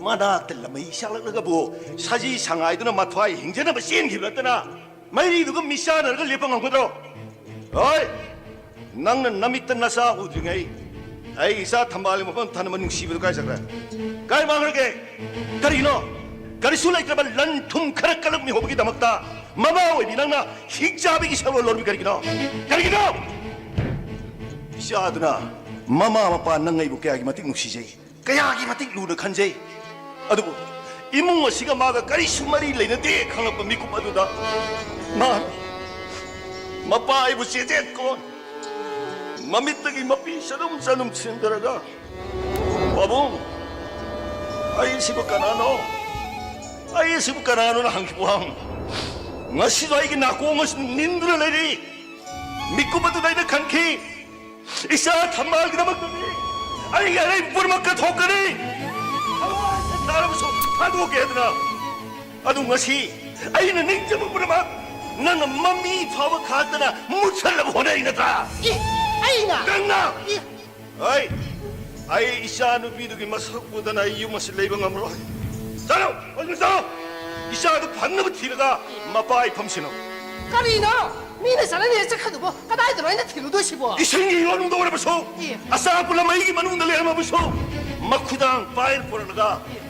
ꯃꯅꯥꯛꯇ ꯂꯝꯃꯩ ꯁꯥꯠꯂꯛꯂꯒꯕꯨ ꯁꯖꯤ ꯁꯉꯥꯏꯗꯨꯅ ꯃꯊ꯭ꯋꯥꯏ ꯍꯤꯡꯖꯅꯕ ꯆꯦꯟꯈꯤꯕ ꯅꯠꯇꯅ ꯃꯩꯔꯤꯗꯨꯒ ꯃꯤꯆꯥꯟꯅꯔꯒ ꯂꯦꯞꯄ ꯉꯝꯒꯗ꯭ꯔꯣ? ꯍꯣꯏ, ꯅꯪꯅ ꯅꯃꯤꯠꯇ ꯅꯆꯥ ꯎꯗ꯭ꯔꯤꯉꯩ ꯑꯩ ꯏꯆꯥ ꯊꯝꯕꯥꯜꯒꯤ ꯃꯐꯝ ꯊꯅꯕ ꯅꯨꯡꯁꯤꯕꯗꯨ ꯀꯥꯏ ꯆꯠꯈ꯭ꯔꯦ? ꯀꯥꯏ ꯃꯥꯡꯈ꯭ꯔꯒꯦ? ꯀꯔꯤꯅꯣ? ꯀꯔꯤꯁꯨ ꯂꯩꯇ꯭ꯔꯕ ꯂꯟ ꯊꯨꯝ ꯈꯔ ꯀꯜꯂꯛ ꯃꯤꯍꯧꯕꯒꯤꯗꯃꯛꯇ ꯃꯃꯥ ꯑꯣꯏꯕꯤ ꯅꯪꯅ ꯍꯤꯡꯆꯥꯕꯤꯒꯤ ꯁꯔꯨꯛ ꯂꯧꯔꯝꯃꯤ ꯀꯔꯤꯒꯤꯅꯣ? ꯀꯔꯤꯒꯤꯅꯣ? ꯏꯆꯥꯗꯨꯅ ꯃꯃꯥ ꯃꯄꯥ ꯅꯪ ꯑꯩꯕꯨ ꯀꯌꯥꯒꯤ ꯃꯇꯤꯛ ꯅꯨꯡꯁꯤꯖꯩ, ꯀꯌꯥꯒꯤ ꯃꯇꯤꯛ ꯂꯨꯅ ꯈꯟꯖꯩ꯫ ꯑꯗꯨꯕꯨ ꯏꯃꯨꯡ ꯑꯁꯤꯒ ꯃꯥꯒ ꯀꯔꯤꯁꯨ ꯃꯔꯤ ꯂꯩꯅꯗꯦ ꯈꯪꯂꯛꯄ ꯃꯤꯀꯨꯞ ꯑꯗꯨꯗ ꯃꯥ ꯃꯄꯥ ꯑꯩꯕꯨ ꯆꯦꯖꯦꯠ ꯀꯣꯟ ꯃꯃꯤꯠꯇꯒꯤ ꯃꯄꯤ ꯆꯅꯨꯝ ꯆꯅꯨꯝ ꯁꯤꯟꯊꯔꯒ, "ꯄꯥꯕꯨꯡ, ꯑꯩꯁꯤꯕꯨ ꯀꯅꯥꯅꯣ? ꯑꯩꯁꯤꯕꯨ ꯀꯅꯥꯅꯣꯅ?" ꯍꯪꯈꯤꯕ ꯋꯥꯍꯪ ꯉꯁꯤꯁꯨ ꯑꯩꯒꯤ ꯅꯥꯀꯣꯡ ꯑꯁꯤ ꯅꯤꯟꯗꯨꯅ ꯂꯩꯔꯤ꯫ ꯃꯤꯀꯨꯞ ꯑꯗꯨꯗ ꯑꯩꯅ ꯈꯟꯈꯤ, ꯏꯆꯥ ꯊꯝꯕꯥꯜꯒꯤꯗꯃꯛꯇꯗꯤ ꯑꯩꯒꯤ ꯑꯔꯩꯕ ꯄꯨꯝꯅꯃꯛ ꯀꯠꯊꯣꯛꯀꯅꯤ꯫ ꯊꯋꯥꯏ ꯇꯥꯔꯕꯁꯨ ꯊꯥꯗꯣꯛꯀꯦ ꯍꯥꯏꯗꯅ꯫ ꯑꯗꯨ ꯉꯁꯤ ꯑꯩꯅ ꯅꯤꯡꯖꯕ ꯄꯨꯝꯅꯃꯛ ꯅꯪꯅ ꯃꯃꯤ ꯐꯥꯎꯕ ꯈꯥꯛꯇꯅ ꯃꯨꯠꯁꯜꯂꯕ ꯍꯣꯠꯅꯔꯤ ꯅꯠꯇ꯭ꯔꯥ? ꯏ, ꯑꯩꯅ? ꯅꯪꯅ! ꯏ! ꯑꯩ, ꯑꯩ ꯏꯆꯥ ꯅꯨꯄꯤꯗꯨꯒꯤ ꯃꯁꯛ ꯎꯗꯅ ꯑꯩ ꯌꯨꯝ ꯑꯁꯤ ꯂꯩꯕ ꯉꯝꯃꯔꯣꯏ꯫ ꯆꯠꯂꯣ! ꯑꯣꯏꯅ ꯆꯠꯂꯣ! ꯏꯆꯥꯗꯨ ꯐꯪꯅꯕ ꯊꯤꯔꯒ ꯃꯄꯥ ꯏꯐꯝꯁꯤꯅꯣ꯫ ꯀꯔꯤꯅꯣ? ꯃꯤꯅ ꯆꯠꯅꯅꯤꯅ ꯆꯠꯈ꯭ꯔꯗꯨꯕꯣ ꯀꯗꯥꯏꯗꯅꯣ ꯑꯩꯅ ꯊꯤꯜꯂꯨꯗꯣꯏꯁꯤꯕꯣ? ꯏꯁꯤꯡꯒꯤ ꯏꯔꯣꯟꯅꯨꯡꯗ ꯑꯣꯏꯔꯕꯁꯨ, ꯑꯦ꯫ ꯑꯆꯥ ꯄꯨꯝꯅꯃꯛ ꯑꯩꯒꯤ ꯃꯅꯨꯡꯗ ꯂꯩꯔꯝꯃꯕꯁꯨ, ꯃꯈꯨꯗꯥꯡ ꯄꯥꯏꯔ ꯄꯨꯔꯛꯂꯒ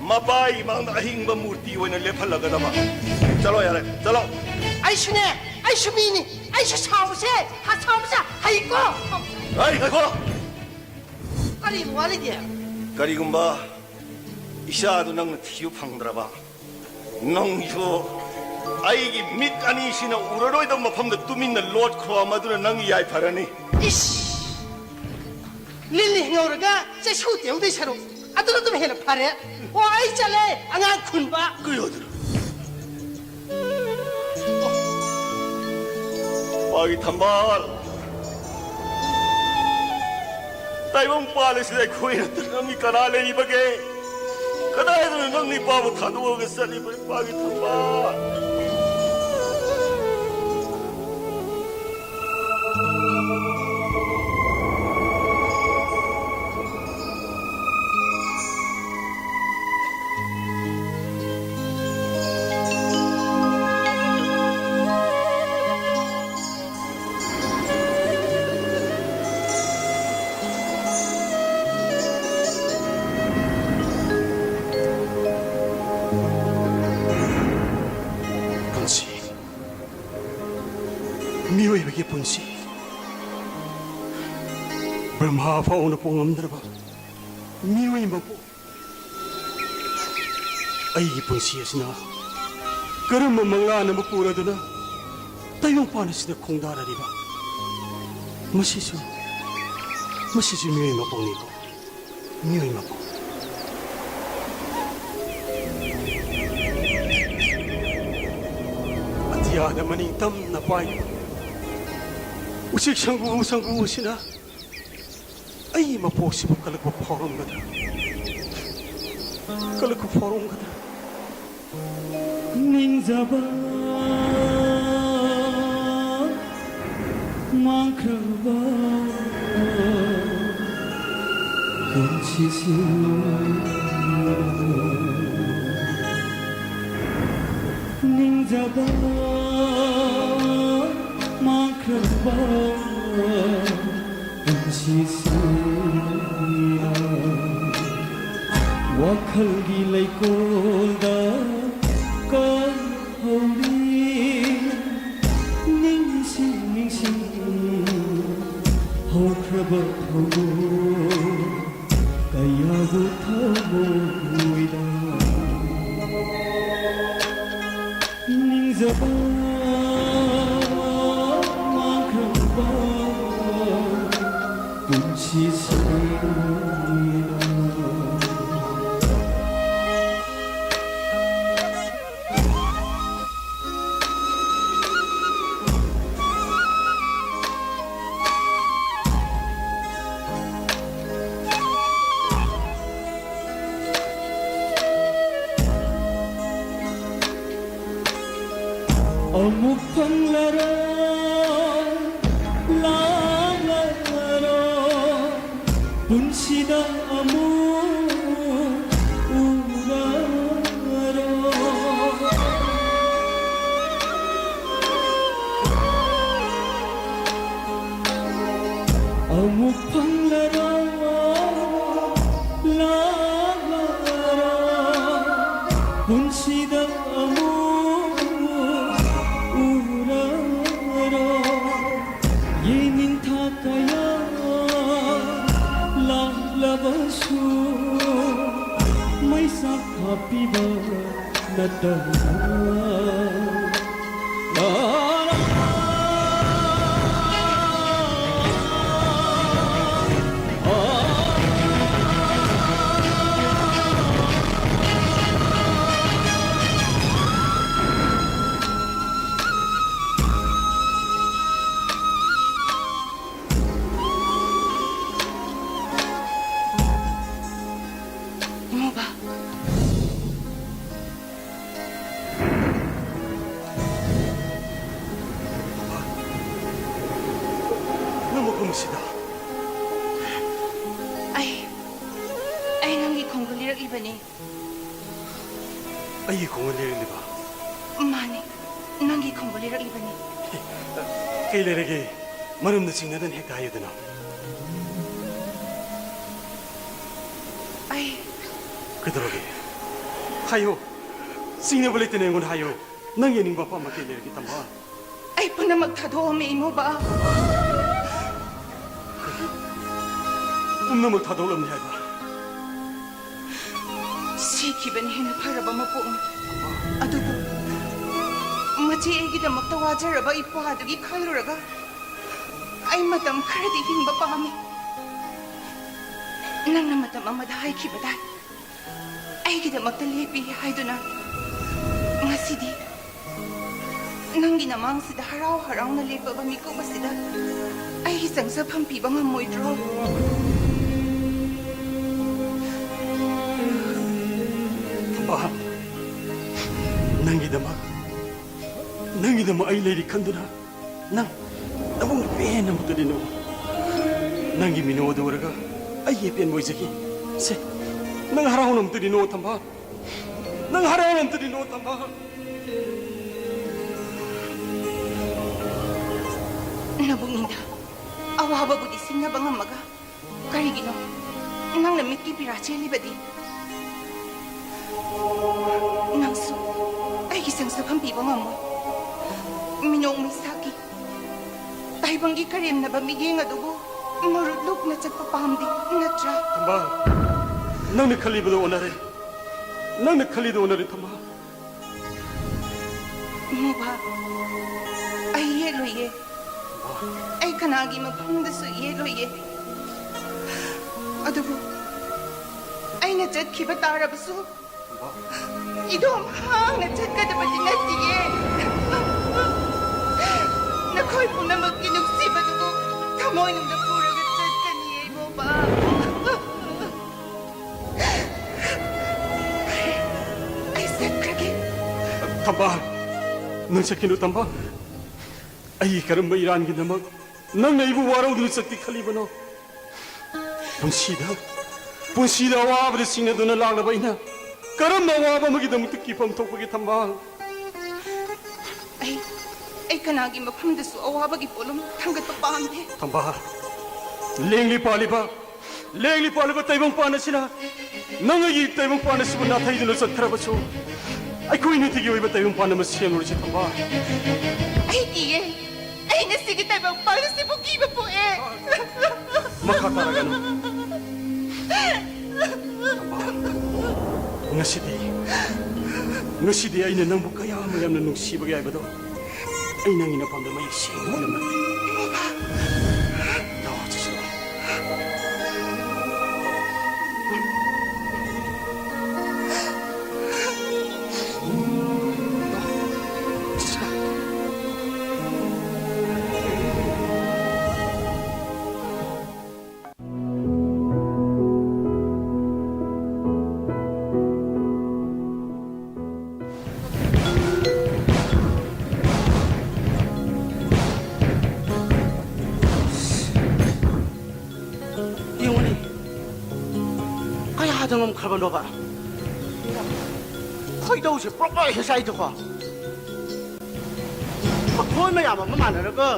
ꯃꯄꯥꯒꯤ ꯃꯥꯡꯗ ꯑꯍꯤꯡꯕ ꯃꯨꯔꯇꯤ ꯑꯣꯏꯅ ꯂꯦꯞꯍꯜꯂꯒꯗꯕ꯫ ꯆꯠꯂꯣ ꯌꯥꯔꯦ, ꯆꯠꯂꯣ꯫ ꯑꯩꯁꯨꯅꯦ, ꯑꯩꯁꯨ ꯃꯤꯅꯤ, ꯑꯩꯁꯨ ꯁꯥꯎꯕꯁꯦ, ꯍ-, ꯁꯥꯎꯕꯁꯦ ꯍꯩꯀꯣ꯫ ꯍꯩ, ꯉꯥꯏꯈꯣ꯫ ꯀꯔꯤꯅꯣ ꯋꯥꯠꯂꯤꯗꯤ? ꯀꯔꯤꯒꯨꯝꯕ ꯏꯆꯥꯗꯨ ꯅꯪꯅ ꯊꯤꯕ ꯐꯪꯗ꯭ꯔꯕ, ꯅꯪꯁꯨ ꯑꯩꯒꯤ ꯃꯤꯠ ꯑꯅꯤꯁꯤꯅ ꯎꯔꯔꯣꯏꯗꯕ ꯃꯐꯝꯗ ꯇꯨꯃꯤꯟꯅ ꯂꯣꯠꯈ꯭ꯔꯣ, ꯃꯗꯨꯅ ꯅꯪꯒꯤ ꯌꯥꯏꯐꯔꯅꯤ꯫ ꯏꯁ! ꯂꯤꯟ ꯍꯤꯡꯍꯧꯔꯒ ꯆꯩꯁꯨ ꯇꯦꯡꯗꯣꯏ ꯁꯔꯨꯛ ꯑꯗꯨꯅ ꯑꯗꯨꯝ ꯍꯦꯟꯅ ꯐꯔꯦ꯫ ꯑꯣ, ꯑꯩ ꯆꯠꯂꯦ, ꯑꯉꯥꯡ ꯈꯨꯟꯕ꯫ ꯀꯩ ꯑꯣꯏꯗꯣꯏꯅꯣ? ꯄꯥꯒꯤ ꯊꯝꯕꯥꯜ, ꯇꯥꯏꯕꯪ ꯄꯥꯜꯂꯤꯁꯤꯗ ꯑꯩꯈꯣꯏ ꯅꯠꯇꯅ ꯃꯤ ꯀꯅꯥ ꯂꯩꯔꯤꯕꯒꯦ? ꯀꯗꯥꯏꯗꯅꯣ ꯅꯪ ꯅꯤꯄꯥꯕꯨ ꯊꯥꯗꯣꯛꯑꯒ ꯆꯠꯂꯤꯕ ꯏꯄꯥꯒꯤ ꯊꯝꯕꯥꯜ? ꯄꯨꯟꯁꯤ, ꯃꯤꯑꯣꯏꯕꯒꯤ ꯄꯨꯟꯁꯤ, ꯕ꯭ꯔꯍ꯭ꯃꯥ ꯐꯥꯎꯅ ꯄꯣꯛꯉꯝꯗ꯭ꯔꯕ ꯃꯤꯑꯣꯏ ꯃꯄꯣꯛ꯫ ꯑꯩꯒꯤ ꯄꯨꯟꯁꯤ ꯑꯁꯤꯅ ꯀꯔꯝꯕ ꯃꯪꯂꯥꯟ ꯑꯃ ꯄꯨꯔꯗꯨꯅ ꯇꯥꯏꯕꯪꯄꯥꯟ ꯑꯁꯤꯗ ꯈꯣꯡꯗꯥꯔꯔꯤꯕ? ꯃꯁꯤꯁꯨ, ꯃꯁꯤꯁꯨ ꯃꯤꯑꯣꯏ ꯃꯄꯣꯛꯅꯤꯀꯣ, ꯃꯤꯑꯣꯏ ꯃꯄꯣꯛ꯫ ꯑꯇꯤꯌꯥꯗ ꯃꯅꯤꯡ ꯇꯝꯅ ꯄꯥꯏ ꯎꯆꯦꯛ ꯁꯪꯒꯨ ꯁꯪꯒꯨ ꯑꯁꯤꯅ ꯑꯩꯒꯤ ꯃꯄꯣꯛꯁꯤꯕꯨ ꯀꯜꯂꯛꯄ ꯐꯥꯎꯔꯝꯒꯗ꯭ꯔꯥ? ꯀꯜꯂꯛꯄ ꯐꯥꯎꯔꯝꯒꯗ꯭ꯔꯥ? ꯅꯤꯡꯖꯕ ꯃꯥꯡꯈ꯭ꯔꯕ ꯄꯨꯟꯁꯤꯁꯨ ꯅꯤꯡꯖꯕ ꯃꯥꯡꯈ꯭ꯔꯕ ꯄꯨꯟꯁꯤꯁꯤꯗ ꯋꯥꯈꯜꯒꯤ ꯂꯩꯀꯣꯜꯗ ꯀꯥꯏꯍꯧꯔꯤ꯫ ꯅꯤꯡꯁꯤꯡ ꯅꯤꯡꯁꯤꯡ ꯍꯧꯈ꯭ꯔꯕ ꯊꯧꯗꯣꯛ ꯀꯌꯥꯕꯨ ꯊꯃꯣꯏꯗ ꯅꯤꯡꯖꯕ ꯃꯥꯡꯈ꯭ꯔꯕ ꯄꯨꯟꯁꯤꯁꯤꯗ꯫ ꯑꯃꯨꯛ ꯐꯪꯂꯔꯣꯏ, ꯂꯥꯛꯂꯔꯣꯏ, ꯄꯨꯟꯁꯤꯗ ꯑꯃꯨꯛ ꯎꯔꯔꯣꯏ꯫ ꯑꯃꯨꯛ ꯐꯪꯂꯔꯣꯏ, ꯂꯥꯛꯂꯔꯣꯏ, ꯄꯨꯟꯁꯤꯗ ꯑꯃꯨꯛ ꯎꯔꯔꯣꯏ꯫ ꯌꯦꯅꯤꯡꯊꯥ ꯀꯌꯥ ꯂꯥꯛꯂꯕꯁꯨ ꯃꯩꯁꯥ ꯍꯥꯞꯄꯤꯕ ꯅꯠꯇꯅ꯫ ꯏꯃꯧꯕ꯫ ꯅꯪ ꯃꯐꯝ ꯑꯁꯤꯗ? ꯑꯩ, ꯑꯩ ꯅꯪꯒꯤ ꯈꯣꯡꯒꯨꯜ ꯂꯤꯔꯛꯂꯤꯕꯅꯤ꯫ ꯑꯩꯒꯤ ꯈꯣꯡꯒꯨꯜ ꯂꯤꯔꯛꯂꯤꯕ? ꯈꯨꯝꯕ ꯂꯤꯔꯛꯂꯤꯕꯅꯤ꯫ ꯀꯩ ꯂꯩꯔꯒꯦ? ꯃꯔꯝꯗ ꯆꯤꯡꯅꯗꯅ ꯍꯦꯛꯇ ꯍꯥꯏꯌꯨꯗꯅ꯫ ꯑꯩ ꯀꯩꯗꯧꯔꯒꯦ? ꯍꯥꯏꯌꯣ꯫ ꯆꯤꯡꯅꯕ ꯂꯩꯇꯅ ꯑꯩꯉꯣꯟꯗ ꯍꯥꯏꯌꯣ꯫ ꯅꯪ ꯌꯦꯡꯅꯤꯡꯕ ꯑꯄꯥꯝꯕ ꯀꯩ ꯂꯩꯔꯒꯦ, ꯇꯝꯕ? ꯑꯩ ꯄꯨꯝꯅꯃꯛ ꯊꯥꯗꯣꯛꯑꯝꯃꯦ, ꯏꯃꯧꯕ꯫ ꯄꯨꯝꯅꯃꯛ ꯊꯥꯗꯣꯛꯂꯝꯃꯦ ꯍꯥꯏꯕ? ꯁꯤꯈꯤꯕꯅ ꯍꯦꯟꯅ ꯐꯔꯕ ꯃꯄꯣꯛꯅꯤ꯫ ꯑꯗꯨꯕꯨ ꯃꯆꯦ ꯑꯩꯒꯤꯗꯃꯛꯇ ꯋꯥꯖꯔꯕ ꯏꯄ꯭ꯋꯥꯗꯨꯒꯤ ꯈꯜꯂꯨꯔꯒ ꯑꯩ ꯃꯇꯝ ꯈꯔꯗꯤ ꯍꯤꯡꯕ ꯄꯥꯝꯃꯤ꯫ ꯅꯪꯅ ꯃꯇꯝ ꯑꯃꯗ ꯍꯥꯏꯈꯤꯕꯗꯥꯏ, ꯑꯩꯒꯤꯗꯃꯛꯇ ꯂꯦꯞꯄꯤ ꯍꯥꯏꯗꯨꯅ꯫ ꯉꯁꯤꯗꯤ ꯅꯪꯒꯤ ꯅꯃꯥꯡꯁꯤꯗ ꯍꯔꯥꯎ ꯍꯔꯥꯎꯅ ꯂꯦꯞꯄꯕ ꯃꯤꯀꯨꯞ ꯑꯁꯤꯗ ꯑꯩꯒꯤ ꯆꯪꯖꯐꯝ ꯄꯤꯕ ꯉꯝꯃꯣꯏꯗ꯭ꯔꯣ? ꯕꯥ, ꯅꯪꯒꯤꯗꯃꯛ, ꯅꯪꯒꯤꯗꯃꯛ ꯑꯩ ꯂꯩꯔꯤ ꯈꯟꯗꯨꯅ ꯅꯪ ꯅꯕꯨꯡ ꯄꯦꯟꯅ ꯑꯃꯨꯛꯇꯗꯤ ꯅꯣꯛꯎ꯫ ꯅꯪꯒꯤ ꯃꯤꯅꯣ ꯑꯗꯨ ꯎꯔꯒ ꯑꯩꯒꯤ ꯑꯄꯦꯟꯕ ꯑꯣꯏꯖꯈꯤ꯫ ꯁꯦ, ꯅꯪ ꯍꯔꯥꯎꯅ ꯑꯃꯨꯛꯇꯗꯤ ꯅꯣꯛꯑꯣ, ꯇꯝꯕ꯫ ꯅꯪ ꯍꯔꯥꯎꯅ ꯑꯃꯨꯛꯇꯗꯤ ꯅꯣꯛꯑꯣ, ꯇꯝꯕ꯫ ꯅꯕꯨꯛꯅꯤꯡꯗ ꯑꯋꯥꯕꯕꯨꯗꯤ ꯁꯤꯡꯅꯕ ꯉꯝꯃꯒ ꯀꯔꯤꯒꯤꯅꯣ ꯅꯪꯅ ꯃꯤꯠꯀꯤ ꯄꯤꯔꯥ ꯆꯦꯜꯂꯤꯕꯗꯤ? ꯅꯪꯁꯨ ꯑꯩꯒꯤ ꯆꯪꯖꯐꯝ ꯄꯤꯕ ꯉꯝꯃꯣꯏ꯫ ꯃꯤꯅꯣꯛ ꯃꯩꯁꯥꯀꯤ ꯇꯥꯏꯕꯪꯒꯤ ꯀꯔꯦꯝꯅꯕ ꯃꯤꯠꯌꯦꯡ ꯑꯗꯨꯕꯨ ꯃꯔꯨꯠ ꯂꯨꯛꯅ ꯆꯠꯄ ꯄꯥꯝꯗꯦ, ꯅꯠꯇ꯭ꯔꯥ? ꯇꯝꯕ, ꯅꯪꯅ ꯈꯜꯂꯤꯕꯗꯣ ꯑꯣꯟꯅꯔꯦ꯫ ꯅꯪꯅ ꯈꯜꯂꯤꯗꯣ ꯑꯣꯟꯅꯔꯦ, ꯇꯝꯕ꯫ ꯏꯃꯧꯕ, ꯑꯩ ꯌꯦꯠꯂꯣꯏꯌꯦ꯫ ꯑꯩ ꯀꯅꯥꯒꯤ ꯃꯐꯝꯗꯁꯨ ꯌꯦꯠꯂꯣꯏꯌꯦ꯫ ꯑꯗꯨꯕꯨ ꯑꯩꯅ ꯆꯠꯈꯤꯕ ꯇꯥꯔꯕꯁꯨ ꯏꯗꯣꯝ ꯍꯥꯡꯅ ꯆꯠꯀꯗꯕꯗꯤ ꯅꯠꯇꯤꯌꯦ꯫ ꯅꯈꯣꯏ ꯄꯨꯝꯅꯃꯛꯀꯤ ꯅꯨꯡꯁꯤꯕꯗꯨꯕꯨ ꯊꯃꯣꯏꯅꯨꯡꯗ ꯄꯨꯔꯒ ꯆꯠꯀꯅꯤꯌꯦ, ꯏꯃꯧꯕ꯫ ꯑꯩ ꯆꯠꯈ꯭ꯔꯒꯦ꯫ ꯇꯝꯕ, ꯅꯪ ꯆꯠꯈꯤꯅꯨ, ꯇꯝꯕ꯫ ꯑꯩꯒꯤ ꯀꯔꯝꯕ ꯏꯔꯥꯟꯒꯤꯗꯃꯛ ꯅꯪꯅ ꯑꯩꯕꯨ ꯋꯥꯔꯧꯗꯨꯅ ꯆꯠꯀꯦ ꯈꯜꯂꯤꯕꯅꯣ? ꯄꯨꯟꯁꯤꯗ, ꯄꯨꯟꯁꯤꯗ ꯑꯋꯥꯕꯗ ꯆꯤꯡꯅꯗꯨꯅ ꯂꯥꯛꯂꯕ ꯑꯩꯅ ꯀꯔꯝꯕ ꯑꯋꯥꯕ ꯑꯃꯒꯤꯗꯃꯛꯇ ꯀꯤꯐꯝ ꯊꯣꯛꯄꯒꯦ, ꯇꯝꯕ? ꯑꯩ ꯑꯩ ꯀꯅꯥꯒꯤ ꯃꯐꯝꯗꯁꯨ ꯑꯋꯥꯕꯒꯤ ꯄꯣꯠꯂꯨꯝ ꯊꯥꯡꯒꯠꯄ ꯄꯥꯝꯗꯦ꯫ ꯊꯝꯕꯥꯜ, ꯂꯦꯡꯂꯤ ꯄꯥꯜꯂꯤꯕ, ꯂꯦꯡꯂꯤ ꯄꯥꯜꯂꯤꯕ ꯇꯥꯏꯕꯪꯄꯥꯟ ꯑꯁꯤꯅ ꯅꯪ ꯑꯩꯒꯤ ꯇꯥꯏꯕꯪꯄꯥꯟ ꯑꯁꯤꯕꯨ ꯅꯥꯊꯩꯗꯨꯅ ꯆꯠꯈ꯭ꯔꯕꯁꯨ, ꯑꯩꯈꯣꯏ ꯅꯤꯇꯤꯒꯤ ꯑꯣꯏꯕ ꯇꯥꯏꯕꯪꯄꯥꯟ ꯑꯃ ꯁꯦꯝꯂꯨꯔꯁꯤ, ꯊꯝꯕꯥꯜ꯫ ꯑꯩ ꯀꯤꯌꯦ꯫ ꯑꯩ ꯉꯁꯤꯒꯤ ꯇꯥꯏꯕꯪꯄꯥꯟ ꯑꯁꯤꯕꯨ ꯀꯤꯕ ꯄꯣꯛꯑꯦ꯫ ꯃꯈꯥ ꯇꯥꯔꯒꯅꯨ꯫ ꯊꯝꯕꯥꯜ, ꯉꯁꯤꯗꯤ, ꯉꯁꯤꯗꯤ ꯑꯩꯅ ꯅꯪꯕꯨ ꯀꯌꯥꯝ ꯌꯥꯝꯅ ꯅꯨꯡꯁꯤꯕꯒꯦ ꯍꯥꯏꯕꯗꯣ ꯑꯩ ꯅꯪꯒꯤ ꯅꯐꯝꯗ ꯃꯌꯦꯛ ꯁꯦꯡꯅ ꯎꯠꯂꯝꯃꯒꯦ꯫ ꯂꯥꯛꯑꯣ, ꯆꯠꯁꯤ ꯂꯥꯛꯑꯣ꯫ ꯌꯦꯡꯉꯨꯅꯦ, ꯀꯌꯥꯗ ꯉꯝꯈ꯭ꯔꯕꯅꯣꯕ? ꯈꯣꯏꯗꯧꯁꯦ ꯄ꯭ꯔꯣꯛ ꯄ꯭ꯔꯣꯛ ꯍꯦꯛ ꯆꯥꯏꯗꯀꯣ꯫ ꯃꯈꯣꯏ ꯃꯌꯥꯝ ꯑꯃ ꯃꯥꯟꯅꯔꯒ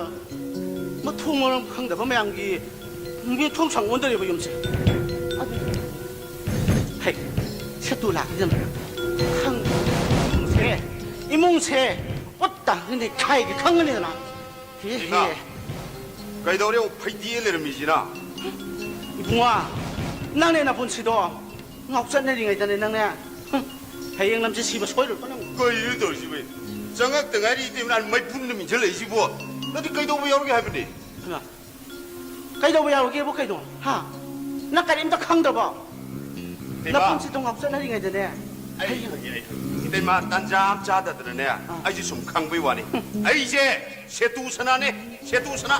ꯃꯊꯣꯡ ꯃꯔꯝ ꯈꯪꯗꯕ ꯃꯌꯥꯝꯒꯤ ꯃꯤꯊꯨꯡ ꯁꯪ ꯑꯣꯟꯗꯣꯔꯤꯕ ꯌꯨꯝꯁꯦ꯫ ꯑꯗꯨ, ꯍꯩ, ꯁꯦꯇꯨ ꯂꯥꯛꯈꯤꯗꯅ ꯈꯪꯗꯦ꯫ ꯏꯃꯨꯡꯁꯦ, ꯏꯃꯨꯡꯁꯦ ꯄꯨꯠ ꯇꯥꯡꯈꯩ ꯅꯩꯈꯥꯏꯒꯦ ꯈꯪꯒꯅꯤꯗꯅ꯫ ꯍꯦ, ꯍꯦ꯫ ꯏꯃꯥ, ꯀꯩꯗꯧꯔꯦ ꯑꯃꯨꯛ ꯐꯩꯗꯦꯛꯑ ꯂꯩꯔꯝꯃꯤꯁꯤꯅ? ꯏꯕꯨꯡꯉꯣ, ꯅꯪꯅꯦ ꯅꯄꯨꯟꯁꯤꯗꯣ ꯉꯥꯎꯆꯠꯅꯔꯤꯉꯩꯗꯅꯦ ꯅꯪꯅꯦ꯫ ꯍꯨꯝ, ꯍꯌꯦꯡ ꯂꯝꯁꯦ ꯁꯤꯕ ꯁꯣꯏꯔꯣꯏꯀꯣ ꯅꯪ꯫ ꯀꯩꯅꯣ ꯇꯧꯔꯤꯁꯤꯕꯨ? ꯆꯪꯉꯛꯇ ꯉꯥꯏꯔꯤ ꯏꯇꯩꯃ, ꯅꯍꯥꯟ ꯃꯩꯐꯨꯟꯅ ꯃꯤꯡꯁꯤꯜꯂꯛꯏꯁꯤꯕꯨ꯫ ꯅꯪꯗꯤ ꯀꯩꯗꯧꯕ ꯌꯥꯎꯔꯒꯦ ꯍꯥꯏꯕꯅꯤ? ꯍꯩꯃꯥ, ꯀꯩꯗꯧꯕ ꯌꯥꯎꯔꯒꯦꯕꯨ ꯀꯩꯅꯣ? ꯍꯥ? ꯅꯪ ꯀꯔꯤꯝꯇ ꯈꯪꯗ꯭ꯔꯕꯣ? ꯏꯇꯩꯃ꯫ ꯅꯄꯨꯟꯁꯤꯗꯣ ꯉꯥꯎꯆꯠꯅꯔꯤꯉꯩꯗꯅꯦ꯫ ꯑꯩ ꯈꯪꯉꯦ, ꯑꯩ ꯈꯪꯉꯦ꯫ ꯏꯇꯩꯃ, ꯇꯟꯖꯥ ꯑꯃ ꯆꯥꯗꯗꯅꯅꯦ, ꯑꯥ꯫ ꯑꯩꯁꯦ ꯁꯨꯝ ꯈꯪꯕꯩ ꯋꯥꯅꯤ꯫ ꯑꯩꯁꯦ ꯁꯦꯇꯨ ꯁꯅꯥꯅꯦ, ꯁꯦꯇꯨ ꯁꯅꯥ꯫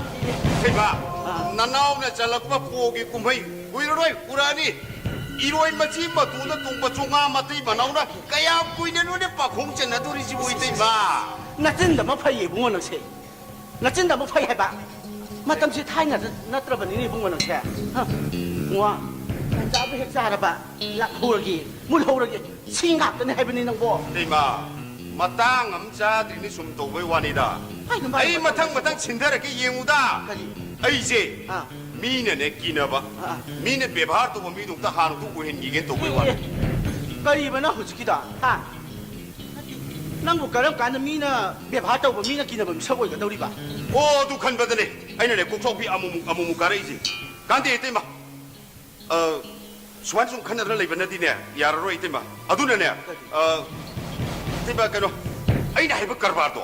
ꯏꯇꯩꯃ, ꯑꯥ꯫ ꯅꯅꯥꯎꯅ ꯆꯜꯂꯛꯄ ꯄꯣꯒꯤ ꯀꯨꯝꯍꯩ ꯀꯨꯏꯔꯔꯣꯏ ꯎꯔꯛꯑꯅꯤ꯫ ꯏꯔꯣꯏ ꯃꯆꯤ ꯃꯇꯨꯗ ꯇꯣꯡꯕ ꯆꯣꯉꯥ ꯃꯇꯩ ꯃꯅꯥꯎꯅ ꯀꯌꯥꯝ ꯀꯨꯏꯅꯅꯣꯅꯦ ꯄꯥꯈꯣꯡ ꯆꯟꯅꯗꯣꯔꯤꯁꯤꯕꯨ, ꯏꯇꯩꯃ? ꯅꯆꯤꯟꯗ ꯑꯃ ꯐꯩꯌꯦ ꯏꯕꯨꯡꯉꯣ ꯅꯪꯁꯦ꯫ ꯅꯆꯤꯟꯗ ꯑꯃ ꯐꯩ ꯍꯥꯏꯕ꯫ ꯃꯇꯝꯁꯦ ꯊꯥꯏꯅ ꯅꯠꯇ꯭ꯔꯕꯅꯤꯅꯦ ꯏꯕꯨꯡꯉꯣ ꯅꯪꯁꯦ꯫ ꯍ? ꯏꯕꯨꯡꯉꯣ, ꯇꯟꯖꯥꯕꯨ ꯍꯦꯛ ꯆꯥꯔꯕ, ꯂꯥꯛꯍꯧꯔꯒꯦ, ꯃꯨꯜꯍꯧꯔꯒꯦ꯫ ꯁꯤ ꯉꯥꯛꯇꯅꯤ ꯍꯥꯏꯕꯅꯤ ꯅꯪꯕꯣ꯫ ꯏꯇꯩꯃ, ꯃꯇꯥꯡ ꯑꯃ ꯆꯥꯗ꯭ꯔꯤꯅꯤ ꯁꯨꯝ ꯇꯧꯕꯩ ꯋꯥꯅꯤꯗ꯫ ꯀꯩꯅꯣ ꯃꯥꯒꯤ ꯑꯩ ꯃꯇꯥꯡ ꯃꯇꯥꯡ ꯃꯇꯥꯡ ꯁꯤꯟꯊꯔꯛꯀꯦ ꯌꯦꯡꯉꯨꯗ꯫ ꯀꯔꯤ? ꯑꯩꯁꯦ ꯑꯥ꯫ ꯃꯤꯅꯅꯦ ꯀꯤꯅꯕ, ꯑꯥ, ꯑꯥ꯫ ꯃꯤꯅ ꯕꯦꯕꯥꯔ ꯇꯧꯕ ꯃꯤꯗꯣ ꯑꯝꯇ ꯍꯥꯟꯅ ꯑꯝꯇ ꯑꯣꯏꯍꯟꯈꯤꯒꯦ ꯇꯧꯕꯩ ꯋꯥꯅꯤ꯫ ꯑꯦ, ꯀꯔꯤꯕ ꯅꯪ ꯍꯧꯖꯤꯛꯀꯤꯗꯣ? ꯍꯥ? ꯅꯪꯕꯨ ꯀꯔꯝ ꯀꯥꯟꯗ ꯃꯤꯅ ꯕꯦꯕꯥꯔ ꯇꯧꯕ, ꯃꯤꯅ ꯀꯤꯅꯕ ꯃꯤꯁꯛ ꯑꯣꯏꯒꯗꯧꯔꯤꯕ? ꯑꯣ, ꯑꯗꯨ ꯈꯟꯕꯗꯅꯦ ꯑꯩꯅꯅꯦ ꯀꯣꯛꯆꯥꯎꯕꯤ ꯑꯃꯨꯛꯃꯨꯛ, ꯑꯃꯨꯛꯃꯨꯛ ꯀꯥꯔꯛꯏꯁꯦ꯫ ꯀꯥꯟꯗꯦ, ꯏꯇꯩꯃ꯫ ꯑ, ꯁꯨꯃꯥꯏꯅ ꯁꯨꯝ ꯈꯟꯅꯗꯅ ꯂꯩꯕꯅꯗꯤꯅꯦ, ꯌꯥꯔꯔꯣꯏ, ꯏꯇꯩꯃ꯫ ꯑꯗꯨꯅꯅꯦ, ꯀꯔꯤ? ꯑ, ꯏꯇꯩꯃ, ꯀꯩꯅꯣ, ꯑꯩꯅ ꯍꯥꯏꯕ ꯀꯔꯕꯥꯔꯗꯣ,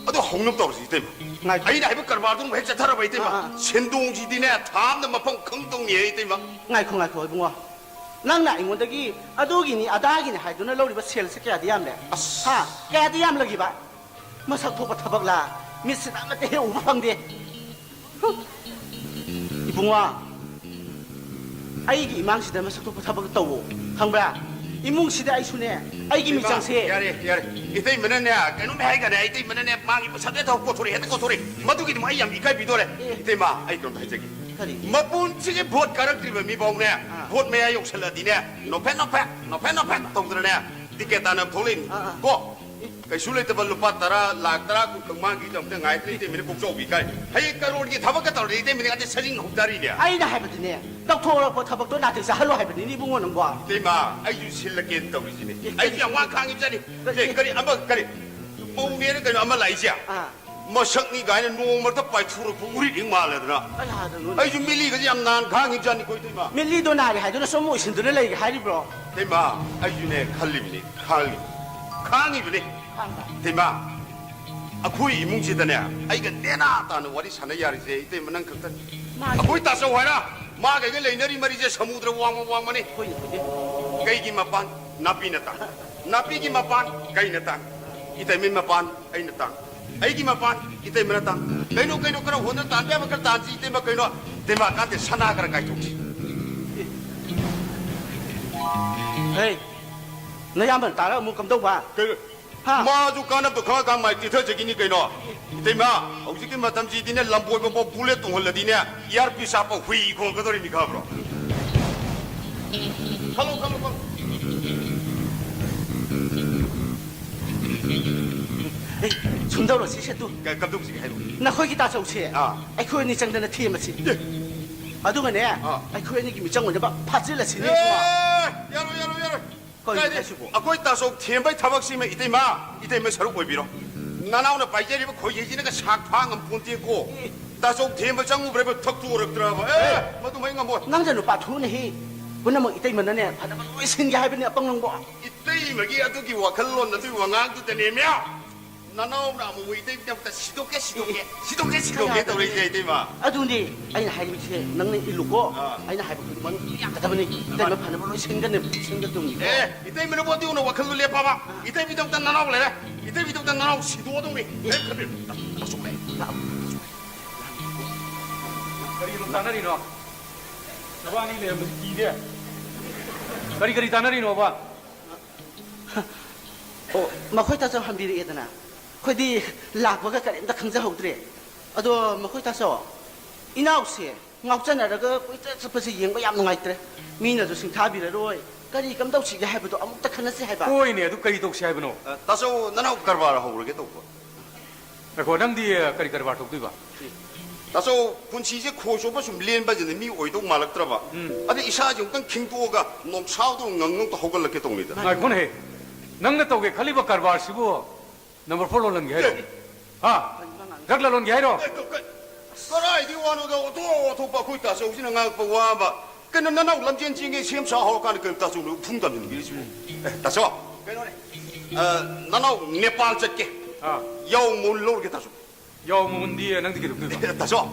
ꯑꯗꯨ ꯍꯧꯅꯕ ꯇꯧꯔꯁꯤ, ꯏꯇꯩꯃ꯫ ꯉꯥꯏꯈꯣ꯫ ꯑꯩꯅ ꯍꯥꯏꯕ ꯀꯔꯕꯥꯔꯗꯨ ꯑꯃꯨꯛ ꯍꯦꯛ ꯆꯠꯊꯔꯕ, ꯏꯇꯩꯃ, ꯑꯥ, ꯑꯥ꯫ ꯁꯦꯟꯗꯣꯡꯁꯤꯗꯤꯅꯦ, ꯊꯥ ꯑꯃꯗ ꯃꯐꯝ ꯈꯪꯗꯧꯅꯤꯍꯦ, ꯏꯇꯩꯃ꯫ ꯉꯥꯏꯈꯣ, ꯉꯥꯏꯈꯣ, ꯏꯕꯨꯡꯉꯣ꯫ ꯅꯪꯅ ꯑꯩꯉꯣꯟꯗꯒꯤ ꯑꯗꯨꯒꯤꯅꯤ, ꯑꯗꯥꯒꯤꯅꯤ ꯍꯥꯏꯗꯨꯅ ꯂꯧꯔꯤꯕ ꯁꯦꯜꯁꯦ ꯀꯌꯥꯗꯤ ꯌꯥꯝꯂꯦ? ꯑꯁ꯫ ꯍꯥ? ꯀꯌꯥꯗꯤ ꯌꯥꯝꯂꯒꯦꯕ? ꯃꯁꯛ ꯊꯣꯛꯄ ꯊꯕꯛꯂꯥ? ꯃꯤꯠꯁꯤꯗ ꯑꯃꯠꯇ ꯍꯦꯛ ꯎꯕ ꯐꯪꯗꯦ꯫ ꯏꯕꯨꯡꯉꯣ, ꯑꯩꯒꯤ ꯏꯃꯥꯡꯁꯤꯗ ꯃꯁꯛ ꯊꯣꯛꯄ ꯊꯕꯛ ꯇꯧꯋꯣ, ꯈꯪꯕ꯭ꯔꯥ? ꯏꯃꯨꯡꯁꯤꯗ ꯑꯩꯁꯨꯅꯦ, ꯑꯩꯒꯤ ꯏꯃꯥ, ꯃꯤꯆꯪꯁꯦ꯫ ꯌꯥꯔꯦ, ꯌꯥꯔꯦ꯫ ꯏꯇꯩꯃꯅꯅꯦ, ꯀꯩꯅꯣꯝ ꯍꯥꯏꯒꯅꯦ, ꯏꯇꯩꯃꯅꯅꯦ, ꯃꯥꯒꯤ ꯃꯁꯛ ꯍꯦꯛꯇ ꯀꯣꯊꯣꯔꯛꯑꯦ, ꯍꯦꯛꯇ ꯀꯣꯊꯣꯔꯛꯑꯦ꯫ ꯃꯗꯨꯒꯤꯗꯤ ꯑꯩ ꯌꯥꯝ ꯏꯀꯥꯏꯕꯤꯗꯣꯔꯦ꯫ ꯑꯦ꯫ ꯏꯇꯩꯃ, ꯑꯩ ꯀꯩꯅꯣꯝꯇ ꯍꯥꯏꯖꯒꯦ꯫ ꯀꯔꯤ? ꯃꯄꯨꯟꯁꯤꯒꯤ ꯚꯣꯠ ꯀꯥꯔꯛꯇ꯭ꯔꯤꯕ ꯃꯤꯐꯥꯎꯅꯦ, ꯑꯥ꯫ ꯚꯣꯠ ꯃꯌꯥ ꯌꯧꯁꯜꯂꯗꯤꯅꯦ, ꯅꯣꯐꯦꯠ, ꯅꯣꯐꯦꯠ, ꯅꯣꯐꯦꯠ, ꯅꯣꯐꯦꯠ ꯇꯧꯗꯅꯅꯦ, ꯇꯤꯀꯦꯠ ꯇꯥꯅ ꯊꯣꯛꯂꯛꯏꯅꯤ꯫ ꯑꯥ, ꯑꯥ꯫ ꯀꯣ? ꯀꯩꯁꯨ ꯂꯩꯇꯕ ꯂꯨꯄꯥ ꯇꯔꯥ, ꯂꯥꯛ ꯇꯔꯥ, ꯀꯨꯟ ꯈꯛ ꯃꯥꯡꯈꯤꯗꯕ ꯑꯝꯇ ꯉꯥꯏꯗ꯭ꯔꯦ, ꯏꯇꯩꯃꯅ ꯀꯣꯛꯆꯧꯕꯤ ꯀꯥꯏ꯫ ꯍꯌꯦꯡ ꯀꯔꯣꯔꯒꯤ ꯊꯕꯛꯀ ꯇꯧꯔꯗꯤ ꯏꯇꯩꯃꯅ ꯉꯥꯛꯇ ꯁꯖꯤꯡ ꯍꯧꯗꯥꯔꯤꯅꯦ꯫ ꯑꯩꯅ ꯍꯥꯏꯕꯗꯤꯅꯦ, ꯇꯧꯊꯣꯔꯛꯄ ꯊꯕꯛꯇꯣ ꯅꯥꯇꯩ ꯆꯥꯍꯜꯂꯣ ꯍꯥꯏꯕꯅꯤꯅꯦ, ꯏꯕꯨꯡꯉꯣ, ꯅꯪꯕꯣ꯫ ꯏꯇꯩꯃ, ꯑꯩꯁꯨ ꯁꯤꯜꯂꯒꯦꯅ ꯇꯧꯔꯤꯁꯤꯅꯦ꯫ ꯑꯦ, ꯑꯩꯁꯨ ꯌꯥꯝ ꯋꯥ ꯈꯥꯡꯉꯤꯕꯖꯥꯠꯅꯤ꯫ ꯀꯔꯤ? ꯑꯦ, ꯀꯔꯤ, ꯑꯃ, ꯀꯔꯤ? ꯃꯧꯅꯦꯅ ꯀꯩꯅꯣ ꯑꯃ ꯂꯥꯛꯏꯁꯦ? ꯑꯥ꯫ ꯃꯁꯛꯅꯤ ꯀꯥꯏꯅ ꯅꯣꯡ ꯃꯔꯛꯇ ꯄꯥꯏꯊꯣꯔꯛꯄ ꯎꯔꯤꯠ ꯍꯦꯛ ꯃꯥꯜꯂꯗꯅ꯫ ꯑꯩ ꯍꯥꯏꯗꯅꯨꯅꯦ꯫ ꯑꯩꯁꯨ ꯃꯤꯠꯂꯤꯒꯁꯦ ꯌꯥꯝ ꯅꯥꯟ ꯈꯥꯡꯉꯤꯕꯖꯥꯠꯅꯤꯀꯣ, ꯏꯇꯩꯃ꯫ ꯃꯤꯠꯂꯤꯗꯣ ꯅꯥꯔꯦ ꯍꯥꯏꯗꯨꯅ ꯁꯨꯝ ꯑꯣꯏꯁꯤꯟꯗꯨꯅ ꯂꯩꯒꯦ ꯍꯥꯏꯔꯤꯕ꯭ꯔꯣ? ꯏꯇꯩꯃ, ꯑꯩꯁꯨꯅꯦ ꯈꯜꯂꯤꯕꯅꯤ, ꯈꯥꯡꯉꯤ-, ꯈꯥꯡꯉꯤꯕꯅꯤ꯫ ꯈꯥꯡꯕ? ꯏꯇꯩꯃ, ꯑꯩꯈꯣꯏ ꯏꯃꯨꯡꯁꯤꯗꯅꯦ, ꯑꯩꯒ ꯅꯦꯅꯥ ꯇꯥꯅ ꯋꯥꯔꯤ ꯁꯥꯟꯅ ꯌꯥꯔꯤꯁꯦ, ꯏꯇꯩꯃ, ꯅꯪ ꯈꯛꯇꯅꯤ꯫ ꯃꯥꯅꯤ꯫ ꯑꯩꯈꯣꯏ ꯇꯥꯆꯧ ꯍꯥꯏꯔ, ꯃꯥꯒ ꯑꯩꯒ ꯂꯩꯅꯔꯤ ꯃꯔꯤꯁꯦ ꯁꯃꯨꯗ꯭ꯔ ꯋꯥꯡꯃ ꯋꯥꯡꯃꯅꯤ꯫ ꯍꯣꯏꯅꯦ, ꯍꯣꯏꯅꯦ꯫ ꯀꯩꯒꯤ ꯃꯄꯥꯟ? ꯅꯥꯄꯤꯅ ꯇꯥꯡ꯫ ꯅꯥꯄꯤꯒꯤ ꯃꯄꯥꯟ? ꯀꯩꯅ ꯇꯥꯡ꯫ ꯏꯇꯩꯃꯩ ꯃꯄꯥꯟ ꯑꯩꯅ ꯇꯥꯡ꯫ ꯑꯩꯒꯤ ꯃꯄꯥꯟ ꯏꯇꯩꯃꯅ ꯇꯥꯡ꯫ ꯀꯩꯅꯣ, ꯀꯩꯅꯣ, ꯈꯔ ꯍꯣꯠꯅ ꯇꯥꯟꯕ ꯌꯥꯕ ꯈꯔ ꯇꯥꯟꯁꯤ, ꯏꯇꯩꯃ, ꯀꯩꯅꯣ? ꯏꯇꯩꯃ, ꯀꯥꯟꯗꯦ, ꯁꯅꯥ ꯈꯔ ꯀꯥꯏꯊꯣꯛꯁꯤ꯫ ꯍꯦ, ꯅꯌꯥꯝꯕꯅ ꯇꯥꯔꯒ ꯑꯃꯨꯛ ꯀꯝꯗꯧꯕ? ꯀꯩꯅꯣ? ꯍꯥ? ꯃꯥꯁꯨ ꯀꯥꯟꯅꯕꯗꯣ ꯈꯪꯉꯀꯥꯟ ꯃꯥꯏ ꯇꯤꯊꯖꯈꯤꯅꯤ ꯀꯩꯅꯣ꯫ ꯏꯇꯩꯃ, ꯍꯧꯖꯤꯛꯀꯤ ꯃꯇꯝꯁꯤꯗꯤꯅꯦ, ꯂꯝꯕꯣꯏꯕ ꯐꯥꯎ ꯕꯨꯂꯦꯠ ꯇꯣꯡꯍꯜꯂꯗꯤꯅꯦ, ꯏꯌꯥꯔ ꯄꯤꯁ ꯍꯥꯞꯄ ꯍꯨꯏ ꯈꯣꯡꯉꯛꯀꯗꯧꯔꯤꯃꯤ, ꯈꯪꯕ꯭ꯔꯣ? ꯈꯜꯂꯣ, ꯈꯜꯂꯣ, ꯈꯜꯂꯣ꯫ ꯑꯦ, ꯁꯨꯝ ꯇꯧꯔꯁꯤ, ꯁꯦꯇꯨ꯫ ꯀ-, ꯀꯝꯗꯧꯁꯤꯒꯦ ꯍꯥꯏꯔꯛꯑꯣ꯫ ꯅꯈꯣꯏꯒꯤ ꯇꯥꯆꯧꯁꯦ ꯑꯥ꯫ ꯑꯩꯈꯣꯏ ꯑꯅꯤ ꯆꯪꯗꯅ ꯊꯦꯝꯃꯁꯤ꯫ ꯑꯦ꯫ ꯑꯗꯨꯒꯅꯦ, ꯑꯥ꯫ ꯑꯩꯈꯣꯏ ꯑꯅꯤꯒꯤ ꯃꯤꯆꯪ ꯑꯣꯏꯅꯕ ꯐꯥꯖꯤꯜꯂꯁꯤꯅꯦ, ꯏꯕꯨꯡꯉꯣ꯫ ꯑꯦ, ꯌꯥꯔꯣꯏ, ꯌꯥꯔꯣꯏ, ꯌꯥꯔꯣꯏ꯫ ꯀꯩꯅꯣ ꯀꯥꯏꯗꯩ? ꯍꯥꯏꯁꯤꯕꯣ? ꯑꯩꯈꯣꯏ ꯇꯥꯆꯧ ꯊꯦꯝꯕꯩ ꯊꯕꯛꯁꯤꯃ ꯏꯇꯩꯃ, ꯏꯇꯩꯃ ꯁꯔꯨꯛ ꯑꯣꯏꯕꯤꯔꯣ꯫ ꯅꯅꯥꯎꯅ ꯄꯥꯏꯖꯔꯤꯕ ꯈꯣꯏꯍꯤꯁꯤꯅꯒ ꯁꯥꯛ ꯐꯥ ꯉꯝꯄꯣꯟꯇꯦꯀꯣ꯫ ꯑꯦ꯫ ꯇꯥꯆꯧ ꯊꯦꯝꯕ ꯆꯪꯉꯨꯕ꯭ꯔꯥ ꯊꯛꯇꯣꯔꯛꯇ꯭ꯔꯕ? ꯑꯦ, ꯑꯦ꯫ ꯃꯗꯨꯃ ꯑꯩ ꯉꯝꯃꯣꯏ꯫ ꯅꯪꯁꯦ ꯅꯨꯄꯥ ꯊꯣꯛꯅ ꯍꯦ꯫ ꯄꯨꯝꯅꯃꯛ ꯏꯇꯩꯃꯅꯅꯦ ꯐꯅꯕ ꯂꯣꯏ ꯁꯤꯟꯒꯦ ꯍꯥꯏꯕꯅꯤ, ꯑꯄꯪ ꯅꯪꯕꯣ꯫ ꯏꯇꯩꯃꯒꯤ ꯑꯗꯨꯒꯤ ꯋꯥꯈꯜꯂꯣꯟ, ꯑꯗꯨꯒꯤ ꯋꯥꯉꯥꯡꯗꯨꯗꯅꯦꯃꯦ꯫ ꯅꯅꯥꯎꯅ ꯑꯃꯨꯛ ꯏꯇꯩꯃꯒꯤꯗꯃꯛꯇ ꯁꯤꯗꯣꯛꯀꯦ, ꯁꯤꯗꯣꯛꯀꯦ, ꯁꯤꯗꯣꯛꯀꯦ, ꯁꯤꯗꯣꯛꯀꯦ ꯇꯧꯔꯛꯏꯁꯦ, ꯏꯇꯩꯃ꯫ ꯑꯗꯨꯅꯤ ꯑꯩꯅ ꯍꯥꯏꯔꯤꯕꯁꯦ, ꯅꯪꯅ ꯏꯜꯂꯨꯀꯣ꯫ ꯑꯥ꯫ ꯑꯩꯅ ꯍꯥꯏꯕ ꯈꯨꯗꯤꯡꯃꯛ ꯌꯥꯒꯗꯕꯅꯤ꯫ ꯏꯇꯩꯃ ꯐꯅꯕ ꯂꯣꯏ ꯁꯤꯟꯒꯅꯤ, ꯁꯤꯟꯒꯗꯧꯅꯤ꯫ ꯑꯦ, ꯏꯇꯩꯃꯅꯕꯨ ꯑꯗꯨꯒꯨꯝꯅ ꯋꯥꯈꯜꯗꯨ ꯂꯦꯞꯄꯕ? ꯑꯥ꯫ ꯏꯇꯩꯃꯒꯤꯗꯃꯛꯇ ꯅꯅꯥꯎ ꯂꯩꯔꯦ꯫ ꯏꯇꯩꯃꯒꯤꯗꯃꯛꯇ ꯅꯅꯥꯎ ꯁꯤꯗꯣꯛꯑꯗꯧꯅꯤ꯫ ꯀꯔꯤꯝ ꯈꯟꯕꯤꯔꯨꯅꯨ꯫ ꯂꯥꯛꯑꯣ꯫ ꯀꯔꯤꯅꯣ ꯇꯥꯟꯅꯔꯤꯅꯣ? ꯅꯕꯥꯅꯤ ꯂꯩꯔꯝꯕꯁꯤ ꯀꯤꯗꯦ꯫ ꯀꯔꯤ ꯀꯔꯤ ꯇꯥꯟꯅꯔꯤꯅꯣꯕ? ꯑꯣ, ꯃꯈꯣꯏ ꯇꯥꯆꯧ ꯍꯟꯕꯤꯔꯛꯑꯦꯗꯅ꯫ ꯑꯩꯈꯣꯏꯗꯤ ꯂꯥꯛꯄꯒ ꯀꯔꯤꯝꯇ ꯈꯪꯖꯍꯧꯗ꯭ꯔꯦ꯫ ꯑꯗꯣ ꯃꯈꯣꯏ ꯇꯥꯆꯧ, ꯏꯅꯥꯎꯁꯦ ꯉꯥꯎꯆꯅꯔꯒ ꯀꯣꯏꯆꯠ ꯆꯠꯄꯁꯦ ꯌꯦꯡꯕ ꯌꯥꯝ ꯅꯨꯡꯉꯥꯏꯇ꯭ꯔꯦ꯫ ꯃꯤꯅꯁꯨ ꯁꯤꯡꯊꯥꯕꯤꯔꯔꯣꯏ꯫ ꯀꯔꯤ ꯀꯝꯗꯧꯁꯤꯒꯦ ꯍꯥꯏꯕꯗꯣ ꯑꯃꯨꯛꯇ ꯈꯟꯅꯁꯤ ꯍꯥꯏꯕ꯫ ꯍꯣꯏꯅꯦ, ꯑꯗꯨ ꯀꯔꯤ ꯇꯧꯁꯤ ꯍꯥꯏꯕꯅꯣ? ꯑ, ꯇꯥꯆꯧ, ꯅꯅꯥꯎ ꯀꯔꯕꯥꯔ ꯍꯧꯔꯒꯦ ꯇꯧꯕ꯫ ꯉꯥꯏꯈꯣ, ꯅꯪꯗꯤ, ꯑ, ꯀꯔꯤ ꯀꯔꯕꯥꯔ ꯇꯧꯗꯣꯏꯕ? ꯇꯥꯆꯧ, ꯄꯨꯟꯁꯤꯁꯦ ꯈꯣꯏ ꯆꯣꯞꯄ ꯁꯨꯝ ꯂꯦꯟꯕꯁꯤꯅ ꯃꯤ ꯑꯣꯏꯗꯧ ꯃꯥꯜꯂꯛꯇ꯭ꯔꯕ꯫ ꯎꯝ꯫ ꯑꯗꯩ ꯏꯁꯥꯁꯦ ꯑꯃꯨꯛꯇꯪ ꯈꯤꯡꯗꯣꯛꯑꯒ ꯅꯣꯡꯁꯥꯎꯗꯧ ꯉꯪꯉꯧꯇ ꯍꯧꯒꯠꯂꯛꯀꯦ ꯇꯧꯅꯤꯗ꯫ ꯉꯥꯏꯈꯣꯅꯦꯍꯦ, ꯅꯪꯅ ꯇꯧꯒꯦ ꯈꯜꯂꯤꯕ ꯀꯔꯕꯥꯔꯁꯤꯕꯨ ꯅꯝꯕꯔ ꯐꯣꯔ ꯂꯣꯜꯍꯟꯒꯦ ꯍꯥꯏꯔꯣ? ꯑꯦ꯫ ꯍꯥ? ꯗ꯭ꯔꯒ ꯂꯂꯣꯟꯒꯦ ꯍꯥꯏꯔꯣ? ꯑꯦ, ꯀ-, ꯀ-, ꯀꯗꯥꯏꯗꯒꯤ ꯋꯥꯅꯣꯗ? ꯑꯣꯟꯊꯣꯛ ꯑꯣꯟꯊꯣꯛꯄ ꯑꯩꯈꯣꯏ ꯇꯥꯆꯧꯁꯤꯅ ꯉꯥꯡꯉꯛꯄ ꯋꯥ ꯑꯃ꯫ ꯀꯩꯅꯣ, ꯅꯅꯥꯎ ꯂꯝꯖꯦꯟ ꯆꯦꯟꯒꯦ ꯁꯦꯝ ꯁꯥ ꯍꯧꯔꯀꯥꯟꯗ ꯀꯩꯅꯣ ꯇꯥꯆꯧꯅ ꯎꯐꯨꯝ ꯇꯝꯍꯟꯕꯤꯔꯤꯁꯤꯕꯣ? ꯑꯦ, ꯇꯥꯆꯧ, ꯀꯩꯅꯣꯅꯦ? ꯑ, ꯅꯅꯥꯎ ꯅꯦꯄꯥꯜ ꯆꯠꯀꯦ꯫ ꯑꯥ꯫ ꯌꯥꯎ ꯃꯣꯟ ꯂꯧꯔꯒꯦ, ꯇꯥꯆꯧ꯫ ꯌꯥꯎ ꯃꯣꯟꯗꯤ ꯅꯪꯗꯤ ꯀꯩꯗꯧꯗꯣꯏꯕ? ꯑꯦ, ꯇꯥꯆꯧ,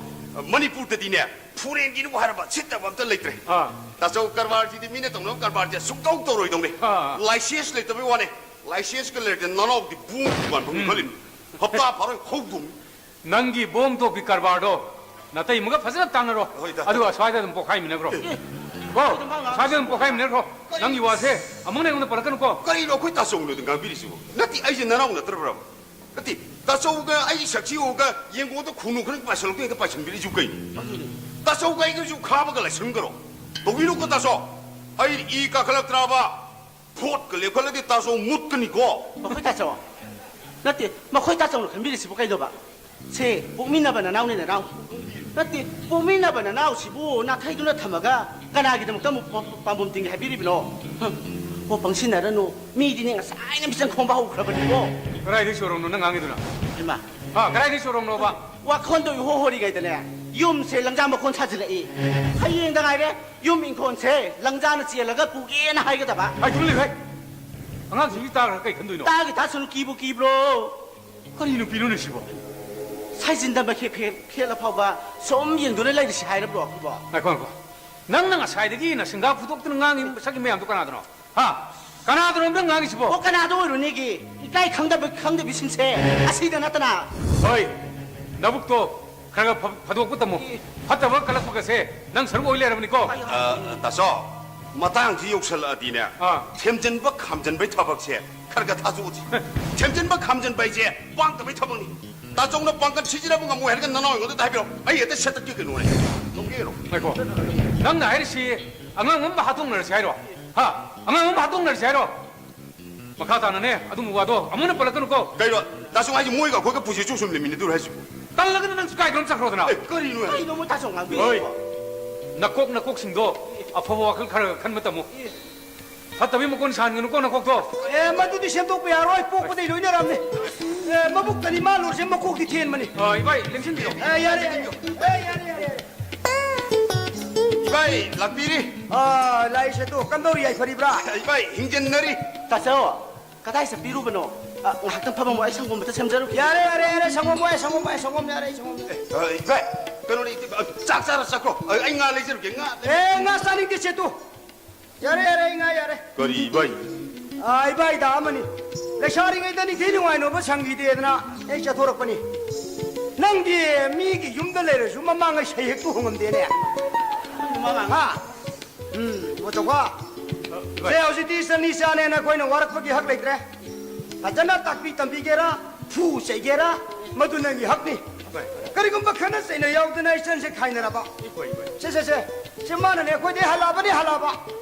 ꯃꯅꯤꯄꯨꯔꯗꯗꯤꯅꯦ, ꯐꯣꯔꯦꯟꯒꯤꯅꯕꯨ ꯍꯥꯏꯔꯕ ꯁꯤꯠꯇꯕ ꯑꯝꯇ ꯂꯩꯇ꯭ꯔꯦ꯫ ꯑꯥ꯫ ꯇꯥꯆꯧ, ꯀꯔꯕꯥꯔꯁꯤꯗꯤ ꯃꯤꯅ ꯇꯧꯅꯕ ꯀꯔꯕꯥꯔꯁꯦ ꯁꯨꯡꯇꯧ ꯇꯧꯔꯣꯏꯗꯧꯅꯦ꯫ ꯑꯥ꯫ ꯂꯥꯏꯁꯦꯟꯁ ꯂꯩꯇꯕꯩ ꯋꯥꯅꯦ꯫ ꯂꯥꯏꯁꯦꯟꯁꯀ ꯂꯩꯔꯗꯤ ꯅꯅꯥꯎꯗꯤ ꯕꯣꯝ ꯗꯨꯀꯥꯟ ꯐꯝꯅꯤ ꯎꯝ꯫ ꯈꯜꯂꯤꯅꯤ꯫ ꯍꯞꯇꯥ ꯐꯥꯔꯣꯏ ꯍꯧꯗꯣꯝꯅꯤ꯫ ꯅꯪꯒꯤ ꯕꯣꯝ ꯇꯣꯛꯀꯤ ꯀꯔꯕꯥꯔꯗꯣ ꯅꯥꯇꯩꯃꯒ ꯐꯖꯅ ꯇꯥꯟꯅꯔꯣ꯫ ꯍꯣꯏꯗ꯫ ꯑꯗꯨꯒ ꯁ꯭ꯋꯥꯏꯗ ꯑꯗꯨꯝ ꯄꯣꯛꯈꯥꯏꯃꯤꯟꯅꯈ꯭ꯔꯣ꯫ ꯑꯦ꯫ ꯀꯣ? ꯁ꯭ꯋꯥꯏꯗ ꯑꯗꯨꯝ ꯄꯣꯛꯈꯥꯏꯃꯤꯟꯅꯈ꯭ꯔꯣ꯫ ꯅꯪꯒꯤ ꯋꯥꯁꯦ ꯑꯃꯨꯛ ꯑꯩꯉꯣꯟꯗ ꯄꯜꯂꯛꯀꯅꯨꯀꯣ꯫ ꯀꯔꯤꯅꯣ ꯑꯩꯈꯣꯏ ꯇꯥꯆꯧꯅ ꯑꯗꯨꯝ ꯉꯥꯡꯕꯤꯔꯤꯁꯤꯕꯣ? ꯅꯠꯇꯦ, ꯑꯩꯁꯦ ꯅꯅꯥꯎ ꯅꯠꯇ꯭ꯔꯕ꯭ꯔꯕ? ꯅꯠꯇꯦ, ꯇꯥꯆꯧꯒ ꯑꯩꯒꯤ ꯁꯛꯁꯤ ꯎꯔꯒ ꯌꯦꯡꯒꯣꯟꯗ ꯈꯨꯅꯨ ꯈꯔ ꯄꯥꯏꯁꯜꯂꯛꯇꯣꯏ ꯍꯦꯛꯇ ꯄꯥꯏꯁꯟꯕꯤꯔꯛꯏꯁꯤꯕꯨ ꯀꯩꯅꯣ? ꯑꯗꯨꯅꯤ꯫ ꯇꯥꯆꯧꯒ ꯑꯩꯒꯁꯨ ꯈꯥꯕꯒ ꯂꯥꯏꯁꯟꯒꯔꯣ? ꯇꯧꯕꯤꯅꯨꯀꯣ ꯇꯥꯆꯧ꯫ ꯑꯩ ꯏ ꯀꯥꯈꯠꯂꯛꯇ꯭ꯔꯕ? ꯚꯣꯠꯀ ꯂꯦꯞꯈꯠꯂꯗꯤ ꯇꯥꯆꯧ ꯃꯨꯠꯀꯅꯤꯀꯣ꯫ ꯑꯩꯈꯣꯏ ꯇꯥꯆꯧ, ꯅꯠꯇꯦ, ꯃꯈꯣꯏ ꯇꯥꯆꯧꯅ ꯈꯟꯕꯤꯔꯤꯁꯤꯕꯨ ꯀꯩꯅꯣꯕ? ꯁꯦ, ꯄꯣꯛꯃꯤꯟꯅꯕ ꯅꯅꯥꯎꯅꯦ, ꯅꯅꯥꯎ꯫ ꯅꯠꯇꯦ, ꯄꯣꯛꯃꯤꯟꯅꯕ ꯅꯅꯥꯎꯁꯤꯕꯨ ꯅꯥꯊꯩꯗꯨꯅ ꯊꯝꯃꯒ ꯀꯅꯥꯒꯤꯗꯃꯛꯇ ꯑꯃꯨꯛ ꯄ-, ꯄꯥꯝꯕꯣꯝ ꯇꯤꯡꯒꯦ ꯍꯥꯏꯕꯤꯔꯤꯕꯅꯣ? ꯍ, ꯑꯣ, ꯄꯪꯁꯤꯟꯅꯔꯅꯨ꯫ ꯃꯤꯗꯤꯅꯦ, ꯉꯁꯥꯏꯅ ꯃꯤꯆꯪ ꯈꯣꯝꯕ ꯍꯧꯈ꯭ꯔꯕꯅꯤꯀꯣ꯫ ꯀꯗꯥꯏꯗꯒꯤ ꯁꯣꯔꯣꯛꯅꯣ ꯅꯪ ꯉꯥꯡꯉꯤꯗꯨꯅ? ꯏꯃꯥ꯫ ꯍꯥ, ꯀꯗꯥꯏꯗꯒꯤ ꯁꯣꯔꯣꯛꯅꯣꯕ? ꯋꯥꯈꯣꯟꯗꯣ ꯏꯍꯣ ꯍꯣꯔꯤꯉꯩꯗꯅꯦ, ꯌꯨꯝꯁꯦ ꯂꯪꯖꯥ ꯃꯈꯣꯟ ꯁꯥꯖꯤꯜꯂꯛꯏ꯫ ꯍꯌꯦꯡꯗ ꯉꯥꯏꯔꯦ, ꯌꯨꯝ ꯏꯪꯈꯣꯜꯁꯦ ꯂꯪꯖꯥꯅ ꯆꯦꯜꯂꯒ ꯄꯨꯒꯦꯅ ꯍꯥꯏꯒꯗꯕ꯫ ꯍꯥꯏ, ꯇꯨꯃꯤꯟ ꯂꯩꯌꯨ, ꯍꯥꯏ꯫ ꯑꯉꯥꯡꯁꯤꯡꯁꯤ ꯇꯥꯈ꯭ꯔꯒ ꯀꯩ ꯈꯟꯗꯣꯏꯅꯣ? ꯇꯥꯒꯦ ꯇꯥꯁꯅꯨ, ꯀꯤꯕꯨ ꯀꯤꯕ꯭ꯔꯣ? ꯀꯔꯤ ꯅꯨꯄꯤꯅꯣꯅꯦ ꯁꯤꯕꯣ? ꯁꯥꯏꯖꯤꯟꯗ ꯃꯈꯦꯛ ꯐꯦ-, ꯐꯦꯠꯂ ꯐꯥꯎꯕ ꯁꯨꯝ ꯌꯦꯡꯗꯨꯅ ꯂꯩꯔꯤꯁꯤ ꯍꯥꯏꯔꯕ꯭ꯔꯣ ꯑꯩꯈꯣꯏꯕꯣ? ꯉꯥꯏꯈꯣ, ꯉꯥꯏꯈꯣ꯫ ꯅꯪꯅ ꯉꯁꯥꯏꯗꯒꯤ ꯅꯁꯤꯡꯒꯥ ꯐꯨꯗꯣꯛꯇꯨꯅ ꯉꯥꯡꯉꯤ ꯃꯁꯛꯀꯤ ꯃꯌꯥꯝꯗꯣ ꯀꯅꯥꯗꯅꯣ? ꯍꯥ? ꯀꯅꯥꯗꯅꯣ ꯑꯝꯇ ꯉꯥꯡꯉꯤꯁꯤꯕꯣ? ꯑꯣ, ꯀꯅꯥꯗ ꯑꯣꯏꯔꯨꯅꯤꯒꯤ? ꯏꯀꯥꯏ ꯈꯪꯗꯕ, ꯈꯪꯗꯕꯤꯁꯤꯡꯁꯦ ꯑꯁꯤꯗ ꯅꯠꯇꯅ꯫ ꯍꯣꯏ, ꯅꯕꯨꯛꯇꯣ ꯈꯔ ꯈꯔ ꯐ-, ꯐꯥꯗꯣꯛꯄ ꯇꯝꯃꯨ꯫ ꯏ- ꯐꯠꯇꯕ ꯀꯜꯂꯛꯄꯒꯁꯦ ꯅꯪ ꯁꯔꯨꯛ ꯑꯣꯏ ꯂꯩꯔꯕꯅꯤꯀꯣ꯫ ꯑ, ꯇꯥꯆꯧ, ꯃꯇꯥꯡꯁꯤ ꯌꯧꯁꯜꯂꯛꯑꯗꯤꯅꯦ, ꯑꯥ꯫ ꯊꯦꯝꯖꯤꯟꯕ ꯈꯥꯝꯖꯤꯟꯕꯩ ꯊꯕꯛꯁꯦ ꯈꯔ ꯈꯔ ꯊꯥꯖꯣꯛꯎꯁꯤ꯫ ꯊꯦꯝꯖꯤꯟꯕ ꯈꯥꯝꯖꯤꯟꯕ ꯍꯥꯏꯁꯦ ꯄꯥꯡꯗꯕꯩ ꯊꯕꯛꯅꯤ꯫ ꯇꯥꯆꯧꯅ ꯄꯥꯡꯒꯜ ꯁꯤꯖꯤꯟꯅꯕ ꯉꯝꯃꯣꯏ ꯍꯥꯏꯔꯒ ꯅꯅꯥꯎ ꯑꯩꯉꯣꯟꯗ ꯍꯥꯏꯕꯤꯔꯣ꯫ ꯑꯩ ꯍꯦꯛꯇ ꯁꯦꯠꯇꯠꯀꯦ ꯀꯩꯅꯣꯅꯦ꯫ ꯉꯝꯒꯦꯔꯣ? ꯉꯥꯏꯈꯣ꯫ ꯅꯪꯅ ꯍꯥꯏꯔꯤꯁꯤ ꯑꯉꯥꯡ ꯑꯃ ꯍꯥꯠꯇꯣꯛꯅꯔꯁꯤ ꯍꯥꯏꯔꯣ? ꯍꯥ? ꯑꯉꯥꯡ ꯑꯃ ꯍꯥꯠꯇꯣꯛꯅꯔꯁꯤ ꯍꯥꯏꯔꯣ? ꯃꯈꯥ ꯇꯥꯅꯅꯦ, ꯑꯗꯨꯝꯕ ꯋꯥꯗꯣ ꯑꯃꯨꯛ ꯍꯟꯅ ꯄꯜꯂꯛꯀꯅꯨꯀꯣ꯫ ꯀꯩꯅꯣ? ꯇꯥꯆꯧ ꯍꯥꯏꯁꯤ ꯃꯣꯏꯒ ꯑꯩꯈꯣꯏꯒ ꯄꯨꯟꯁꯤ ꯆꯨꯞ ꯁꯨꯝ ꯂꯩꯃꯤꯟꯅꯗꯣꯏꯔꯣ ꯍꯥꯏꯁꯤꯕꯨ? ꯇꯜꯂꯒꯅ ꯅꯪꯁꯨ ꯀꯥꯏꯗꯅꯣꯝ ꯆꯠꯈ꯭ꯔꯣꯗꯅ꯫ ꯑꯦ, ꯀꯔꯤꯅꯣ ꯍꯥꯏꯁꯤꯕꯨ? ꯀꯩꯅꯣ ꯃꯣꯏ ꯇꯥꯆꯧ ꯉꯥꯡꯕꯤꯔꯤꯁꯤꯕꯣ? ꯍꯣꯏ꯫ ꯅꯀꯣꯛ, ꯅꯀꯣꯛꯁꯤꯡꯗꯣ ꯑꯐꯕ ꯋꯥꯈꯜ ꯈꯔ ꯈꯟꯕ ꯇꯝꯃꯨ꯫ ꯐꯠꯇꯕꯤ ꯃꯀꯣꯟ ꯁꯥꯍꯟꯒꯅꯨꯀꯣ ꯅꯀꯣꯛꯇꯣ꯫ ꯑꯦ, ꯃꯗꯨꯗꯤ ꯁꯦꯝꯗꯣꯛꯄ ꯌꯥꯔꯣꯏ, ꯄꯣꯛꯄꯗꯩ ꯂꯣꯏꯅꯔꯝꯅꯤ꯫ ꯑꯦ, ꯃꯕꯨꯛꯇꯅꯤ ꯃꯥ ꯂꯣꯏꯔꯤꯁꯦ, ꯃꯀꯣꯛꯇꯤ ꯊꯦꯟꯕꯅꯤ꯫ ꯑ, ꯏꯕꯥꯏ, ꯂꯦꯡꯁꯤꯟꯕꯤꯔꯣ꯫ ꯑꯦ, ꯌꯥꯔꯦ, ꯌꯥꯔꯦ꯫ ꯑꯦ, ꯌꯥꯔꯦ, ꯌꯥꯔꯦ, ꯌꯥꯔꯦ꯫ ꯏꯕꯥꯏ, ꯂꯥꯛꯄꯤꯔꯤ꯫ ꯑ, ꯂꯥꯛꯏꯁꯦ ꯇꯣ, ꯀꯝꯗꯧꯔꯤ, ꯌꯥꯏꯐꯔꯤꯕ꯭ꯔꯥ? ꯏꯕꯥꯏ, ꯍꯤꯡꯖꯟꯅꯔꯤ꯫ ꯇꯥꯆꯧ, ꯀꯗꯥꯏ ꯆꯠꯄꯤꯔꯨꯕꯅꯣ? ꯑ, ꯉꯥꯏꯍꯥꯛꯇꯪ ꯐꯝꯃꯝꯃꯣ, ꯑꯩ ꯁꯪꯒꯣꯝ ꯑꯝꯇ ꯁꯦꯝꯖꯔꯨꯒꯦ꯫ ꯌꯥꯔꯦ, ꯌꯥꯔꯦ, ꯌꯥꯔꯦ, ꯁꯪꯒꯣꯝ ꯋꯥꯏ, ꯁꯪꯒꯣꯝ ꯋꯥꯏ, ꯁꯪꯒꯣꯝ ꯌꯥꯔꯦ, ꯑꯩ ꯁꯪꯒꯣꯝ ꯌꯥꯔꯦ꯫ ꯑ, ꯏꯕꯥꯏ, ꯀꯩꯅꯣꯅꯦ, ꯑ, ꯆꯥꯛ ꯆꯥꯔ ꯆꯠꯈ꯭ꯔꯣ꯫ ꯑ, ꯑꯩ ꯉꯥ ꯂꯩꯖꯔꯨꯒꯦ, ꯉꯥ ꯂꯩ-, ꯑꯦ, ꯉꯥ ꯆꯥꯅꯤꯡꯗꯦ, ꯁꯦ ꯇꯨ꯫ ꯌꯥꯔꯦ, ꯌꯥꯔꯦ, ꯑꯩ ꯉꯥ ꯌꯥꯔꯦ꯫ ꯀꯔꯤ ꯏꯕꯥꯏ? ꯑ, ꯏꯕꯥꯏꯗ ꯑꯃꯅꯤ꯫ ꯂꯩꯁꯥꯔꯤꯉꯩꯗ ꯅꯤꯡꯊꯤ ꯅꯨꯡꯉꯥꯏꯅꯕ ꯁꯪꯈꯤꯗꯦꯗꯅ ꯑꯩ ꯆꯠꯊꯣꯔꯛꯄꯅꯤ꯫ ꯅꯪꯗꯤ ꯃꯤꯒꯤ ꯌꯨꯝꯗ ꯂꯩꯔꯁꯨ ꯃꯃꯥꯡꯉꯩ ꯁꯩꯍꯦꯛꯇꯨ ꯍꯣꯡꯉꯝꯗꯦꯅꯦ꯫ ꯍꯥ? ꯎꯝ, ꯃꯣꯆꯧꯕ꯫ ꯏꯕꯥꯏ꯫ ꯁꯦ, ꯍꯧꯖꯤꯛꯇꯤ ꯏꯆꯟ ꯏꯆꯥꯅꯦꯅ ꯑꯩꯈꯣꯏꯅ ꯋꯥꯔꯛꯄꯒꯤ ꯍꯛ ꯂꯩꯇ꯭ꯔꯦ꯫ ꯐꯖꯅ ꯇꯥꯛꯄꯤ ꯇꯝꯕꯤꯒꯦꯔꯥ, ꯐꯨ ꯆꯩꯒꯦꯔꯥ, ꯃꯗꯨ ꯅꯪꯒꯤ ꯍꯛꯅꯤ꯫ ꯍꯣꯏ꯫ ꯀꯔꯤꯒꯨꯝꯕ ꯈꯠꯅ ꯆꯩꯅ ꯌꯥꯎꯗꯅ ꯏꯆꯟꯁꯦ ꯈꯥꯏꯅꯔꯕ꯫ ꯍꯣꯏ, ꯍꯣꯏ꯫ ꯁꯦ, ꯁꯦ, ꯁꯦ꯫ ꯁꯦ, ꯃꯥꯅꯅꯦ ꯑꯩꯈꯣꯏꯗꯩ ꯍꯜꯂꯛꯑꯕꯅꯤ, ꯍꯜꯂꯛꯑꯕ꯫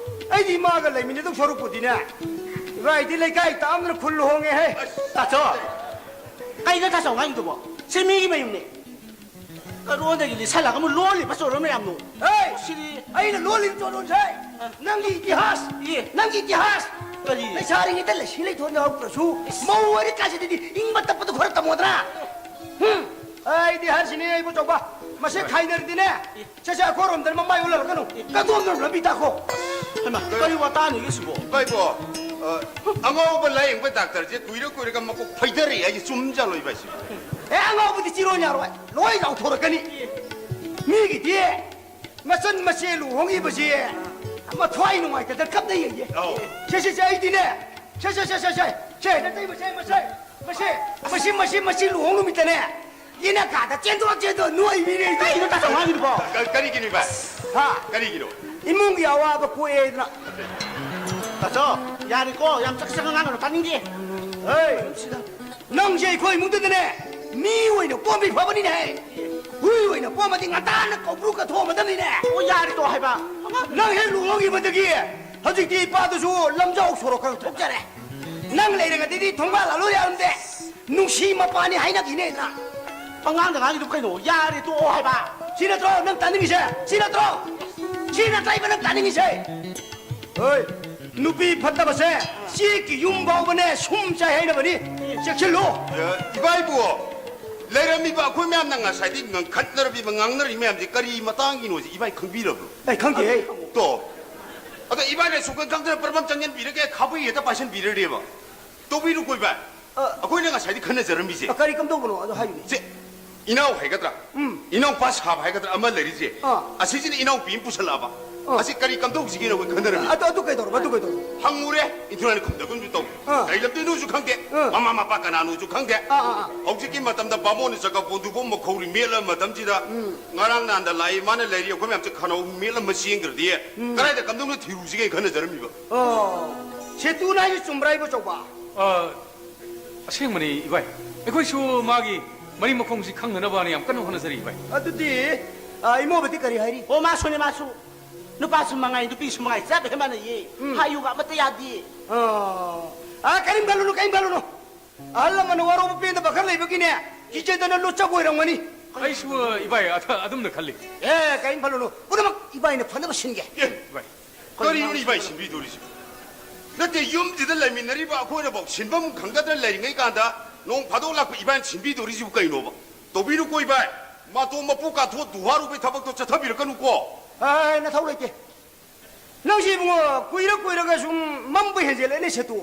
ꯑꯩꯗꯤ ꯏꯃꯥꯒ ꯂꯩꯃꯤꯟꯅꯗꯧ ꯁꯔꯨꯛꯄꯨꯗꯤꯅꯦ, ꯏꯕꯥꯏꯗꯤ ꯂꯩꯀꯥꯏ ꯇꯥꯝꯗꯅ ꯈꯨꯜ ꯍꯣꯡꯉꯦꯍꯦ꯫ ꯑꯁ, ꯇꯥꯆꯧ꯫ ꯀꯩꯅꯣ ꯇꯥ ꯆꯥꯎ ꯉꯥꯡꯉꯤꯗꯨꯕꯣ? ꯁꯤ ꯃꯤꯒꯤ ꯃꯌꯨꯝꯅꯦ꯫ ꯀꯔꯣꯟꯗꯒꯤ ꯂꯤꯠꯁꯜꯂꯒ ꯑꯃꯨꯛ ꯂꯣꯜꯂꯤꯕ ꯆꯣꯔꯣꯟ ꯃꯌꯥꯝꯗꯣ꯫ ꯍꯦ! ꯁꯤꯗꯤ ꯑꯩꯅ ꯂꯣꯜꯂꯤꯕ ꯆꯣꯔꯣꯟꯁꯦ ꯑ꯫ ꯅꯪꯒꯤ ꯏꯇꯤꯍꯥꯁ, ꯏ꯫ ꯅꯪꯒꯤ ꯏꯇꯤꯍꯥꯁ꯫ ꯀꯔꯤ? ꯂꯩꯁꯥꯔꯤꯉꯩꯗ ꯂꯩꯁꯤ ꯂꯩꯊꯣꯟ ꯌꯥꯎꯔꯛꯇ꯭ꯔꯁꯨ, ꯏꯁ꯫ ꯃꯧ ꯑꯣꯏꯔꯀꯥꯟꯁꯤꯗꯗꯤ ꯏꯪꯕ ꯇꯞꯄꯗꯣ ꯈꯔ ꯇꯝꯃꯣꯗꯅ꯫ ꯍꯨꯝ꯫ ꯑꯩꯗꯤ ꯍꯥꯏꯔꯤꯁꯤꯅꯦ, ꯏꯕꯣꯆꯧꯕ, ꯃꯁꯦ ꯍꯣꯏ꯫ ꯈꯥꯏꯅꯔꯗꯤꯅꯦ, ꯏ꯫ ꯁꯦ, ꯁꯦ, ꯑꯩꯈꯣꯏꯔꯣꯝꯗ ꯃꯃꯥꯏ ꯑꯣꯜꯍꯜꯂꯛꯀꯅꯨ꯫ ꯀꯗꯣꯝꯗ ꯂꯝꯕꯤ ꯇꯥꯈꯣ꯫ ꯍꯩꯃꯥ, ꯀꯔꯤ ꯋꯥꯇꯥꯅꯣ ꯁꯤꯕꯣ? ꯚꯥꯏꯕꯣ, ꯑ, ꯑꯉꯥꯎꯕ ꯂꯥꯌꯦꯡꯕ ꯗꯥꯛꯇꯔꯁꯦ ꯀꯨꯏꯔ ꯀꯨꯏꯔꯒ ꯃꯀꯣꯛ ꯐꯩꯗꯔꯛꯑꯦ ꯍꯥꯏꯁꯦ ꯆꯨꯝꯖꯥꯠꯂꯣ, ꯏꯕꯥꯏ ꯁꯤꯕꯣ? ꯑꯦ, ꯑꯉꯥꯎꯕꯗꯤ ꯆꯤꯔꯣ ꯌꯥꯔꯣꯏ, ꯂꯣꯏ ꯂꯥꯎꯊꯣꯔꯛꯀꯅꯤ꯫ ꯃꯤꯒꯤꯗꯤ ꯃꯆꯟ ꯃꯆꯦ ꯂꯨꯍꯣꯡꯉꯤꯕꯁꯦ ꯃꯊ꯭ꯋꯥꯏ ꯅꯨꯡꯉꯥꯏꯇꯗꯅ ꯀꯞꯅꯩꯌꯦ꯫ ꯑꯧ꯫ ꯁꯦ, ꯁꯦ, ꯁꯦ, ꯑꯩꯗꯤꯅꯦ, ꯁꯦ, ꯁꯦ, ꯅꯇꯩ ꯃꯁꯦ, ꯃꯁꯦ, ꯃꯁꯤ, ꯃꯁꯤ, ꯃꯁꯤ, ꯃꯁꯤ ꯂꯨꯍꯣꯡ ꯅꯨꯃꯤꯠꯇꯅꯦ, ꯌꯦꯅꯈꯥꯗ ꯆꯦꯟꯊꯣꯛ ꯆꯦꯟꯊꯣꯛ ꯅꯣꯏꯕꯤꯅꯦ ꯑꯩꯗꯤ꯫ ꯀꯩꯅꯣ ꯇꯥ ꯆꯥꯎ ꯉꯥꯡꯉꯤꯗꯨꯕꯣ? ꯀ-, ꯀꯔꯤꯒꯤꯅꯣ, ꯏꯕꯥꯏ? ꯍꯥ? ꯀꯔꯤꯒꯤꯅꯣ? ꯏꯃꯨꯡꯒꯤ ꯑꯋꯥꯕ ꯀꯣꯛꯑꯦꯗꯅ꯫ ꯇꯥꯆꯧ, ꯌꯥꯔꯦꯀꯣ, ꯌꯥꯝ ꯆꯀ ꯆꯀ ꯉꯥꯡꯒꯅꯨ, ꯇꯥꯅꯤꯡꯗꯦ꯫ ꯍꯦ! ꯅꯪꯁꯦ ꯑꯩꯈꯣꯏ ꯏꯃꯨꯡꯗꯨꯗꯅꯦ, ꯃꯤ ꯑꯣꯏꯅ ꯄꯣꯝꯕꯤ ꯐꯕꯅꯤꯅꯦ꯫ ꯍꯨꯏ ꯑꯣꯏꯅ ꯄꯣꯝꯃꯗꯤ ꯉꯟꯇꯥꯅ ꯀꯧꯕ꯭ꯔꯨ ꯀꯊꯣꯛꯑꯝꯃꯗꯕꯅꯤꯅꯦ꯫ ꯑꯣ, ꯌꯥꯔꯦ ꯇꯣ ꯍꯥꯏꯕ꯫ ꯅꯪ ꯍꯦꯛ ꯂꯨꯍꯣꯡꯈꯤꯕꯗꯒꯤ ꯍꯧꯖꯤꯛꯇꯤ ꯏꯄꯥꯗꯨꯁꯨ ꯂꯝꯖꯥꯎ ꯁꯣꯔꯣꯛ ꯈꯔ ꯊꯣꯛꯆꯔꯦ꯫ ꯅꯪ ꯂꯩꯔꯒꯗꯤ ꯊꯣꯡꯕꯥꯜ ꯂꯥꯜꯂꯣ ꯌꯥꯔꯝꯗꯦ꯫ ꯅꯨꯡꯁꯤ ꯃꯄꯥꯅꯤ ꯍꯥꯏꯅꯈꯤꯅꯦꯗꯅ꯫ ꯄꯉꯥꯡꯗ ꯉꯥꯡꯉꯤꯗꯨ ꯀꯩꯅꯣ? ꯌꯥꯔꯦ ꯇꯣꯛꯑꯣ ꯍꯥꯏꯕ꯫ ꯁꯤ ꯅꯠꯇ꯭ꯔꯣ ꯅꯪ ꯇꯥꯅꯤꯡꯉꯤꯁꯦ? ꯁꯤ ꯅꯠꯇ꯭ꯔꯣ? ꯁꯤ ꯅꯠꯇ꯭ꯔꯥ ꯏꯕ ꯅꯪ ꯇꯥꯅꯤꯡꯉꯤꯁꯦ? ꯍꯣꯏ, ꯅꯨꯄꯤ ꯐꯠꯇꯕꯁꯦ ꯆꯦꯛꯀꯤ ꯌꯨꯝ ꯐꯥꯎꯕꯅꯦ ꯁꯨꯝ ꯆꯥꯏ ꯍꯥꯏꯅꯕꯅꯤ꯫ ꯆꯦꯛꯁꯤꯜꯂꯨ꯫ ꯑꯦ, ꯏꯕꯥꯏꯕꯨ, ꯂꯩꯔꯝꯃꯤꯕ ꯑꯩꯈꯣꯏ ꯃꯌꯥꯝꯅ ꯉꯁꯥꯏꯗꯤ ꯉꯪꯈꯠꯅꯔꯝꯃꯤꯕ, ꯉꯥꯡꯅꯔꯤ ꯃꯌꯥꯝꯁꯤ ꯀꯔꯤ ꯃꯇꯥꯡꯒꯤꯅꯣꯁꯤ ꯏꯕꯥꯏ ꯈꯪꯕꯤꯔꯕ꯭ꯔꯣ? ꯑꯩ ꯈꯪꯗꯦꯍꯦ꯫ ꯇꯣ, ꯑꯗꯣ ꯏꯕꯥꯏꯅ ꯁꯨꯛꯈꯪ ꯈꯪꯗꯅ ꯄꯔꯃꯝ ꯆꯪꯁꯤꯟꯕꯤꯔꯒꯦ, ꯈꯥꯕꯩ ꯍꯦꯛꯇ ꯄꯥꯏꯁꯤꯟꯕꯤꯔꯗꯤꯕ꯫ ꯇꯧꯕꯤꯅꯨꯀꯣ ꯏꯕꯥꯏ꯫ ꯑ, ꯑꯩꯈꯣꯏꯅ ꯉꯁꯥꯏꯗꯤ ꯈꯟꯅꯖꯔꯝꯃꯤꯁꯦ꯫ ꯑ, ꯀꯔꯤ ꯀꯝꯗꯧꯕꯅꯣ ꯑꯗꯣ ꯍꯥꯏꯌꯨꯅꯦ꯫ ꯁꯦ, ꯏꯅꯥꯎ ꯍꯥꯏꯒꯗ꯭ꯔꯥ? ꯎꯝ꯫ ꯏꯅꯥꯎꯄꯥ ꯁꯥꯕ ꯍꯥꯏꯒꯗ꯭ꯔꯥ ꯑꯃ ꯂꯩꯔꯤꯁꯦ꯫ ꯑꯥ꯫ ꯑꯁꯤꯁꯤꯅ ꯏꯅꯥꯎꯄꯤ ꯑꯃ ꯄꯨꯁꯜꯂꯛꯑꯕ꯫ ꯑꯥ꯫ ꯑꯁꯤ ꯀꯔꯤ ꯀꯝꯗꯧꯁꯤꯒꯦꯅ ꯑꯩꯈꯣꯏ ꯈꯟꯅꯔꯝꯃꯤ꯫ ꯑꯗꯨ, ꯑꯗꯨ ꯀꯩꯗꯧꯔꯕ? ꯑꯗꯨ ꯀꯩꯗꯧꯔꯕ? ꯍꯪꯉꯨꯔꯦ, ꯏꯟꯊꯨꯔꯥꯅꯤ ꯈꯨꯝꯗꯒꯨꯝꯁꯨ ꯇꯧ꯫ ꯑꯥ꯫ ꯀꯔꯤ ꯂꯝꯗꯩꯅꯣꯁꯨ ꯈꯪꯗꯦ꯫ ꯑꯥ꯫ ꯃꯃꯥ ꯃꯄꯥ ꯀꯅꯥꯅꯣꯁꯨ ꯈꯪꯗꯦ꯫ ꯑꯥ, ꯑꯥ, ꯑꯥ꯫ ꯍꯧꯖꯤꯛꯀꯤ ꯃꯇꯝꯗ ꯕꯥꯃꯣꯟꯅ ꯆꯀ ꯕꯣꯟꯗꯨꯕꯣ ꯃꯈꯧꯔꯤ ꯃꯦꯠꯂ ꯃꯇꯝꯁꯤꯗ ꯎꯝ꯫ ꯉꯔꯥꯡ ꯅꯍꯥꯟꯗ ꯂꯥꯛꯏ, ꯃꯥꯅ ꯂꯩꯔꯤ, ꯑꯩꯈꯣꯏ ꯃꯌꯥꯝꯁꯦ ꯈꯅꯥꯎ ꯃꯦꯠꯂꯝꯃ ꯆꯦꯟꯈ꯭ꯔꯗꯤ ꯎꯝ꯫ ꯀꯗꯥꯏꯗ ꯀꯝꯗꯧꯅ ꯊꯤꯔꯨꯁꯤꯒꯦ ꯈꯟꯅꯖꯔꯝꯃꯤꯕ꯫ ꯑꯣ, ꯁꯦꯇꯨꯅ ꯍꯥꯏꯁꯦ ꯆꯨꯝꯕ꯭ꯔꯥ, ꯏꯕꯣꯆꯧꯕ? ꯑ, ꯑꯁꯦꯡꯕꯅꯤ, ꯏꯕꯥꯏ꯫ ꯑꯩꯈꯣꯏꯁꯨ ꯃꯥꯒꯤ ꯃꯔꯤ ꯃꯈꯣꯡꯁꯤ ꯈꯪꯅꯅꯕꯅ ꯌꯥꯝ ꯀꯟꯅ ꯍꯣꯠꯅꯖꯔꯤ, ꯏꯕꯥꯏ꯫ ꯑꯗꯨꯗꯤ, ꯑ, ꯏꯃꯧꯕꯗꯤ ꯀꯔꯤ ꯍꯥꯏꯔꯤ? ꯑꯣ, ꯃꯥꯁꯨꯅꯦ, ꯃꯥꯁꯨ꯫ ꯅꯨꯄꯥꯁꯨ ꯃꯉꯥꯏ, ꯅꯨꯄꯤꯁꯨ ꯃꯉꯥꯏ, ꯆꯞ ꯍꯦꯛ ꯃꯥꯟꯅꯩꯌꯦ꯫ ꯎꯝ꯫ ꯍꯥꯏꯌꯨꯒ ꯑꯃꯠꯇ ꯌꯥꯗꯦ꯫ ꯑ, ꯑ, ꯀꯔꯤꯝ ꯈꯜꯂꯨꯅꯨ, ꯀꯔꯤꯝ ꯈꯜꯂꯨꯅꯨ꯫ ꯑꯍꯜ ꯂꯃꯟꯅ ꯋꯥꯔꯧꯕ ꯄꯦꯟꯗꯕ ꯈꯔ ꯂꯩꯕꯒꯤꯅꯦ, ꯀꯤꯖꯗꯅ ꯂꯣꯠꯆꯕ ꯑꯣꯏꯔꯝꯒꯅꯤ꯫ ꯑꯩꯁꯨ, ꯏꯕꯥꯏ, ꯑꯗ-, ꯑꯗꯨꯝꯅ ꯈꯜꯂꯤ꯫ ꯑꯦ, ꯀꯔꯤꯝ ꯈꯜꯂꯨꯅꯨ꯫ ꯄꯨꯝꯅꯃꯛ ꯏꯕꯥꯏꯅ ꯐꯅꯕ ꯁꯤꯟꯒꯦ꯫ ꯑꯦ, ꯏꯕꯥꯏ꯫ ꯀꯔꯤꯅꯣꯅꯦ ꯏꯕꯥꯏ ꯁꯤꯟꯕꯤꯗꯣꯔꯤꯁꯤꯕꯨ? ꯅꯠꯇꯦ, ꯌꯨꯝꯁꯤꯗ ꯂꯩꯃꯤꯟꯅꯔꯤꯕ ꯑꯩꯈꯣꯏꯅꯐꯥꯎ ꯁꯤꯟꯐꯝ ꯈꯪꯗꯗꯅ ꯂꯩꯔꯤꯉꯩ ꯀꯥꯟꯗ ꯅꯣꯡ ꯐꯥꯗꯣꯛ ꯂꯥꯛꯄ ꯏꯕꯥꯏꯅ ꯁꯤꯟꯕꯤꯗꯣꯔꯤꯁꯤꯕꯨ ꯀꯩꯅꯣꯕ? ꯇꯧꯕꯤꯅꯨꯀꯣ ꯏꯕꯥꯏ꯫ ꯃꯇꯣꯝ ꯃꯄꯨ ꯀꯥꯊꯣꯛ ꯗꯨꯍꯥꯔꯨꯕꯩ ꯊꯕꯛꯇꯣ ꯆꯠꯊꯕꯤꯔꯛꯀꯅꯨꯀꯣ꯫ ꯑꯦ, ꯅꯊꯧ ꯂꯩꯇꯦ꯫ ꯅꯪꯁꯤ ꯏꯕꯨꯡꯉꯣ, ꯀꯨꯏꯔ ꯀꯨꯏꯔꯒ ꯁꯨꯝ ꯃꯝꯕ ꯍꯦꯟꯖꯦꯜꯂꯛꯑꯦꯅꯦ ꯁꯦꯇꯨ꯫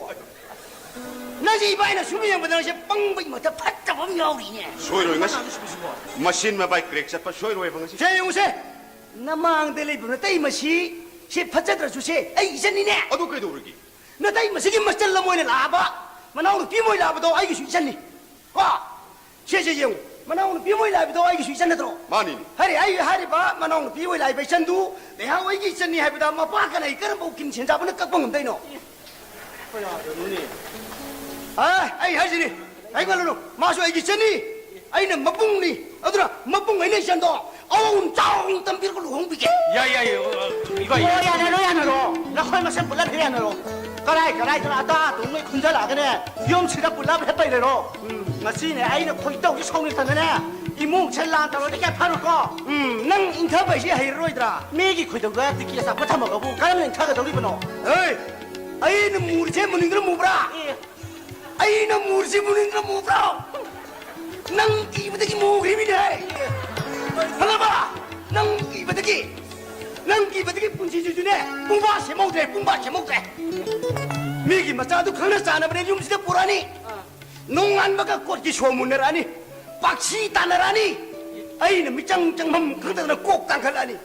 ꯅꯪꯁꯤ ꯏꯕꯥꯏꯅ ꯁꯨꯝ ꯌꯦꯡꯕꯗ ꯅꯪꯁꯦ ꯄꯪꯕꯒꯤ ꯃꯊꯛ ꯐꯠꯇꯕ ꯑꯃ ꯌꯥꯎꯔꯤꯅꯦ꯫ ꯁꯣꯏꯔꯣꯏ ꯉꯁꯤ꯫ ꯃꯁꯤꯟ ꯃꯕꯥꯏ ꯀ꯭ꯔꯦꯛ ꯆꯠꯄ ꯁꯣꯏꯔꯣꯏꯕ ꯉꯁꯤ꯫ ꯁꯦ ꯌꯦꯡꯉꯨꯁꯦ, ꯅꯃꯥꯡꯗ ꯂꯩꯕ ꯅꯇꯩ ꯃꯁꯤ, ꯁꯤ ꯐꯠꯖꯗ꯭ꯔꯁꯨ ꯁꯦ ꯑꯩ ꯏꯆꯟꯅꯤꯅꯦ꯫ ꯑꯗꯨ ꯀꯩꯗꯧꯔꯒꯦ? ꯅꯇꯩ ꯃꯁꯤꯒꯤ ꯃꯆꯜ ꯑꯃ ꯑꯣꯏꯅ ꯂꯥꯛꯑꯕ, ꯃꯅꯥꯎ ꯅꯨꯄꯤ ꯑꯃ ꯑꯣꯏꯅ ꯂꯥꯛꯑꯕꯗꯣ ꯑꯩꯒꯤꯁꯨ ꯏꯆꯟꯅꯤ꯫ ꯀꯣ? ꯁꯦ, ꯁꯦ, ꯌꯦꯡꯉꯨ꯫ ꯃꯅꯥꯎ ꯅꯨꯄꯤ ꯑꯃ ꯑꯣꯏꯅ ꯂꯥꯛꯏꯕꯗꯣ ꯑꯩꯒꯤꯁꯨ ꯏꯆꯟ ꯅꯠꯇ꯭ꯔꯣ? ꯃꯥꯅꯤꯅꯦ꯫ ꯍꯥꯏꯔꯦ, ꯑꯩ ꯍꯥꯏꯔꯤꯕ ꯃꯅꯥꯎ ꯅꯨꯄꯤ ꯑꯣꯏꯅ ꯂꯥꯛꯏꯕ ꯏꯆꯟꯗꯨ ꯂꯩꯍꯥꯎ ꯑꯩꯒꯤ ꯏꯆꯟꯅꯤ ꯍꯥꯏꯕꯗ ꯃꯄꯥ ꯀꯅꯥ ꯀꯔꯝꯕ ꯎꯀꯤꯜ ꯁꯦꯟꯖꯥꯕꯅ ꯀꯛꯄ ꯉꯝꯗꯣꯏꯅꯣ? ꯀꯌꯥꯗꯅꯣꯅꯦ? ꯑ, ꯑꯩ ꯍꯥꯏꯁꯤꯅꯤ, ꯍꯥꯏꯒꯠꯂꯨꯅꯨ, ꯃꯥꯁꯨ ꯑꯩꯒꯤ ꯏꯆꯟꯅꯤ, ꯑꯩꯅ ꯃꯄꯨꯡꯅꯤ, ꯑꯗꯨꯅ ꯃꯄꯨꯡ ꯑꯩꯅ ꯏꯆꯟꯗꯣ ꯑꯋꯥꯎꯟ ꯆꯥꯎꯅ ꯇꯝꯕꯤꯔꯒ ꯂꯨꯍꯣꯡꯕꯤꯒꯦ꯫ ꯌꯥꯏ, ꯌꯥꯏ, ꯑ, ꯑ, ꯏꯕꯥꯏ꯫ ꯑꯣ, ꯌꯥꯅꯔꯣ, ꯌꯥꯅꯔꯣ, ꯅꯈꯣꯏ ꯃꯁꯦꯟ ꯄꯨꯂꯞ ꯍꯦꯛ ꯌꯥꯅꯔꯣ꯫ ꯀꯔꯥꯏ ꯀꯔꯥꯏꯗꯅꯣ ꯑꯇꯥ ꯑꯇꯨꯡꯉꯩ ꯈꯨꯟꯖꯜꯂꯛꯑꯒꯅꯦ, ꯌꯨꯝꯁꯤꯗ ꯄꯨꯂꯞ ꯍꯦꯛ ꯄꯩꯔꯦꯔꯣ꯫ ꯎꯝ, ꯉꯁꯤꯅꯦ ꯑꯩꯅ ꯈꯣꯏꯗꯧꯁꯦ ꯁꯥꯎꯅꯤꯡꯗꯅꯅꯦ, ꯏꯃꯨꯡꯁꯦ ꯂꯥꯟ ꯇꯧꯔꯗꯤ ꯀꯌꯥ ꯐꯔꯣꯏꯀꯣ? ꯎꯝ, ꯅꯪ ꯏꯪꯊꯕ ꯍꯥꯏꯁꯦ ꯍꯩꯔꯔꯣꯏꯗ꯭ꯔꯥ? ꯃꯤꯒꯤ ꯈꯣꯏꯗꯧꯗ ꯇꯤꯀꯤ ꯑꯆꯥꯄꯣꯠ ꯊꯝꯃꯒꯕꯨ ꯀꯔꯝꯅ ꯏꯪꯊꯒꯗꯧꯔꯤꯕꯅꯣ? ꯍꯦ, ꯑꯩꯅ ꯃꯨꯔꯤꯁꯦ ꯃꯨꯅꯤꯡꯗ꯭ꯔꯥ ꯃꯨꯕ꯭ꯔꯥ? ꯑꯦ꯫ ꯑꯩꯅ ꯃꯨꯔꯤꯁꯦ ꯃꯨꯅꯤꯡꯗ꯭ꯔꯥ ꯃꯨꯕ꯭ꯔꯣ? ꯅꯪ ꯀꯤꯕꯗꯒꯤ ꯃꯨꯈ꯭ꯔꯤꯃꯤꯅꯦ꯫ ꯈꯪꯉꯕ? ꯅꯪ ꯀꯤꯕꯗꯒꯤ, ꯅꯪ ꯀꯤꯕꯗꯒꯤ ꯄꯨꯟꯁꯤꯁꯤꯁꯨꯅꯦ ꯄꯨꯡꯕꯥ ꯁꯦꯝꯍꯧꯗ꯭ꯔꯦ, ꯄꯨꯡꯕꯥ ꯁꯦꯝꯍꯧꯗ꯭ꯔꯦ꯫ ꯃꯤꯒꯤ ꯃꯆꯥꯗꯨ ꯈꯪꯅ ꯆꯥꯟꯅꯕꯅꯦ ꯌꯨꯝꯁꯤꯗ ꯄꯨꯔꯛꯑꯅꯤ꯫ ꯅꯣꯡꯉꯥꯟꯕꯒ ꯀꯣꯠꯀꯤ ꯁꯣ ꯃꯨꯟꯅꯔꯛꯑꯅꯤ, ꯄꯥꯛꯁꯤ ꯇꯥꯟꯅꯔꯛꯑꯅꯤ꯫ ꯑꯩꯅ ꯃꯤꯆꯪ ꯆꯪꯐꯝ ꯈꯪꯗꯗꯅ ꯀꯣꯛ ꯇꯥꯡꯈꯠꯂꯛꯑꯅꯤ꯫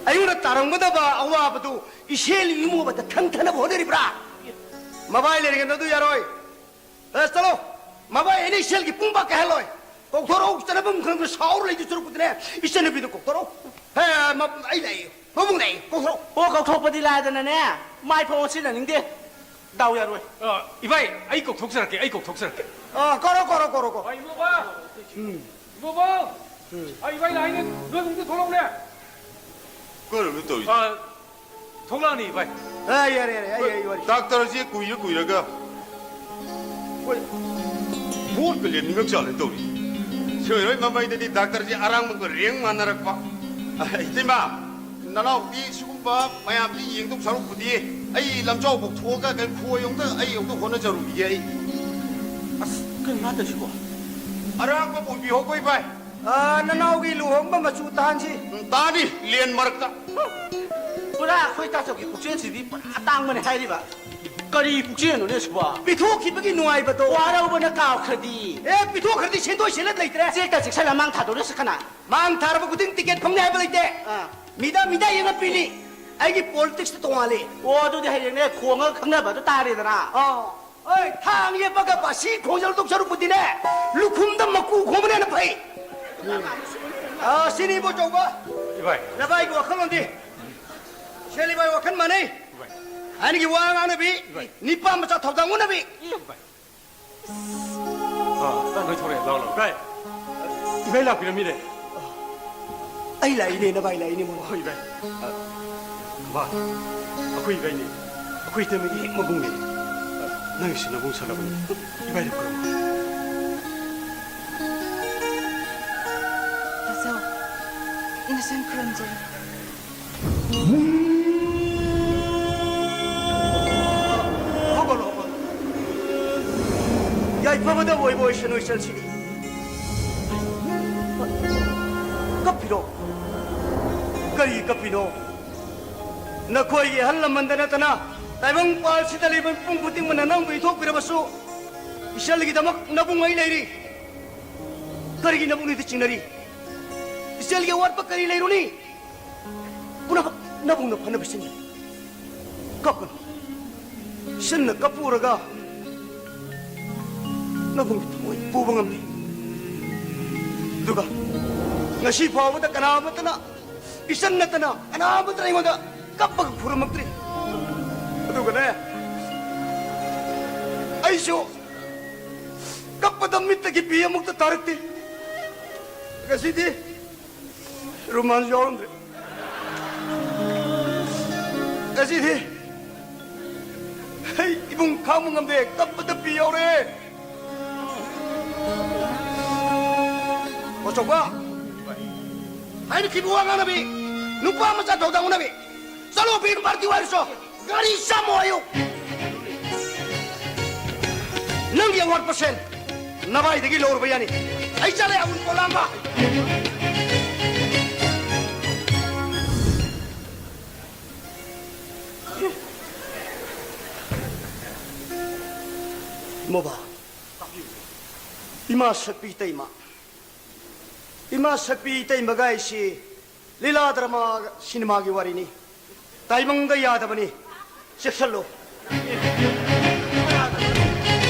ꯑꯩꯉꯣꯟꯗ ꯇꯥꯔꯝꯒꯗꯕ ꯑꯋꯥꯕꯗꯨ ꯏꯁꯦꯜ ꯏꯃꯣꯕꯗ ꯊꯪꯊꯅꯕ ꯍꯣꯠꯅꯔꯤꯕ꯭ꯔꯥ? ꯃꯕꯥꯏ ꯂꯩꯔꯤꯉꯩꯗ ꯑꯗꯨ ꯌꯥꯔꯣꯏ꯫ ꯑꯦ, ꯆꯠꯂꯣ꯫ ꯃꯕꯥꯏ ꯑꯩꯅ ꯏꯁꯦꯜꯒꯤ ꯄꯨꯡꯕꯥ ꯀꯥꯏꯍꯜꯂꯣꯏ꯫ ꯀꯧꯊꯣꯔꯛꯎ, ꯆꯠꯅꯐꯝ ꯈꯪꯗꯅ ꯁꯥꯎꯔ ꯂꯩꯗꯨ ꯁꯔꯨꯛꯄꯨꯗꯤꯅꯦ, ꯏꯆꯟꯅꯨꯄꯤꯗꯨ ꯀꯧꯊꯣꯔꯛꯎ꯫ ꯍꯦ, ꯃ-, ꯑꯩ ꯂꯥꯛꯏ, ꯃꯕꯨꯡ ꯂꯥꯛꯏ, ꯀꯧꯊꯣꯔꯛꯎ꯫ ꯑꯣ, ꯀꯧꯊꯣꯛꯄꯗꯤ ꯂꯥꯏꯗꯅꯅꯦ, ꯃꯥꯏ ꯐꯥꯎ ꯑꯣꯟꯁꯤꯟꯅꯅꯤꯡꯗꯦ꯫ ꯗꯥꯎ ꯌꯥꯔꯣꯏ꯫ ꯑ, ꯏꯕꯥꯏ, ꯑꯩ ꯀꯧꯊꯣꯛꯆꯔꯛꯀꯦ, ꯑꯩ ꯀꯧꯊꯣꯛꯆꯔꯛꯀꯦ꯫ ꯑ, ꯀꯧꯔꯣ, ꯀꯧꯔꯣ, ꯀꯧꯔꯣ, ꯀꯧꯔꯣ꯫ ꯑ, ꯏꯕꯣꯕ! ꯎꯝ꯫ ꯏꯕꯣꯕ! ꯎꯝ꯫ ꯑ, ꯏꯕꯥꯏ ꯂꯥꯛꯏꯅꯦ, ꯅꯣꯏ ꯏꯃꯨꯡꯗ ꯊꯣꯛꯂꯛꯎꯅꯦ꯫ ꯀꯔꯤꯅꯣ ꯇꯧꯔꯤꯁꯦ? ꯑ, ꯊꯣꯛꯂꯛꯑꯅꯤ, ꯏꯕꯥꯏ꯫ ꯑ, ꯌꯥꯔꯦ, ꯌꯥꯔꯦ, ꯑꯩ, ꯑꯩ ꯋꯥꯔꯤ꯫ ꯗꯥꯛꯇꯔꯁꯦ ꯀꯨꯏꯔ ꯀꯨꯏꯔꯒ꯫ ꯍꯣꯏ, ꯚꯣꯠꯀ ꯂꯦꯞꯅꯤꯡꯉꯛ ꯆꯥꯠꯂꯦ ꯇꯧꯔꯤ꯫ ꯁꯤ ꯑꯣꯏꯔꯣꯏ, ꯃꯃꯩꯗꯗꯤ ꯗꯥꯛꯇꯔꯁꯦ ꯑꯔꯥꯡꯕꯒ ꯔꯦꯡ ꯃꯥꯟꯅꯔꯛꯄ꯫ ꯏꯇꯩꯃ, ꯅꯅꯥꯎꯗꯤ ꯁꯤꯒꯨꯝꯕ ꯃꯌꯥꯝꯗꯤ ꯌꯦꯡꯗꯧ ꯁꯔꯨꯛꯄꯨꯗꯤ ꯑꯩ ꯂꯝꯖꯥꯎꯐꯥꯎ ꯊꯣꯛꯑꯒ ꯀꯩ ꯈꯣꯏ ꯑꯃꯨꯛꯇ, ꯑꯩ ꯑꯃꯨꯛꯇ ꯍꯣꯠꯅꯖꯔꯨꯈꯤꯒꯦ ꯑꯩ꯫ ꯑꯁ, ꯀꯩꯅꯣ ꯃꯥ ꯇꯧꯏꯁꯤꯕꯣ? ꯑꯔꯥꯡꯕ ꯑꯣꯏꯕꯤꯍꯧꯀꯣ ꯏꯕꯥꯏ꯫ ꯑꯥ, ꯅꯅꯥꯎꯒꯤ ꯂꯨꯍꯣꯡꯕ ꯃꯆꯨ ꯇꯥꯍꯟꯁꯤ꯫ ꯎꯝ, ꯇꯥꯅꯤ, ꯂꯦꯟ ꯃꯔꯛꯇ꯫ ꯄꯨꯔꯥ ꯑꯩꯈꯣꯏ ꯇꯥꯆꯧꯒꯤ ꯄꯨꯛꯆꯦꯜꯁꯤꯗꯤ ꯄꯨꯔꯥ ꯑꯇꯥꯡꯕꯅꯦ ꯍꯥꯏꯔꯤꯕ꯫ ꯀꯔꯤ ꯄꯨꯛꯆꯦꯜꯅꯣꯅꯦ ꯁꯤꯕꯣ? ꯄꯤꯊꯣꯛꯈꯤꯕꯒꯤ ꯅꯨꯡꯉꯥꯏꯕꯗꯣ꯫ ꯋꯥꯔꯧꯕꯅ ꯀꯥꯎꯈ꯭ꯔꯗꯤ꯫ ꯑꯦ, ꯄꯤꯊꯣꯛꯈ꯭ꯔꯗꯤ ꯁꯦꯟꯗꯣꯏ ꯁꯦꯜꯂꯠ ꯂꯩꯇ꯭ꯔꯦ꯫ ꯆꯦꯛꯇ ꯆꯦꯛꯁꯜꯂ ꯃꯥꯡ ꯊꯥꯗꯣꯔꯦ ꯁꯤ ꯀꯅꯥ? ꯃꯥꯡ ꯊꯥꯔꯕ ꯈꯨꯗꯤꯡ ꯇꯤꯀꯦꯠ ꯐꯪꯅꯤ ꯍꯥꯏꯕ ꯂꯩꯇꯦ꯫ ꯑꯥ꯫ ꯃꯤꯗꯥ ꯃꯤꯗꯥ ꯌꯦꯡꯉ ꯄꯤꯅꯤ꯫ ꯑꯩꯒꯤ ꯄꯣꯂꯤꯇꯤꯛꯁꯇ ꯇꯣꯉꯥꯜꯂꯤ꯫ ꯑꯣ, ꯑꯗꯨꯗꯤ ꯍꯌꯦꯡꯅꯦ ꯈꯣꯡꯉꯒ ꯈꯪꯅꯕ ꯑꯗꯨ ꯇꯥꯔꯦꯗꯅ꯫ ꯑꯥ꯫ ꯍꯣꯏ, ꯊꯥꯡ ꯌꯦꯞꯄꯒ ꯕꯥꯁꯤ ꯈꯣꯡꯖꯦꯜ ꯇꯧ ꯁꯔꯨꯛꯄꯨꯗꯤꯅꯦ, ꯂꯨꯈꯨꯝꯗ ꯃꯀꯨ ꯈꯣꯡꯕꯅ ꯍꯦꯟꯅ ꯐꯩ꯫ ꯑꯥ, ꯁꯤꯅꯤ ꯏꯕꯣꯆꯧꯕ꯫ ꯏꯕꯥꯏ꯫ ꯅꯕꯥꯏꯒꯤ ꯋꯥꯈꯜꯂꯣꯟꯗꯤ? ꯁꯦꯜ ꯏꯕꯥꯏ ꯋꯥꯈꯜ ꯃꯥꯟꯅꯩ꯫ ꯏꯕꯥꯏ꯫ ꯑꯍꯟꯒꯤ ꯋꯥ ꯉꯥꯡꯅꯕꯤ, ꯏꯕꯥꯏ꯫ ꯅꯤꯄꯥ ꯃꯆꯥ ꯊꯧꯗꯥꯡ ꯎꯅꯕꯤ꯫ ꯏꯕꯥꯏ꯫ ꯑꯥ, ꯇꯥ ꯅꯣꯏ ꯊꯣꯔꯛꯑꯦ꯫ ꯂꯥꯎ, ꯂꯥꯎ꯫ ꯏꯕꯥꯏ꯫ ꯏꯕꯥꯏ ꯂꯥꯛꯄꯤꯔꯝꯃꯤꯅꯦ꯫ ꯑꯩ ꯂꯥꯛꯏꯅꯦ, ꯅꯕꯥꯏ ꯂꯥꯛꯏꯅꯦ, ꯃꯃꯥ꯫ ꯍꯣꯏ, ꯏꯕꯥꯏ꯫ ꯑ, ꯃꯃꯥ, ꯑꯩꯈꯣꯏ ꯏꯕꯥꯏꯅꯦ꯫ ꯑꯩꯈꯣꯏ ꯏꯇꯩꯃꯒꯤ ꯍꯦꯛ ꯃꯕꯨꯡꯅꯦ꯫ ꯑ, ꯅꯪꯒꯤꯁꯨ ꯅꯕꯨꯡ ꯁꯥꯟꯅꯕꯅꯤ꯫ ꯏꯕꯥꯏꯗ ꯈꯨꯔꯨꯝꯃꯣ꯫ ꯇꯥꯆꯧ, ꯏꯅꯣꯁꯦꯟ ꯈꯨꯔꯨꯝꯖꯔꯤ꯫ ꯍꯧꯒꯠꯂꯣ, ꯍꯧꯒꯠꯂꯣ꯫ ꯌꯥꯏꯐꯕꯗ ꯑꯣꯏꯕ ꯑꯣꯏꯁꯅꯨ ꯏꯆꯜꯁꯤꯡ꯫ ꯀꯞꯄꯤꯔꯣ? ꯀꯔꯤ ꯀꯞꯄꯤꯅꯣ? ꯅꯈꯣꯏꯒꯤ ꯑꯍꯜ ꯂꯃꯟꯗ ꯅꯠꯇꯅ ꯇꯥꯏꯕꯪ ꯄꯥꯜꯁꯤꯗ ꯂꯩꯕ ꯃꯤꯄꯨꯝ ꯈꯨꯗꯤꯡꯃꯛꯅ ꯅꯪꯕꯨ ꯏꯟꯊꯣꯛꯄꯤꯔꯕꯁꯨ, ꯏꯆꯜꯒꯤꯗꯃꯛ ꯅꯕꯨꯡ ꯑꯩ ꯂꯩꯔꯤ꯫ ꯀꯔꯤꯒꯤ ꯅꯕꯨꯡꯅꯤꯗ ꯆꯤꯡꯅꯔꯤ? ꯏꯆꯜꯒꯤ ꯑꯋꯥꯠꯄ ꯀꯔꯤ ꯂꯩꯔꯨꯅꯤ? ꯄꯨꯝꯅꯃꯛ ꯅꯕꯨꯡꯅ ꯐꯅꯕ ꯁꯤꯟꯒꯅꯤ꯫ ꯀꯞꯀꯅꯨ꯫ ꯏꯆꯟꯅ ꯀꯞꯄꯨꯔꯒ ꯅꯕꯨꯡꯒꯤ ꯊꯃꯣꯏ ꯄꯨꯕ ꯉꯝꯗꯦ꯫ ꯑꯗꯨꯒ ꯉꯁꯤ ꯐꯥꯎꯕꯗ ꯀꯅꯥ ꯑꯃꯠꯇꯅ, ꯏꯆꯟ ꯅꯠꯇꯅ ꯀꯅꯥ ꯑꯃꯠꯇꯅ ꯑꯩꯉꯣꯟꯗ ꯀꯞꯄꯒ ꯈꯨꯔꯨꯝꯃꯛꯇ꯭ꯔꯤ꯫ ꯑꯗꯨꯒꯅꯦ, ꯑꯩꯁꯨ ꯀꯞꯄꯗ ꯃꯤꯠꯇꯒꯤ ꯄꯤ ꯑꯃꯨꯛꯇ ꯇꯥꯔꯛꯇꯦ꯫ ꯉꯁꯤꯗꯤ ꯔꯨꯃꯥꯟꯁꯨ ꯌꯥꯎꯔꯝꯗ꯭ꯔꯦ꯫ ꯉꯁꯤꯗꯤ ꯑꯩ ꯏꯕꯨꯡ ꯈꯥꯡꯕ ꯉꯝꯗꯦ, ꯀꯞꯄꯗ ꯄꯤ ꯌꯥꯎꯔꯦ꯫ ꯄꯣꯆꯧꯕ, ꯍꯥꯏꯅꯈꯤꯕ ꯋꯥ ꯉꯥꯡꯅꯕꯤ, ꯅꯨꯄꯥ ꯃꯆꯥ ꯊꯧꯗꯥꯡ ꯎꯅꯕꯤ, ꯆꯠꯂꯣ ꯕꯤꯔ ꯄꯥꯔꯇꯤ ꯋꯥꯏꯔꯨꯆꯣ, ꯒꯥꯔꯤ ꯆꯥꯝꯃꯣ ꯍꯥꯏꯌꯨ꯫ ꯅꯪꯒꯤ ꯑꯋꯥꯠꯄ ꯁꯦꯟ ꯅꯕꯥꯏꯗꯒꯤ ꯂꯧꯔꯨꯕ ꯌꯥꯅꯤ꯫ ꯑꯩ ꯆꯠꯂꯦ ꯑꯎꯟ ꯄꯣꯠ ꯂꯥꯝꯕ꯫ ꯏꯃꯣꯕ, ꯏꯃꯥ ꯁꯛꯄꯤ ꯏꯇꯩꯃ, ꯏꯃꯥ ꯁꯛꯄꯤ ꯏꯇꯩꯃꯒ ꯑꯩꯁꯤ ꯂꯤꯂꯥ ꯗ꯭ꯔꯃꯥ ꯁꯤꯅꯦꯃꯥꯒꯤ ꯋꯥꯔꯤꯅꯤ꯫ ꯇꯥꯏꯕꯪꯗ ꯌꯥꯗꯕꯅꯤ꯫ ꯆꯦꯛꯁꯤꯜꯂꯨ꯫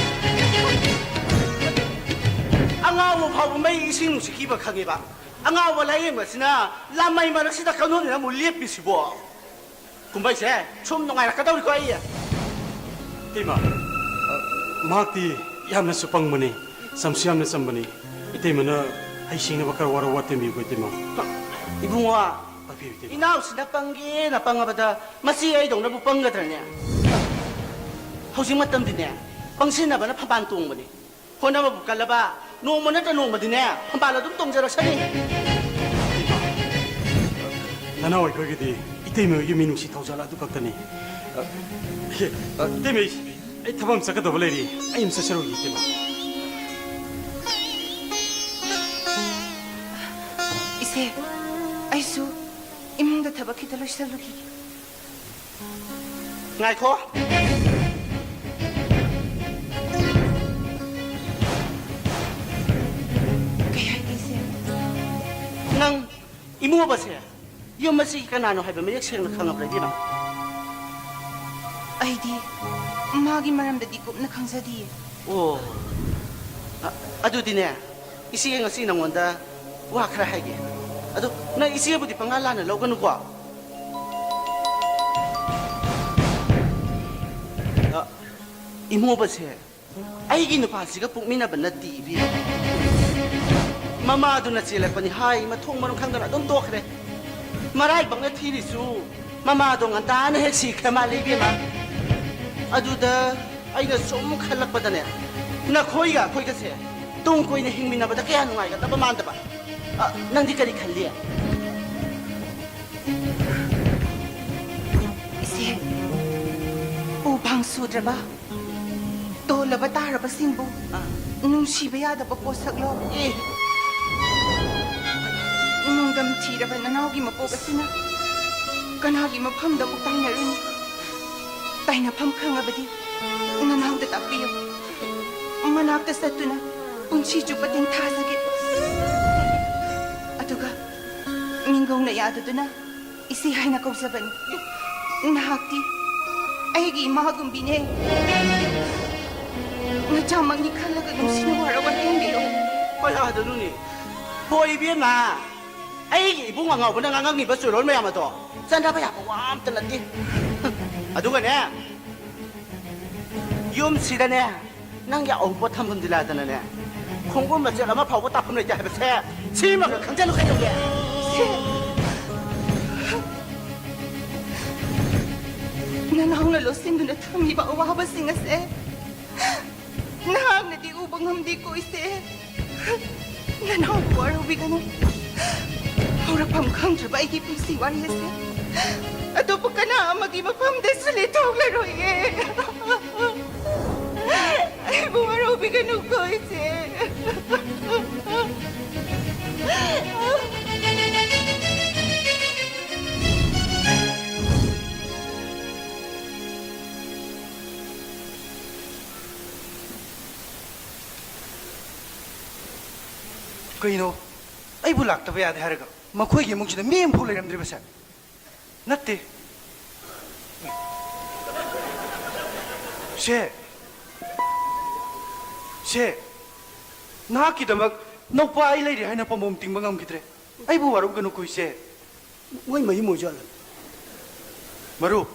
ꯑꯉꯥꯎꯕ ꯐꯥꯎꯕ ꯃꯩ ꯏꯁꯤꯡ ꯅꯨꯡꯁꯤꯠ ꯀꯤꯕ ꯈꯪꯉꯦꯕ꯫ ꯑꯉꯥꯎꯕ ꯂꯥꯏꯌꯦꯡꯕꯁꯤꯅ ꯂꯥꯃꯩ ꯃꯔꯛꯁꯤꯗ ꯀꯩꯅꯣꯅꯤꯅ ꯑꯃꯨꯛ ꯂꯦꯞꯄꯤꯁꯤꯕꯣ? ꯀꯨꯝꯍꯩꯁꯦ ꯁꯨꯝ ꯅꯨꯡꯉꯥꯏꯔꯛꯀꯗꯧꯔꯤꯀꯣ ꯑꯩ꯫ ꯏꯇꯩꯃ, ꯑ, ꯃꯍꯥꯛꯇꯤ ꯌꯥꯝꯅꯁꯨ ꯄꯪꯕꯅꯤ, ꯆꯝꯁꯨ ꯌꯥꯝꯅ ꯆꯝꯕꯅꯤ꯫ ꯏꯇꯩꯃꯅ ꯍꯩ ꯁꯤꯡꯅꯕ ꯈꯔ ꯋꯥꯔꯧ ꯋꯥꯇꯦꯝꯕꯤꯌꯨꯀꯣ, ꯏꯇꯩꯃ꯫ ꯏꯕꯨꯡꯉꯣ, ꯇꯥꯛꯄꯤꯌꯨ, ꯏꯇꯩꯃ꯫ ꯏꯅꯥꯎꯁꯤꯅ ꯄꯪꯒꯦꯅ ꯄꯪꯉꯕꯗ ꯃꯁꯤ ꯑꯩꯗꯧꯅꯕꯨ ꯄꯪꯒꯗ꯭ꯔꯅꯦ? ꯍꯧꯖꯤꯛ ꯃꯇꯝꯗꯤꯅꯦ, ꯄꯪꯁꯤꯟꯅꯕꯅ ꯐꯝꯕꯥꯜ ꯇꯣꯡꯕꯅꯤ꯫ ꯍꯣꯠꯅꯕꯕꯨ ꯀꯜꯂꯕ, ꯅꯣꯡꯃ ꯅꯠꯇ꯭ꯔ ꯅꯣꯡꯃꯗꯤꯅꯦ, ꯐꯝꯕꯥꯜ ꯑꯗꯨꯝ ꯇꯣꯡꯖꯔꯛꯁꯅꯤ꯫ ꯅꯅꯥꯎ ꯑꯩꯈꯣꯏꯒꯤꯗꯤ ꯏꯇꯩꯃ ꯍꯣꯏꯒꯤ ꯃꯤꯅꯨꯡꯁꯤ ꯊꯧꯖꯥꯜ ꯑꯗꯨ ꯈꯛꯇꯅꯤ꯫ ꯑ, ꯑ, ꯏꯇꯩꯃ, ꯑꯩ ꯊꯕꯛ ꯑꯃ ꯆꯠꯀꯗꯕ ꯂꯩꯔꯤ꯫ ꯑꯩ ꯑꯃ ꯆꯠꯆꯔꯨꯒꯦ, ꯏꯇꯩꯃ꯫ ꯏꯆꯦ, ꯑꯩꯁꯨ ꯏꯃꯨꯡꯗ ꯊꯕꯛ ꯈꯤꯇ ꯂꯣꯏꯁꯤꯜꯂꯨꯈꯤꯒꯦ꯫ ꯉꯥꯏꯈꯣ꯫ ꯀꯩ ꯍꯥꯏꯒꯦ, ꯏꯆꯦ? ꯅꯪ ꯏꯃꯣꯕꯁꯦ ꯌꯨꯝ ꯑꯁꯤꯒꯤ ꯀꯅꯥꯅꯣ ꯍꯥꯏꯕ ꯃꯌꯦꯛ ꯁꯦꯡꯅ ꯈꯪꯉꯕ꯭ꯔꯥ, ꯏꯕꯦꯝꯃ? ꯑꯩꯗꯤ ꯃꯥꯒꯤ ꯃꯔꯝꯗꯗꯤ ꯀꯨꯞꯅ ꯈꯪꯖꯗꯤꯌꯦ꯫ ꯑꯣ, ꯑ-, ꯑꯗꯨꯗꯤꯅꯦ, ꯏꯆꯦ ꯉꯁꯤ ꯅꯉꯣꯟꯗ ꯋꯥ ꯈꯔ ꯍꯥꯏꯒꯦ꯫ ꯑꯗꯨ ꯅꯪ ꯏꯆꯦꯕꯨꯗꯤ ꯄꯪꯂꯥꯟ ꯂꯥꯟꯅ ꯂꯧꯒꯅꯨꯀꯣ꯫ ꯑ, ꯏꯃꯣꯕꯁꯦ ꯑꯩꯒꯤ ꯅꯨꯄꯥꯁꯤꯒ ꯄꯣꯛꯃꯤꯟꯅꯕ ꯅꯠꯇꯦ, ꯏꯕꯦꯝꯃ꯫ ꯃꯃꯥꯗꯨꯅ ꯆꯦꯜꯂꯛꯄꯅꯤ ꯍꯥꯏ, ꯃꯊꯣꯡ ꯃꯔꯝ ꯈꯪꯗꯅ ꯑꯗꯨꯝ ꯇꯣꯛꯈ꯭ꯔꯦ꯫ ꯃꯔꯥꯏꯕꯛꯅ ꯊꯤꯔꯤꯁꯨ ꯃꯃꯥꯗꯣ ꯉꯟꯇꯥꯅ ꯍꯦꯛ ꯁꯤꯈ꯭ꯔ ꯃꯥꯜꯂꯦ, ꯏꯕꯦꯝꯃ꯫ ꯑꯗꯨꯗ ꯑꯩꯅ ꯁꯨꯝ ꯈꯜꯂꯛꯄꯗꯅꯦ, ꯅꯈꯣꯏꯒ ꯑꯩꯈꯣꯏꯒꯁꯦ ꯇꯨꯡ ꯀꯣꯏꯅ ꯍꯤꯡꯃꯤꯟꯅꯕꯗ ꯀꯌꯥ ꯅꯨꯡꯉꯥꯏꯒꯗꯕ ꯃꯥꯟꯗꯕ꯫ ꯑ, ꯅꯪꯗꯤ ꯀꯔꯤ ꯈꯜꯂꯤ? ꯏꯆꯦ, ꯎ ꯐꯥꯡ ꯁꯨꯗ꯭ꯔꯕ, ꯇꯣꯜꯂꯕ ꯇꯥꯔꯕꯁꯤꯡꯕꯨ ꯑ꯫ ꯅꯨꯡꯁꯤꯕ ꯌꯥꯗꯕ ꯄꯣꯠꯁꯛꯂꯣ? ꯑꯦ꯫ ꯅꯨꯡꯗꯝ ꯊꯤꯔꯕ ꯅꯅꯥꯎꯒꯤ ꯃꯄꯣꯛ ꯑꯁꯤꯅ ꯀꯅꯥꯒꯤ ꯃꯐꯝꯗ ꯑꯃꯨꯛ ꯇꯥꯏꯅꯔꯨꯅꯤ? ꯇꯥꯏꯅꯐꯝ ꯈꯪꯉꯕꯗꯤ ꯅꯅꯥꯎꯗ ꯇꯥꯛꯄꯤꯌꯨ꯫ ꯃꯅꯥꯛꯇ ꯆꯠꯇꯨꯅ ꯄꯨꯟꯁꯤ ꯆꯨꯞꯄ ꯇꯦꯡꯊꯥꯖꯒꯦ꯫ ꯑꯗꯨꯒ ꯃꯤꯡꯒꯧꯅ ꯌꯥꯗꯗꯨꯅ ꯏꯆꯦ ꯍꯥꯏꯅ ꯀꯧꯖꯕꯅꯤ꯫ ꯅꯍꯥꯛꯇꯤ ꯑꯩꯒꯤ ꯏꯃꯥꯒꯨꯝꯕꯤꯅꯦ꯫ ꯅꯆꯥꯃꯛꯅꯤ ꯈꯜꯂꯒ ꯅꯨꯡꯁꯤꯅ ꯋꯥꯔꯧ ꯋꯥꯇꯦꯝꯕꯤꯔꯣ꯫ ꯀꯌꯥꯗꯅꯣꯅꯦ? ꯍꯣꯏ, ꯏꯕꯦꯝꯃ, ꯑꯩꯒꯤ ꯏꯕꯨꯡ ꯑꯉꯥꯎꯕꯅ ꯉꯥꯡꯉꯝꯃꯤꯕ ꯆꯨꯔꯣꯜ ꯃꯌꯥꯝ ꯑꯗꯣ ꯆꯠꯅꯕ ꯌꯥꯕ ꯋꯥ ꯑꯝꯇ ꯅꯠꯇꯦ꯫ ꯑꯗꯨꯒꯅꯦ, ꯌꯨꯝꯁꯤꯗꯅꯦ, ꯅꯪꯒꯤ ꯑꯎꯟꯄꯣꯠ ꯊꯝꯐꯝꯗꯤ ꯂꯥꯏꯗꯅꯅꯦ, ꯈꯣꯡꯒꯨꯝ ꯃꯆꯦꯠ ꯑꯃ ꯐꯥꯎꯕ ꯇꯥꯐꯝ ꯂꯩꯇꯦ ꯍꯥꯏꯕꯁꯦ ꯁꯤꯃꯒ ꯈꯪꯖꯜꯂꯨ ꯀꯩꯗꯧꯒꯦ? ꯁꯤ ꯅꯅꯥꯎꯅ ꯂꯣꯠꯁꯤꯟꯗꯨꯅ ꯊꯝꯂꯤꯕ ꯑꯋꯥꯕꯁꯤꯡ ꯑꯁꯦ ꯅꯍꯥꯛꯅꯗꯤ ꯎꯕ ꯉꯝꯗꯦꯀꯣ ꯏꯆꯦ꯫ ꯅꯅꯥꯎꯕꯨ ꯋꯥꯔꯧꯕꯤꯒꯅꯨ꯫ ꯍꯧꯔꯛꯐꯝ ꯈꯪꯗ꯭ꯔꯕ ꯑꯩꯒꯤ ꯄꯨꯟꯁꯤ ꯋꯥꯔꯤ ꯑꯁꯦ ꯑꯇꯣꯞꯄ ꯀꯅꯥ ꯑꯃꯒꯤ ꯃꯐꯝꯗꯁꯨ ꯂꯤꯊꯣꯛꯂꯔꯣꯏꯌꯦ꯫ ꯑꯩꯕꯨ ꯋꯥꯔꯧꯕꯤꯒꯅꯨꯀꯣ ꯏꯆꯦ꯫ ꯀꯩꯅꯣ? ꯑꯩꯕꯨ ꯂꯥꯛꯇꯕ ꯌꯥꯗꯦ ꯍꯥꯏꯔꯒ ꯃꯈꯣꯏꯒꯤ ꯏꯃꯨꯡꯁꯤꯗ ꯃꯤ ꯑꯃꯐꯥꯎ ꯂꯩꯔꯝꯗ꯭ꯔꯤꯕꯁꯦ? ꯅꯠꯇꯦ꯫ ꯁꯦ, ꯁꯦ, ꯅꯍꯥꯛꯀꯤꯗꯃꯛ ꯅꯧꯄꯥ ꯑꯩ ꯂꯩꯔꯤ ꯍꯥꯏꯅ ꯄꯥꯝꯕꯣꯝ ꯇꯤꯡꯕ ꯉꯝꯈꯤꯗ꯭ꯔꯦ꯫ ꯑꯩꯕꯨ ꯋꯥꯔꯧꯒꯅꯨꯀꯣ, ꯏꯆꯦ꯫ ꯃꯣꯏ ꯃꯌꯨꯝ ꯑꯣꯏꯖꯥꯠꯂ? ꯃꯔꯨꯞ,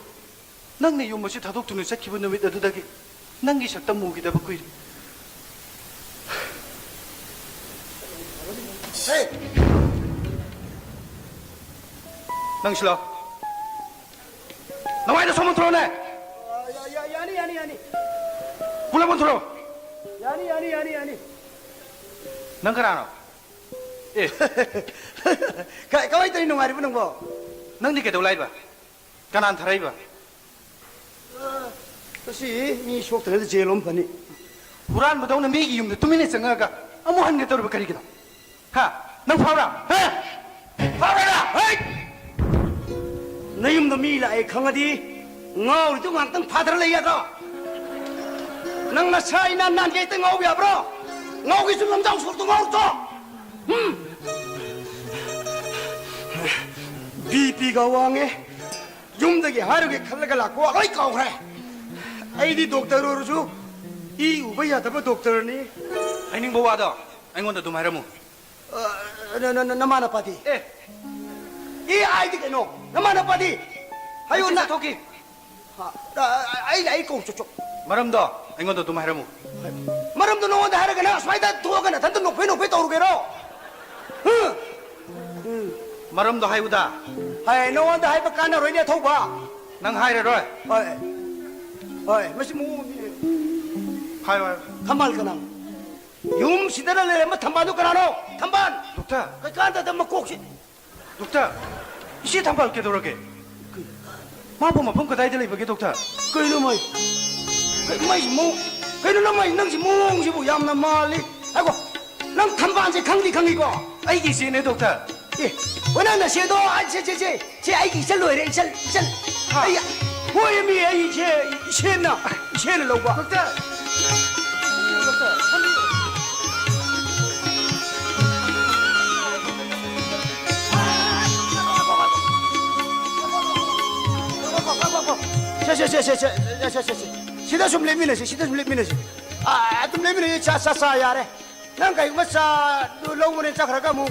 ꯅꯪꯅ ꯌꯨꯝ ꯑꯁꯤ ꯊꯥꯗꯣꯛꯇꯨꯅ ꯆꯠꯈꯤꯕ ꯅꯨꯃꯤꯠ ꯑꯗꯨꯗꯒꯤ ꯅꯪꯒꯤ ꯁꯛꯇꯝ ꯎꯈꯤꯗꯕ ꯀꯨꯏꯔꯦ꯫ ꯍꯦ! ꯅꯪ ꯁꯤ ꯂꯥꯎ꯫ ꯅꯃꯥꯏꯗ ꯁꯣꯝ ꯊꯣꯛꯂꯛꯑꯣꯅꯦ! ꯌꯥ-, ꯌꯥ-, ꯌꯥꯅꯤ, ꯌꯥꯅꯤ꯫ ꯄꯨꯂꯞ ꯑꯣꯟꯊꯣꯔꯛꯑꯣ꯫ ꯌꯥꯅꯤ, ꯌꯥꯅꯤ, ꯌꯥꯅꯤ, ꯌꯥꯅꯤ꯫ ꯅꯪ ꯀꯅꯥꯅꯣ? ꯑꯦ꯫ ꯀ-, ꯀꯃꯥꯏꯅ ꯇꯧꯔꯤ, ꯅꯨꯡꯉꯥꯏꯔꯤꯕꯣ ꯅꯪꯕꯣ? ꯅꯪꯗꯤ ꯀꯩꯗꯧ ꯂꯥꯛꯏꯕ? ꯀꯅꯥꯅ ꯊꯥꯔꯛꯏꯕ? ꯑ, ꯃꯁꯤ ꯃꯤ ꯁꯣꯛꯇ꯭ꯔꯗꯤ ꯖꯦꯜ ꯑꯃ ꯐꯅꯤ꯫ ꯍꯨꯔꯥꯟꯕꯗꯧꯅ ꯃꯤꯒꯤ ꯌꯨꯝꯗ ꯇꯨꯃꯤꯟꯅ ꯆꯪꯉꯛꯑꯒ ꯑꯃꯨꯛ ꯍꯟꯒꯦ ꯇꯧꯔꯤꯕ ꯀꯔꯤꯒꯤꯅꯣ? ꯍꯥ? ꯅꯪ ꯐꯥꯎꯔꯥ? ꯍꯥ? ꯐꯥꯎꯔꯥ? ꯍꯩ! ꯅꯌꯨꯝꯗ ꯃꯤ ꯂꯥꯛꯑꯦ ꯈꯪꯉꯗꯤ ꯉꯥꯎꯔꯤꯗꯨ ꯉꯥꯏꯍꯥꯛꯇꯪ ꯐꯥꯊꯔ ꯂꯩ ꯌꯥꯗ꯭ꯔꯣ? ꯅꯪ ꯅꯁꯥ ꯏꯅꯥꯟ ꯅꯥꯟꯒꯦ ꯍꯦꯛꯇ ꯉꯥꯎꯕ ꯌꯥꯕ꯭ꯔꯣ? ꯉꯥꯎꯒꯦꯁꯨ ꯂꯝꯖꯥꯎ ꯁꯣꯔꯣꯛꯇ ꯉꯥꯎꯔꯨꯆꯣ꯫ ꯎꯝ꯫ ꯕꯤ ꯄꯤꯒ ꯋꯥꯡꯉꯦ꯫ ꯌꯨꯝꯗꯒꯤ ꯍꯥꯏꯔꯨꯒꯦ ꯈꯜꯂꯒ ꯂꯥꯛꯄ ꯋꯥ ꯂꯣꯏ ꯀꯥꯎꯈ꯭ꯔꯦ꯫ ꯑꯩꯗꯤ ꯗꯣꯛꯇꯔ ꯑꯣꯏꯔꯁꯨ ꯏ ꯎꯕ ꯌꯥꯗꯕ ꯗꯣꯛꯇꯔꯅꯤ꯫ ꯍꯥꯏꯅꯤꯡꯕ ꯋꯥꯗꯣ ꯑꯩꯉꯣꯟꯗ ꯑꯗꯨꯝ ꯍꯥꯏꯔꯝꯃꯨ꯫ ꯑ, ꯅ-, ꯅ-, ꯅ-, ꯅꯃꯥ ꯅꯄꯥꯗꯤ? ꯑꯦ꯫ ꯏ ꯑꯥꯏꯗꯤ ꯀꯩꯅꯣ? ꯅꯃꯥ ꯅꯄꯥꯗꯤ? ꯍꯥꯏꯌꯨ ꯅꯆꯦ ꯅ-, ꯆꯠꯊꯣꯛꯈꯤ꯫ ꯍꯥ, ꯑ, ꯑ, ꯑꯩ ꯂꯥꯛꯏ ꯀꯧ ꯆꯣ ꯆꯣ꯫ ꯃꯔꯝꯗꯣ ꯑꯩꯉꯣꯟꯗ ꯑꯗꯨꯝ ꯍꯥꯏꯔꯝꯃꯨ꯫ ꯃꯔꯝꯗꯣ ꯅꯉꯣꯟꯗ ꯍꯥꯏꯔꯒ ꯅꯪ ꯑꯁ꯭ꯋꯥꯏꯗ ꯊꯣꯛꯑꯒ ꯅꯊꯟꯇ ꯅꯣꯛꯐꯦ ꯅꯣꯛꯐꯦ ꯇꯧꯔꯨꯒꯦꯔꯣ? ꯍꯨꯝ? ꯃꯔꯝꯗꯣ ꯍꯥꯏꯌꯨꯗ꯫ ꯍꯥꯏ, ꯅꯉꯣꯟꯗ ꯍꯥꯏꯕ ꯀꯥꯟꯅꯔꯣꯏꯅꯦ, ꯑꯊꯧꯕ꯫ ꯅꯪ ꯍꯥꯏꯔꯔꯣꯏ? ꯍꯣꯏ꯫ ꯍꯣꯏ, ꯃꯁꯤ ꯃꯑꯣꯡ ꯑꯃꯅꯤ꯫ ꯍꯥꯏꯌꯣ, ꯍꯥꯏꯌꯣ꯫ ꯊꯝꯕꯥꯜ ꯀꯅꯥ? ꯌꯨꯝꯁꯤꯗꯅ ꯂꯩꯔꯝꯕ ꯊꯝꯕꯥꯜꯗꯨ ꯀꯅꯥꯅꯣ? ꯊꯝꯕꯥꯜ! ꯗꯣꯛꯇꯔ! ꯀꯩꯀꯥꯟꯗꯗ ꯃꯀꯣꯛꯁꯤ꯫ ꯗꯣꯛꯇꯔ! ꯏꯆꯦ ꯊꯝꯕꯥꯜ ꯀꯩꯗꯧꯔꯒꯦ? ꯃꯥꯕꯨ ꯃꯐꯝ ꯀꯗꯥꯏꯗ ꯂꯩꯕꯒꯦ, ꯗꯣꯛꯇꯔ? ꯀꯩꯅꯣ ꯃꯥꯏ? ꯀꯩ-, ꯃꯥꯏꯁꯤ ꯃꯑꯣꯡ-, ꯀꯩꯅꯣ ꯅꯪ ꯃꯥꯏ-, ꯅꯪꯁꯤ ꯃꯑꯣꯡꯁꯤꯕꯨ ꯌꯥꯝꯅ ꯃꯥꯜꯂꯤ꯫ ꯍꯥꯏꯀꯣ, ꯅꯪ ꯊꯝꯕꯥꯜꯁꯦ ꯈꯪꯗꯤ ꯈꯪꯉꯤꯀꯣ? ꯑꯩꯒꯤ ꯏꯆꯦꯅꯦ, ꯗꯣꯛꯇꯔ꯫ ꯑꯦ, ꯑꯣ, ꯅꯪ ꯅꯆꯦꯗꯣ, ꯑ, ꯁꯦ, ꯁꯦ, ꯁꯦ, ꯁꯦ, ꯑꯩꯒꯤ ꯏꯆꯜ ꯂꯣꯏꯔꯦ, ꯏꯆꯜ, ꯏꯆꯜ꯫ ꯍꯥ? ꯑꯩ, ꯍꯣꯏ, ꯃꯤ, ꯑꯩ ꯏꯆꯦ, ꯏꯆꯦꯅ, ꯏꯆꯦꯅ ꯂꯧꯕ꯫ ꯗꯣꯛꯇꯔ! ꯗꯣꯛꯇꯔ, ꯐꯝꯕꯤꯌꯨ꯫ ꯁꯦ, ꯁꯦ, ꯁꯦ, ꯁꯦ, ꯁꯦ, ꯁꯦ, ꯁꯦ, ꯁꯦ, ꯁꯦ꯫ ꯁꯤꯗ ꯁꯨꯝ ꯂꯦꯞꯃꯤꯟꯅꯁꯤ, ꯁꯤꯗ ꯁꯨꯝ ꯂꯦꯞꯃꯤꯟꯅꯁꯤ꯫ ꯑꯥ, ꯑꯗꯨꯝ ꯂꯦꯞꯃꯤꯟꯅꯁꯤ, ꯆꯥ, ꯆꯥ, ꯆꯥ ꯌꯥꯔꯦ꯫ ꯅꯪ ꯀꯩꯒꯨꯝꯕ ꯆꯥꯗꯨ ꯂꯧꯕꯅꯦ ꯆꯠꯈ꯭ꯔꯒ ꯑꯃꯨꯛ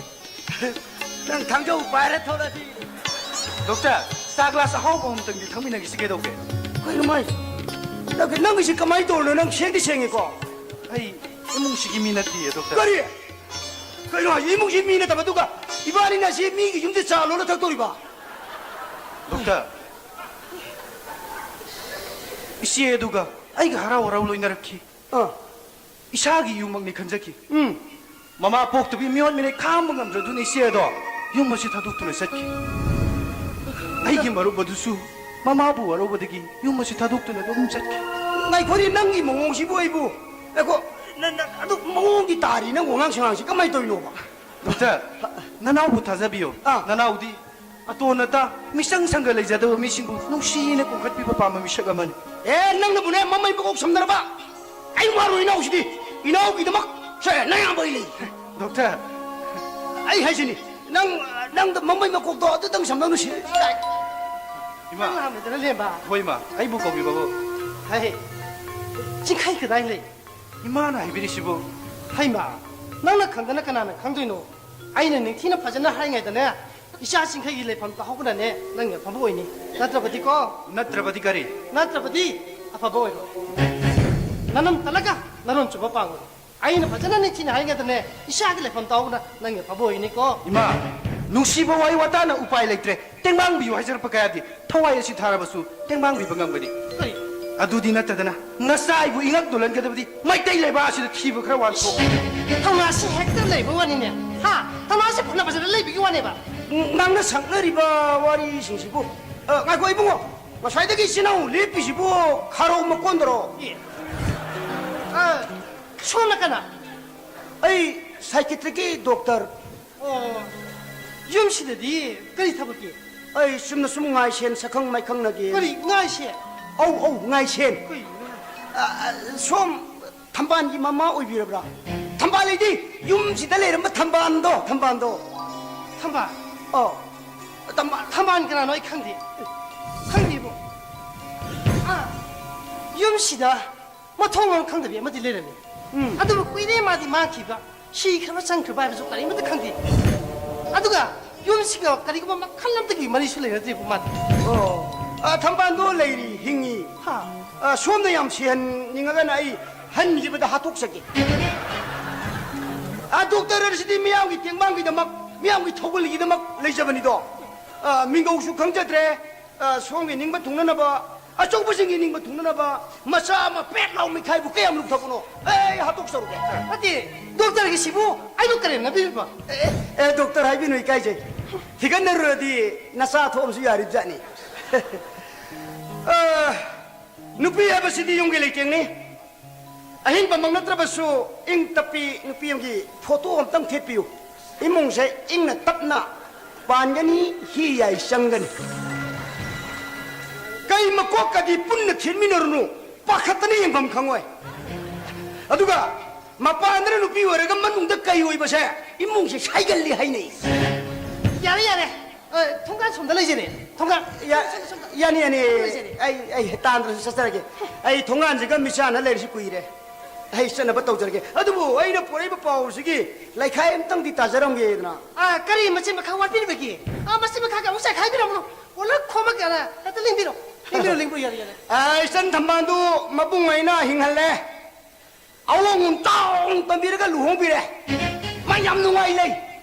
ꯅꯪ ꯊꯥꯡꯖꯧ ꯄꯥꯏꯔ ꯊꯣꯛꯂꯛꯑꯗꯤ꯫ ꯗꯣꯛꯇꯔ, ꯆꯥ ꯒ꯭ꯂꯥꯁ ꯑꯍꯥꯎꯕ ꯑꯃꯇꯪꯗꯤ ꯊꯛꯃꯤꯟꯅꯈꯤꯁꯤ ꯀꯩꯗꯧꯒꯦ? ꯀꯩꯅꯣ ꯃꯥꯏ? ꯅꯪ, ꯅꯪꯒꯤꯁꯤ ꯀꯃꯥꯏꯅ ꯇꯧꯔꯤꯅꯣ? ꯅꯪ ꯁꯦꯡꯗꯤ ꯁꯦꯡꯉꯤꯀꯣ? ꯑꯩ ꯏꯃꯨꯡꯁꯤꯒꯤ ꯃꯤ ꯅꯠꯇꯤꯌꯦ, ꯗꯣꯛꯇꯔ꯫ ꯀꯔꯤ? ꯀꯩꯅꯣ ꯍꯥꯏꯁꯤ? ꯏꯃꯨꯡꯁꯤ ꯃꯤ ꯅꯠꯇꯕ, ꯑꯗꯨꯒ ꯏꯕꯥꯅꯤꯅ ꯁꯤ ꯃꯤꯒꯤ ꯌꯨꯝꯗ ꯆꯥ ꯂꯣꯜꯂ ꯊꯛꯇꯣꯔꯤꯕ? ꯗꯣꯛꯇꯔ, ꯏꯆꯦ ꯑꯗꯨꯒ ꯑꯩꯒ ꯍꯔꯥꯎ ꯍꯔꯥꯎ ꯂꯣꯏꯅꯔꯛꯈꯤ꯫ ꯑꯥ꯫ ꯏꯁꯥꯒꯤ ꯌꯨꯝꯃꯛꯅꯤ ꯈꯟꯖꯈꯤ꯫ ꯎꯝ꯫ ꯃꯃꯥ ꯄꯣꯛꯇꯕꯤ ꯃꯤꯑꯣꯠ ꯃꯤꯅꯩ ꯈꯥꯡꯕ ꯉꯝꯗ꯭ꯔꯗꯨꯅ ꯏꯆꯦ ꯑꯗꯣ ꯌꯨꯝ ꯑꯁꯤ ꯊꯥꯗꯣꯛꯇꯨꯅ ꯆꯠꯈꯤ꯫ ꯑꯩꯒꯤ ꯃꯔꯨꯞ ꯑꯗꯨꯁꯨ ꯃꯃꯥꯕꯨ ꯋꯥꯔꯧꯕꯗꯒꯤ ꯌꯨꯝ ꯑꯁꯤ ꯊꯥꯗꯣꯛꯇꯨꯅ ꯑꯗꯨꯝ ꯆꯠꯈꯤ꯫ ꯉꯥꯏꯈꯣꯅꯦ, ꯅꯪꯒꯤ ꯃꯑꯣꯡꯁꯤꯕꯨ ꯑꯩꯕꯨ꯫ ꯉꯥꯏꯈꯣ, ꯅ-, ꯅ-, ꯑꯗꯨ ꯃꯑꯣꯡꯗꯤ ꯇꯥꯔꯤ, ꯅꯪ ꯋꯥꯉꯥꯡ ꯁꯉꯥꯡꯁꯤ ꯀꯃꯥꯏꯅ ꯇꯧꯔꯤꯅꯣꯕ? ꯗꯣꯛꯇꯔ, ꯅꯅꯥꯎꯕꯨ ꯊꯥꯖꯕꯤꯌꯨ꯫ ꯑꯥ꯫ ꯅꯅꯥꯎꯗꯤ ꯑꯇꯣꯟ ꯑꯇꯥ, ꯃꯤꯆꯪ ꯁꯪꯒ ꯂꯩꯖꯗꯕ ꯃꯤꯁꯤꯡꯕꯨ ꯅꯨꯡꯁꯤꯅ ꯀꯣꯟꯈꯠꯄꯤꯕ ꯄꯥꯝꯕ ꯃꯤꯁꯛ ꯑꯃꯅꯤ꯫ ꯑꯦ, ꯅꯪꯅꯕꯨꯅꯦ ꯃꯃꯩ ꯃꯀꯣꯛ ꯁꯝꯅꯔꯕ? ꯑꯩ ꯋꯥꯔꯣꯏ ꯏꯅꯥꯎꯁꯤꯗꯤ꯫ ꯏꯅꯥꯎꯒꯤꯗꯃꯛ ꯁꯦ ꯅꯌꯥꯝꯕ ꯑꯩ ꯂꯩ꯫ ꯗꯣꯛꯇꯔ꯫ ꯑꯩ ꯍꯥꯏꯁꯤꯅꯤ, ꯅꯪ, ꯅꯪꯗ ꯃꯃꯩ ꯃꯀꯣꯛꯇꯣ ꯑꯗꯨꯇꯪ ꯁꯝꯅꯧ ꯅꯨꯡꯁꯤ꯫ ꯏꯃꯥ꯫ ꯅꯪ ꯂꯥꯛꯑꯝꯃꯦꯗꯅ, ꯂꯦꯝꯕ꯫ ꯍꯣꯏ, ꯏꯃꯥ꯫ ꯑꯩꯕꯨ ꯀꯧꯕꯤꯕꯕꯨ? ꯍꯥꯏ, ꯆꯤꯡꯈꯩ ꯀꯗꯥꯏ ꯂꯩ? ꯏꯃꯥꯅ ꯍꯥꯏꯕꯤꯔꯤꯁꯤꯕꯨ? ꯍꯩꯃꯥ, ꯅꯪꯅ ꯈꯪꯗꯅ ꯀꯅꯥꯅ ꯈꯪꯗꯣꯏꯅꯣ? ꯑꯩꯅ ꯅꯤꯡꯊꯤꯅ ꯐꯖꯅ ꯍꯥꯏꯔꯤꯉꯩꯗꯅꯦ, ꯏꯆꯥ ꯆꯤꯡꯈꯩꯒꯤ ꯂꯩꯐꯝ ꯇꯥꯍꯧꯕꯅꯅꯦ, ꯅꯪꯒꯤ ꯑꯐꯕ ꯑꯣꯏꯅꯤ꯫ ꯅꯠꯇ꯭ꯔꯕꯗꯤꯀꯣ? ꯅꯠꯇ꯭ꯔꯕꯗꯤ ꯀꯔꯤ? ꯅꯠꯇ꯭ꯔꯕꯗꯤ ꯑꯐꯕ ꯑꯣꯏꯔꯣꯏ꯫ ꯅꯅꯝ ꯇꯜꯂꯒ ꯅꯔꯣꯟ ꯆꯨꯝꯕ ꯄꯥꯡꯉꯣ꯫ ꯑꯩꯅ ꯐꯖꯅ ꯅꯤꯡꯊꯤꯅ ꯍꯥꯏꯔꯤꯉꯩꯗꯅꯦ, ꯏꯆꯥꯒꯤ ꯂꯩꯐꯝ ꯇꯥꯍꯧꯕꯅ ꯅꯪꯒꯤ ꯑꯐꯕ ꯑꯣꯏꯅꯤꯀꯣ꯫ ꯏꯃꯥ, ꯅꯨꯡꯁꯤꯕ ꯋꯥꯍꯩ ꯋꯥꯇꯥꯅ ꯎꯄꯥꯏ ꯂꯩꯇ꯭ꯔꯦ꯫ ꯇꯦꯡꯕꯥꯡꯕꯤꯌꯨ ꯍꯥꯏꯖꯔꯛꯄ ꯀꯌꯥꯗꯤ ꯊꯋꯥꯏ ꯑꯁꯤ ꯊꯥꯔꯕꯁꯨ ꯇꯦꯡꯕꯥꯡꯕꯤꯕ ꯉꯝꯒꯅꯤ꯫ ꯀꯔꯤ? ꯑꯗꯨꯗꯤ ꯅꯠꯇꯗꯅ ꯅꯆꯥ ꯑꯩꯕꯨ ꯏꯉꯛ ꯅꯣꯜꯍꯟꯒꯗꯕꯗꯤ ꯃꯩꯇꯩ ꯂꯩꯕꯥꯛ ꯑꯁꯤꯗ ꯊꯤꯕ ꯈꯔ ꯋꯥꯠꯄ꯫ ꯊꯧꯅꯥꯁꯤ ꯍꯦꯛꯇ ꯂꯩꯕ ꯋꯥꯅꯤꯅꯦ꯫ ꯍꯥ? ꯊꯧꯅꯥꯁꯤ ꯐꯅ ꯐꯖꯅ ꯂꯩꯕꯒꯤ ꯋꯥꯅꯦꯕ꯫ ꯎꯝ, ꯅꯪꯅ ꯁꯛꯅꯔꯤꯕ ꯋꯥꯔꯤꯁꯤꯡꯁꯤꯕꯨ, ꯑ, ꯉꯥꯏꯈꯣ ꯏꯕꯨꯡꯉꯣ, ꯉꯁꯥꯏꯗꯒꯤ ꯏꯆꯤꯟ ꯏꯅꯥꯎ ꯂꯦꯞꯄꯤꯁꯤꯕꯨ ꯈꯥꯔꯧ ꯃꯀꯣꯟꯗꯔꯣ? ꯑꯦ꯫ ꯑ, ꯁꯣꯝꯅ ꯀꯅꯥ? ꯑꯩ psychiatricꯀꯤ doctor꯫ ꯑꯣ, ꯌꯨꯝꯁꯤꯗꯗꯤ ꯀꯔꯤ ꯊꯕꯛꯀꯤ? ꯑꯩ ꯆꯨꯝꯅ ꯁꯨꯝ ꯉꯥꯏꯁꯦꯟ ꯁꯛꯈꯪ ꯃꯥꯏꯈꯪꯅꯒꯦ꯫ ꯀꯔꯤ ꯉꯥꯏꯁꯦꯟ? ꯑꯧ, ꯑꯧ, ꯉꯥꯏꯁꯦꯟ꯫ ꯀꯔꯤꯅꯣ? ꯑ, ꯑ, ꯁꯣꯝ ꯊꯝꯕꯥꯜꯒꯤ ꯃꯃꯥ ꯑꯣꯏꯕꯤꯔꯕ꯭ꯔꯥ? ꯊꯝꯕꯥꯜ ꯍꯥꯏꯗꯤ ꯌꯨꯝꯁꯤꯗ ꯂꯩꯔꯝꯕ ꯊꯝꯕꯥꯜꯗꯣ, ꯊꯝꯕꯥꯜꯗꯣ꯫ ꯊꯝꯕꯥꯜ? ꯑꯧ꯫ ꯊꯝꯕꯥꯜ꯫ ꯊꯝꯕꯥꯜ ꯀꯅꯥꯅꯣ ꯑꯩ ꯈꯪꯗꯦ꯫ ꯈꯪꯗꯦꯕꯣ꯫ ꯑꯥ, ꯌꯨꯝꯁꯤꯗ ꯃꯊꯣꯡ ꯃꯔꯝ ꯈꯪꯗꯕꯤ ꯑꯃꯗꯤ ꯂꯩꯔꯝꯃꯤ꯫ ꯎꯝ꯫ ꯑꯗꯨꯕꯨ ꯀꯨꯏꯔꯦ ꯃꯥꯗꯤ ꯃꯥꯡꯈꯤꯕ꯫ ꯁꯤꯈ꯭ꯔꯕ ꯆꯪꯈ꯭ꯔꯕ ꯍꯥꯏꯕꯁꯨ ꯀꯔꯤꯃꯠꯇ ꯈꯪꯗꯦ꯫ ꯑꯗꯨꯒ ꯌꯨꯝꯁꯤꯒ ꯀꯔꯤꯒꯨꯝꯕ ꯃꯈꯜ ꯑꯃꯠꯇꯒꯤ ꯃꯔꯤꯁꯨ ꯂꯩꯅꯗ꯭ꯔꯤꯕ ꯃꯥꯗꯤ꯫ ꯑꯣ, ꯑ, ꯊꯝꯕꯥꯜꯗꯣ ꯂꯩꯔꯤ, ꯍꯤꯡꯉꯤ꯫ ꯍꯥ꯫ ꯑ, ꯁꯣꯝꯅ ꯌꯥꯝ ꯁꯤꯍꯟꯅꯤꯡꯉꯒꯅ ꯑꯩ ꯍꯟꯈꯤꯕꯗ ꯍꯥꯠꯇꯣꯛꯆꯒꯦ꯫ ꯑ, doctor ꯑꯁꯤꯗꯤ ꯃꯤꯌꯥꯝꯒꯤ ꯇꯦꯡꯕꯥꯡꯒꯤꯗꯃꯛ, ꯃꯤꯌꯥꯝꯒꯤ ꯊꯧꯒꯜꯒꯤꯗꯃꯛ ꯂꯩꯖꯕꯅꯤꯗꯣ꯫ ꯑ, ꯃꯤꯡꯒꯧꯁꯨ ꯈꯪꯖꯗ꯭ꯔꯦ꯫ ꯑ, ꯁꯣꯝꯒꯤ ꯅꯤꯡꯕ ꯊꯨꯡꯅꯅꯕ ꯑꯆꯧꯕꯁꯤꯡꯒꯤ ꯅꯤꯡꯕ ꯊꯨꯡꯅꯅꯕ ꯃꯆꯥ ꯑꯃ ꯄꯦꯠ ꯂꯥꯎ ꯃꯤꯈꯥꯏꯕꯨ ꯀꯌꯥꯝ ꯂꯨꯞꯊꯕꯅꯣ? ꯑꯩ ꯍꯥꯇꯣꯛꯆꯔꯨꯒꯦ꯫ ꯅꯠꯇꯦ, ꯗꯣꯛꯇꯔꯒꯤꯁꯤꯕꯨ ꯑꯩꯕꯨ ꯀꯔꯦꯝꯅꯕꯤꯔꯤꯕ? ꯑꯦ, ꯑꯦ, ꯗꯣꯛꯇꯔ ꯍꯥꯏꯕꯤꯅꯨ, ꯏꯀꯥꯏꯖꯩ꯫ ꯊꯤꯒꯠꯅꯔꯨꯔꯗꯤ ꯅꯆꯥ ꯊꯣꯛꯑꯕꯁꯨ ꯌꯥꯔꯤꯕꯖꯥꯠꯅꯤ꯫ ꯑ, ꯅꯨꯄꯤ ꯍꯥꯏꯕꯁꯤꯗꯤ ꯌꯨꯝꯒꯤ ꯂꯩꯇꯦꯡꯅꯤ꯫ ꯑꯍꯤꯡꯕꯃꯛ ꯅꯠꯇ꯭ꯔꯕꯁꯨ ꯏꯪ ꯇꯞꯄꯤ ꯅꯨꯄꯤ ꯑꯃꯒꯤ ꯐꯣꯇꯣ ꯑꯝꯇꯪ ꯊꯦꯠꯄꯤꯌꯨ꯫ ꯏꯃꯨꯡꯁꯦ ꯏꯪꯅ ꯇꯞꯅ ꯄꯥꯟꯒꯅꯤ, ꯍꯤ ꯌꯥꯏ ꯆꯪꯒꯅꯤ꯫ ꯀꯩ ꯃꯀꯣꯛꯀꯗꯤ ꯄꯨꯟꯅ ꯊꯦꯠꯃꯤꯟꯅꯔꯨꯅꯨ, ꯄꯥꯈꯠꯇꯅ ꯌꯦꯡꯐꯝ ꯈꯪꯉꯣꯏ꯫ ꯑꯗꯨꯒ ꯃꯄꯥꯟꯗꯅ ꯅꯨꯄꯤ ꯑꯣꯏꯔꯒ ꯃꯅꯨꯡꯗ ꯀꯩ ꯑꯣꯏꯕꯁꯦ ꯏꯃꯨꯡꯁꯦ ꯁꯥꯏꯒꯜꯂꯤ ꯍꯥꯏꯅꯩ꯫ ꯌꯥꯔꯦ, ꯌꯥꯔꯦ꯫ ꯑ, ꯊꯣꯡꯒꯥꯟ ꯁꯣꯝꯗ ꯂꯩꯖꯔꯦ꯫ ꯊꯣꯡꯒꯥꯟ꯫ ꯌꯥ-, ꯁꯣꯝꯗ, ꯁꯣꯝꯗ꯫ ꯌꯥꯅꯤ, ꯌꯥꯅꯤ꯫ ꯂꯩꯖꯔꯦ꯫ ꯑꯩ, ꯑꯩ ꯇꯥꯟꯗ꯭ꯔꯁꯨ ꯆꯠꯆꯔꯒꯦ꯫ ꯑꯩ ꯊꯣꯡꯒꯥꯟꯁꯤꯒ ꯃꯤꯆꯥꯟꯅ ꯂꯩꯔꯤꯁꯤ ꯀꯨꯏꯔꯦ꯫ ꯑꯩ ꯆꯠꯅꯕ ꯇꯧꯖꯔꯒꯦ꯫ ꯑꯗꯨꯕꯨ ꯑꯩꯅ ꯄꯨꯔꯛꯏꯕ ꯄꯥꯎꯁꯤꯒꯤ ꯂꯩꯈꯥꯏ ꯑꯝꯇꯪꯗꯤ ꯇꯥꯖꯔꯝꯒꯦꯗꯅ꯫ ꯑ, ꯀꯔꯤ ꯃꯆꯤꯟ ꯃꯈꯥ ꯋꯥꯠꯄꯤꯔꯤꯕꯒꯦ? ꯑ, ꯃꯆꯤꯟ ꯃꯈꯥꯒ ꯑꯃꯨꯛ ꯆꯥꯏꯈꯥꯏꯕꯤꯔꯝꯃꯅꯨ꯫ ꯄꯨꯂꯞ ꯈꯣꯝꯃꯛꯀꯦ, ꯑꯗ ꯍꯦꯛꯇ ꯂꯦꯡꯕꯤꯔꯣ꯫ ꯂꯦꯡꯕꯤꯔꯣ, ꯂꯦꯡꯕꯤꯔꯣ, ꯌꯥꯔꯦ꯫ ꯑ, ꯏꯆꯟ ꯊꯝꯕꯥꯜꯗꯨ ꯃꯕꯨꯡ ꯑꯩꯅ ꯍꯤꯡꯍꯜꯂꯦ꯫ ꯑꯋꯣꯡ ꯅꯨꯡꯇꯥꯎ ꯇꯝꯕꯤꯔꯒ ꯂꯨꯍꯣꯡꯕꯤꯔꯦ꯫ ꯃꯥ ꯌꯥꯝ ꯅꯨꯡꯉꯥꯏ ꯂꯩ꯫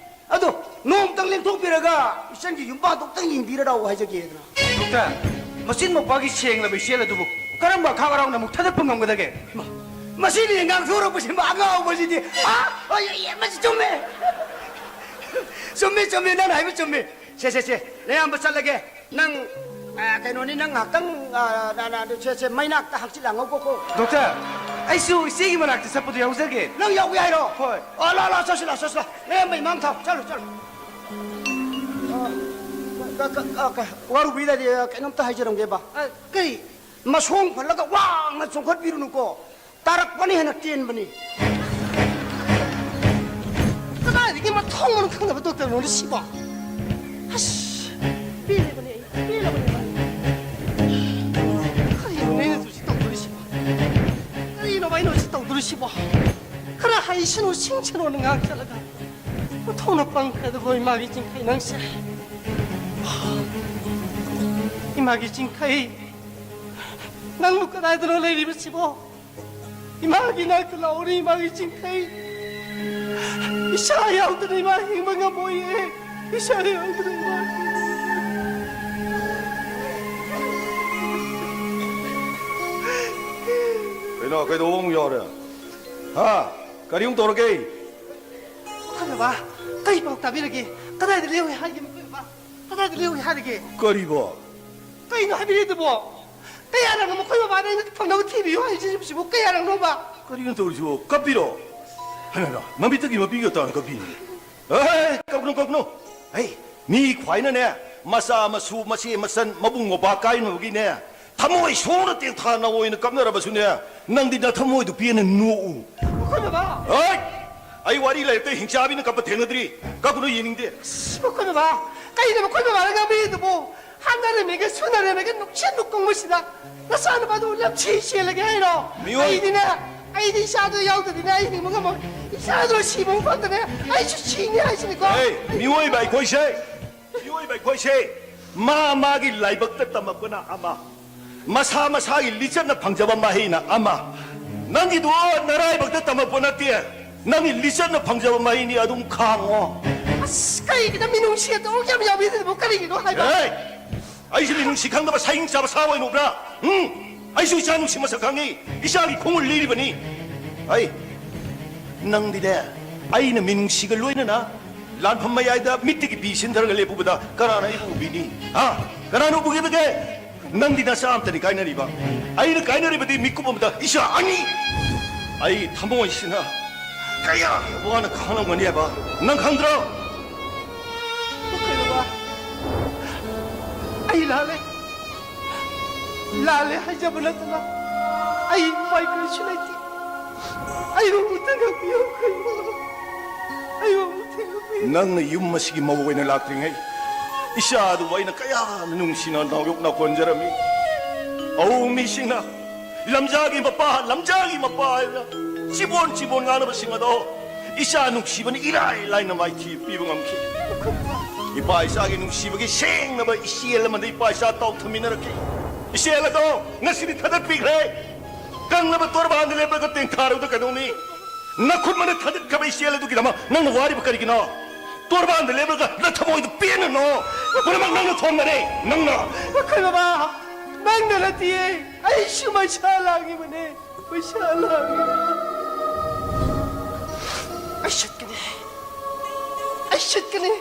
ꯑꯗꯣ ꯅꯣꯡꯃꯇꯪ ꯂꯦꯡꯊꯣꯛꯄꯤꯔꯒ ꯏꯆꯟꯒꯤ ꯌꯨꯝꯕꯥꯟꯗꯣ ꯑꯝꯇꯪ ꯌꯦꯡꯕꯤꯔ ꯂꯥꯛꯑꯣ ꯍꯥꯏꯖꯒꯦꯗꯅ꯫ ꯗꯣꯛꯇꯔ, ꯃꯆꯤꯟ ꯃꯧꯄꯥꯒꯤ ꯁꯦꯡꯂꯕ ꯏꯆꯦꯜ ꯑꯗꯨꯕꯨ ꯀꯔꯝꯕ ꯑꯈꯥꯛ ꯑꯔꯥꯎꯅ ꯑꯃꯨꯛ ꯊꯥꯗꯠꯄ ꯉꯝꯒꯗꯒꯦ? ꯃꯁꯤꯅ ꯉꯥꯡꯊꯣꯔꯛꯄꯁꯤ ꯃꯥ ꯑꯉꯥꯎꯕꯁꯤꯗꯤ꯫ ꯑꯥ, ꯑꯣꯏ, ꯑꯣꯏ, ꯃꯁꯤ ꯆꯨꯝꯃꯦ꯫ ꯆꯨꯝꯃꯦ, ꯆꯨꯝꯃꯦ, ꯅꯪꯅ ꯍꯥꯏꯕ ꯆꯨꯝꯃꯦ꯫ ꯁꯦ, ꯁꯦ, ꯁꯦ, ꯅꯌꯥꯝꯕ ꯆꯠꯂꯒꯦ꯫ ꯅꯪ, ꯑ, ꯀꯩꯅꯣꯅꯤ, ꯅꯪ ꯉꯥꯏꯍꯥꯛꯇꯪ, ꯑ, ꯅ-, ꯅ-, ꯁꯦ, ꯁꯦ, ꯃꯩꯅꯥꯛꯇ ꯍꯛꯆꯤꯠ ꯂꯥꯡꯍꯧꯀꯣ꯫ ꯗꯣꯛꯇꯔ, ꯑꯩꯁꯨ ꯏꯆꯦꯒꯤ ꯃꯅꯥꯛꯇ ꯆꯠꯄꯗꯣ ꯌꯥꯎꯖꯒꯦ꯫ ꯅꯪ ꯌꯥꯎꯒꯦ ꯍꯥꯏꯔꯣ? ꯍꯣꯏ꯫ ꯑꯣ, ꯂꯥꯛꯑꯣ, ꯂꯥꯛꯑꯣ, ꯆꯠꯁꯤ, ꯂꯥꯛꯑꯣ, ꯆꯠꯁꯤ, ꯂꯥꯛꯑꯣ꯫ ꯅꯌꯥꯝꯕ ꯏꯃꯥꯡ ꯊꯥꯎ, ꯆꯠꯂꯣ, ꯆꯠꯂꯣ꯫ ꯑ, ꯀ-, ꯀ-, ꯀ-, ꯀ-, ꯋꯥꯔꯨꯕꯤꯗꯗꯤ, ꯑ, ꯀꯩꯅꯣꯝꯇ ꯍꯥꯏꯖꯔꯝꯒꯦꯕ꯫ ꯑ, ꯀꯔꯤ? ꯃꯁꯣꯡ ꯐꯜꯂꯒ ꯋꯥꯡꯅ ꯆꯣꯡꯈꯠꯄꯤꯔꯨꯅꯨꯀꯣ꯫ ꯇꯥꯔꯛꯄꯅ ꯍꯦꯟꯅ ꯇꯦꯟꯕꯅꯤ꯫ ꯀꯗꯥꯏꯗꯒꯤ ꯃꯊꯣꯡ ꯃꯔꯝ ꯈꯪꯗꯕ ꯗꯣꯛꯇꯔꯅꯣꯅꯦ ꯁꯤꯕꯣ? ꯑꯁ, ꯄꯦꯜꯂꯦꯕꯅꯦ ꯑꯩ, ꯄꯦꯜꯂꯕꯅꯦꯕ꯫ ꯀꯔꯤꯅꯣꯅꯦ ꯑꯩꯅ ꯍꯧꯖꯤꯛ ꯇꯧꯗꯣꯔꯤꯁꯤꯕꯣ? ꯀꯔꯤꯅꯣꯕ ꯑꯩꯅ ꯍꯧꯖꯤꯛ ꯇꯧꯗꯣꯔꯤꯁꯤꯕꯣ? ꯈꯔ ꯍꯩꯁꯅꯨ ꯁꯤꯡꯁꯅꯨꯅ ꯉꯥꯡꯁꯜꯂꯒ ꯃꯊꯧꯅ ꯄꯪꯈ꯭ꯔꯗꯕ ꯏꯃꯥꯒꯤ ꯆꯤꯡꯈꯩ ꯅꯪꯁꯦ꯫ ꯏꯃꯥꯒꯤ ꯆꯤꯡꯈꯩ, ꯅꯪꯕꯨ ꯀꯗꯥꯏꯗꯅꯣ ꯂꯩꯔꯤꯕꯁꯤꯕꯣ? ꯏꯃꯥꯒꯤ ꯅꯥꯛꯇ ꯂꯥꯛꯎꯅꯦ, ꯏꯃꯥꯒꯤ ꯆꯤꯡꯈꯩ꯫ ꯏꯁꯥ ꯌꯥꯎꯗꯅ ꯏꯃꯥ ꯍꯤꯡꯕ ꯉꯝꯃꯣꯏꯌꯦ꯫ ꯏꯁꯥ ꯌꯥꯎꯗꯅ ꯏꯃꯥ ꯍꯤꯡꯕ ꯉꯝꯃꯣꯏ꯫ ꯀꯩꯗꯧꯕ ꯑꯃꯨꯛ ꯌꯥꯎꯔꯦ? ꯍꯥ? ꯀꯔꯤ ꯑꯃꯨꯛ ꯇꯧꯔꯒꯦ? ꯑꯩꯈꯣꯏ ꯕꯕꯥ, ꯀꯔꯤ ꯄꯥꯎ ꯇꯥꯕꯤꯔꯒꯦ? ꯀꯗꯥꯏꯗ ꯂꯩꯍꯧꯏ ꯍꯥꯏꯒꯦ, ꯑꯩꯈꯣꯏ ꯕꯕꯥ? ꯀꯗꯥꯏꯗ ꯂꯩꯍꯧꯏ ꯍꯥꯏꯔꯒꯦ? ꯀꯔꯤꯕꯣ? ꯀꯩꯅꯣ ꯍꯥꯏꯕꯤꯔꯤꯗꯨꯕꯣ? ꯀꯌꯥꯔꯛꯅꯣ ꯃꯈꯣꯏ ꯕꯕꯥꯅ ꯑꯩꯅ ꯐꯪꯅꯕ ꯊꯤꯕꯤꯌꯨ ꯍꯥꯏꯁꯤꯕꯨ? ꯀꯌꯥꯔꯛꯅꯣꯕ? ꯀꯔꯤꯅꯣ ꯇꯧꯔꯤꯁꯤꯕꯣ? ꯀꯞꯄꯤꯔꯣ? ꯍꯥꯏꯃ, ꯃꯃꯤꯠꯇꯒꯤ ꯃꯄꯤꯒ ꯇꯥꯅ ꯀꯞꯄꯤꯅꯦ꯫ ꯑꯦ, ꯀꯞꯀꯅꯨ, ꯀꯞꯀꯅꯨ꯫ ꯍꯩ, ꯃꯤ ꯈ꯭ꯋꯥꯏꯅꯅꯦ, ꯃꯆꯥ ꯃꯁꯨ, ꯃꯆꯦ ꯃꯆꯟ, ꯃꯕꯨꯡ ꯃꯧꯄ꯭ꯋꯥ ꯀꯥꯏꯅꯕꯒꯤꯅꯦ, ꯊꯃꯣꯏ ꯁꯣꯛꯅ ꯇꯦꯛꯊꯥꯅ ꯑꯣꯏꯅ ꯀꯞꯅꯔꯕꯁꯨꯅꯦ, ꯅꯪꯗꯤ ꯅꯊꯃꯣꯏꯗꯨ ꯄꯦꯟꯅ ꯅꯣꯛꯎ꯫ ꯃꯈꯣꯏ ꯕꯕꯥ! ꯍꯩ! ꯑꯩ ꯋꯥꯔꯤ ꯂꯥꯏꯔꯤꯛꯇ ꯍꯤꯡꯆꯥꯕꯤꯅ ꯀꯞꯄ ꯊꯦꯡꯅꯗ꯭ꯔꯤ꯫ ꯀꯞꯀꯅꯨ, ꯌꯦꯡꯅꯤꯡꯗꯦ꯫ ꯑꯁ, ꯃꯈꯣꯏ ꯕꯕꯥ! ꯀꯩꯅꯣ ꯃꯈꯣꯏ ꯕꯕꯥꯅ ꯉꯥꯡꯕꯤꯔꯤꯗꯨꯕꯨ? ꯍꯥꯠꯅꯔꯝꯃꯤꯒ ꯁꯨꯅꯔꯝꯃꯤꯒ ꯅꯨꯡꯁꯤꯠ ꯅꯨꯡꯀꯨꯡꯕꯁꯤꯗ ꯅꯆꯥꯅꯨꯄꯥꯗꯨ ꯂꯝꯁꯤ ꯆꯦꯜꯂꯒꯦ ꯍꯥꯏꯔꯣ? ꯃꯤꯑꯣꯏ- ꯑꯩꯗꯤꯅꯦ, ꯑꯩꯗꯤ ꯏꯆꯥꯗꯣ ꯌꯥꯎꯗ꯭ꯔꯗꯤꯅꯦ ꯑꯩ ꯍꯤꯡꯕ ꯉꯝꯃꯣꯏ꯫ ꯏꯆꯥꯗꯣ ꯁꯤꯕ ꯃꯐꯝꯗꯅꯦ ꯑꯩꯁꯨ ꯁꯤꯅꯤ ꯍꯥꯏꯁꯤꯅꯤꯀꯣ꯫ ꯑꯦ, ꯃꯤꯑꯣꯏꯕ ꯑꯩꯈꯣꯏꯁꯦ, ꯃꯤꯑꯣꯏꯕ ꯑꯩꯈꯣꯏꯁꯦ ꯃꯥ ꯃꯥꯒꯤ ꯂꯥꯏꯕꯛꯇ ꯇꯝꯃꯛꯄꯅ ꯑꯃ, ꯃꯁꯥ ꯃꯁꯥꯒꯤ ꯂꯤꯆꯠꯅ ꯐꯪꯖꯕ ꯃꯍꯩꯅ ꯑꯃ꯫ ꯅꯪꯒꯤꯗꯨ ꯅꯔꯥꯏꯕꯛꯇ ꯇꯝꯃꯛꯄ ꯅꯠꯇꯦ, ꯅꯪꯒꯤ ꯂꯤꯆꯠꯅ ꯐꯪꯖꯕ ꯃꯍꯩꯅꯤ, ꯑꯗꯨꯝ ꯈꯥꯡꯉꯣ꯫ ꯑꯁ, ꯀꯩꯒꯤꯅꯣ ꯃꯤꯅꯨꯡꯁꯤ ꯑꯗꯨꯛ ꯌꯥꯝ ꯌꯥꯎꯕꯤꯔꯤꯗꯨꯕꯨ ꯀꯔꯤꯒꯤꯅꯣ ꯍꯥꯏꯕ? ꯑꯦ! ꯑꯩꯁꯨ ꯃꯤꯅꯨꯡꯁꯤ ꯈꯪꯗꯕ ꯁꯥꯍꯤꯡ ꯆꯥꯕ ꯁꯥ ꯑꯣꯏꯅ ꯎꯕ꯭ꯔꯥ? ꯎꯝ? ꯑꯩꯁꯨ ꯏꯆꯥ ꯅꯨꯡꯁꯤ ꯃꯁꯛ ꯈꯪꯉꯤ, ꯏꯆꯥꯒꯤ ꯈꯣꯡꯒꯨꯜ ꯂꯤꯔꯤꯕꯅꯤ꯫ ꯑꯩ, ꯅꯪꯗꯤꯅꯦ, ꯑꯩꯅ ꯃꯤꯅꯨꯡꯁꯤꯒ ꯂꯣꯏꯅꯅ ꯂꯥꯟꯐꯝ ꯃꯌꯥꯏꯗ ꯃꯤꯠꯇꯒꯤ ꯄꯤ ꯁꯤꯟꯊꯔꯒ ꯂꯦꯞꯄꯨꯕꯗ ꯀꯅꯥꯅ ꯑꯩꯕꯨ ꯎꯕꯤꯅꯤ? ꯍꯥ? ꯀꯅꯥꯅ ꯎꯕꯤꯒꯗꯒꯦ? ꯅꯪꯗꯤ ꯅꯆꯥ ꯑꯃꯇꯅꯤ ꯀꯥꯏꯅꯔꯤꯕ꯫ ꯑꯩꯅ ꯀꯥꯏꯅꯔꯤꯕꯗꯤ ꯃꯤꯀꯨꯞ ꯑꯃꯗ ꯏꯆꯥ ꯑꯅꯤ꯫ ꯑꯩ ꯊꯃꯣꯏꯁꯤꯅ ꯀꯌꯥ ꯋꯥꯅ ꯈꯥꯡꯂꯝꯒꯅꯤ ꯍꯥꯏꯕ ꯅꯪ ꯈꯪꯗ꯭ꯔꯣ? ꯀꯩꯅꯣꯕ? ꯑꯩ ꯂꯥꯜꯂꯦ꯫ ꯂꯥꯜꯂꯦ ꯍꯥꯏꯖꯕ ꯅꯠꯇꯅ ꯑꯩ ꯎꯄꯥꯏ ꯀꯔꯤꯁꯨ ꯂꯩꯇꯦ꯫ ꯑꯩꯕꯨ ꯑꯃꯨꯛꯇ ꯉꯥꯛꯄꯤꯌꯨ, ꯀꯩꯅꯣ? ꯑꯩꯕꯨ ꯑꯃꯨꯛꯇ ꯉꯥꯛꯄꯤꯌꯨ꯫ ꯅꯪꯅ ꯌꯨꯝ ꯑꯁꯤꯒꯤ ꯃꯧ ꯑꯣꯏꯅ ꯂꯥꯛꯇ꯭ꯔꯤꯉꯩ ꯏꯆꯥꯗꯨꯕꯨ ꯑꯩꯅ ꯀꯌꯥꯝ ꯅꯨꯡꯁꯤꯅ ꯅꯥꯎꯌꯣꯛꯅ ꯀꯣꯟꯖꯔꯝꯃꯤ꯫ ꯑꯧ, ꯃꯤꯁꯤꯡꯅ ꯂꯝꯖꯥꯒꯤ ꯃꯄꯥ, ꯂꯝꯖꯥꯒꯤ ꯃꯄꯥ ꯍꯥꯏꯅ ꯆꯤꯕꯣꯟ ꯆꯤꯕꯣꯟ ꯉꯥꯡꯅꯕꯁꯤꯡ ꯑꯗꯣ ꯏꯆꯥ ꯅꯨꯡꯁꯤꯕꯅ ꯏꯔꯥꯏ ꯂꯥꯏꯅ ꯃꯥꯏꯊꯤ ꯄꯤꯕ ꯉꯝꯈꯤ꯫ ꯏꯄꯥ ꯏꯆꯥꯒꯤ ꯅꯨꯡꯁꯤꯕꯒꯤ ꯁꯦꯡꯅꯕ ꯏꯆꯦꯜ ꯑꯃꯗ ꯏꯄꯥ ꯏꯆꯥ ꯇꯥꯎꯊꯃꯤꯟꯅꯔꯛꯈꯤ꯫ ꯏꯆꯦꯜ ꯑꯗꯣ ꯉꯁꯤꯗꯤ ꯊꯥꯗꯠꯄꯤꯈ꯭ꯔꯦ꯫ ꯀꯪꯂꯕ ꯇꯣꯔꯕꯥꯟꯗ ꯂꯦꯞꯂꯒ ꯇꯦꯡꯊꯥꯔꯕꯗ ꯀꯩꯗꯧꯅꯤ? ꯅꯈꯨꯠ ꯃꯅ ꯊꯥꯗꯠꯈ꯭ꯔꯕ ꯏꯆꯦꯜ ꯑꯗꯨꯒꯤꯗꯃꯛ ꯅꯪꯅ ꯋꯥꯔꯤꯕ ꯀꯔꯤꯒꯤꯅꯣ? ꯇꯣꯔꯕꯥꯟꯗ ꯂꯦꯞꯂꯒ ꯅꯊꯃꯣꯏꯗꯨ ꯄꯦꯟꯅꯅꯣ꯫ ꯄꯨꯝꯅꯃꯛ ꯅꯪꯅ ꯊꯣꯡꯕꯅꯦ, ꯅꯪꯅ꯫ ꯃꯈꯣꯏ ꯕꯕꯥ, ꯅꯪꯅ ꯅꯠꯇꯤꯌꯦ, ꯑꯩꯁꯨ ꯃꯩꯁꯥ ꯂꯥꯡꯉꯤꯕꯅꯦ꯫ ꯄꯩꯁꯥ ꯂꯥꯛꯅꯕ ꯑꯩ ꯁꯤꯠꯀꯅꯤ꯫ ꯑꯩ ꯁꯤꯠꯀꯅꯤ꯫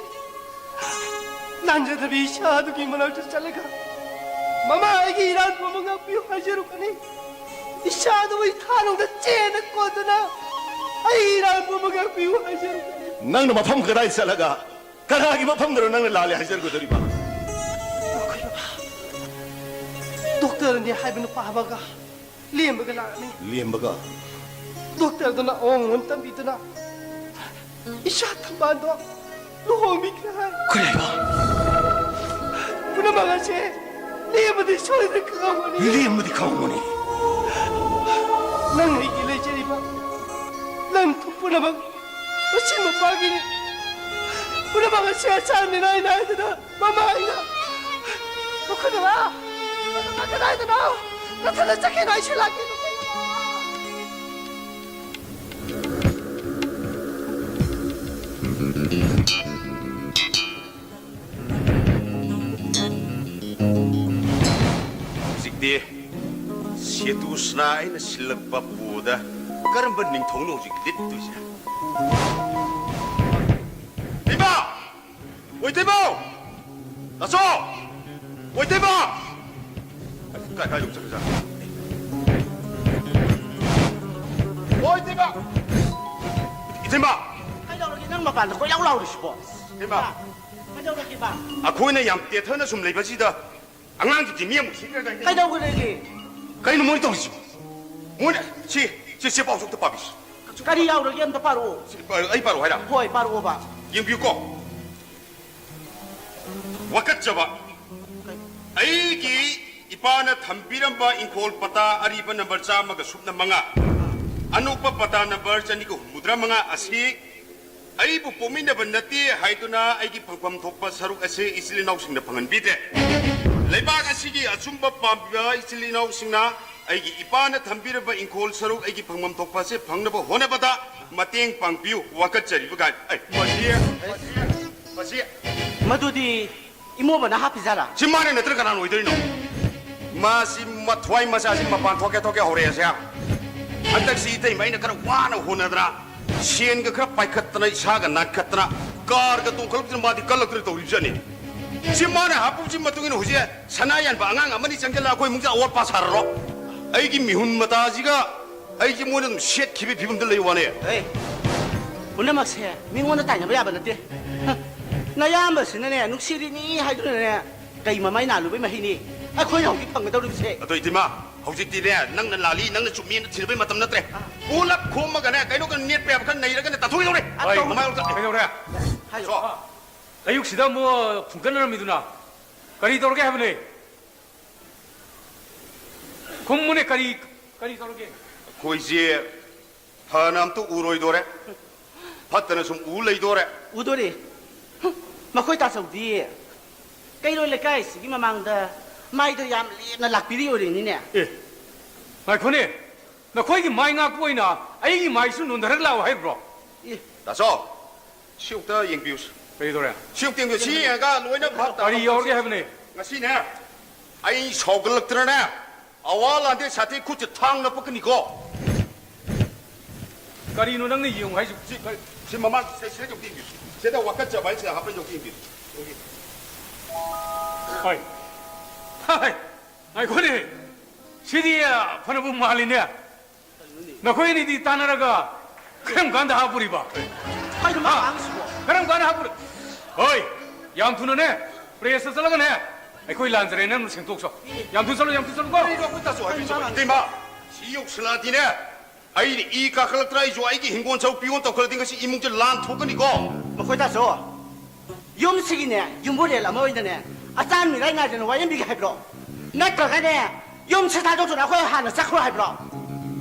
ꯅꯥꯟꯖꯗꯕꯤ ꯏꯆꯥ ꯑꯗꯨꯒꯤ ꯃꯅꯥꯛꯇ ꯆꯠꯂꯒ, "ꯃꯃꯥ, ꯑꯩꯒꯤ ꯏꯔꯥꯟ ꯄꯨꯝꯕ ꯉꯥꯛꯄꯤꯌꯨ" ꯍꯥꯏꯖꯔꯨꯒꯅꯤ꯫ ꯏꯆꯥ ꯑꯗꯨꯕꯨ ꯏꯊꯥꯅꯨꯡꯗ ꯆꯦꯅ ꯀꯣꯟꯗꯨꯅ, "ꯑꯩ ꯏꯔꯥꯟ ꯄꯨꯝꯕ ꯉꯥꯛꯄꯤꯌꯨ" ꯍꯥꯏꯖꯔꯨꯒꯅꯤ꯫ ꯅꯪꯅ ꯃꯐꯝ ꯀꯗꯥꯏ ꯆꯠꯂꯒ ꯀꯅꯥꯒꯤ ꯃꯐꯝꯗꯅꯣ ꯅꯪꯅ ꯂꯥꯜꯂꯦ ꯍꯥꯏꯖꯔꯨꯒꯗꯧꯔꯤꯕ? ꯃꯈꯣꯏ ꯕꯕꯥ, ꯗꯣꯛꯇꯔꯅꯤ ꯍꯥꯏꯕ ꯅꯨꯄꯥ ꯑꯃꯒ ꯂꯦꯝꯕꯒ ꯂꯥꯛꯑꯝꯃꯤ꯫ ꯂꯦꯝꯕꯒ? ꯗꯣꯛꯇꯔꯗꯨꯅ ꯑꯋꯣꯡ ꯑꯋꯣꯟ ꯇꯝꯕꯤꯗꯨꯅ ꯏꯆꯥ ꯊꯝꯕꯥꯜꯗꯣ ꯂꯨꯍꯣꯡꯕꯤꯈ꯭ꯔꯦ ꯍꯥꯏ꯫ ꯀꯔꯤ ꯍꯥꯏꯕ? ꯄꯨꯝꯅꯃꯛ ꯑꯁꯦ ꯂꯦꯝꯕꯗꯤ ꯁꯣꯏꯗꯅ ꯈꯪꯉꯝꯒꯅꯤ꯫ ꯂꯦꯝꯕꯗꯤ ꯈꯪꯉꯝꯒꯅꯤ꯫ ꯅꯪ ꯑꯩꯒꯤ ꯂꯩꯖꯔꯤꯕ ꯂꯟ ꯊꯨꯝ ꯄꯨꯝꯅꯃꯛ ꯃꯁꯤ ꯃꯄꯥꯒꯤꯅꯤ꯫ ꯄꯨꯝꯅꯃꯛ ꯑꯁꯤ ꯑꯆꯥꯟꯕꯤꯅ ꯑꯩꯅ ꯍꯥꯏꯗꯨꯅ ꯃꯃꯥ ꯑꯩꯅ ꯃꯈꯣꯏꯅ ꯂꯥ ꯀꯗꯥꯏꯗꯅꯣ? ꯅꯊꯟꯗ ꯆꯠꯈꯤꯅ ꯑꯩꯁꯨ ꯂꯥꯛꯀꯦ꯫ ꯍꯧꯖꯤꯛꯇꯤ ꯁꯦꯇꯨꯁꯅꯥ ꯑꯩꯅ ꯁꯤꯜꯂꯛꯄ ꯄꯨꯗ ꯀꯔꯝꯕ ꯅꯤꯡꯊꯧꯅꯣ ꯍꯧꯖꯤꯛ ꯂꯤꯠꯇꯣꯏꯁꯦ? ꯏꯃꯥ! ꯑꯣꯏꯇꯩꯃ! ꯇꯥꯆꯧ! ꯑꯣꯏꯇꯩꯃ! ꯀꯥꯏ, ꯀꯥꯏ ꯆꯠꯈ꯭ꯔꯖꯥꯠꯅꯣ? ꯑꯣꯏꯇꯩꯃ! ꯏꯇꯩꯃ! ꯀꯩꯗꯧꯔꯒꯦ ꯅꯪ ꯃꯄꯥꯟꯗ ꯀꯣꯏꯂꯥꯎ ꯂꯥꯎꯔꯤꯁꯤꯕꯣ? ꯏꯇꯩꯃ! ꯍꯥ? ꯀꯩꯗꯧꯔꯒꯦꯕ? ꯑꯩꯈꯣꯏꯅ ꯌꯥꯝ ꯇꯦꯊꯅ ꯁꯨꯝ ꯂꯩꯕꯁꯤꯗ ꯑꯉꯥꯡꯁꯤꯡꯁꯤ ꯃꯤ ꯑꯃꯨꯛ ꯁꯤꯈ꯭ꯔꯗꯥꯏꯅꯦ? ꯀꯩꯗꯧꯔꯒꯦ? ꯀꯩꯅꯣ ꯃꯣꯏ ꯇꯧꯔꯤꯁꯤꯕꯣ? ꯃꯣꯏꯅ ꯁꯤ, ꯁꯤ, ꯁꯤ ꯄꯥꯎꯁꯨ ꯑꯝꯇ ꯄꯥꯕꯤꯁꯤ꯫ ꯀꯔꯤ ꯌꯥꯎꯔꯒꯦ ꯑꯝꯇ ꯄꯥꯔꯛꯑꯣ꯫ ꯁꯤ ꯄꯥ-, ꯑꯩ ꯄꯥꯔꯛꯑꯣ ꯍꯥꯏꯔ? ꯍꯣꯏ, ꯄꯥꯔꯛꯑꯣꯕ꯫ ꯌꯦꯡꯕꯤꯌꯨꯀꯣ꯫ ꯋꯥꯀꯠꯆꯕ꯫ ꯀꯩ? ꯑꯩꯒꯤ ꯏꯄꯥꯅ ꯊꯝꯕꯤꯔꯝꯕ ꯏꯪꯈꯣꯜ ꯄꯇꯥ ꯑꯔꯤꯕ ꯅꯝꯕꯔ ꯆꯥꯝꯃꯒ ꯁꯨꯞꯅ ꯃꯉꯥ, ꯑꯅꯣꯛꯄ ꯄꯇꯥ ꯅꯝꯕꯔ ꯆꯅꯤꯒ ꯍꯨꯝꯐꯨꯇꯔꯥ ꯃꯉꯥ ꯑꯁꯤ ꯑꯩꯕꯨ ꯄꯣꯛꯃꯤꯟꯅꯕ ꯅꯠꯇꯦ ꯍꯥꯏꯗꯨꯅ ꯑꯩꯒꯤ ꯐꯪꯐꯝ ꯊꯣꯛꯄ ꯁꯔꯨꯛ ꯑꯁꯤ ꯏꯆꯤꯜ ꯏꯅꯥꯎꯁꯤꯡꯅ ꯐꯪꯍꯟꯕꯤꯗ꯭ꯔꯦ꯫ ꯂꯩꯕꯥꯛ ꯑꯁꯤꯒꯤ ꯑꯆꯨꯝꯕ ꯄꯥꯝꯕꯤꯕ ꯏꯆꯤꯜ ꯏꯅꯥꯎꯁꯤꯡꯅ ꯑꯩꯒꯤ ꯏꯄꯥꯅ ꯊꯝꯕꯤꯔꯕ ꯏꯪꯈꯣꯜ ꯁꯔꯨꯛ ꯑꯩꯒꯤ ꯐꯪꯐꯝ ꯊꯣꯛꯄ ꯑꯁꯤ ꯐꯪꯅꯕ ꯍꯣꯠꯅꯕꯗ ꯃꯇꯦꯡ ꯄꯥꯡꯕꯤꯌꯨ꯫ ꯋꯥꯀꯠꯆꯔꯤꯕ ꯒꯥꯏ-, ꯑꯩ, ꯃꯁꯤ, ꯃꯁꯤ, ꯃꯁꯤ꯫ ꯃꯗꯨꯗꯤ ꯏꯃꯣꯕꯅ ꯍꯥꯞꯄꯤꯖꯥꯠꯂꯥ? ꯁꯤ ꯃꯥꯅ ꯅꯠꯇ꯭ꯔ ꯀꯅꯥꯅ ꯑꯣꯏꯗꯣꯏꯅꯣ? ꯃꯁꯤ ꯃꯊ꯭ꯋꯥꯏ ꯃꯆꯥꯁꯤ ꯃꯄꯥꯟ ꯊꯣꯛꯀꯦ ꯊꯣꯛꯀꯦ ꯍꯧꯔꯛꯑꯦꯁꯦ꯫ ꯍꯟꯗꯛꯁꯤ ꯏꯇꯩꯃ ꯑꯩꯅ ꯈꯔ ꯋꯥꯅ ꯍꯣꯠꯅꯗꯅ, ꯁꯦꯟꯒ ꯈꯔ ꯄꯥꯏꯈꯠꯇꯅ, ꯏꯁꯥꯒ ꯅꯥꯟꯈꯠꯇꯅ, ꯀꯥꯔꯒ ꯇꯣꯡꯈꯠꯂꯛꯇꯅ ꯃꯥꯗꯤ ꯀꯜꯂꯛꯇꯅ ꯇꯧꯔꯤꯕꯖꯥꯠꯅꯤ꯫ ꯁꯤ ꯃꯥꯅ ꯍꯥꯞꯄꯁꯤ ꯃꯇꯨꯡ ꯏꯟꯅ ꯍꯧꯖꯤꯛ ꯁꯅꯥ ꯌꯥꯟꯕ ꯑꯉꯥꯡ ꯑꯃꯅꯤ ꯆꯪꯁꯤꯜꯂꯒ ꯑꯩꯈꯣꯏ ꯏꯃꯨꯡꯁꯦ ꯑꯋꯥꯠ ꯑꯄꯥ ꯁꯥꯔꯔꯣ? ꯑꯩꯒꯤ ꯃꯤꯍꯨꯟ ꯃꯇꯥꯁꯤꯒ ꯑꯩꯁꯦ ꯃꯣꯏꯅ ꯑꯗꯨꯝ ꯁꯦꯠꯈꯤꯕꯒꯤ ꯐꯤꯕꯝꯗ ꯂꯩ ꯋꯥꯅꯦ꯫ ꯑꯦ, ꯄꯨꯝꯅꯃꯛꯁꯦ ꯃꯤꯉꯣꯟꯗ ꯇꯥꯏꯅꯕ ꯌꯥꯕ ꯅꯠꯇꯦ꯫ ꯍ, ꯅꯌꯥꯝꯕꯁꯤꯅꯅꯦ, ꯅꯨꯡꯁꯤꯔꯤꯅꯤ ꯍꯥꯏꯗꯨꯅꯅꯦ, ꯀꯩ ꯃꯃꯥꯏ ꯅꯥꯜꯂꯨꯕꯩ ꯃꯍꯩꯅꯤ ꯑꯩꯈꯣꯏꯅ ꯍꯧꯖꯤꯛ ꯐꯪꯒꯗꯧꯔꯤꯕꯁꯦ? ꯑꯗꯣ ꯏꯇꯩꯃ, ꯍꯧꯖꯤꯛꯇꯤꯅꯦ, ꯅꯪꯅ ꯂꯥꯜꯂꯤ, ꯅꯪꯅ ꯆꯨꯝꯃꯤꯅ ꯊꯤꯅꯕꯒꯤ ꯃꯇꯝ ꯅꯠꯇ꯭ꯔꯦ꯫ ꯄꯨꯂꯞ ꯈꯣꯝꯃꯒꯅꯦ, ꯀꯩꯅꯣ ꯀꯩꯅꯣ ꯅꯦꯠꯄ ꯌꯥꯕ ꯈꯔ ꯅꯩꯔꯒꯅꯦ, ꯇꯥꯊꯣꯛꯈꯤꯗꯧꯔꯦ꯫ ꯑ, ꯍꯣꯏ, ꯇꯧꯕ- ꯀꯃꯥꯏꯅ ꯇꯧ-, ꯀꯩꯗꯧꯔꯦ? ꯍꯥꯏꯌꯣ꯫ ꯁꯣ꯫ ꯑꯌꯨꯛꯁꯤꯗ ꯑꯃꯨꯛ ꯐꯨꯡꯒꯠꯅꯔꯝꯃꯤꯗꯨꯅ ꯀꯔꯤ ꯇꯧꯔꯒꯦ ꯍꯥꯏꯕꯅꯦ? ꯈꯨꯝꯃꯨꯅꯦ, ꯀꯔꯤ, ꯀꯔꯤ ꯇꯧꯔꯒꯦ? ꯑꯩꯈꯣꯏꯁꯦ ꯐꯅ ꯑꯝꯇ ꯎꯔꯣꯏꯗꯣꯔꯦ, ꯐꯠꯇꯅ ꯁꯨꯝ ꯎ ꯂꯩꯗꯣꯔꯦ꯫ ꯎꯗꯣꯔꯦ꯫ ꯍꯨꯝ, ꯃꯈꯣꯏ ꯇꯥꯆꯧꯗꯤ ꯀꯩꯔꯣꯏ ꯂꯩꯀꯥꯏꯁꯤꯒꯤ ꯃꯃꯥꯡꯗ ꯃꯥꯏꯗꯣ ꯌꯥꯝ ꯂꯦꯝꯅ ꯂꯥꯛꯄꯤꯔꯤ ꯑꯣꯏꯔꯤꯅꯤꯅꯦ꯫ ꯑꯦ, ꯉꯥꯏꯈꯣꯅꯦ, ꯅꯈꯣꯏꯒꯤ ꯃꯥꯏ ꯉꯥꯛꯄ ꯑꯣꯏꯅ ꯑꯩꯒꯤ ꯃꯥꯏꯁꯨ ꯅꯣꯟꯊꯔꯛ ꯂꯥꯛꯑꯣ ꯍꯥꯏꯕ꯭ꯔꯣ? ꯑꯦ, ꯇꯥꯆꯧ, ꯁꯤ ꯑꯝꯇ ꯌꯦꯡꯕꯤꯌꯨꯁꯤ꯫ ꯀꯔꯤ ꯇꯧꯔꯦ? ꯁꯤ ꯑꯝꯇ ꯌꯦꯡꯕꯤꯌꯨ꯫ ꯁꯤ ꯌꯦꯡꯉꯒ ꯂꯣꯏꯅ ꯚꯥꯞ ꯇꯥꯕ ꯀꯔꯤ ꯌꯥꯎꯔꯒꯦ ꯍꯥꯏꯕꯅꯦ? ꯉꯁꯤꯅꯦ, ꯑꯩ ꯁꯥꯎꯒꯠꯂꯛꯇꯅꯅꯦ, ꯑꯋꯥ ꯂꯥꯟꯗꯦ ꯁꯥꯊꯤ ꯈꯨꯠꯁꯦ ꯊꯥꯡꯅ ꯄꯛꯀꯅꯤꯀꯣ꯫ ꯀꯔꯤꯅꯣ ꯅꯪꯅ ꯌꯦꯡꯉꯨ ꯍꯥꯏꯁꯤ? ꯁꯤ, ꯁꯤ ꯃꯃꯥꯡ ꯁꯤ-, ꯁꯤꯗ ꯌꯦꯡꯕꯤꯌꯨ꯫ ꯁꯤꯗ ꯋꯥꯀꯠꯆꯕ ꯍꯥꯏꯁꯤꯗ ꯍꯥꯞꯄ ꯌꯦꯡꯕꯤꯌꯨ꯫ ꯍꯣꯏ꯫ ꯍꯥꯏ, ꯉꯥꯏꯈꯣꯅꯦ꯫ ꯁꯤꯗꯤ, ꯑ, ꯐꯅꯕꯨ ꯃꯥꯜꯂꯤꯅꯦ꯫ ꯅꯈꯣꯏ ꯑꯅꯤꯗꯤ ꯇꯥꯟꯅꯔꯒ ꯀꯔꯝ ꯀꯥꯟꯗ ꯍꯥꯞꯄꯨꯔꯤꯕ? ꯀꯩꯅꯣ ꯃꯥ ꯍꯥ? ꯉꯥꯡꯉꯤꯁꯤꯕꯣ? ꯀꯔꯝ ꯀꯥꯟꯗ ꯍꯥꯞꯄꯨꯔꯤ? ꯍꯣꯏ, ꯌꯥꯝ ꯊꯨꯅꯅꯦ, ꯄ꯭ꯔꯦꯁꯇ ꯆꯠꯂꯒꯅꯦ, ꯑꯩꯈꯣꯏ ꯂꯥꯟꯖꯔꯦꯅ ꯑꯃꯨꯛ ꯁꯦꯡꯗꯣꯛꯁꯣ꯫ ꯌꯥꯝ ꯊꯨꯅ ꯆꯠꯂꯣ, ꯌꯥꯝ ꯊꯨꯅ ꯆꯠꯂꯨꯀꯣ꯫ ꯀꯔꯤꯅꯣ ꯑꯩꯈꯣꯏ ꯇꯥꯆꯧ ꯍꯥꯏꯕꯤꯁꯤꯕꯣ? ꯏꯇꯩꯃ, ꯁꯤ ꯌꯧꯁꯤꯜꯂꯛꯑꯗꯤꯅꯦ, ꯑꯩꯅ ꯏ ꯀꯥꯈꯠꯂꯛꯇ꯭ꯔꯥ? ꯑꯩꯁꯨ ꯑꯩꯒꯤ ꯍꯤꯡꯒꯣꯜ ꯁꯔꯨꯛ ꯄꯤꯌꯣꯅ ꯇꯧꯈꯠꯂꯗꯤ ꯉꯁꯤ ꯏꯃꯨꯡꯁꯦ ꯂꯥꯟ ꯊꯣꯛꯀꯅꯤꯀꯣ꯫ ꯃꯈꯣꯏ ꯇꯥꯆꯧ, ꯌꯨꯝꯁꯤꯒꯤꯅꯦ, ꯌꯨꯝꯕꯨꯔꯦꯜ ꯑꯃ ꯑꯣꯏꯅꯅꯦ, ꯑꯆꯥꯟ ꯃꯤꯔꯥꯏ ꯅꯥꯏꯗꯅ ꯋꯥꯌꯦꯟꯕꯤꯒꯦ ꯍꯥꯏꯕ꯭ꯔꯣ? ꯅꯠꯇ꯭ꯔꯒꯅꯦ, ꯌꯨꯝꯁꯦ ꯊꯥꯗꯣꯛꯇꯨꯅ ꯑꯩꯈꯣꯏ ꯍꯥꯟꯅ ꯆꯠꯈ꯭ꯔꯣ ꯍꯥꯏꯕ꯭ꯔꯣ?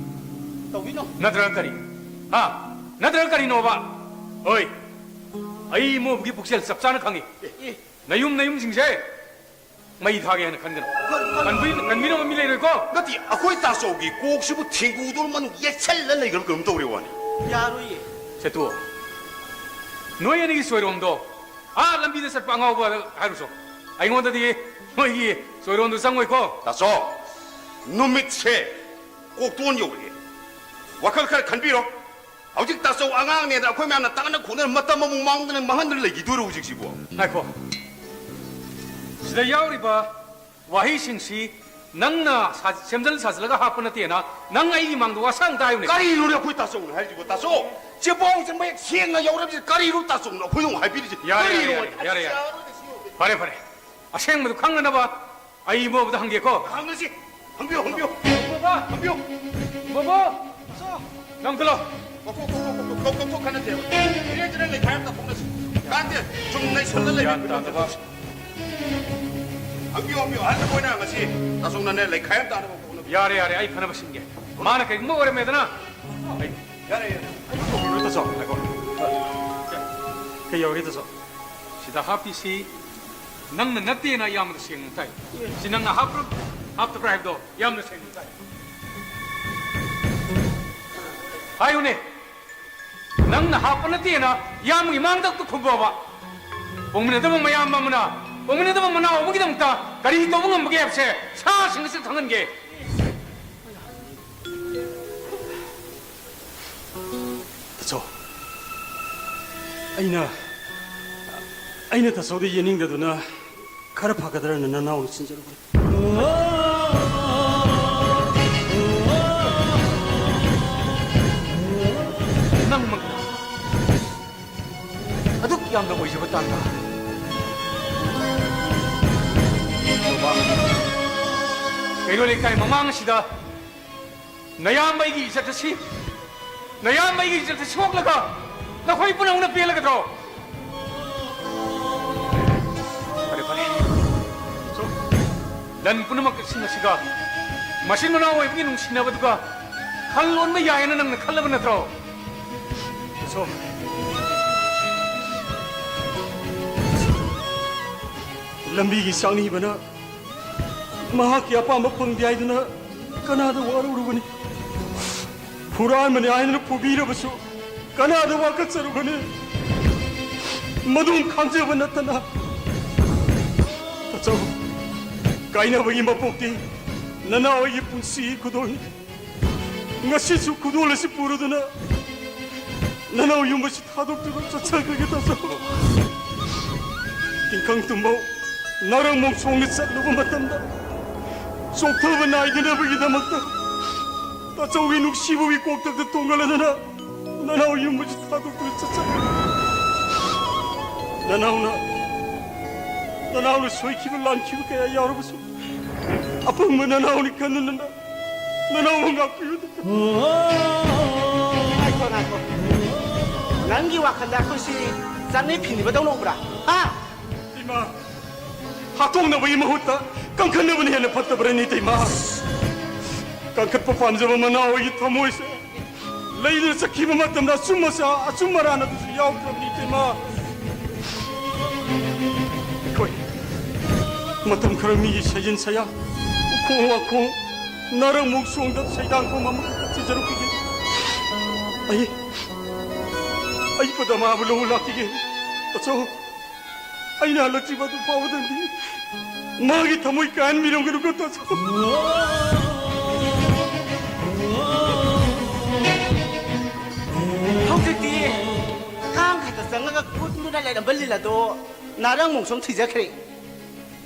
ꯇꯧꯕꯤꯅꯣ꯫ ꯅꯠꯇ꯭ꯔꯒ ꯀꯔꯤ? ꯍꯥ? ꯅꯠꯇ꯭ꯔꯒ ꯀꯔꯤꯅꯣꯕ? ꯍꯣꯏ, ꯑꯩ ꯃꯣꯕꯒꯤ ꯄꯨꯛꯆꯦꯜ ꯆꯞ ꯆꯥꯅ ꯈꯪꯉꯤ꯫ ꯑꯦ꯫ ꯅꯌꯨꯝ, ꯅꯌꯨꯝꯁꯤꯡꯁꯦ ꯃꯩ ꯊꯥꯒꯦ ꯍꯥꯏꯅ ꯈꯟꯒꯅꯨ꯫ ꯀꯔꯤ, ꯀꯔꯤ? ꯀꯟꯕꯤ-, ꯀꯟꯕꯤꯅꯕ ꯃꯤ ꯂꯩꯔꯣꯏꯀꯣ? ꯅꯠꯇꯦ, ꯑꯩꯈꯣꯏ ꯇꯥꯆꯧꯒꯤ ꯀꯣꯛꯁꯤꯕꯨ ꯊꯦꯡꯒꯨꯗꯧꯅ ꯃꯅꯨꯡ ꯌꯦꯠꯁꯜꯂ ꯂꯩꯈ꯭ꯔꯕ ꯀꯩꯅꯣꯝ ꯇꯧꯔꯦ ꯋꯥꯅꯤ꯫ ꯌꯥꯔꯣꯏꯌꯦ꯫ ꯁꯦꯇꯨ, ꯅꯣꯏ ꯑꯅꯤꯒꯤ ꯁꯣꯏꯔꯣꯝꯗꯣ ꯑꯥ ꯂꯝꯕꯤꯗ ꯆꯠꯄ ꯑꯉꯥꯎꯕꯗ ꯍꯥꯏꯔꯨꯆꯣ꯫ ꯑꯩꯉꯣꯟꯗꯗꯤ ꯅꯣꯏꯒꯤ ꯁꯣꯏꯔꯣꯝꯗꯣ ꯆꯪꯉꯣꯏꯀꯣ꯫ ꯇꯥꯆꯧ, ꯅꯨꯃꯤꯠꯁꯦ ꯀꯣꯛꯇꯣꯟ ꯌꯧꯔꯛꯑꯦ꯫ ꯋꯥꯈꯜ ꯈꯔ ꯈꯟꯕꯤꯔꯣ꯫ ꯍꯧꯖꯤꯛ ꯇꯥꯆꯧ ꯑꯉꯥꯡꯅꯦꯅ ꯑꯩꯈꯣꯏ ꯃꯌꯥꯝꯅ ꯇꯥꯅ ꯈꯣꯡꯅ ꯃꯇꯝ ꯑꯃꯨꯛ ꯃꯥꯡꯗꯅ ꯃꯥꯡꯍꯟꯗꯅ ꯂꯩꯈꯤꯗꯣꯏꯔꯣ ꯍꯧꯖꯤꯛꯁꯤꯕꯨ? ꯉꯥꯏꯈꯣ꯫ ꯁꯤꯗ ꯌꯥꯎꯔꯤꯕ ꯋꯥꯍꯩꯁꯤꯡꯁꯤ ꯅꯪꯅ ꯁꯥ-, ꯁꯦꯝꯖꯤꯜ ꯁꯥꯖꯤꯜꯂꯒ ꯍꯥꯞꯄ ꯅꯠꯇꯦꯅ ꯅꯪ ꯑꯩꯒꯤ ꯃꯥꯡꯗ ꯋꯥꯁꯥꯡ ꯇꯥꯏꯌꯨꯅꯦ꯫ ꯀꯔꯤꯅꯣꯅꯦ ꯑꯩꯈꯣꯏ ꯇꯥꯆꯧꯅ ꯍꯥꯏꯁꯤꯕꯣ? ꯇꯥꯆꯧ, ꯆꯦꯕꯥꯎ ꯆꯦ ꯃꯌꯦꯛ ꯁꯦꯡꯅ ꯌꯥꯎꯔꯕꯁꯤ ꯀꯔꯤꯅꯣ ꯇꯥꯆꯧꯅ ꯑꯩꯈꯣꯏꯗ ꯑꯃꯨꯛ ꯍꯥꯏꯕꯤꯔꯤꯁꯦ? ꯌꯥꯔꯦ, ꯌꯥꯔꯦ, ꯀꯔꯤꯅꯣ? ꯌꯥꯔꯦ, ꯌꯥꯔꯦ, ꯌꯥꯔꯦ꯫ ꯐꯔꯦ, ꯐꯔꯦ꯫ ꯑꯁꯦꯡꯕꯗꯣ ꯈꯪꯅꯅꯕ ꯑꯩ ꯏꯕꯣꯕꯗ ꯍꯪꯒꯦꯀꯣ꯫ ꯍꯪꯉꯁꯤ꯫ ꯍꯪꯕꯤꯌꯨ, ꯍꯪꯕꯤꯌꯨ꯫ ꯕꯣꯕꯣ! ꯍꯪꯕꯤꯌꯨ꯫ ꯕꯣꯕꯣ! ꯅꯪ ꯊꯣꯛꯂꯛꯑꯣ꯫ ꯀꯧꯊꯣꯛ, ꯀꯧꯊꯣꯛ, ꯀꯧꯊꯣꯛ, ꯀꯧꯊꯣꯛ, ꯀꯧꯊꯣꯛ ꯈꯟꯅꯁꯦꯕ꯫ ꯏꯔꯦꯟ ꯏꯔꯦꯟ ꯂꯩꯈꯥꯏ ꯑꯃ ꯇꯥꯊꯣꯛꯅꯁꯤ꯫ ꯀꯥꯟꯗꯦ, ꯁꯨꯝ ꯅꯩꯁꯜꯂ ꯂꯩꯕ ꯒ꯭ꯌꯥꯟ ꯇꯥꯗꯕ꯫ ꯍꯪꯕꯤꯌꯨ, ꯍꯪꯕꯤꯌꯨ꯫ ꯑꯍꯟ ꯑꯩꯈꯣꯏꯅ ꯉꯁꯤ ꯇꯥꯆꯧꯅꯅꯦ ꯂꯩꯈꯥꯏ ꯑꯃ ꯇꯥꯅꯕ ꯀꯧꯅꯕ꯫ ꯌꯥꯔꯦ, ꯌꯥꯔꯦ, ꯑꯩ ꯐꯅꯕ ꯁꯤꯟꯒꯦ꯫ ꯃꯥꯅ ꯀꯩꯒꯨꯝꯕ ꯑꯣꯏꯔꯝꯃꯦꯗꯅ, ꯑꯩ ꯌꯥꯔꯦ, ꯌꯥꯔꯦ꯫ ꯀꯩꯗꯧꯔꯤꯅꯣ ꯇꯥꯆꯧ? ꯉꯥꯏꯈꯣ꯫ ꯀꯩ ꯌꯧꯔꯒꯦ ꯇꯥꯆꯧ? ꯁꯤꯗ ꯍꯥꯞꯄꯤꯁꯤ ꯅꯪꯅ ꯅꯠꯇꯦꯅ ꯏꯌꯥꯝꯕꯗ ꯁꯦꯡꯅ ꯇꯥꯏ꯫ ꯁꯤ ꯅꯪꯅ ꯍꯥꯞꯄ꯭ꯔꯥ ꯍꯥꯞꯇꯕ꯭ꯔꯥ ꯍꯥꯏꯕꯗꯣ ꯏꯌꯥꯝꯕꯗ ꯁꯦꯡꯅ ꯇꯥꯏ꯫ ꯍꯥꯏꯌꯨꯅꯦ, ꯅꯪꯅ ꯍꯥꯞꯄ ꯅꯠꯇꯦꯅ ꯏꯌꯥꯝꯕꯒꯤ ꯃꯥꯡꯗ ꯑꯝꯇ ꯈꯨꯝꯃꯣꯕ꯫ ꯄꯣꯛꯃꯤꯟꯅꯗꯕ ꯃꯌꯥꯝꯕ ꯑꯃꯅ ꯄꯣꯛꯃꯤꯟꯅꯗꯕ ꯃꯅꯥꯎ ꯑꯃꯒꯤꯗꯃꯛꯇ ꯀꯔꯤ ꯇꯧꯕ ꯉꯝꯕꯒꯦ ꯍꯥꯏꯕꯁꯦ ꯁꯥꯁꯤꯡ ꯑꯁꯤꯗ ꯈꯪꯍꯟꯒꯦ꯫ ꯇꯥꯆꯧ, ꯑꯩꯅ, ꯑꯩꯅ ꯇꯥꯆꯧꯗ ꯌꯦꯠꯅꯤꯡꯗꯗꯨꯅ ꯈꯔ ꯐꯒꯗ꯭ꯔꯅ ꯅꯅꯥꯎꯅ ꯁꯤꯟꯖꯔꯨꯕꯅꯤ꯫ ꯅꯪꯃꯛꯅ ꯑꯗꯨꯛ ꯌꯥꯝꯅ ꯑꯣꯏꯖꯕ ꯇꯥꯟꯖꯥ꯫ ꯕꯕꯥ, ꯀꯩꯔꯣꯜ ꯂꯩꯀꯥꯏ ꯃꯃꯥꯡ ꯑꯁꯤꯗ ꯅꯌꯥꯝꯕ ꯑꯩꯒꯤ ꯏꯖꯠ ꯑꯁꯤ, ꯅꯌꯥꯝꯕ ꯑꯩꯒꯤ ꯏꯖꯠ ꯑꯁꯤ ꯁꯣꯛꯂꯒ ꯅꯈꯣꯏ ꯄꯨꯝꯅꯃꯛꯅ ꯄꯦꯜꯂꯒꯗ꯭ꯔꯣ? ꯐꯔꯦ, ꯐꯔꯦ꯫ ꯁꯣ, ꯂꯟ ꯄꯨꯝꯅꯃꯛ ꯀꯛꯁꯤꯟ ꯑꯁꯤꯒ ꯃꯆꯤꯟ ꯃꯅꯥꯎ ꯑꯣꯏꯕꯒꯤ ꯅꯨꯡꯁꯤꯅꯕꯗꯨꯒ ꯈꯜ ꯂꯣꯟꯕ ꯌꯥꯏꯌꯦꯅ ꯅꯪꯅ ꯈꯜꯂꯕ ꯅꯠꯇ꯭ꯔꯣ? ꯁꯣ, ꯂꯝꯕꯤꯒꯤ ꯆꯥꯡꯅꯤꯕꯅ ꯃꯍꯥꯛꯀꯤ ꯑꯄꯥꯝꯕ ꯐꯪꯗꯦ ꯍꯥꯏꯗꯨꯅ ꯀꯅꯥꯗ ꯋꯥꯔꯧꯔꯨꯒꯅꯤ? ꯍꯨꯔꯥꯟꯕꯅꯤ ꯍꯥꯏꯗꯨꯅ ꯐꯨꯕꯤꯔꯕꯁꯨ ꯀꯅꯥꯗ ꯋꯥꯀꯠꯆꯔꯨꯒꯅꯤ? ꯃꯗꯨꯝ ꯈꯪꯖꯕ ꯅꯠꯇꯅ꯫ ꯇꯥꯆꯧ, ꯀꯥꯏꯅꯕꯒꯤ ꯃꯄꯣꯛꯇꯤ ꯅꯅꯥꯎ ꯑꯩꯒꯤ ꯄꯨꯟꯁꯤꯒꯤ ꯈꯨꯗꯣꯜꯅꯤ꯫ ꯉꯁꯤꯁꯨ ꯈꯨꯗꯣꯜ ꯑꯁꯤ ꯄꯨꯔꯗꯨꯅ ꯅꯅꯥꯎ ꯌꯨꯝ ꯑꯁꯤ ꯊꯥꯗꯣꯛꯇꯨꯅ ꯆꯠꯆꯈ꯭ꯔꯒꯦ ꯇꯥꯆꯧ꯫ ꯇꯤꯡꯈꯪ ꯇꯨꯝꯕꯧ ꯅꯥꯔꯪ ꯃꯣꯡꯁꯣꯡꯅ ꯆꯠꯂꯨꯕ ꯃꯇꯝꯗ ꯆꯣꯛꯊꯕ ꯅꯥꯏꯗꯅꯕꯒꯤꯗꯃꯛꯇ ꯇꯥꯆꯧꯒꯤ ꯅꯨꯡꯁꯤꯕꯒꯤ ꯀꯣꯛꯇꯛꯇ ꯇꯣꯡꯒꯜꯂꯗꯨꯅ ꯅꯅꯥꯎ ꯌꯨꯝ ꯑꯁꯤ ꯊꯥꯗꯣꯛꯇꯨꯅ ꯆꯠꯆꯈ꯭ꯔꯒꯦ꯫ ꯅꯅꯥꯎꯅ ꯅꯅꯥꯎꯅ ꯁꯣꯏꯈꯤꯕ ꯂꯥꯟꯈꯤꯕ ꯀꯌꯥ ꯌꯥꯎꯔꯕꯁꯨ ꯑꯄꯪꯕ ꯅꯅꯥꯎꯅꯤ ꯈꯟꯗꯨꯅ ꯅꯅꯥꯎꯕꯨ ꯉꯥꯛꯄꯤꯌꯨ꯫ ꯉꯥꯏꯈꯣ, ꯉꯥꯏꯈꯣ꯫ ꯅꯪꯒꯤ ꯋꯥꯈꯜꯗ ꯑꯩꯈꯣꯏꯁꯤ ꯆꯥꯅꯩ ꯐꯤꯅꯤꯕꯗꯧꯅ ꯎꯕ꯭ꯔꯥ? ꯍꯥ? ꯏꯃꯥ, ꯍꯥꯠꯇꯣꯛꯅꯕꯒꯤ ꯃꯍꯨꯠꯇ ꯀꯟꯈꯠꯅꯕꯅ ꯍꯦꯟꯅ ꯐꯠꯇꯕ꯭ꯔꯅꯤ ꯏꯇꯩꯃ? ꯀꯟꯈꯠꯄ ꯄꯥꯝꯖꯕ ꯃꯅꯥꯎ ꯑꯩꯒꯤ ꯊꯃꯣꯏꯁꯦ ꯂꯩꯗꯨꯅ ꯆꯠꯈꯤꯕ ꯃꯇꯝꯗ ꯑꯆꯨꯝ ꯑꯆꯥ, ꯑꯆꯨꯝ ꯑꯔꯥꯟ ꯑꯗꯨꯁꯨ ꯌꯥꯎꯈ꯭ꯔꯕꯅꯤ ꯏꯇꯩꯃ꯫ ꯑꯩꯈꯣꯏ ꯃꯇꯝ ꯈꯔ ꯃꯤꯒꯤ ꯁꯩꯖꯤꯟ ꯁꯌꯥ, ꯎꯈꯣꯡ ꯋꯥꯈꯣꯡ, ꯅꯥꯔꯛ ꯃꯣꯡꯁꯣꯡꯗ ꯁꯩꯗꯥꯡꯐꯝ ꯑꯃꯈꯛꯇ ꯊꯤꯖꯔꯨꯈꯤꯒꯦ꯫ ꯑꯩ, ꯑꯩ ꯄꯗꯃꯥꯕꯨ ꯂꯧꯕ ꯂꯥꯛꯈꯤꯒꯦ꯫ ꯑꯆꯧ, ꯑꯩꯅ ꯍꯜꯂꯛꯇ꯭ꯔꯤꯕ ꯑꯗꯨ ꯐꯥꯎꯕꯗꯗꯤ ꯃꯥꯒꯤ ꯊꯃꯣꯏ ꯀꯥꯏꯍꯟꯕꯤꯔꯝꯒꯅꯨꯀꯣ ꯇꯥꯆꯧ꯫ ꯍꯧꯖꯤꯛꯇꯤ ꯀꯥꯡ ꯈꯛꯇ ꯆꯪꯉꯒ ꯀꯨꯟꯗꯨꯅ ꯂꯩꯔꯝꯕ ꯂꯤꯟ ꯑꯗꯣ ꯅꯥꯔꯪ ꯃꯣꯡꯁꯣꯡ ꯊꯤꯖꯈ꯭ꯔꯦ꯫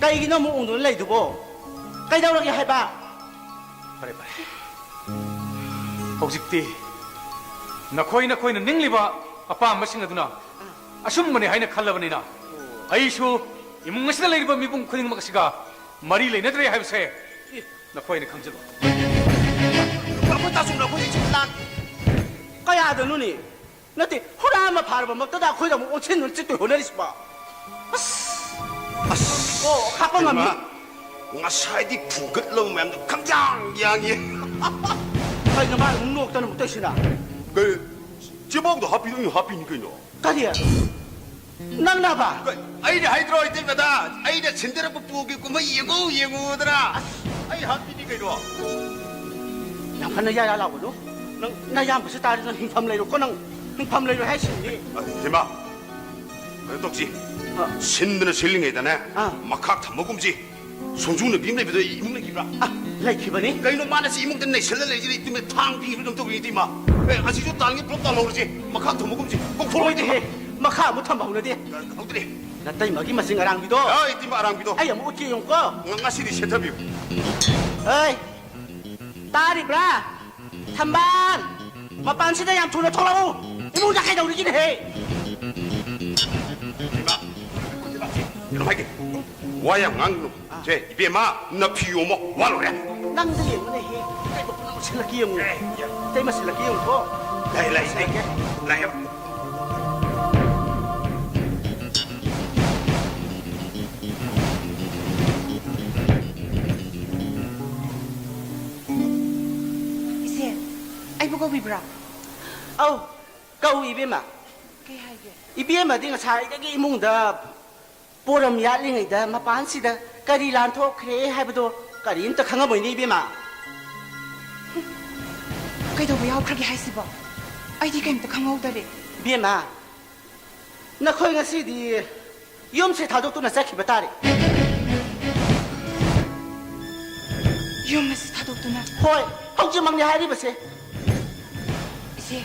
ꯀꯩꯒꯤꯅꯣ ꯑꯃꯨꯛ ꯎꯪꯗꯨꯅ ꯂꯩꯗꯨꯕꯣ? ꯀꯩꯗꯧꯔꯒꯦ ꯍꯥꯏꯕ? ꯐꯔꯦ, ꯐꯔꯦ꯫ ꯍꯧꯖꯤꯛꯇꯤ ꯅꯈꯣꯏ ꯅꯈꯣꯏꯅ ꯅꯤꯡꯂꯤꯕ ꯑꯄꯥꯝꯕꯁꯤꯡ ꯑꯗꯨꯅ ꯑꯆꯨꯝꯕꯅꯤ ꯍꯥꯏꯅ ꯈꯜꯂꯕꯅꯤꯅ, ꯑꯩꯁꯨ ꯏꯃꯨꯡ ꯑꯁꯤꯗ ꯂꯩꯔꯤꯕ ꯃꯤꯄꯨꯝ ꯈꯨꯗꯤꯡꯃꯛ ꯑꯁꯤꯒ ꯃꯔꯤ ꯂꯩꯅꯗ꯭ꯔꯦ ꯍꯥꯏꯕꯁꯦ ꯅꯈꯣꯏꯅ ꯈꯪꯖꯤꯜꯂꯨ꯫ ꯑꯩꯈꯣꯏ ꯇꯥꯆꯧꯅ ꯑꯩꯈꯣꯏ ꯏꯆꯤꯟ ꯂꯥꯡ ꯀꯌꯥꯗꯅꯣꯅꯦ? ꯅꯠꯇꯦ, ꯍꯨꯔꯥꯟꯕ ꯐꯥꯔꯕꯃꯛꯇꯗ ꯑꯩꯈꯣꯏꯗ ꯑꯃꯨꯛ ꯑꯣꯟꯁꯤꯟ ꯑꯣꯟꯁꯤꯟ ꯇꯣꯏꯍꯣꯠꯅꯔꯤꯁꯤꯕꯣ? ꯑꯁ! ꯑꯁ! ꯑꯣ, ꯍꯥꯞꯄ ꯉꯝꯃꯤ꯫ ꯏꯃꯥ, ꯉꯁꯥꯏꯗꯤ ꯐꯨꯒꯠꯂꯕ ꯃꯌꯥꯝꯗꯣ ꯈꯪꯌꯥꯡ ꯌꯥꯡꯉꯤ꯫ ꯀꯩꯅꯣ ꯃꯥ ꯑꯃꯨꯛ ꯅꯣꯛꯇꯅ ꯑꯃꯨꯛ ꯇꯧꯏꯁꯤꯅ? ꯀꯩ, ꯆꯦꯕꯥꯎꯗ ꯍꯥꯞꯄꯤꯗꯣ ꯑꯩꯅ ꯍꯥꯞꯄꯤꯅꯤ ꯀꯩꯅꯣ꯫ ꯀꯔꯤ? ꯅꯪꯅꯕ? ꯀꯩ, ꯑꯩꯅ ꯍꯥꯏꯗ꯭ꯔꯣ ꯏꯇꯩꯃꯗ? ꯑꯩꯅ ꯁꯤꯟꯗꯔꯛꯄ ꯄꯣꯒꯤ ꯀꯨꯝꯍꯩ ꯌꯦꯡꯉꯨ, ꯌꯦꯡꯉꯨꯗꯅ꯫ ꯑꯁ! ꯑꯩ ꯍꯥꯞꯄꯤꯅꯤ ꯀꯩꯅꯣ꯫ ꯌꯥꯝ ꯀꯟꯅ ꯌꯥ ꯌꯥ ꯂꯥꯎꯒꯅꯨ꯫ ꯅꯪ ꯅꯌꯥꯝꯕꯁꯨ ꯇꯥꯔꯗꯤ ꯅꯪ ꯍꯤꯡꯐꯝ ꯂꯩꯔꯣꯏꯀꯣ ꯅꯪ꯫ ꯍꯤꯡꯐꯝ ꯂꯩꯔꯣꯏ ꯍꯥꯏꯁꯤꯅꯤ꯫ ꯑ, ꯏꯇꯩꯃ, ꯀꯩꯅꯣ ꯇꯧꯁꯤ꯫ ꯑ꯫ ꯁꯤꯟꯗꯅ ꯁꯤꯜꯂꯤꯉꯩꯗꯅꯦ, ꯑ꯫ ꯃꯈꯥ ꯊꯝꯃꯒꯨꯝꯁꯤ꯫ ꯁꯣꯡꯖꯨ ꯅꯨꯄꯤ ꯑꯃ ꯂꯩꯕꯗꯣ ꯏꯃꯨꯡ ꯂꯩꯈꯤꯕ꯭ꯔꯥ? ꯑ, ꯂꯩꯈꯤꯕꯅꯤ꯫ ꯀꯩꯅꯣ ꯃꯥꯅ ꯁꯤ ꯏꯃꯨꯡꯗ ꯅꯩꯁꯜꯂ ꯂꯩꯔꯤꯁꯦ? ꯏꯇꯩꯃ, ꯊꯥꯡ ꯄꯤꯕꯗꯧ ꯇꯧꯔꯤ, ꯏꯇꯩꯃ꯫ ꯑꯦ, ꯑꯁꯤꯁꯨ ꯇꯥꯟꯒꯤ ꯄꯨꯂꯞ ꯇꯥꯜꯍꯧꯔꯁꯦ꯫ ꯃꯈꯥ ꯊꯝꯃꯒꯨꯝꯁꯦ꯫ ꯀꯣꯛꯊꯣꯔꯛꯑꯣ, ꯏꯇꯩꯃ꯫ ꯍꯣꯏꯅꯦꯍꯦ, ꯃꯈꯥ ꯑꯃꯨꯛ ꯊꯝꯕ ꯍꯧꯅꯗꯦ꯫ ꯍꯧꯗ꯭ꯔꯤ꯫ ꯅꯇꯩꯃꯒꯤ ꯃꯁꯤꯡ ꯑꯔꯥꯡꯕꯤꯗꯣ꯫ ꯑ, ꯏꯇꯩꯃ ꯑꯔꯥꯡꯕꯤꯗꯣ꯫ ꯑꯩ ꯑꯃꯨꯛ ꯎꯠꯀꯦ ꯌꯦꯡꯉꯨꯀꯣ꯫ ꯉ-, ꯉꯁꯤꯗꯤ ꯁꯦꯠꯊꯕꯤꯌꯨ꯫ ꯍꯩ, ꯇꯥꯔꯤꯕ꯭ꯔꯥ? ꯊꯝꯕꯥꯜ! ꯃꯄꯥꯟꯁꯤꯗ ꯌꯥꯝ ꯊꯨꯅ ꯊꯣꯛꯂꯛꯎ! ꯏꯃꯨꯡꯗ ꯀꯩꯗꯧꯔꯤꯒꯤꯅꯦꯍꯦ? ꯏꯃꯥ, ꯀꯩꯅꯣ ꯍꯥꯏꯒꯦ꯫ ꯋꯥ ꯌꯥꯝ ꯉꯥꯡꯒꯅꯨ꯫ ꯑꯥ꯫ ꯁꯦ, ꯏꯕꯦꯝꯃ, ꯅꯐꯤ ꯌꯣꯝꯃꯣ, ꯋꯥ ꯂꯣꯏꯔꯦ꯫ ꯅꯪꯗ ꯌꯦꯡꯉꯨꯅꯦꯍꯦ꯫ ꯏꯇꯩꯃ ꯄꯨꯝꯅꯃꯛ ꯁꯤꯜꯂꯛꯀꯦ ꯌꯦꯡꯉꯨ꯫ ꯑꯦ, ꯌꯥ-, ꯏꯇꯩꯃ ꯁꯤꯜꯂꯛꯀꯦ ꯌꯦꯡꯉꯨꯀꯣ꯫ ꯂꯥꯛꯑꯦ, ꯂꯥꯛꯑꯦ, ꯁꯤꯜꯂꯛꯀꯦ꯫ ꯂꯥꯛꯑꯦ꯫ ꯏꯆꯦ, ꯑꯩꯕꯨ ꯀꯧꯕꯤꯕ꯭ꯔꯥ? ꯑꯧ, ꯀꯧꯏ, ꯏꯕꯦꯝꯃ꯫ ꯀꯩ ꯍꯥꯏꯒꯦ? ꯏꯕꯦꯝꯃꯗꯤ ꯉꯁꯥꯏꯗꯒꯤ ꯏꯃꯨꯡꯗ ꯄꯣꯔꯝ ꯌꯥꯠꯂꯤꯉꯩꯗ ꯃꯄꯥꯟꯁꯤꯗ ꯀꯔꯤ ꯂꯥꯟꯊꯣꯛꯈ꯭ꯔꯦ ꯍꯥꯏꯕꯗꯣ ꯀꯔꯤꯝꯇ ꯈꯪꯉꯝꯃꯣꯏꯅꯦ, ꯏꯕꯦꯝꯃ꯫ ꯀꯩꯗꯧꯕ ꯌꯥꯎꯈ꯭ꯔꯒꯦ ꯍꯥꯏꯁꯤꯕꯣ? ꯑꯩꯗꯤ ꯀꯩꯝꯇ ꯈꯪꯍꯧꯗꯔꯦ꯫ ꯏꯕꯦꯝꯃ, ꯅꯈꯣꯏ ꯉꯁꯤꯗꯤ ꯌꯨꯝꯁꯦ ꯊꯥꯗꯣꯛꯇꯨꯅ ꯆꯠꯈꯤꯕ ꯇꯥꯔꯦ꯫ ꯌꯨꯝ ꯑꯁꯤ ꯊꯥꯗꯣꯛꯇꯨꯅ? ꯍꯣꯏ, ꯍꯧꯖꯤꯛꯃꯛꯅꯤ ꯍꯥꯏꯔꯤꯕꯁꯦ꯫ ꯏꯆꯦ,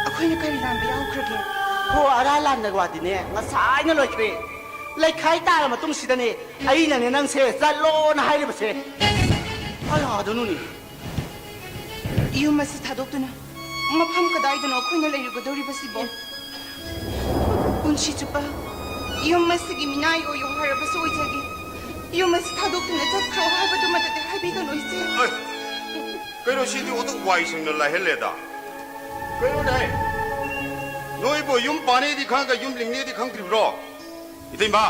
ꯑꯩꯈꯣꯏꯅ ꯀꯔꯤ ꯂꯥꯟꯕ ꯌꯥꯎꯈ꯭ꯔꯒꯦ? ꯍꯣ, ꯑꯔꯥ ꯂꯥꯟꯅ ꯋꯥꯗꯤꯅꯦ, ꯉꯁꯥꯏꯅ ꯂꯣꯏꯈ꯭ꯔꯦ꯫ ꯂꯩꯈꯥꯏ ꯇꯥꯔ ꯃꯇꯨꯡꯁꯤꯗꯅꯦ ꯑꯩꯅꯅꯦ ꯅꯪꯁꯦ ꯆꯠꯂꯣꯅ ꯍꯥꯏꯔꯤꯕꯁꯦ꯫ ꯑꯔꯥꯗꯨꯅꯨꯅꯦ꯫ ꯌꯨꯝ ꯑꯁꯤ ꯊꯥꯗꯣꯛꯇꯨꯅ ꯃꯐꯝ ꯀꯗꯥꯏꯗꯅꯣ ꯑꯩꯈꯣꯏꯅ ꯂꯩꯔꯨꯒꯗꯧꯔꯤꯕꯁꯤꯕꯣ? ꯄꯨꯟꯁꯤ ꯆꯨꯞꯄ ꯌꯨꯝ ꯑꯁꯤꯒꯤ ꯃꯤꯅꯥꯏ ꯑꯣꯏꯌꯨ ꯍꯥꯏꯔꯕꯁꯨ ꯑꯣꯏꯖꯒꯦ꯫ ꯌꯨꯝ ꯑꯁꯤ ꯊꯥꯗꯣꯛꯇꯨꯅ ꯆꯠꯈ꯭ꯔꯣ ꯍꯥꯏꯕꯗꯨꯃꯗꯗꯤ ꯍꯥꯏꯕꯤꯒꯅꯨ, ꯏꯆꯦ꯫ ꯑꯩ, ꯀꯩꯅꯣ, ꯁꯤꯗꯤ ꯑꯣꯟꯊꯣꯛ ꯋꯥꯏ ꯁꯪꯅ ꯂꯥꯏꯍꯜꯂꯦꯗ꯫ ꯀꯩꯅꯣꯅꯦ, ꯅꯣꯏꯕꯨ ꯌꯨꯝ ꯄꯥꯅꯦꯗꯤ ꯈꯪꯉꯒ ꯌꯨꯝ ꯂꯤꯡꯅꯦꯗꯤ ꯈꯪꯗ꯭ꯔꯤꯕ꯭ꯔꯣ? ꯏꯇꯩꯃ,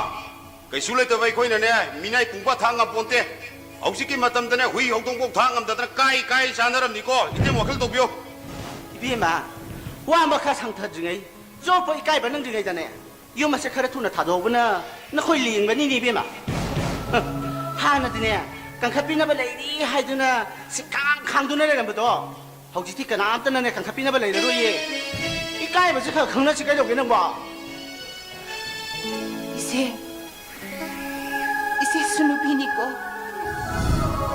ꯀꯩꯁꯨ ꯂꯩꯇꯕ ꯑꯩꯈꯣꯏꯅꯅꯦ, ꯃꯤꯅꯥꯏ ꯄꯨꯡꯕ ꯊꯥ ꯉꯝꯄꯣꯟꯇꯦ꯫ ꯍꯧꯖꯤꯛꯀꯤ ꯃꯇꯝꯗꯅꯦ, ꯍꯨꯏ ꯍꯧꯗꯣꯡꯐꯥꯎ ꯊꯥ ꯉꯝꯗꯗꯅ ꯀꯥꯏ ꯀꯥꯏ ꯆꯥꯅꯔꯝꯅꯤꯀꯣ꯫ ꯏꯇꯩꯃ, ꯋꯥꯈꯜ ꯇꯧꯕꯤꯌꯨ꯫ ꯏꯕꯦꯝꯃ, ꯋꯥ ꯑꯃ ꯈꯔ ꯁꯥꯡꯊꯗ꯭ꯔꯤꯉꯩ, ꯆꯣꯞꯄ ꯏꯀꯥꯏꯕ ꯅꯪꯗ꯭ꯔꯤꯉꯩꯗꯅꯦ, ꯌꯨꯝ ꯑꯁꯦ ꯈꯔ ꯊꯨꯅ ꯊꯥꯗꯣꯛꯍꯧꯕꯅ ꯅꯈꯣꯏ ꯂꯦꯡꯕꯅꯤꯅꯦ, ꯏꯕꯦꯝꯃ꯫ ꯍꯥꯟꯅꯗꯤꯅꯦ, ꯀꯟꯈꯠꯄꯤꯅꯕ ꯂꯩꯔꯤ ꯍꯥꯏꯗꯨꯅ ꯁꯤꯈꯥꯡ ꯈꯥꯡꯗꯨꯅ ꯂꯩꯔꯝꯕꯗꯣ, ꯍꯧꯖꯤꯛꯇꯤ ꯀꯅꯥꯝꯇꯅꯅꯦ ꯀꯟꯈꯠꯄꯤꯅꯕ ꯂꯩꯔꯔꯣꯏꯌꯦ꯫ ꯏꯀꯥꯏꯕꯁꯦ ꯈꯔ ꯈꯪꯅꯁꯤ ꯀꯩꯗꯧꯒꯦ ꯅꯪꯕꯣ? ꯏꯆꯦ, ꯏꯆꯦꯁꯨ ꯅꯨꯄꯤꯅꯤꯀꯣ꯫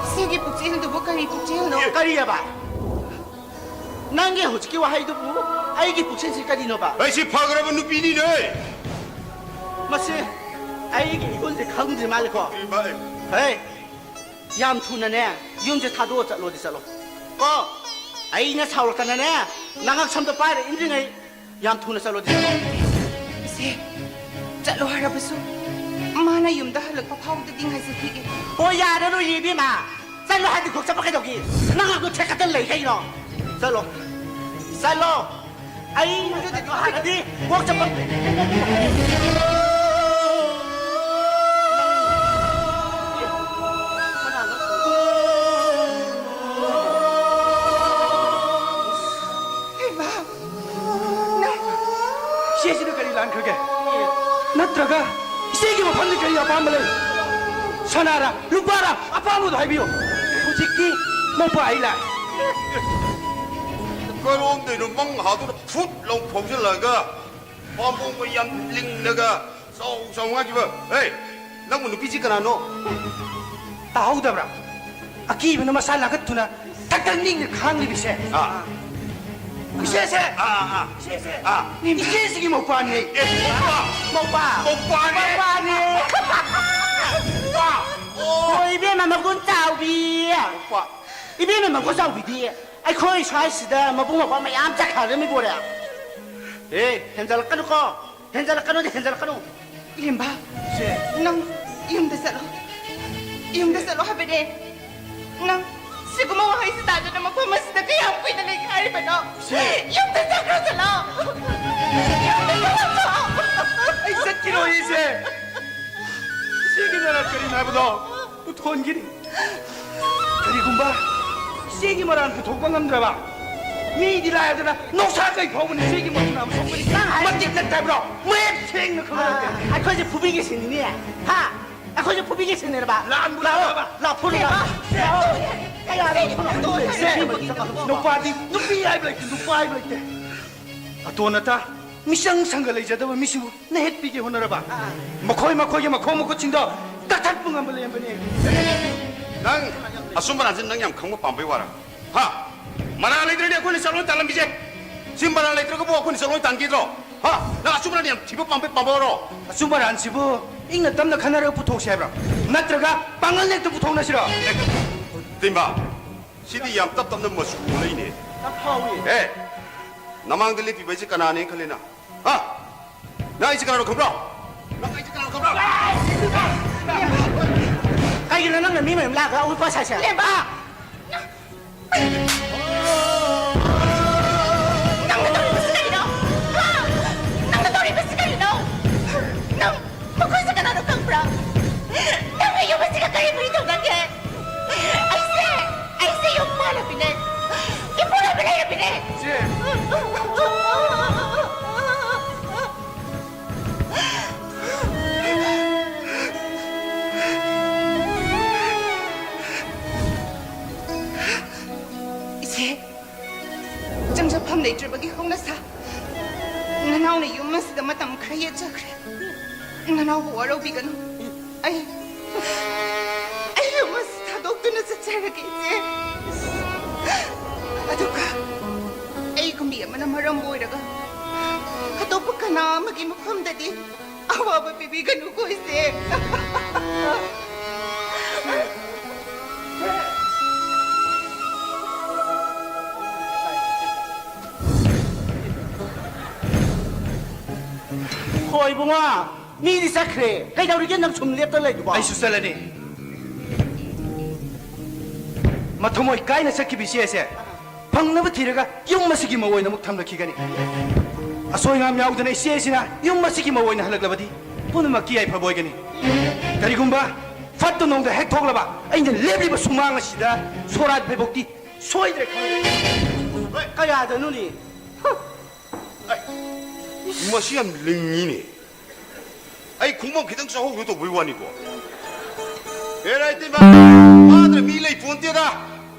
ꯏꯆꯦꯒꯤ ꯄꯨꯛꯆꯦꯜꯗꯨꯕꯨ ꯀꯔꯤ ꯄꯨꯛꯆꯦꯜꯅꯣ? ꯑꯦ, ꯀꯔꯤꯑꯕ? ꯅꯪꯒꯤ ꯍꯧꯖꯤꯛꯀꯤ ꯋꯥꯍꯩꯗꯨꯕꯨ ꯑꯩꯒꯤ ꯄꯨꯛꯆꯦꯜꯁꯤ ꯀꯔꯤꯅꯣꯕ? ꯑꯩꯁꯤ ꯐꯈ꯭ꯔꯕ ꯅꯨꯄꯤꯅꯤꯅꯦ꯫ ꯃꯁꯤ ꯑꯩꯒꯤ ꯏꯒꯨꯟꯁꯦ ꯈꯪꯗ꯭ꯔꯤ ꯃꯥꯜꯂꯦꯀꯣ? ꯈꯪꯗ꯭ꯔꯤ ꯃꯥꯜꯂꯦ꯫ ꯍꯦ, ꯌꯥꯝ ꯊꯨꯅꯅꯦ ꯌꯨꯝꯁꯦ ꯊꯥꯗꯣꯛꯑ ꯆꯠꯂꯣꯗꯤ ꯆꯠꯂꯣ ꯀꯣ꯫ ꯑꯩꯅ ꯁꯥꯎꯔꯛꯇꯅꯅꯦ ꯅꯉꯛ ꯁꯝꯗꯣ ꯄꯥꯏꯔ ꯏꯟꯗ꯭ꯔꯤꯉꯩ ꯌꯥꯝ ꯊꯨꯅ ꯆꯠꯂꯣꯗꯤ ꯆꯠꯂꯣ꯫ ꯏꯆꯦ, ꯆꯠꯂꯣ ꯍꯥꯏꯔꯕꯁꯨ ꯃꯥꯅ ꯌꯨꯝꯗ ꯍꯜꯂꯛꯄ ꯐꯥꯎꯕꯗꯗꯤ ꯉꯥꯏꯖꯈꯤꯒꯦ꯫ ꯑꯣ, ꯌꯥꯔꯔꯣꯏꯌꯦ ꯏꯕꯦꯝꯃ꯫ ꯆꯠꯂꯣ ꯍꯥꯏꯗꯤ ꯀꯣꯛ ꯆꯠꯄ ꯀꯩꯗꯧꯒꯤ? ꯅꯉꯛꯇꯣ ꯊꯦꯛꯀꯠꯇꯅ ꯂꯩ ꯀꯩꯅꯣ? ꯆꯠꯂꯣ꯫ ꯆꯠꯂꯣ꯫ ꯑꯩ ꯃꯗꯨꯗꯤ ꯍꯥꯟꯅꯗꯤ ꯀꯣꯛ ꯆꯠꯄ꯫ ꯏꯃꯥ! ꯅꯪ ꯏꯆꯦꯁꯤꯅ ꯀꯔꯤ ꯂꯥꯟꯈ꯭ꯔꯒꯦ? ꯅꯠꯇ꯭ꯔꯒ ꯏꯆꯦꯒꯤ ꯋꯥꯐꯝꯗ ꯀꯔꯤ ꯑꯄꯥꯝꯕ ꯂꯩ? ꯁꯅꯥꯔꯥ, ꯂꯨꯄꯥꯔꯥ, ꯑꯄꯥꯝꯕꯗꯣ ꯍꯥꯏꯕꯤꯌꯨ꯫ ꯍꯧꯖꯤꯛꯇꯤ ꯃꯧꯄꯥ ꯑꯩ ꯂꯥꯛꯑꯦ꯫ ꯀꯔꯣꯝꯗꯩꯅꯣ ꯃꯪ ꯍꯥꯗꯨꯅ ꯐꯨꯠ ꯂꯥꯎ ꯐꯥꯎꯖꯤꯜꯂꯒ, ꯄꯥꯝꯕꯣꯝꯒ ꯌꯥꯝ ꯂꯤꯡꯂꯒ, ꯆꯥꯎ ꯆꯥꯎ ꯉꯥꯡꯈꯤꯕ꯫ ꯍꯦ, ꯅꯪꯕꯨ ꯅꯨꯄꯤꯁꯤ ꯀꯅꯥꯅꯣ? ꯇꯥꯍꯧꯗꯕ꯭ꯔꯥ? ꯑꯀꯤꯕꯅ ꯃꯁꯥ ꯂꯥꯡꯈꯠꯇꯨꯅ ꯇꯛ ꯇꯛ ꯅꯤꯛꯅ ꯈꯥꯡꯂꯤꯕꯁꯦ꯫ ꯑꯥ꯫ ꯏꯆꯦꯁꯦ꯫ ꯑꯥ, ꯑꯥ, ꯑꯥ꯫ ꯏꯆꯦꯁꯦ꯫ ꯑꯥ꯫ ꯏꯆꯦꯁꯤꯒꯤ ꯃꯧꯄꯥꯅꯦ꯫ ꯑꯦ, ꯃꯧꯄꯥ꯫ ꯃꯧꯄꯥ꯫ ꯃꯧꯄꯥꯅꯦ꯫ ꯃꯧꯄꯥꯅꯦ꯫ ꯃꯧꯄꯥ꯫ ꯑꯣ꯫ ꯍꯣꯏ, ꯏꯕꯦꯝꯃ, ꯃꯒꯨꯟ ꯆꯥꯎꯕꯤ꯫ ꯃꯧꯄꯥ꯫ ꯏꯕꯦꯝꯃ, ꯃꯒꯨꯟ ꯆꯥꯎꯕꯤꯗꯤ ꯑꯩꯈꯣꯏ ꯁ꯭ꯋꯥꯏꯁꯤꯗ ꯃꯕꯨꯡ ꯃꯧꯄ꯭ꯋꯥ ꯃꯌꯥꯝ ꯆꯠꯈ꯭ꯔꯕꯅꯤ ꯕꯣꯔꯦ꯫ ꯑꯦ, ꯍꯦꯟꯖꯜꯂꯛꯀꯅꯨꯀꯣ꯫ ꯍꯦꯟꯖꯜꯂꯛꯀꯅꯨꯗꯤ ꯍꯦꯟꯖꯜꯂꯛꯀꯅꯨ꯫ ꯏꯔꯦꯝꯕ, ꯁꯦ꯫ ꯅꯪ ꯌꯨꯝꯗ ꯆꯠꯂꯣ꯫ ꯌꯨꯝꯗ ꯆꯠꯂꯣ ꯍꯥꯏꯕꯅꯦ꯫ ꯅꯪ ꯁꯤꯒꯨꯝꯕ ꯋꯥꯍꯩꯁꯤ ꯇꯥꯗꯅ ꯃꯐꯝ ꯑꯁꯤꯗ ꯀꯌꯥꯝ ꯀꯨꯏꯅ ꯂꯩꯒꯦ ꯍꯥꯏꯔꯤꯕꯅꯣ? ꯁꯦ꯫ ꯌꯨꯝꯗ ꯆꯠꯈ꯭ꯔꯣ ꯆꯠꯂꯣ꯫ ꯌꯨꯝꯗ ꯆꯠꯈ꯭ꯔꯣ ꯆꯠꯂꯣ꯫ ꯑꯩ ꯆꯠꯈꯤꯔꯣꯏ, ꯏꯆꯦ꯫ ꯏꯆꯦꯒꯤ ꯅꯔꯥꯜ ꯀꯔꯤꯅꯣ ꯍꯥꯏꯕꯗꯣ ꯎꯠꯊꯣꯛꯍꯟꯈꯤꯅꯤ꯫ ꯀꯔꯤꯒꯨꯝꯕ ꯏꯆꯦꯒꯤ ꯃꯔꯥꯜ ꯄꯨꯊꯣꯛꯄ ꯉꯝꯗ꯭ꯔꯕ, ꯃꯤꯗꯤ ꯂꯥꯏꯔꯗꯅ ꯅꯣꯡꯁꯥ ꯀꯩ ꯐꯥꯎꯕꯅ ꯏꯆꯦꯒꯤ ꯃꯊꯨꯅꯥ ꯁꯣꯛꯄꯅꯤ꯫ ꯅꯪ ꯍꯥꯏ- ꯃꯇꯤꯛ ꯅꯠꯇꯕ꯭ꯔꯣ? ꯃꯌꯦꯛ ꯁꯦꯡꯅ ꯈꯪꯍꯜꯂꯛꯀꯦ꯫ ꯑꯥ, ꯑꯩꯈꯣꯏꯁꯦ ꯐꯨꯕꯤꯒꯦ ꯁꯤꯅꯤꯅꯦ? ꯍꯥ? ꯑꯩꯈꯣꯏꯁꯦ ꯐꯨꯕꯤꯒꯦ ꯁꯤꯅꯦꯕ? ꯂꯥꯟꯕꯨ ꯂꯥꯛꯑꯣ, ꯂꯥꯛꯑꯣ, ꯂꯥꯛꯑꯣ, ꯐꯨꯔꯨ ꯂꯥꯛꯑꯣ꯫ ꯁꯦ, ꯅꯨꯄꯥꯗꯤ ꯅꯨꯄꯤ ꯍꯥꯏꯕ ꯂꯩꯇꯦ, ꯅꯨꯄꯥ ꯍꯥꯏꯕ ꯂꯩꯇꯦ꯫ ꯑꯇꯣꯟ ꯑꯇꯥ, ꯃꯤꯆꯪ ꯁꯪꯒ ꯂꯩꯖꯗꯕ ꯃꯤꯁꯤꯕꯨ ꯅꯍꯦꯠꯄꯤꯒꯦ ꯍꯣꯠꯅꯔꯕ? ꯑꯥ꯫ ꯃꯈꯣꯏ ꯃꯈꯣꯏꯒꯤ ꯃꯈꯣꯡ ꯃꯈꯨꯠꯁꯤꯡꯗꯣ ꯀꯛꯊꯠꯄ ꯉꯝꯕ ꯂꯩꯔꯝꯕꯅꯦ꯫ ꯅꯪ ꯑꯆꯨꯝ ꯑꯔꯥꯟꯁꯤ ꯅꯪ ꯌꯥꯝ ꯈꯪꯕ ꯄꯥꯝꯕꯩ ꯋꯥꯔ? ꯍꯥ? ꯃꯔꯥꯜ ꯂꯩꯇ꯭ꯔꯗꯤ ꯑꯩꯈꯣꯏꯅ ꯆꯠꯂꯣꯏ ꯇꯥꯜꯂꯝꯃꯤꯁꯦ꯫ ꯁꯤ ꯃꯔꯥꯜ ꯂꯩꯇ꯭ꯔꯒꯕꯨ ꯑꯩꯈꯣꯏꯅ ꯆꯠꯂꯣꯏ ꯇꯥꯟꯈꯤꯗ꯭ꯔꯣ? ꯍꯥ? ꯅꯪ ꯑꯆꯨꯝ ꯑꯔꯥꯟ ꯌꯥꯝ ꯊꯤꯕ ꯄꯥꯝꯕꯩ ꯄꯥꯝꯕꯔꯣ? ꯑꯆꯨꯝ ꯑꯔꯥꯟꯁꯤꯕꯨ ꯏꯪꯅ ꯇꯞꯅ ꯈꯟꯅꯔꯒ ꯄꯨꯊꯣꯛꯁꯦ ꯍꯥꯏꯕ꯭ꯔꯣ? ꯅꯠꯇ꯭ꯔꯒ ꯄꯥꯡꯒꯜ ꯍꯦꯛꯇ ꯄꯨꯊꯣꯛꯅꯁꯤꯔꯣ? ꯇꯤꯝꯕꯥ, ꯁꯤꯗꯤ ꯌꯥꯝ ꯇꯞ ꯇꯞꯅ ꯃꯆꯨ ꯑꯣꯜꯂꯛꯏꯅꯦ꯫ ꯌꯥꯝ ꯐꯥꯎꯏ꯫ ꯑꯦ, ꯅꯃꯥꯡꯗ ꯂꯦꯞꯄꯤꯕ ꯑꯩꯁꯦ ꯀꯅꯥꯅꯦꯅ ꯈꯜꯂꯤ ꯅꯪ? ꯍꯥ? ꯅꯪ ꯑꯩꯁꯦ ꯀꯅꯥꯅꯣ ꯈꯪꯕ꯭ꯔꯣ? ꯅꯪ ꯑꯩꯁꯦ ꯀꯅꯥꯅꯣ ꯈꯪꯕ꯭ꯔꯣ? ꯀꯩꯒꯤꯅꯣ ꯅꯪꯅ ꯃꯤ ꯃꯌꯥꯝ ꯂꯥꯛꯑꯒ ꯑꯋꯣꯠꯄ ꯁꯥꯏꯁꯦ? ꯂꯦꯝꯕ! ꯅꯪꯅ ꯇꯧꯔꯤꯕꯁꯤ ꯀꯔꯤꯅꯣ? ꯍꯥ? ꯅꯪꯅ ꯇꯧꯔꯤꯕꯁꯤ ꯀꯔꯤꯅꯣ? ꯅꯪ ꯃꯈꯣꯏꯁꯦ ꯀꯅꯥꯅꯣ ꯈꯪꯕ꯭ꯔꯥ? ꯅꯪ ꯑꯩ ꯌꯨꯝ ꯑꯁꯤꯒ ꯀꯔꯤ ꯃꯔꯤ ꯇꯧꯅꯒꯦ? ꯑꯩꯁꯦ, ꯑꯩꯁꯦ ꯌꯨꯝ ꯄꯥꯜꯂꯕꯤꯅꯦ꯫ ꯏꯄꯨꯔꯣꯏꯕ ꯂꯩꯔꯕꯤꯅꯦ꯫ ꯏꯆꯦ! ꯏꯆꯦ, ꯆꯪꯖꯐꯝ ꯂꯩꯇ꯭ꯔꯕꯒꯤ ꯍꯧꯅꯁꯥ꯫ ꯅꯅꯥꯎꯅ ꯌꯨꯝ ꯑꯁꯤꯗ ꯃꯇꯝ ꯈꯔ ꯌꯦꯠꯆꯈ꯭ꯔꯦ꯫ ꯅꯅꯥꯎꯕꯨ ꯋꯥꯔꯧꯕꯤꯒꯅꯨ꯫ ꯑꯩ, ꯑꯩ ꯌꯨꯝ ꯑꯁꯤ ꯊꯥꯗꯣꯛꯇꯨꯅ ꯆꯠꯆꯔꯒꯦ, ꯏꯆꯦ꯫ ꯑꯗꯨꯒ ꯑꯩꯒꯨꯝꯕꯤ ꯑꯃꯅ ꯃꯔꯝ ꯑꯣꯏꯔꯒ ꯑꯇꯣꯞꯄ ꯀꯅꯥ ꯑꯃꯒꯤ ꯃꯐꯝꯗꯗꯤ ꯑꯋꯥꯕ ꯄꯤꯕꯤꯒꯅꯨꯀꯣ, ꯏꯆꯦ꯫ ꯍꯣꯏ, ꯏꯕꯨꯡꯉꯣ, ꯃꯤꯗꯤ ꯆꯠꯈ꯭ꯔꯦ꯫ ꯀꯩꯗꯧꯔꯤꯒꯦ ꯅꯪ ꯁꯨꯝ ꯂꯦꯞꯇ ꯂꯩꯗꯨꯕꯣ? ꯑꯩꯁꯨ ꯆꯠꯂꯅꯤ꯫ ꯃꯊꯃꯣꯏ ꯀꯥꯏꯅ ꯆꯠꯈꯤꯕ ꯏꯆꯦꯁꯦ ꯐꯪꯅꯕ ꯊꯤꯔꯒ ꯌꯨꯝ ꯑꯁꯤꯒꯤ ꯃꯑꯣꯡ ꯑꯃꯨꯛ ꯊꯝꯂꯛꯈꯤꯒꯅꯤ꯫ ꯑꯁꯣꯏ ꯑꯉꯥꯝ ꯌꯥꯎꯗꯅ ꯏꯆꯦ ꯑꯁꯤꯅ ꯌꯨꯝ ꯑꯁꯤꯒꯤ ꯃꯑꯣꯡ ꯍꯜꯂꯛꯂꯕꯗꯤ ꯄꯨꯝꯅꯃꯛꯀꯤ ꯌꯥꯏꯐꯕ ꯑꯣꯏꯒꯅꯤ꯫ ꯀꯔꯤꯒꯨꯝꯕ ꯐꯠꯇ ꯅꯣꯡꯗ ꯍꯦꯛ ꯊꯣꯛꯂꯕ ꯑꯩꯅ ꯂꯦꯞꯂꯤꯕ ꯁꯨꯃꯥꯡ ꯑꯁꯤꯗ ꯁꯣꯔꯥꯠ ꯐꯩꯕꯣꯛꯇꯤ ꯁꯣꯏꯗ꯭ꯔꯦ ꯈꯪꯉꯦ꯫ ꯀꯌꯥꯗꯅꯣꯅꯦ? ꯃꯁꯤ ꯌꯥꯝ ꯂꯤꯡꯉꯤꯅꯦ꯫ ꯑꯩ ꯈꯣꯡꯐꯝ ꯈꯤꯇꯪ ꯆꯥꯍꯧꯗ ꯇꯧꯕꯩ ꯋꯥꯅꯤꯀꯣ꯫ ꯑꯦ, ꯔꯥꯏꯇꯦ ꯃꯥ-, ꯃꯥꯗ꯭ꯔ ꯃꯤ ꯂꯩ ꯄꯣꯟꯇꯦꯗ꯫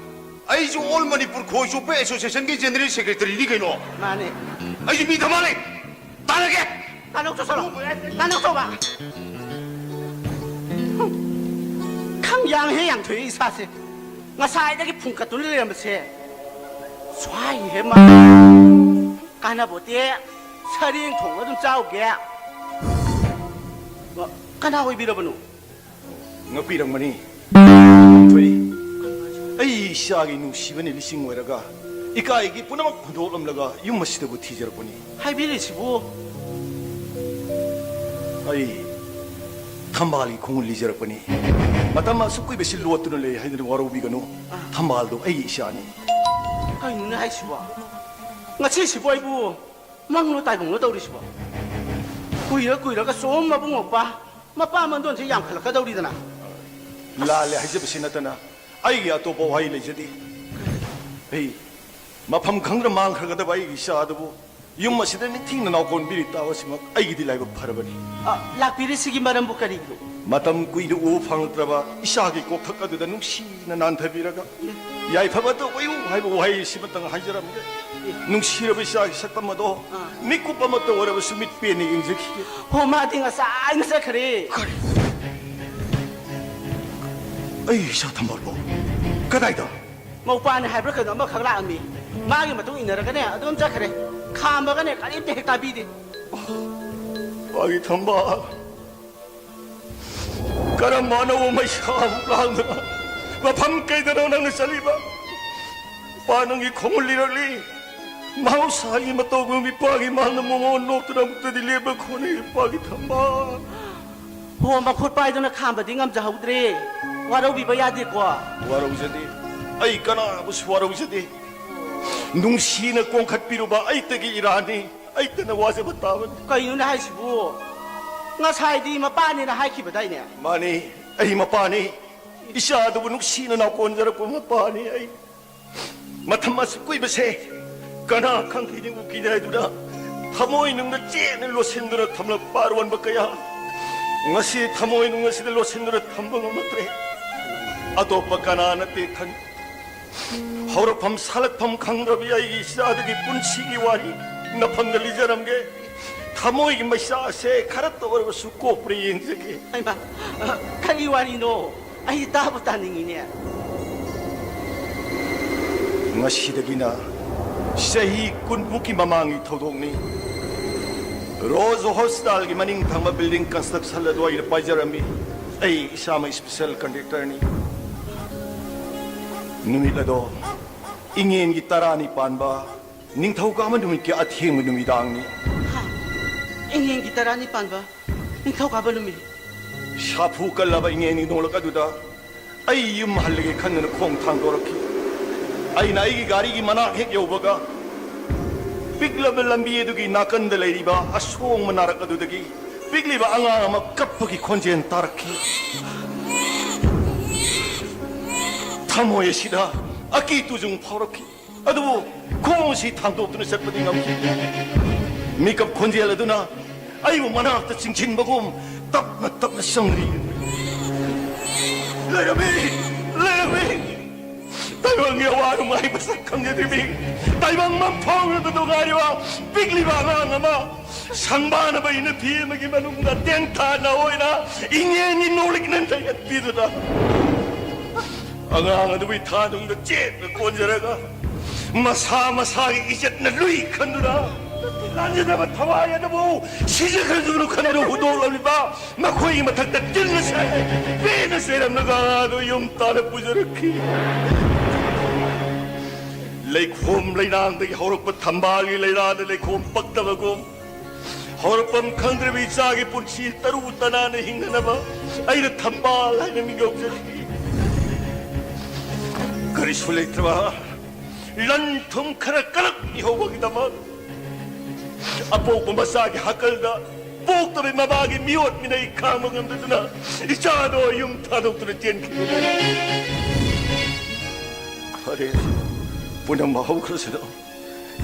ꯑꯩꯁꯨ ꯑꯣꯜ ꯃꯅꯤꯄꯨꯔ ꯈꯣꯏ ꯆꯣꯞꯄ ꯑꯦꯁꯣꯁꯤꯌꯦꯁꯟꯒꯤ ꯖꯦꯅꯔꯦꯜ ꯁꯦꯀ꯭ꯔꯦꯇꯔꯤꯅꯤ ꯀꯩꯅꯣ꯫ ꯃꯥꯅꯦ꯫ ꯑꯩꯁꯨ ꯃꯤ ꯊꯝꯃ ꯂꯩ꯫ ꯇꯥꯔꯒꯦ꯫ ꯇꯥꯅꯧ ꯆꯣꯁꯣꯔꯣ꯫ ꯇꯥꯅꯧ ꯆꯣꯕ꯫ ꯈꯪ ꯌꯥꯡꯍꯦ ꯌꯥꯡꯊꯣꯏ ꯏꯁꯥꯁꯦ꯫ ꯉꯁꯥꯏꯗꯒꯤ ꯐꯨꯡꯀꯠꯇꯨꯅ ꯂꯩꯔꯝꯕꯁꯦ ꯁ꯭ꯋꯥꯏ ꯍꯦ ꯃꯥ꯫ ꯀꯥꯟꯅꯕꯣꯇꯦ꯫ ꯁꯔꯦꯡ ꯊꯣꯡꯕ ꯑꯗꯨꯝ ꯆꯥꯎꯒꯦ꯫ ꯀꯅꯥ ꯑꯣꯏꯕꯤꯔꯕꯅꯣ? ꯉꯛꯄꯤꯔꯝꯒꯅꯤ꯫ ꯊꯣꯏ, ꯑꯩ ꯏꯆꯥꯒꯤ ꯅꯨꯡꯁꯤꯕꯅꯤ ꯂꯤꯁꯤꯡ ꯑꯣꯏꯔꯒ, ꯏꯀꯥꯏꯒꯤ ꯄꯨꯝꯅꯃꯛ ꯍꯨꯟꯗꯣꯛꯂꯝꯂꯒ ꯌꯨꯝ ꯑꯁꯤꯗꯕꯨ ꯊꯤꯖꯔꯛꯄꯅꯤ꯫ ꯍꯥꯏꯕꯤꯔꯤꯁꯤꯕꯨ? ꯑꯩ ꯊꯝꯕꯥꯜꯒꯤ ꯈꯣꯡꯒꯨꯜ ꯂꯤꯖꯔꯛꯄꯅꯤ꯫ ꯃꯇꯝ ꯑꯁꯨꯛ ꯀꯨꯏꯕꯁꯤ ꯂꯣꯠꯇꯨꯅ ꯂꯩ ꯍꯥꯏꯗꯨꯅ ꯋꯥꯔꯧꯕꯤꯒꯅꯨ꯫ ꯑꯥ꯫ ꯊꯝꯕꯥꯜꯗꯣ ꯑꯩꯒꯤ ꯏꯆꯥꯅꯤ꯫ ꯀꯩꯅꯣꯅꯦ ꯍꯥꯏꯁꯤꯕꯣ? ꯉꯁꯤꯁꯤꯕꯨ ꯑꯩꯕꯨ ꯃꯪꯂꯣ ꯇꯥꯏꯕꯪꯂꯣ ꯇꯧꯔꯤꯁꯤꯕꯣ? ꯀꯨꯏꯔ ꯀꯨꯏꯔꯒ ꯁꯨꯝ ꯃꯕꯨꯡ ꯃꯧꯄ꯭ꯋꯥ ꯃꯄꯥ ꯃꯟꯗꯣꯟꯁꯦ ꯌꯥꯝꯈꯠꯂꯛꯀꯗꯧꯔꯤꯗꯅ꯫ ꯂꯥꯜꯂꯦ ꯍꯥꯏꯖꯕꯁꯤ ꯅꯠꯇꯅ ꯑꯩꯒꯤ ꯑꯇꯣꯞꯄ ꯋꯥꯍꯩ ꯂꯩꯖꯗꯦ꯫ ꯑꯩ ꯃꯐꯝ ꯈꯪꯗꯅ ꯃꯥꯡꯈ꯭ꯔꯒꯗꯕ ꯑꯩꯒꯤ ꯏꯆꯥ ꯑꯗꯨꯕꯨ ꯌꯨꯝ ꯑꯁꯤꯗ ꯅꯤꯡꯊꯤꯅ ꯅꯥꯎꯀꯣꯟꯕꯤꯔꯤ ꯇꯥꯕꯁꯤꯃꯛ ꯑꯩꯒꯤꯗꯤ ꯂꯥꯏꯕꯛ ꯐꯔꯕꯅꯤ꯫ ꯑ, ꯂꯥꯛꯄꯤꯔꯤꯁꯤꯒꯤ ꯃꯔꯝꯕꯨ ꯀꯔꯤꯒꯤꯅꯣ? ꯃꯇꯝ ꯀꯨꯏꯅ ꯎꯕ ꯐꯪꯂꯛꯇ꯭ꯔꯕ ꯏꯆꯥꯒꯤ ꯀꯣꯛꯊꯛ ꯑꯗꯨꯗ ꯅꯨꯡꯁꯤꯅ ꯅꯥꯟꯊꯕꯤꯔꯒ, ꯌꯥꯏꯐꯕꯇ ꯑꯣꯏꯌꯨ ꯍꯥꯏꯕ ꯋꯥꯍꯩ ꯑꯁꯤꯃꯇꯪ ꯍꯥꯏꯖꯔꯝꯒꯦ꯫ ꯅꯨꯡꯁꯤꯔꯕ ꯏꯆꯥꯒꯤ ꯁꯛꯇꯝ ꯑꯗꯣ ꯑꯥ꯫ ꯃꯤꯀꯨꯞ ꯑꯃꯠꯇ ꯑꯣꯏꯔꯕꯁꯨ ꯃꯤꯠ ꯄꯦꯟꯅ ꯌꯦꯡꯖꯈꯤꯒꯦ꯫ ꯍꯣ, ꯃꯥꯗꯤ ꯉꯁꯥꯏꯅ ꯆꯠꯈ꯭ꯔꯦ꯫ ꯀꯔꯤ? ꯑꯩ ꯏꯆꯥ ꯊꯝꯕꯥꯜꯕꯣ? ꯀꯗꯥꯏꯗ? ꯃꯧꯄꯥꯅꯤ ꯍꯥꯏꯕ꯭ꯔꯥ ꯀꯩꯅꯣ ꯑꯃꯈꯛ ꯂꯥꯛꯑꯝꯃꯤ꯫ ꯃꯥꯒꯤ ꯃꯇꯨꯡ ꯏꯟꯅꯔꯒꯅꯦ ꯑꯗꯨꯝ ꯆꯠꯈ꯭ꯔꯦ꯫ ꯈꯥꯝꯃꯒꯅꯦ ꯀꯔꯤꯝꯇ ꯍꯦꯛ ꯇꯥꯕꯤꯗꯦ꯫ ꯃꯥꯒꯤ ꯊꯝꯕꯥꯜ꯫ ꯀꯔꯝꯕ ꯑꯅꯧꯕ ꯃꯩꯁꯥ ꯑꯃꯨꯛ ꯂꯥꯡꯗꯨꯅ ꯃꯐꯝ ꯀꯩꯗꯅꯣ ꯅꯪꯅ ꯆꯠꯂꯤꯕ? ꯃꯄꯥ ꯅꯪꯒꯤ ꯈꯣꯡꯒꯨꯜ ꯂꯤꯔꯛꯂꯤ꯫ ꯃꯍꯧꯁꯥꯒꯤ ꯃꯇꯧꯒꯨꯝ ꯃꯤꯄꯥꯒꯤ ꯃꯥꯡꯗ ꯃꯣꯃꯣꯟ ꯅꯣꯛꯇꯨꯅ ꯑꯃꯨꯛꯇꯗꯤ ꯂꯦꯞꯄ ꯈꯣꯠꯅꯤ ꯃꯄꯥꯒꯤ ꯊꯝꯕꯥꯜ꯫ ꯍꯣ, ꯃꯈꯨꯠ ꯄꯥꯏꯗꯨꯅ ꯈꯥꯝꯕꯗꯤ ꯉꯝꯖꯍꯧꯗ꯭ꯔꯦ꯫ ꯋꯥꯔꯧꯕꯤꯕ ꯌꯥꯗꯦꯀꯣ꯫ ꯋꯥꯔꯧꯖꯗꯦ꯫ ꯑꯩ ꯀꯅꯥꯕꯨꯁꯨ ꯋꯥꯔꯧꯖꯗꯦ꯫ ꯅꯨꯡꯁꯤꯅ ꯀꯣꯡꯈꯠꯄꯤꯔꯨꯕ ꯑꯩꯇꯒꯤ ꯏꯔꯥꯟꯅꯤ꯫ ꯑꯩꯇꯅ ꯋꯥꯖꯕ ꯇꯥꯕꯅꯤ꯫ ꯀꯩꯅꯣꯅꯦ ꯍꯥꯏꯁꯤꯕꯨ? ꯉꯁꯥꯏꯗꯤ ꯃꯄꯥꯅꯦꯅ ꯍꯥꯏꯈꯤꯕꯗꯥꯏꯅꯦ? ꯃꯥꯅꯤ, ꯑꯩ ꯃꯄꯥꯅꯤ꯫ ꯏꯆꯥꯗꯨꯕꯨ ꯅꯨꯡꯁꯤꯅ ꯅꯥꯎꯀꯣꯟꯖꯔꯛꯄ ꯃꯄꯥꯅꯤ ꯑꯩ꯫ ꯃꯇꯝ ꯑꯁꯨꯛ ꯀꯨꯏꯕꯁꯦ ꯀꯅꯥ ꯈꯪꯈꯤꯅꯤ ꯎꯈꯤꯅꯤ ꯍꯥꯏꯗꯨꯅ ꯊꯃꯣꯏ ꯅꯨꯡꯗ ꯆꯦꯠꯅ ꯂꯣꯠꯁꯤꯟꯗꯨꯅ ꯊꯝꯂꯛꯄ ꯑꯔꯣꯟꯕ ꯀꯌꯥ ꯉꯁꯤ ꯊꯃꯣꯏ ꯅꯨꯡ ꯑꯁꯤꯗ ꯂꯣꯠꯁꯤꯟꯗꯨꯅ ꯊꯝꯕ ꯉꯝꯂꯛꯇ꯭ꯔꯦ꯫ ꯑꯇꯣꯞꯄ ꯀꯅꯥ ꯅꯠꯇꯦ ꯈꯪ-, ꯍꯧꯔꯛꯐꯝ ꯁꯥꯠꯂꯛꯐꯝ ꯈꯪꯗ꯭ꯔꯕꯤ ꯑꯩꯒꯤ ꯏꯆꯥꯗꯨꯒꯤ ꯄꯨꯟꯁꯤꯒꯤ ꯋꯥꯔꯤ ꯅꯐꯝꯗ ꯂꯤꯖꯔꯝꯒꯦ꯫ ꯊꯃꯣꯏꯒꯤ ꯃꯩꯁꯥꯁꯦ ꯈꯔꯇ ꯑꯣꯏꯔꯕꯁꯨ ꯀꯣꯛꯄ꯭ꯔꯥ ꯌꯦꯡꯖꯒꯦ꯫ ꯍꯩꯃꯥ, ꯑ, ꯀꯔꯤ ꯋꯥꯔꯤꯅꯣ? ꯑꯩ ꯇꯥꯕ ꯇꯥꯅꯤꯡꯉꯤꯅꯦ꯫ ꯉꯁꯤꯗꯒꯤꯅ ꯆꯍꯤ ꯀꯨꯟꯃꯨꯛꯀꯤ ꯃꯃꯥꯡꯒꯤ ꯊꯧꯗꯣꯛꯅꯤ꯫ ꯔꯣꯖ ꯍꯣꯁꯄꯤꯇꯥꯜꯒꯤ ꯃꯅꯤꯡ ꯊꯪꯕ ꯕꯤꯜꯗꯤꯡ ꯀꯟꯁꯇ꯭ꯔꯛꯁꯟ ꯑꯗꯨ ꯑꯩꯅ ꯄꯥꯏꯖꯔꯝꯃꯤ꯫ ꯑꯩ ꯏꯁꯥꯃꯛ ꯁ꯭ꯄꯦꯁꯦꯜ ꯀꯟꯇ꯭ꯔꯦꯛꯇꯔꯅꯤ꯫ ꯅꯨꯃꯤꯠ ꯑꯗꯣ ꯏꯉꯦꯟꯒꯤ ꯇꯔꯥꯅꯤ ꯄꯥꯟꯕ ꯅꯤꯡꯊꯧꯀꯥꯕ ꯅꯨꯃꯤꯠꯀꯤ ꯑꯊꯦꯡꯕ ꯅꯨꯃꯤꯗꯥꯡꯅꯤ꯫ ꯍꯥ? ꯏꯉꯦꯟꯒꯤ ꯇꯔꯥꯅꯤ ꯄꯥꯟꯕ ꯅꯤꯡꯊꯧꯀꯥꯕ ꯅꯨꯃꯤꯠ? ꯁꯥꯐꯨ ꯀꯜꯂꯕ ꯏꯉꯦꯟꯒꯤ ꯅꯣꯡꯂꯛ ꯑꯗꯨꯗ ꯑꯩ ꯌꯨꯝ ꯍꯜꯂꯒꯦ ꯈꯟꯗꯨꯅ ꯈꯣꯡ ꯊꯥꯡꯗꯣꯔꯛꯈꯤ꯫ ꯑꯩꯅ ꯑꯩꯒꯤ ꯒꯥꯔꯤꯒꯤ ꯃꯅꯥꯛ ꯍꯦꯛ ꯌꯧꯕꯒ, ꯄꯤꯛꯂꯕ ꯂꯝꯕꯤ ꯑꯗꯨꯒꯤ ꯅꯥꯀꯟꯗ ꯂꯩꯔꯤꯕ ꯑꯁꯣꯡꯕ ꯅꯥꯔꯛ ꯑꯗꯨꯗꯒꯤ ꯄꯤꯛꯂꯤꯕ ꯑꯉꯥꯡ ꯑꯃ ꯀꯞꯄꯒꯤ ꯈꯣꯟꯖꯦꯜ ꯇꯥꯔꯛꯈꯤ꯫ ꯊꯃꯣꯏ ꯑꯁꯤꯗ ꯑꯀꯤ ꯇꯨꯖꯨꯡ ꯐꯥꯎꯔꯛꯈꯤ꯫ ꯑꯗꯨꯕꯨ ꯈꯣꯡ ꯑꯁꯤ ꯊꯥꯡꯗꯣꯛꯇꯨꯅ ꯆꯠꯄꯗꯤ ꯉꯝꯈꯤ꯫ ꯃꯤꯀꯞ ꯈꯣꯟꯖꯦꯜ ꯑꯗꯨꯅ ꯑꯩꯕꯨ ꯃꯅꯥꯛꯇ ꯆꯤꯡꯁꯤꯟꯕꯒꯨꯝ ꯇꯞꯅ ꯇꯞꯅ ꯆꯪꯂꯤ꯫ ꯂꯩꯔꯝꯃꯤ! ꯂꯩꯔꯝꯃꯤ! ꯇꯥꯏꯕꯪꯒꯤ ꯑꯋꯥ ꯅꯨꯡꯉꯥꯏ ꯃꯁꯛ ꯈꯪꯖꯗ꯭ꯔꯤꯕꯤ, ꯇꯥꯏꯕꯪ ꯃꯪꯐꯥꯎꯅꯗ ꯅꯨꯡꯉꯥꯏꯔꯤꯕ ꯄꯤꯛꯂꯤꯕ ꯑꯉꯥꯡ ꯑꯃ, ꯁꯪꯕꯥꯅꯕ ꯏꯅꯐꯤ ꯑꯃꯒꯤ ꯃꯅꯨꯡꯗ ꯇꯦꯟꯊꯥꯅ ꯑꯣꯏꯅ ꯏꯉꯦꯟꯒꯤ ꯅꯣꯡꯂꯤꯛꯅ ꯂꯩꯍꯠꯄꯤꯗꯨꯅ, ꯑꯉꯥꯡ ꯑꯗꯨꯕꯨ ꯏꯊꯥꯅꯨꯡꯗ ꯆꯦꯠꯅ ꯀꯣꯟꯖꯔꯒ, ꯃꯁꯥ ꯃꯁꯥꯒꯤ ꯏꯖꯠꯅ ꯂꯨꯏ ꯈꯟꯗꯨꯅ, ꯂꯥꯟꯖꯗꯕ ꯊꯋꯥꯏ ꯑꯗꯨꯕꯨ ꯁꯤꯖꯈ꯭ꯔꯁꯅꯨ ꯈꯟꯗꯨꯅ ꯍꯨꯟꯗꯣꯛꯂꯝꯂꯤꯕ ꯃꯈꯣꯏꯒꯤ ꯃꯊꯛꯇ ꯇꯤꯟꯅ ꯁꯥꯏ, ꯄꯦꯟꯅ ꯆꯩꯔꯝꯂꯒ ꯑꯗꯨ ꯌꯨꯝ ꯇꯥꯅ ꯄꯨꯖꯔꯛꯈꯤ꯫ ꯂꯩꯈꯣꯝ ꯂꯩꯅꯥꯡꯗꯒꯤ ꯍꯧꯔꯛꯄ ꯊꯝꯕꯥꯜꯒꯤ ꯂꯩꯔꯥꯗ ꯂꯩꯈꯣꯝ ꯄꯛꯇꯕꯒꯨꯝ, ꯍꯧꯔꯛꯐꯝ ꯈꯪꯗ꯭ꯔꯕ ꯏꯆꯥꯒꯤ ꯄꯨꯟꯁꯤ ꯇꯔꯨ ꯇꯅꯥꯟꯅ ꯍꯤꯡꯅꯅꯕ ꯑꯩꯅ ꯊꯝꯕꯥꯜ ꯍꯥꯏꯅ ꯃꯤꯡ ꯂꯧꯖꯔꯛꯈꯤ꯫ ꯀꯔꯤꯁꯨ ꯂꯩꯇ꯭ꯔꯕ, ꯂꯟ ꯊꯨꯝ ꯈꯔ ꯀꯂꯛ ꯃꯤꯍꯧꯕꯒꯤꯗꯃꯛ, ꯑꯄꯣꯛꯄ ꯃꯆꯥꯒꯤ ꯍꯥꯀꯜꯗ ꯄꯣꯛꯇꯕ ꯃꯃꯥꯒꯤ ꯃꯤꯑꯣꯠ ꯃꯤꯅꯩ ꯈꯥꯡꯕ ꯉꯝꯗꯗꯨꯅ ꯏꯆꯥꯗꯣ ꯌꯨꯝ ꯊꯥꯗꯣꯛꯇꯨꯅ ꯆꯦꯟꯈꯤꯕꯅꯤ꯫ ꯐꯔꯦ, ꯄꯨꯝꯅꯃꯛ ꯍꯧꯈ꯭ꯔꯁꯅꯨ꯫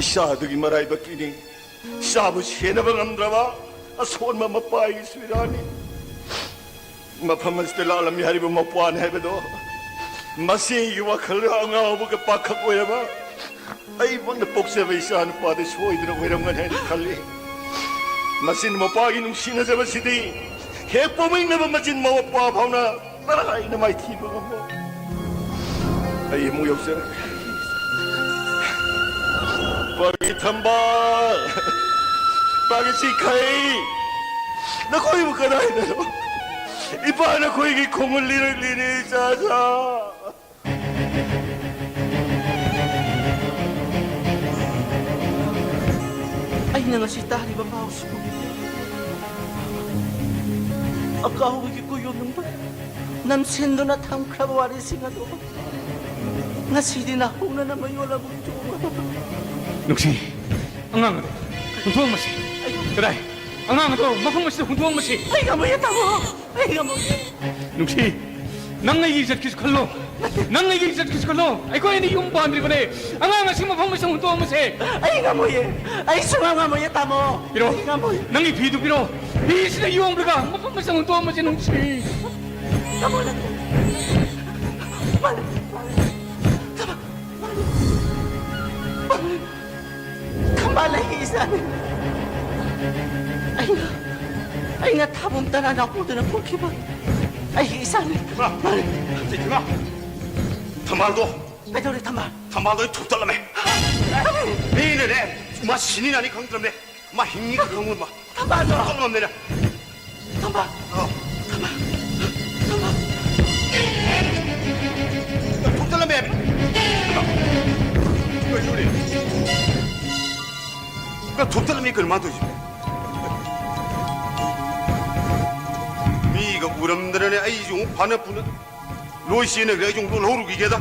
ꯏꯆꯥꯗꯨꯒꯤ ꯃꯔꯥꯏꯕꯛꯀꯤꯅꯤ꯫ ꯏꯆꯥꯕꯨ ꯁꯦꯟꯅꯕ ꯉꯝꯗ꯭ꯔꯕ ꯑꯁꯣꯟꯕ ꯃꯄꯥꯒꯤ ꯁꯨꯏꯔꯥꯅꯤ꯫ ꯃꯐꯝ ꯑꯁꯤꯗ ꯂꯥꯛꯂꯝꯃꯤ ꯍꯥꯏꯔꯤꯕ ꯃꯄ꯭ꯋꯥꯅꯤ ꯍꯥꯏꯕꯗꯣ ꯃꯁꯤꯒꯤ ꯋꯥꯈꯜꯗ ꯑꯉꯥꯎꯕꯒ ꯄꯥꯈꯛ ꯑꯣꯏꯔꯕ ꯑꯩꯃꯛꯅ ꯄꯣꯛꯆꯕ ꯏꯆꯥ ꯅꯨꯄꯥꯗ ꯁꯣꯏꯗꯅ ꯑꯣꯏꯔꯝꯒꯅꯤ ꯍꯥꯏꯅ ꯈꯜꯂꯤ꯫ ꯃꯆꯤꯟ ꯃꯄꯥꯒꯤ ꯅꯨꯡꯁꯤꯅꯖꯕꯁꯤꯗꯤ ꯍꯦꯛ ꯄꯣꯛꯃꯤꯟꯅꯕ ꯃꯆꯤꯟ ꯃꯄꯥ ꯐꯥꯎꯅ ꯀꯔꯥꯏꯅ ꯃꯥꯏꯊꯤꯕ ꯉꯝꯃꯣ? ꯑꯩ ꯑꯃꯨꯛ ꯌꯧꯖꯔꯛꯀꯦ꯫ ꯄꯥꯒꯤ ꯊꯝꯕꯥꯜ, ꯄꯥꯒꯤ ꯁꯤꯈꯩ, ꯅꯈꯣꯏꯕꯨ ꯀꯗꯥꯏꯗꯅꯣ? ꯏꯄꯥ ꯅꯈꯣꯏꯒꯤ ꯈꯣꯡꯒꯨꯜ ꯂꯤꯔꯛꯂꯤꯅꯦ, ꯏꯆꯥ, ꯏꯆꯥ꯫ ꯑꯩꯅ ꯉꯁꯤ ꯇꯥꯔꯤꯕ ꯄꯥꯎꯁꯤꯕꯨ ꯑꯀꯥꯎꯕꯒꯤ ꯀꯣꯌꯣꯝꯅꯨꯡꯗ ꯅꯝꯁꯤꯟꯗꯨꯅ ꯊꯝꯈ꯭ꯔꯕ ꯋꯥꯔꯤꯁꯤꯡ ꯑꯗꯨ ꯉꯁꯤꯗꯤ ꯅꯍꯧꯅꯅ ꯃꯌꯣꯜ ꯑꯃꯨꯛ ꯆꯣꯡꯉꯕ꯫ ꯅꯨꯡꯁꯤ, ꯑꯉꯥꯡ ꯑꯗꯨ ꯍꯨꯟꯗꯣꯛꯑꯝꯃꯁꯤ꯫ ꯀꯗꯥꯏ? ꯑꯉꯥꯡ ꯑꯗꯣ ꯃꯐꯝ ꯑꯁꯤꯗ ꯍꯨꯟꯗꯣꯛꯑꯝꯃꯁꯤ꯫ ꯑꯩ ꯉꯝꯃꯣꯏꯌꯦ, ꯇꯥꯃꯣ꯫ ꯑꯩ ꯉꯝꯃꯣꯏꯌꯦ꯫ ꯅꯨꯡꯁꯤ, ꯅꯪ ꯑꯩꯒꯤ ꯏꯖꯠꯀꯤꯁꯨ ꯈꯜꯂꯣ꯫ ꯅꯪ ꯑꯩꯒꯤ ꯏꯖꯠꯀꯤꯁꯨ ꯈꯜꯂꯣ꯫ ꯑꯩꯈꯣꯏ ꯑꯅꯤ ꯌꯨꯝ ꯄꯥꯟꯗ꯭ꯔꯤꯕꯅꯦ꯫ ꯑꯉꯥꯡ ꯑꯁꯤ ꯃꯐꯝ ꯑꯁꯤꯗ ꯍꯨꯟꯗꯣꯛꯑꯝꯃꯁꯦ꯫ ꯑꯩ ꯉꯝꯃꯣꯏꯌꯦ꯫ ꯑꯩ ꯁꯨꯡꯉꯝ ꯉꯝꯃꯣꯏꯌꯦ, ꯇꯥꯃꯣ꯫ ꯄꯤꯔꯣ꯫ ꯑꯩ ꯉꯝꯃꯣꯏꯌꯦ꯫ ꯅꯪꯒꯤ ꯐꯤꯗꯨ ꯄꯤꯔꯣ꯫ ꯐꯤ ꯑꯁꯤꯗ ꯌꯣꯝꯂꯒ ꯃꯐꯝ ꯑꯁꯤꯗ ꯍꯨꯟꯗꯣꯛꯑꯝꯃꯁꯦ, ꯅꯨꯡꯁꯤ꯫ ꯇꯥꯃꯣ, ꯅꯪ ꯊꯝꯕꯥꯜ ꯑꯩꯒꯤ ꯏꯆꯥꯅꯤ꯫ ꯑꯩꯅ, ꯑꯩꯅ ꯊꯥꯕꯨꯝ ꯇꯔꯥ ꯅꯥꯎꯄꯨꯗꯨꯅ ꯄꯣꯛꯈꯤꯕ ꯑꯩꯒꯤ ꯏꯆꯥꯅꯤ꯫ ꯏꯃꯥ! ꯃꯥꯅꯤ꯫ ꯏꯃꯥ! ꯊꯝꯕꯥꯜꯗꯣ! ꯀꯩꯗꯧꯔꯦ ꯊꯝꯕꯥꯜ? ꯊꯝꯕꯥꯜꯗꯣ ꯑꯩ ꯊꯨꯞꯇꯠꯂꯝꯃꯦ꯫ ꯃꯤꯅꯅꯦ, ꯃꯥ ꯁꯤꯅꯤ ꯅꯥꯅꯤ ꯈꯪꯗ꯭ꯔꯕꯅꯦ꯫ ꯃꯥ ꯍꯤꯡꯉꯤ ꯈꯪꯉꯨꯔꯕ? ꯊꯝꯕꯥꯜꯗꯣ! ꯊꯨꯞꯇꯠꯂꯝꯃꯦꯅꯦ꯫ ꯊꯝꯕꯥꯜ! ꯑꯧ꯫ ꯊꯝꯕꯥꯜ! ꯊꯝꯕꯥꯜ! ꯊꯨꯞꯇꯠꯂꯝꯃꯦ ꯍꯥꯏꯕ꯫ ꯀꯩꯅꯣꯅꯦ? ꯊꯨꯞꯇꯠꯂꯝꯃꯦ ꯀꯩꯅꯣ ꯃꯥ ꯇꯧꯔꯤꯁꯤꯕꯣ? ꯃꯤꯒ ꯎꯔꯝꯗꯅꯅꯦ ꯑꯩꯁꯨ ꯑꯃꯨꯛ ꯐꯥꯅ ꯄꯨꯅ ꯂꯣꯏ ꯆꯦꯟꯅꯈ꯭ꯔꯦ꯫ ꯑꯩꯁꯨ ꯑꯃꯨꯛ ꯂꯣꯜꯍꯧꯔꯨꯈꯤꯒꯦꯗ꯫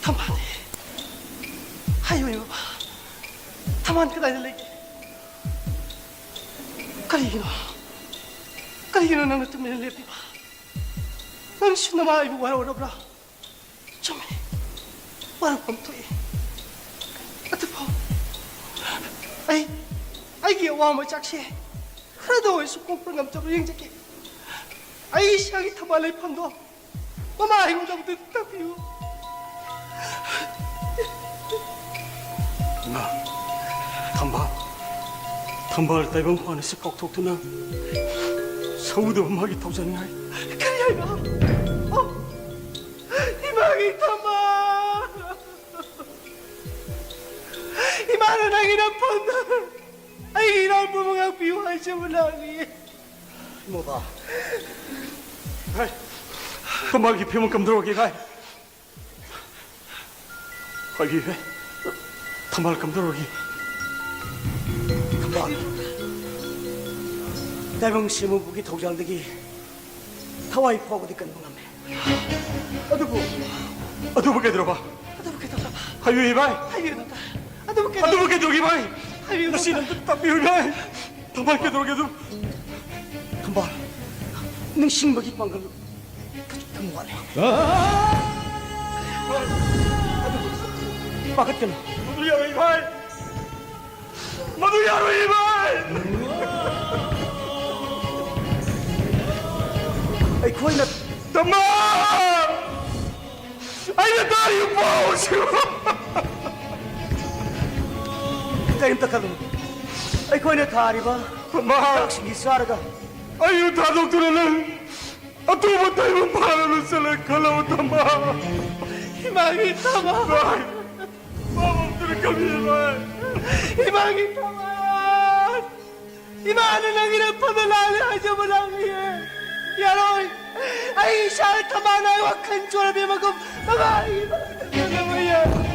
ꯊꯝꯕꯥꯜꯅꯦ꯫ ꯍꯥꯏꯌꯨ, ꯕꯕꯥ꯫ ꯊꯝꯕꯥꯜ ꯀꯗꯥꯏꯗ ꯂꯩꯒꯦ? ꯀꯔꯤꯒꯤꯅꯣ? ꯀꯔꯤꯒꯤꯅꯣ ꯅꯪꯅ ꯇꯨꯃꯤꯟꯅ ꯂꯦꯞꯄꯤꯕ? ꯅꯪꯁꯨ ꯅꯃꯥ ꯑꯩꯕꯨ ꯋꯥꯔꯧꯔꯕ꯭ꯔꯥ? ꯆꯨꯝꯃꯤ꯫ ꯋꯥꯔꯛꯐꯝ ꯊꯣꯛꯏ꯫ ꯑꯗꯨꯕꯨ ꯑꯩ, ꯑꯩꯒꯤ ꯑꯋꯥ ꯃꯆꯥꯛꯁꯦ ꯈꯔꯗ ꯑꯣꯏꯔꯁꯨ ꯀꯣꯛꯄ ꯉꯝꯖꯕ ꯌꯦꯡꯖꯒꯦ꯫ ꯑꯩ ꯏꯁꯥꯒꯤ ꯊꯧꯕꯥꯜ ꯂꯩꯐꯝꯗꯣ ꯃꯃꯥ ꯑꯩꯉꯣꯟꯗ ꯑꯃꯨꯛꯇ ꯇꯥꯛꯄꯤꯌꯨ꯫ ꯏꯃꯥ, ꯊꯝꯕꯥꯜ, ꯊꯝꯕꯥꯜ ꯇꯥꯏꯕꯪ ꯄꯥꯟ ꯑꯁꯤ ꯀꯥꯎꯊꯣꯛꯇꯨꯅ ꯁꯧꯗꯕ ꯃꯥꯒꯤ ꯊꯧꯖꯥꯜ ꯉꯥꯏ꯫ ꯀꯔꯤ ꯍꯥꯏꯕ? ꯑꯣ, ꯏꯃꯥꯒꯤ ꯊꯝꯕꯥꯜ! ꯏꯃꯥꯅ ꯅꯪꯒꯤ ꯅꯐꯝꯗ ꯑꯩꯒꯤ ꯏꯅꯥꯎꯄꯥꯕꯨ ꯉꯥꯛꯄꯤꯌꯨ ꯍꯥꯏꯖꯕ ꯂꯥꯛꯂꯤ꯫ ꯏꯃꯣꯕ꯫ ꯚꯥꯏ, ꯊꯝꯕꯥꯜꯒꯤ ꯐꯤꯕꯝ ꯀꯝꯗꯧꯔꯒꯦ, ꯚꯥꯏ? ꯍꯥꯏꯕꯤꯌꯨ, ꯚꯥꯏ꯫ ꯊꯝꯕꯥꯜ ꯀꯝꯗꯧꯔꯒꯦ? ꯊꯝꯕꯥꯜ, ꯇꯥꯏꯕꯪ ꯁꯤꯃꯕꯨꯒꯤ ꯊꯧꯖꯥꯜꯗꯒꯤ ꯊꯋꯥꯏ ꯐꯥꯎꯕꯗꯤ ꯀꯟꯕ ꯉꯝꯃꯦ꯫ ꯑꯗꯨꯕꯨ, ꯑꯗꯨꯕꯨ ꯀꯩꯗꯧꯔꯕ? ꯑꯗꯨꯕꯨ ꯀꯩꯗꯧꯔꯕ? ꯍꯥꯏꯕꯤꯌꯨ, ꯚꯥꯏ꯫ ꯍꯥꯏꯕꯤꯌꯨ, ꯗꯣꯛꯇꯔ꯫ ꯑꯗꯨꯕꯨ ꯀꯩꯗꯧꯔꯕ? ꯑꯗꯨꯕꯨ ꯀꯩꯗꯧꯔꯒꯦ, ꯚꯥꯏ? ꯍꯥꯏꯕꯤꯌꯨ, ꯉꯁꯤ ꯗꯣꯛꯇꯔ꯫ ꯅꯪ ꯇꯥꯛꯄꯤꯌꯨ, ꯚꯥꯏ꯫ ꯊꯝꯕꯥꯜ ꯀꯩꯗꯧꯔꯒꯦ ꯑꯗꯨ? ꯊꯝꯕꯥꯜ, ꯅꯤꯡꯁꯤꯡꯕꯒꯤ ꯄꯥꯡꯒꯜ ꯈꯖꯤꯛꯇꯪ ꯋꯥꯠꯂꯦ꯫ ꯑꯗꯨꯕꯨ ꯄꯥꯈꯠꯀꯅꯨ꯫ ꯃꯗꯨ ꯌꯥꯔꯣꯏ, ꯚꯥꯏ꯫ ꯃꯗꯨ ꯌꯥꯔꯣꯏ, ꯚꯥꯏ꯫ ꯑꯩꯈꯣꯏꯅ ꯊꯝꯕꯥꯜ! ꯑꯩꯅ ꯇꯥꯔꯤꯕ ꯄꯥꯎꯁꯤꯕꯨ! ꯀꯔꯤꯝꯇ ꯈꯜꯂꯨꯅꯨ꯫ ꯑꯩꯈꯣꯏꯅ ꯊꯥꯔꯤꯕ ꯊꯝꯕꯥꯜ! ꯍꯤꯗꯥꯛꯁꯤꯡꯁꯤ ꯆꯥꯔꯒ ꯑꯩꯕꯨ ꯊꯥꯗꯣꯛꯇꯨꯅ ꯅꯪ ꯑꯇꯣꯞꯄ ꯇꯥꯏꯕꯪ ꯄꯥꯟ ꯑꯃꯗ ꯆꯠꯂꯦ ꯈꯜꯂꯕ ꯊꯝꯕꯥꯜ! ꯏꯃꯥꯒꯤ ꯊꯝꯕꯥꯜ! ꯚꯥꯏ! ꯃꯥꯕꯨ ꯑꯝꯇ ꯈꯪꯕꯤꯌꯨ, ꯚꯥꯏ! ꯏꯃꯥꯒꯤ ꯊꯝꯕꯥꯜ! ꯏꯃꯥꯅ ꯅꯪꯒꯤ ꯅꯐꯝꯗ ꯂꯥꯛꯂꯦ ꯍꯥꯏꯖꯕ ꯂꯥꯛꯂꯤꯌꯦ꯫ ꯌꯥꯔꯣꯏ꯫ ꯑꯩ ꯏꯁꯥꯅ ꯊꯝꯕꯥꯜꯅ ꯑꯩ ꯋꯥꯈꯜ ꯆꯣꯏꯔꯕꯤ ꯃꯒꯨꯝ ꯃꯃꯥ ꯑꯩ ꯏꯃꯥꯅ ꯌꯥꯔꯣꯏ꯫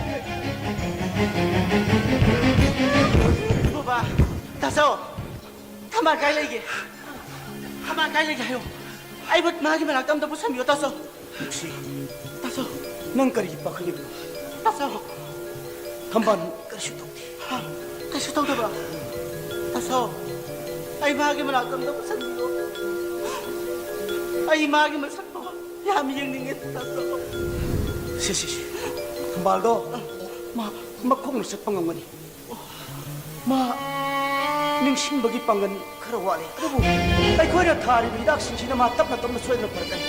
ꯕꯕꯥ, ꯇꯥꯆꯧ, ꯊꯝꯕꯥꯜ ꯀꯥꯏ ꯂꯩꯒꯦ? ꯊꯝꯕꯥꯜ ꯀꯥꯏ ꯂꯩꯒꯦ ꯍꯥꯏꯌꯣ꯫ ꯑꯩꯕꯨ ꯃꯥꯒꯤ ꯃꯅꯥꯛꯇ ꯑꯝꯇ ꯄꯨꯁꯟꯕꯤꯌꯣ, ꯇꯥꯆꯧ꯫ ꯅꯨꯡꯁꯤ, ꯇꯥꯆꯧ꯫ ꯅꯪ ꯀꯔꯤꯒꯤ ꯄꯥꯈꯠꯂꯤꯕꯅꯣ? ꯇꯥꯆꯧ꯫ ꯊꯝꯕꯥꯜ ꯀꯔꯤꯁꯨ ꯇꯧꯗꯦ꯫ ꯍꯥ? ꯀꯩꯁꯨ ꯇꯧꯗꯕ? ꯇꯥꯆꯧ, ꯑꯩ ꯃꯥꯒꯤ ꯃꯅꯥꯛꯇ ꯑꯝꯇ ꯄꯨꯁꯟꯕꯤꯌꯣ꯫ ꯑꯩ ꯃꯥꯒꯤ ꯃꯁꯛꯇꯣ ꯌꯥꯝ ꯌꯦꯡꯅꯤꯡꯉꯦ, ꯇꯥꯆꯧ꯫ ꯁꯤ, ꯁꯤ, ꯁꯤ꯫ ꯊꯝꯕꯥꯜꯗꯣ ꯃꯥ ꯃꯈꯣꯡꯅ ꯆꯠꯄ ꯉꯝꯒꯅꯤ꯫ ꯃꯥ ꯅꯤꯡꯁꯤꯡꯕꯒꯤ ꯄꯥꯡꯒꯜ ꯈꯔ ꯋꯥꯠꯂꯤ, ꯑꯗꯨꯕꯨ ꯑꯩꯈꯣꯏꯅ ꯊꯥꯔꯤꯕ ꯍꯤꯗꯥꯛꯁꯤꯡꯁꯤꯅ ꯃꯥ ꯇꯞꯅ ꯇꯞꯅ ꯁꯣꯏꯗꯅ ꯐꯔꯛꯀꯅꯤ꯫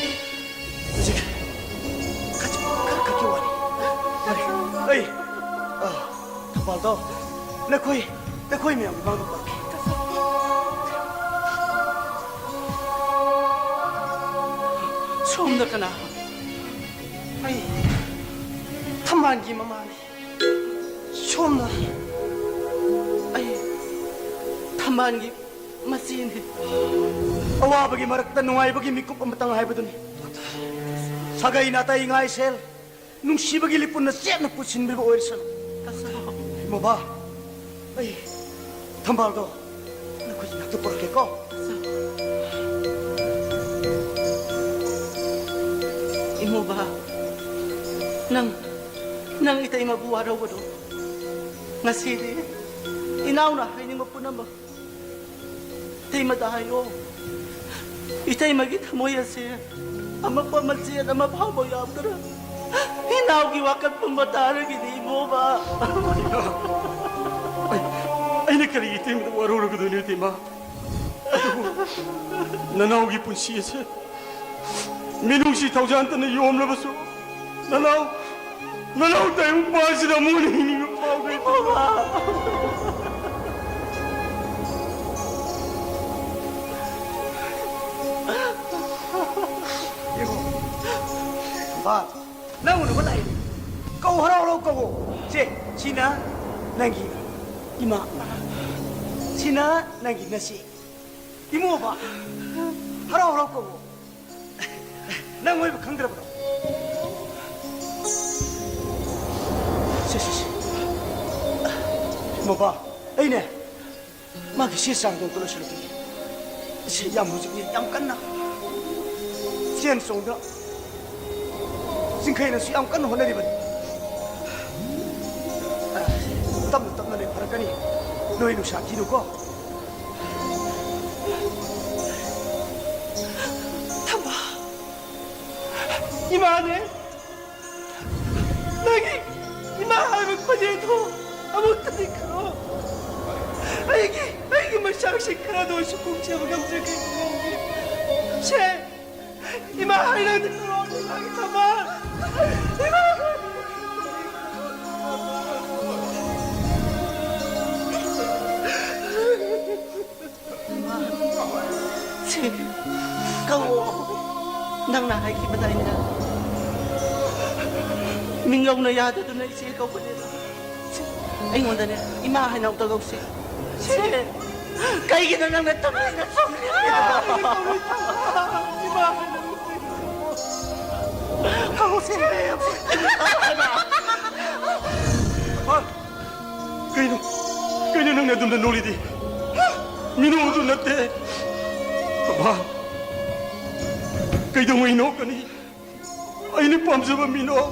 ꯍꯧꯖꯤꯛ ꯈꯖꯤꯛ ꯈꯔ ꯈꯛꯀꯤ ꯋꯥꯅꯤ꯫ ꯐꯔꯦ꯫ ꯑꯩ, ꯑ, ꯊꯧꯕꯥꯜꯗꯣ, ꯅꯈꯣꯏ, ꯅꯈꯣꯏ ꯃꯌꯥꯝꯒꯤ ꯃꯥꯡꯗ ꯄꯨꯔꯛꯀꯦ꯫ ꯁꯣꯝꯗ ꯀꯅꯥ? ꯑꯩ ꯊꯝꯕꯥꯜꯒꯤ ꯃꯃꯥꯅꯤ꯫ ꯁꯣꯝꯅ? ꯑꯩ ꯊꯝꯕꯥꯜꯒꯤ ꯃꯆꯦꯅꯤ꯫ ꯑꯋꯥꯕꯒꯤ ꯃꯔꯛꯇ ꯅꯨꯡꯉꯥꯏꯕꯒꯤ ꯃꯤꯀꯨꯞ ꯑꯃꯇꯪ ꯍꯥꯏꯕꯗꯨꯅꯤ꯫ ꯁꯥꯒꯩ ꯅꯥꯇꯩ ꯉꯥꯏꯁꯦꯜ, ꯅꯨꯡꯁꯤꯕꯒꯤ ꯂꯤꯄꯨꯟꯅ ꯆꯦꯠꯅ ꯄꯨꯟꯁꯤꯟꯕꯤꯕ ꯑꯣꯏꯔꯁꯅꯨ꯫ ꯇꯥꯆꯧ꯫ ꯃꯣꯕꯥ, ꯑꯩ ꯊꯝꯕꯥꯜꯗꯣ ꯅꯈꯣꯏꯒꯤ ꯅꯥꯛꯇ ꯄꯨꯔꯛꯀꯦꯀꯣ꯫ ꯏꯃꯣꯕ, ꯅꯪ, ꯅꯪ ꯏꯇꯩꯃꯕꯨ ꯋꯥꯔꯧꯒꯅꯨ꯫ ꯉꯁꯤꯗꯤ ꯏꯅꯥꯎꯅ ꯍꯥꯏꯅꯤꯡꯕ ꯄꯨꯝꯅꯃꯛ ꯏꯇꯩꯃꯗ ꯍꯥꯏꯌꯣ꯫ ꯏꯇꯩꯃꯒꯤ ꯊꯃꯣꯏ ꯑꯁꯦ ꯑꯃꯛꯄ ꯃꯆꯦꯠ ꯑꯃ ꯐꯥꯎꯕ ꯌꯥꯎꯗꯅ ꯏꯅꯥꯎꯒꯤ ꯋꯥꯀꯠ ꯄꯨꯝꯕ ꯇꯥꯔꯒꯗꯤ ꯏꯃꯣꯕ꯫ ꯑꯩ, ꯑꯩꯅ ꯀꯔꯤ ꯏꯇꯩꯃꯗ ꯋꯥꯔꯧꯔꯒꯗꯣꯏꯅꯣ, ꯏꯇꯩꯃ? ꯑꯗꯨꯕꯨ ꯅꯅꯥꯎꯒꯤ ꯄꯨꯟꯁꯤ ꯑꯁꯦ ꯃꯤꯅꯨꯡꯁꯤ ꯊꯧꯖꯥꯟꯇꯅ ꯌꯣꯝꯂꯕꯁꯨ, ꯅꯅꯥꯎ, ꯅꯅꯥꯎ ꯇꯥꯏꯕꯪ ꯄꯥꯟꯁꯤꯗ ꯑꯃꯨꯛ ꯍꯟꯅ ꯍꯤꯡꯅꯤꯡꯕ ꯐꯥꯎꯗꯦ꯫ ꯌꯦꯡꯉꯣ, ꯕꯥ, ꯅꯪ ꯎꯅꯕ ꯂꯥꯛꯏꯅꯦ꯫ ꯀꯧ, ꯍꯔꯥꯎ ꯍꯔꯥꯎ ꯀꯧꯋꯣ꯫ ꯁꯦ, ꯁꯤꯅ ꯅꯪꯒꯤ ꯏꯃꯥ, ꯁꯤꯅ ꯅꯪꯒꯤ ꯅꯆꯦ꯫ ꯏꯃꯣꯕ, ꯍꯔꯥꯎ ꯍꯔꯥꯎ ꯀꯧꯋꯣ꯫ ꯅꯪ ꯑꯣꯏꯕ ꯈꯪꯗ꯭ꯔꯕ꯭ꯔꯣ? ꯁꯦ, ꯁꯦ, ꯁꯦ꯫ ꯏꯃꯣꯕ, ꯑꯩꯅꯦ, ꯃꯥꯒꯤ ꯆꯦ ꯆꯥꯡꯗꯣ ꯑꯝꯇ ꯂꯣꯏꯁꯤꯜꯂꯨꯈꯤꯒꯦ꯫ ꯁꯤ ꯌꯥꯝ ꯍꯧꯖꯤꯛꯅꯦ, ꯌꯥꯝ ꯀꯟꯅ ꯆꯦꯟ ꯆꯣꯡꯗ, ꯆꯤꯡꯈꯩꯅꯁꯨ ꯌꯥꯝ ꯀꯟꯅ ꯍꯣꯠꯅꯔꯤꯕꯅꯤ꯫ ꯇꯞꯅ ꯇꯞꯅ ꯂꯩ ꯐꯔꯛꯀꯅꯤ꯫ ꯅꯣꯏ ꯅꯨꯡꯁꯥ ꯊꯤꯅꯨꯀꯣ꯫ ꯊꯝꯕꯥꯜ꯫ ꯏꯃꯥꯅꯦ꯫ ꯏꯃꯥ ꯍꯥꯏꯕ ꯈꯣꯟꯖꯦꯜꯗꯣ ꯑꯃꯨꯛꯇꯗꯤ ꯈꯪꯉꯣ꯫ ꯑꯩꯒꯤ, ꯑꯩꯒꯤ ꯃꯩꯆꯥꯛꯁꯤ ꯈꯔꯗ ꯑꯣꯏꯁꯨ ꯀꯣꯛꯆꯕ ꯉꯝꯖꯒꯦ꯫ ꯁꯦ, ꯏꯃꯥ ꯍꯥꯏ ꯅꯪꯗꯤ ꯈꯪꯉꯣ, ꯏꯃꯥꯒꯤ ꯊꯝꯕꯥꯜ꯫ ꯏꯃꯥ! ꯁꯤ ꯀꯧꯑꯣ꯫ ꯅꯪꯅ ꯍꯥꯏꯈꯤꯕꯗꯥꯏꯅꯦ? ꯃꯤꯡꯒꯧꯅ ꯌꯥꯗꯗꯨꯅ ꯏꯆꯦ ꯀꯧꯕꯅꯦ꯫ ꯁꯤ ꯑꯩꯉꯣꯟꯗꯅꯦ, ꯏꯃꯥ ꯍꯥꯏꯅ ꯑꯃꯨꯛꯇ ꯀꯧꯁꯤ꯫ ꯁꯤ ꯀꯩꯒꯤꯅꯣ ꯅꯪꯅ ꯇꯨꯃꯤꯟꯅ ꯆꯨꯝꯂꯤꯕ? ꯏꯃꯥ ꯍꯥꯏꯅ ꯀꯧꯁꯤ꯫ ꯀꯩꯅꯣ? ꯀꯩꯅꯣ ꯅꯪꯅ ꯑꯗꯨꯝꯅ ꯅꯣꯛꯂꯤꯗꯤ? ꯃꯤꯅꯣꯛ ꯑꯗꯨ ꯅꯠꯇꯦ꯫ ꯕꯥ, ꯀꯩꯗꯧꯉꯩ ꯅꯣꯛꯀꯅꯤ? ꯑꯩꯅ ꯄꯥꯝꯖꯕ ꯃꯤꯅꯣꯛ꯫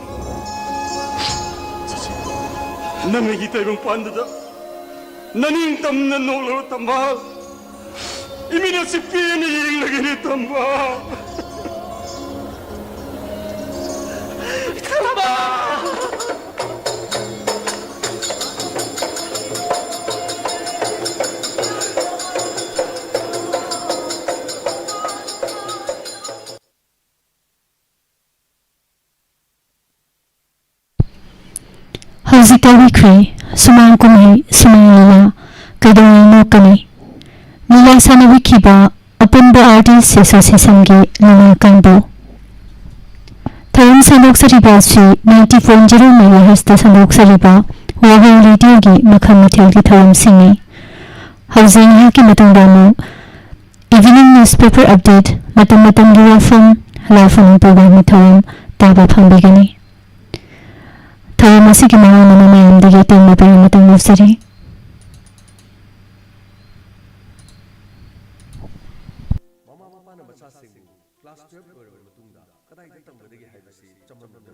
ꯅꯪ ꯑꯩꯒꯤ ꯇꯥꯏꯕꯪ ꯄꯥꯟꯗꯨꯗ ꯅꯅꯤꯡ ꯇꯝꯅ ꯅꯣꯛꯂꯔꯣ, ꯇꯝꯕꯥꯜ꯫ ꯏꯃꯤꯠ ꯑꯁꯤ ꯄꯦꯟꯅ ꯌꯦꯡꯂꯒꯅꯤ, ꯇꯝꯕꯥꯜ꯫ ꯇꯝꯕꯥꯜ! ꯍꯧꯖꯤꯛ ꯇꯧꯕꯤꯈ꯭ꯔꯦ ꯁꯨꯃꯥꯡ ꯀꯨꯝꯍꯩ ꯁꯨꯃꯥꯡ ꯂꯤꯂꯥ ꯀꯩꯗꯧꯉꯩ ꯅꯣꯛꯀꯅꯤ? ꯂꯤꯂꯥ ꯁꯥꯟꯅꯕꯤꯈꯤꯕ ꯑꯄꯨꯟꯕ ꯑꯥꯔꯇꯤꯁ ꯑꯦꯁꯣꯁꯤꯌꯦꯁꯟꯒꯤ ꯂꯤꯂꯥ ꯀꯥꯡꯕꯨ꯫ ꯊꯧꯔꯝ ꯁꯟꯗꯣꯛꯆꯔꯤꯕ ꯑꯁꯤ ninety point zero megahertzꯇ ꯁꯟꯗꯣꯛꯆꯔꯤꯕ ꯋꯥꯍꯩ ꯔꯦꯗꯤꯑꯣꯒꯤ ꯃꯈꯜ ꯃꯊꯦꯜꯒꯤ ꯊꯧꯔꯝꯁꯤꯡꯅꯤ꯫ ꯍꯧꯖꯤꯛ ꯉꯥꯏꯍꯥꯛꯀꯤ ꯃꯇꯨꯡꯗ ꯑꯃꯨꯛ evening newspaper update, ꯃꯇꯝ ꯃꯇꯝꯒꯤ ꯋꯥꯐꯝ, ꯍꯜꯂꯥꯎ ꯐꯅꯤꯡ ꯄ꯭ꯔꯣꯒ꯭ꯔꯥꯝꯒꯤ ꯊꯧꯔꯝ ꯇꯥꯕ ꯐꯪꯕꯤꯒꯅꯤ꯫ ꯊꯧꯔꯝ ꯑꯁꯤꯒꯤ ꯃꯔꯝ ꯑꯃ ꯃꯌꯥꯝꯗꯒꯤ ꯑꯇꯦꯟꯕ ꯄꯤꯔ ꯃꯇꯨꯡ ꯂꯧꯖꯔꯤ꯫ ꯃꯃꯥ ꯃꯄꯥꯅ ꯃꯆꯥꯁꯤꯡꯕꯨ ꯀ꯭ꯂꯥꯁ twelve ꯂꯣꯏꯔꯕ ꯃꯇꯨꯡꯗ ꯀꯗꯥꯏꯗ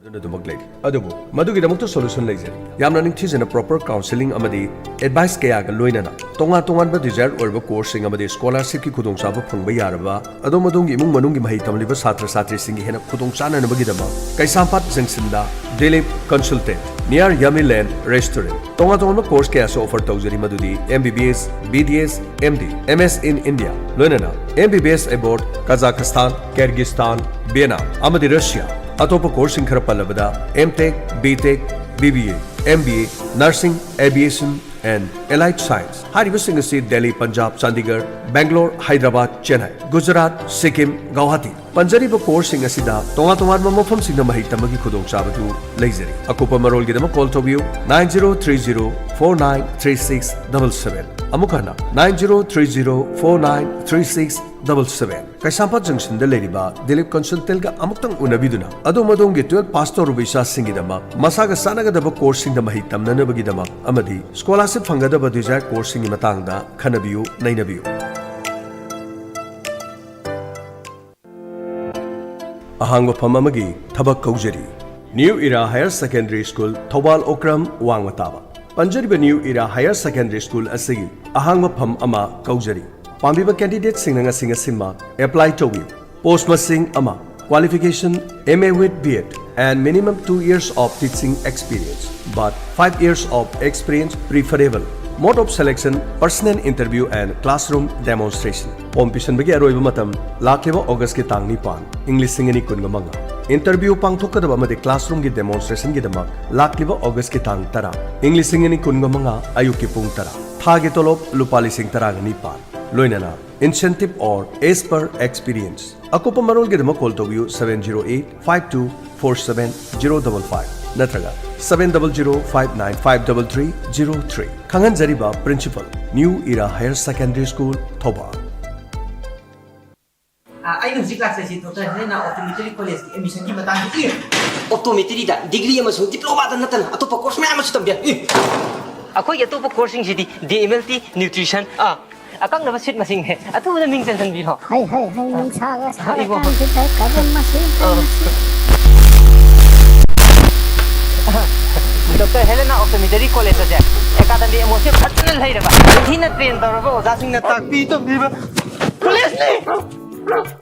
ꯑꯗꯨꯅ ꯑꯗꯨꯃꯛ ꯂꯩꯔꯤ꯫ ꯑꯗꯨꯕꯨ ꯃꯗꯨꯒꯤꯗꯃꯛꯇ solution ꯂꯩꯖꯔꯤ꯫ ꯌꯥꯝꯅ ꯅꯤꯡꯊꯤꯖꯅ proper counselling ꯑꯃꯗꯤ advice ꯀꯌꯥꯒ ꯂꯣꯏꯅꯅ ꯇꯣꯉꯥꯟ ꯇꯣꯉꯥꯟꯕ desired ꯑꯣꯏꯔꯕ courseꯁꯤꯡ ꯑꯃꯗꯤ scholarshipꯀꯤ ꯈꯨꯗꯣꯡꯆꯥꯕ ꯐꯪꯕ ꯌꯥꯔꯕ, ꯑꯗꯣꯝ ꯑꯗꯣꯝꯒꯤ ꯏꯃꯨꯡ ꯃꯅꯨꯡꯒꯤ ꯃꯍꯩ ꯇꯝꯂꯤꯕ ꯁꯥꯇ꯭ꯔ ꯁꯥꯇ꯭ꯔꯤꯁꯤꯡꯒꯤ ꯍꯦꯟꯅ ꯈꯨꯗꯣꯡ ꯆꯥꯅꯅꯕꯒꯤꯗꯃꯛ ꯀꯩꯁꯥꯝꯄꯥꯠ junctionꯗ Dilip Consultant, near Yummy Lane Restaurant, ꯇꯣꯉꯥꯟ ꯇꯣꯉꯥꯟꯕ course ꯀꯌꯥꯁꯨ offer ꯇꯧꯖꯔꯤ, ꯃꯗꯨꯗꯤ M B B S, B D S, M D, M S in India, ꯂꯣꯏꯅꯅ M B B S abroad, Kazakhstan, Kyrgyzstan, Vietnam ꯑꯃꯗꯤ Russia꯫ ꯑꯇꯣꯞꯄ courseꯁꯤꯡ ꯈꯔ ꯄꯜꯂꯕꯗ M Tech, B Tech, B B A, M B A, Nursing, Aviation and Allied Science꯫ ꯍꯥꯏꯔꯤꯕꯁꯤꯡ ꯑꯁꯤ ꯗꯦꯜꯂꯤ, ꯄꯟꯖꯥꯕ, ꯆꯥꯟꯗꯤꯒꯔ, ꯕꯦꯡꯒꯂꯣꯔ, ꯍꯥꯏꯗ꯭ꯔꯕꯥꯗ, ꯆꯦꯟꯅꯥꯏ, ꯒꯨꯖꯔꯥꯠ, ꯁꯤꯛꯀꯤꯝ, ꯒꯧꯍꯥꯇꯤ꯫ ꯄꯟꯖꯔꯤꯕ courseꯁꯤꯡ ꯑꯁꯤꯗ ꯇꯣꯉꯥꯟ ꯇꯣꯉꯥꯟꯕ ꯃꯐꯝꯁꯤꯡꯗ ꯃꯍꯩ ꯇꯝꯕꯒꯤ ꯈꯨꯗꯣꯡꯆꯥꯕꯗꯨ ꯂꯩꯖꯔꯤ꯫ ꯑꯀꯨꯞꯄ ꯃꯔꯣꯜꯒꯤꯗꯃꯛ call ꯇꯧꯕꯤꯌꯨ, nine zero three zero four nine three six double seven꯫ ꯑꯃꯨꯛ ꯍꯟꯅ, nine zero three zero four nine three six double seven꯫ ꯀꯩꯁꯥꯝꯄꯥꯠ junctionꯗ ꯂꯩꯔꯤꯕ Dilip Consultantꯒ ꯑꯃꯨꯛꯇꯪ ꯎꯅꯕꯤꯗꯨꯅ, ꯑꯗꯣꯝ ꯑꯗꯣꯝꯒꯤ twelve pass ꯇꯧꯔꯕ ꯏꯆꯥꯁꯤꯡꯒꯤꯗꯃꯛ ꯃꯁꯥꯒ ꯆꯥꯟꯅꯒꯗꯕ courseꯁꯤꯡꯗ ꯃꯍꯩ ꯇꯝꯅꯅꯕꯒꯤꯗꯃꯛ ꯑꯃꯗꯤ scholarship ꯐꯪꯒꯗꯕ desired courseꯁꯤꯡꯒꯤ ꯃꯇꯥꯡꯗ ꯈꯟꯅꯕꯤꯌꯨ, ꯅꯩꯅꯕꯤꯌꯨ꯫ ꯑꯍꯥꯡꯕ ꯐꯝ ꯑꯃꯒꯤ ꯊꯕꯛ ꯀꯧꯖꯔꯤ꯫ New Era Higher Secondary School, Thoubal Okram ꯋꯥꯡꯃ ꯇꯥꯕ꯫ ꯄꯟꯖꯔꯤꯕ New Era Higher Secondary School ꯑꯁꯤꯒꯤ ꯑꯍꯥꯡꯕ ꯐꯝ ꯑꯃ ꯀꯧꯖꯔꯤ꯫ ꯄꯥꯝꯕꯤꯕ candidateꯁꯤꯡꯅ ꯉꯁꯤ ꯉꯁꯤꯃꯛ apply ꯇꯧꯕꯤꯌꯨ꯫ Post ꯃꯁꯤꯡ ꯑꯃ, qualification M A with B Ed and minimum two years of teaching experience, but five years of experience preferable. Mode of selection, personal interview and classroom demonstration. Form ꯄꯤꯁꯤꯟꯕꯒꯤ ꯑꯔꯣꯏꯕ ꯃꯇꯝ ꯂꯥꯛꯂꯤꯕ Augustꯀꯤ ꯇꯥꯡ ꯅꯤꯄꯥꯟ, ꯏꯪ ꯂꯤꯁꯤꯡ ꯑꯅꯤ ꯀꯨꯟꯒ ꯃꯉꯥ꯫ Interview ꯄꯥꯡꯊꯣꯛꯀꯗꯕ ꯑꯃꯗꯤ classroomꯒꯤ demonstrationꯒꯤꯗꯃꯛ ꯂꯥꯛꯂꯤꯕ Augustꯀꯤ ꯇꯥꯡ ꯇꯔꯥ, ꯏꯪ ꯂꯤꯁꯤꯡ ꯑꯅꯤ ꯀꯨꯟꯒ ꯃꯉꯥ, ꯑꯌꯨꯛꯀꯤ ꯄꯨꯡ ꯇꯔꯥ꯫ ꯊꯥꯒꯤ ꯇꯣꯂꯣꯞ ꯂꯨꯄꯥ ꯂꯤꯁꯤꯡ ꯇꯔꯥꯒ ꯅꯤꯄꯥꯟ꯫ ꯂꯣꯏꯅꯅ incentive or as per experience꯫ ꯑꯀꯨꯞꯄ ꯃꯔꯣꯜꯒꯤꯗꯃꯛ call ꯇꯧꯕꯤꯌꯨ, seven zero eight five two four seven zero double five ꯅꯠꯇ꯭ꯔꯒ seven double zero five nine five double three zero three꯫ ꯈꯪꯍꯟꯖꯔꯤꯕ Principal, New Era Higher Secondary School, Thoubal. ꯑ, ꯑꯩꯅ ꯍꯧꯖꯤꯛ ꯂꯥꯛꯆꯔꯤꯁꯤ ꯗꯣꯛꯇꯔ ꯍꯦꯂꯦꯅꯥ ꯑꯣꯞꯇꯣꯃꯦꯇ꯭ꯔꯤ ꯀꯣꯂꯦꯖꯀꯤ ꯑꯦꯗꯃꯤꯁꯟꯒꯤ ꯃꯇꯥꯡꯗ꯫ ꯑꯦ! ꯑꯣꯞꯇꯣꯃꯦꯇ꯭ꯔꯤꯗ ꯗꯤꯒ꯭ꯔꯤ ꯑꯃꯁꯨꯡ ꯗꯤꯄ꯭ꯂꯣꯃꯥꯗ ꯅꯠꯇꯅ ꯑꯇꯣꯞꯄ ꯀꯣꯔꯁ ꯃꯌꯥꯝ ꯑꯃꯁꯨ ꯇꯝꯕ ꯌꯥꯏ꯫ ꯑꯦ! ꯑꯩꯈꯣꯏꯒꯤ ꯑꯇꯣꯞꯄ ꯀꯣꯔꯁꯁꯤꯡꯁꯤꯗꯤ D M L T, nutrition, ꯑ, ꯑꯀꯛꯅꯕ ꯁꯤꯠ ꯃꯁꯤꯡꯅꯦ꯫ ꯑꯊꯨꯕꯗ ꯃꯤꯡ ꯆꯟꯁꯟꯕꯤꯔꯣ꯫ ꯍꯩ, ꯍꯩ, ꯍꯩ, ꯅꯨꯡꯁꯥꯒ ꯏꯕꯣ꯫ ꯁꯥꯔꯀꯥꯟꯁꯤꯗ ꯀꯔꯝ ꯃꯁꯤ? ꯑ꯫ ꯗꯣꯛꯇꯔ ꯍꯦꯂꯦꯅꯥ ꯑꯣꯞꯇꯣꯃꯦꯇꯔꯤ ꯀꯣꯂꯦꯖ ꯑꯁꯦ ꯑꯦꯀꯥꯗꯃꯤ ꯑꯦꯠꯃꯣꯁꯐꯤꯌꯔ ꯐꯖꯅ ꯂꯩꯔꯕ, ꯅꯤꯡꯊꯤꯅ ꯇ꯭ꯔꯦꯟ ꯇꯧꯔꯕ ꯑꯣꯖꯥꯁꯤꯡꯅ ꯇꯥꯛꯄꯤ ꯇꯝꯕꯤꯕ ꯀꯣꯂꯦꯖꯅꯤ꯫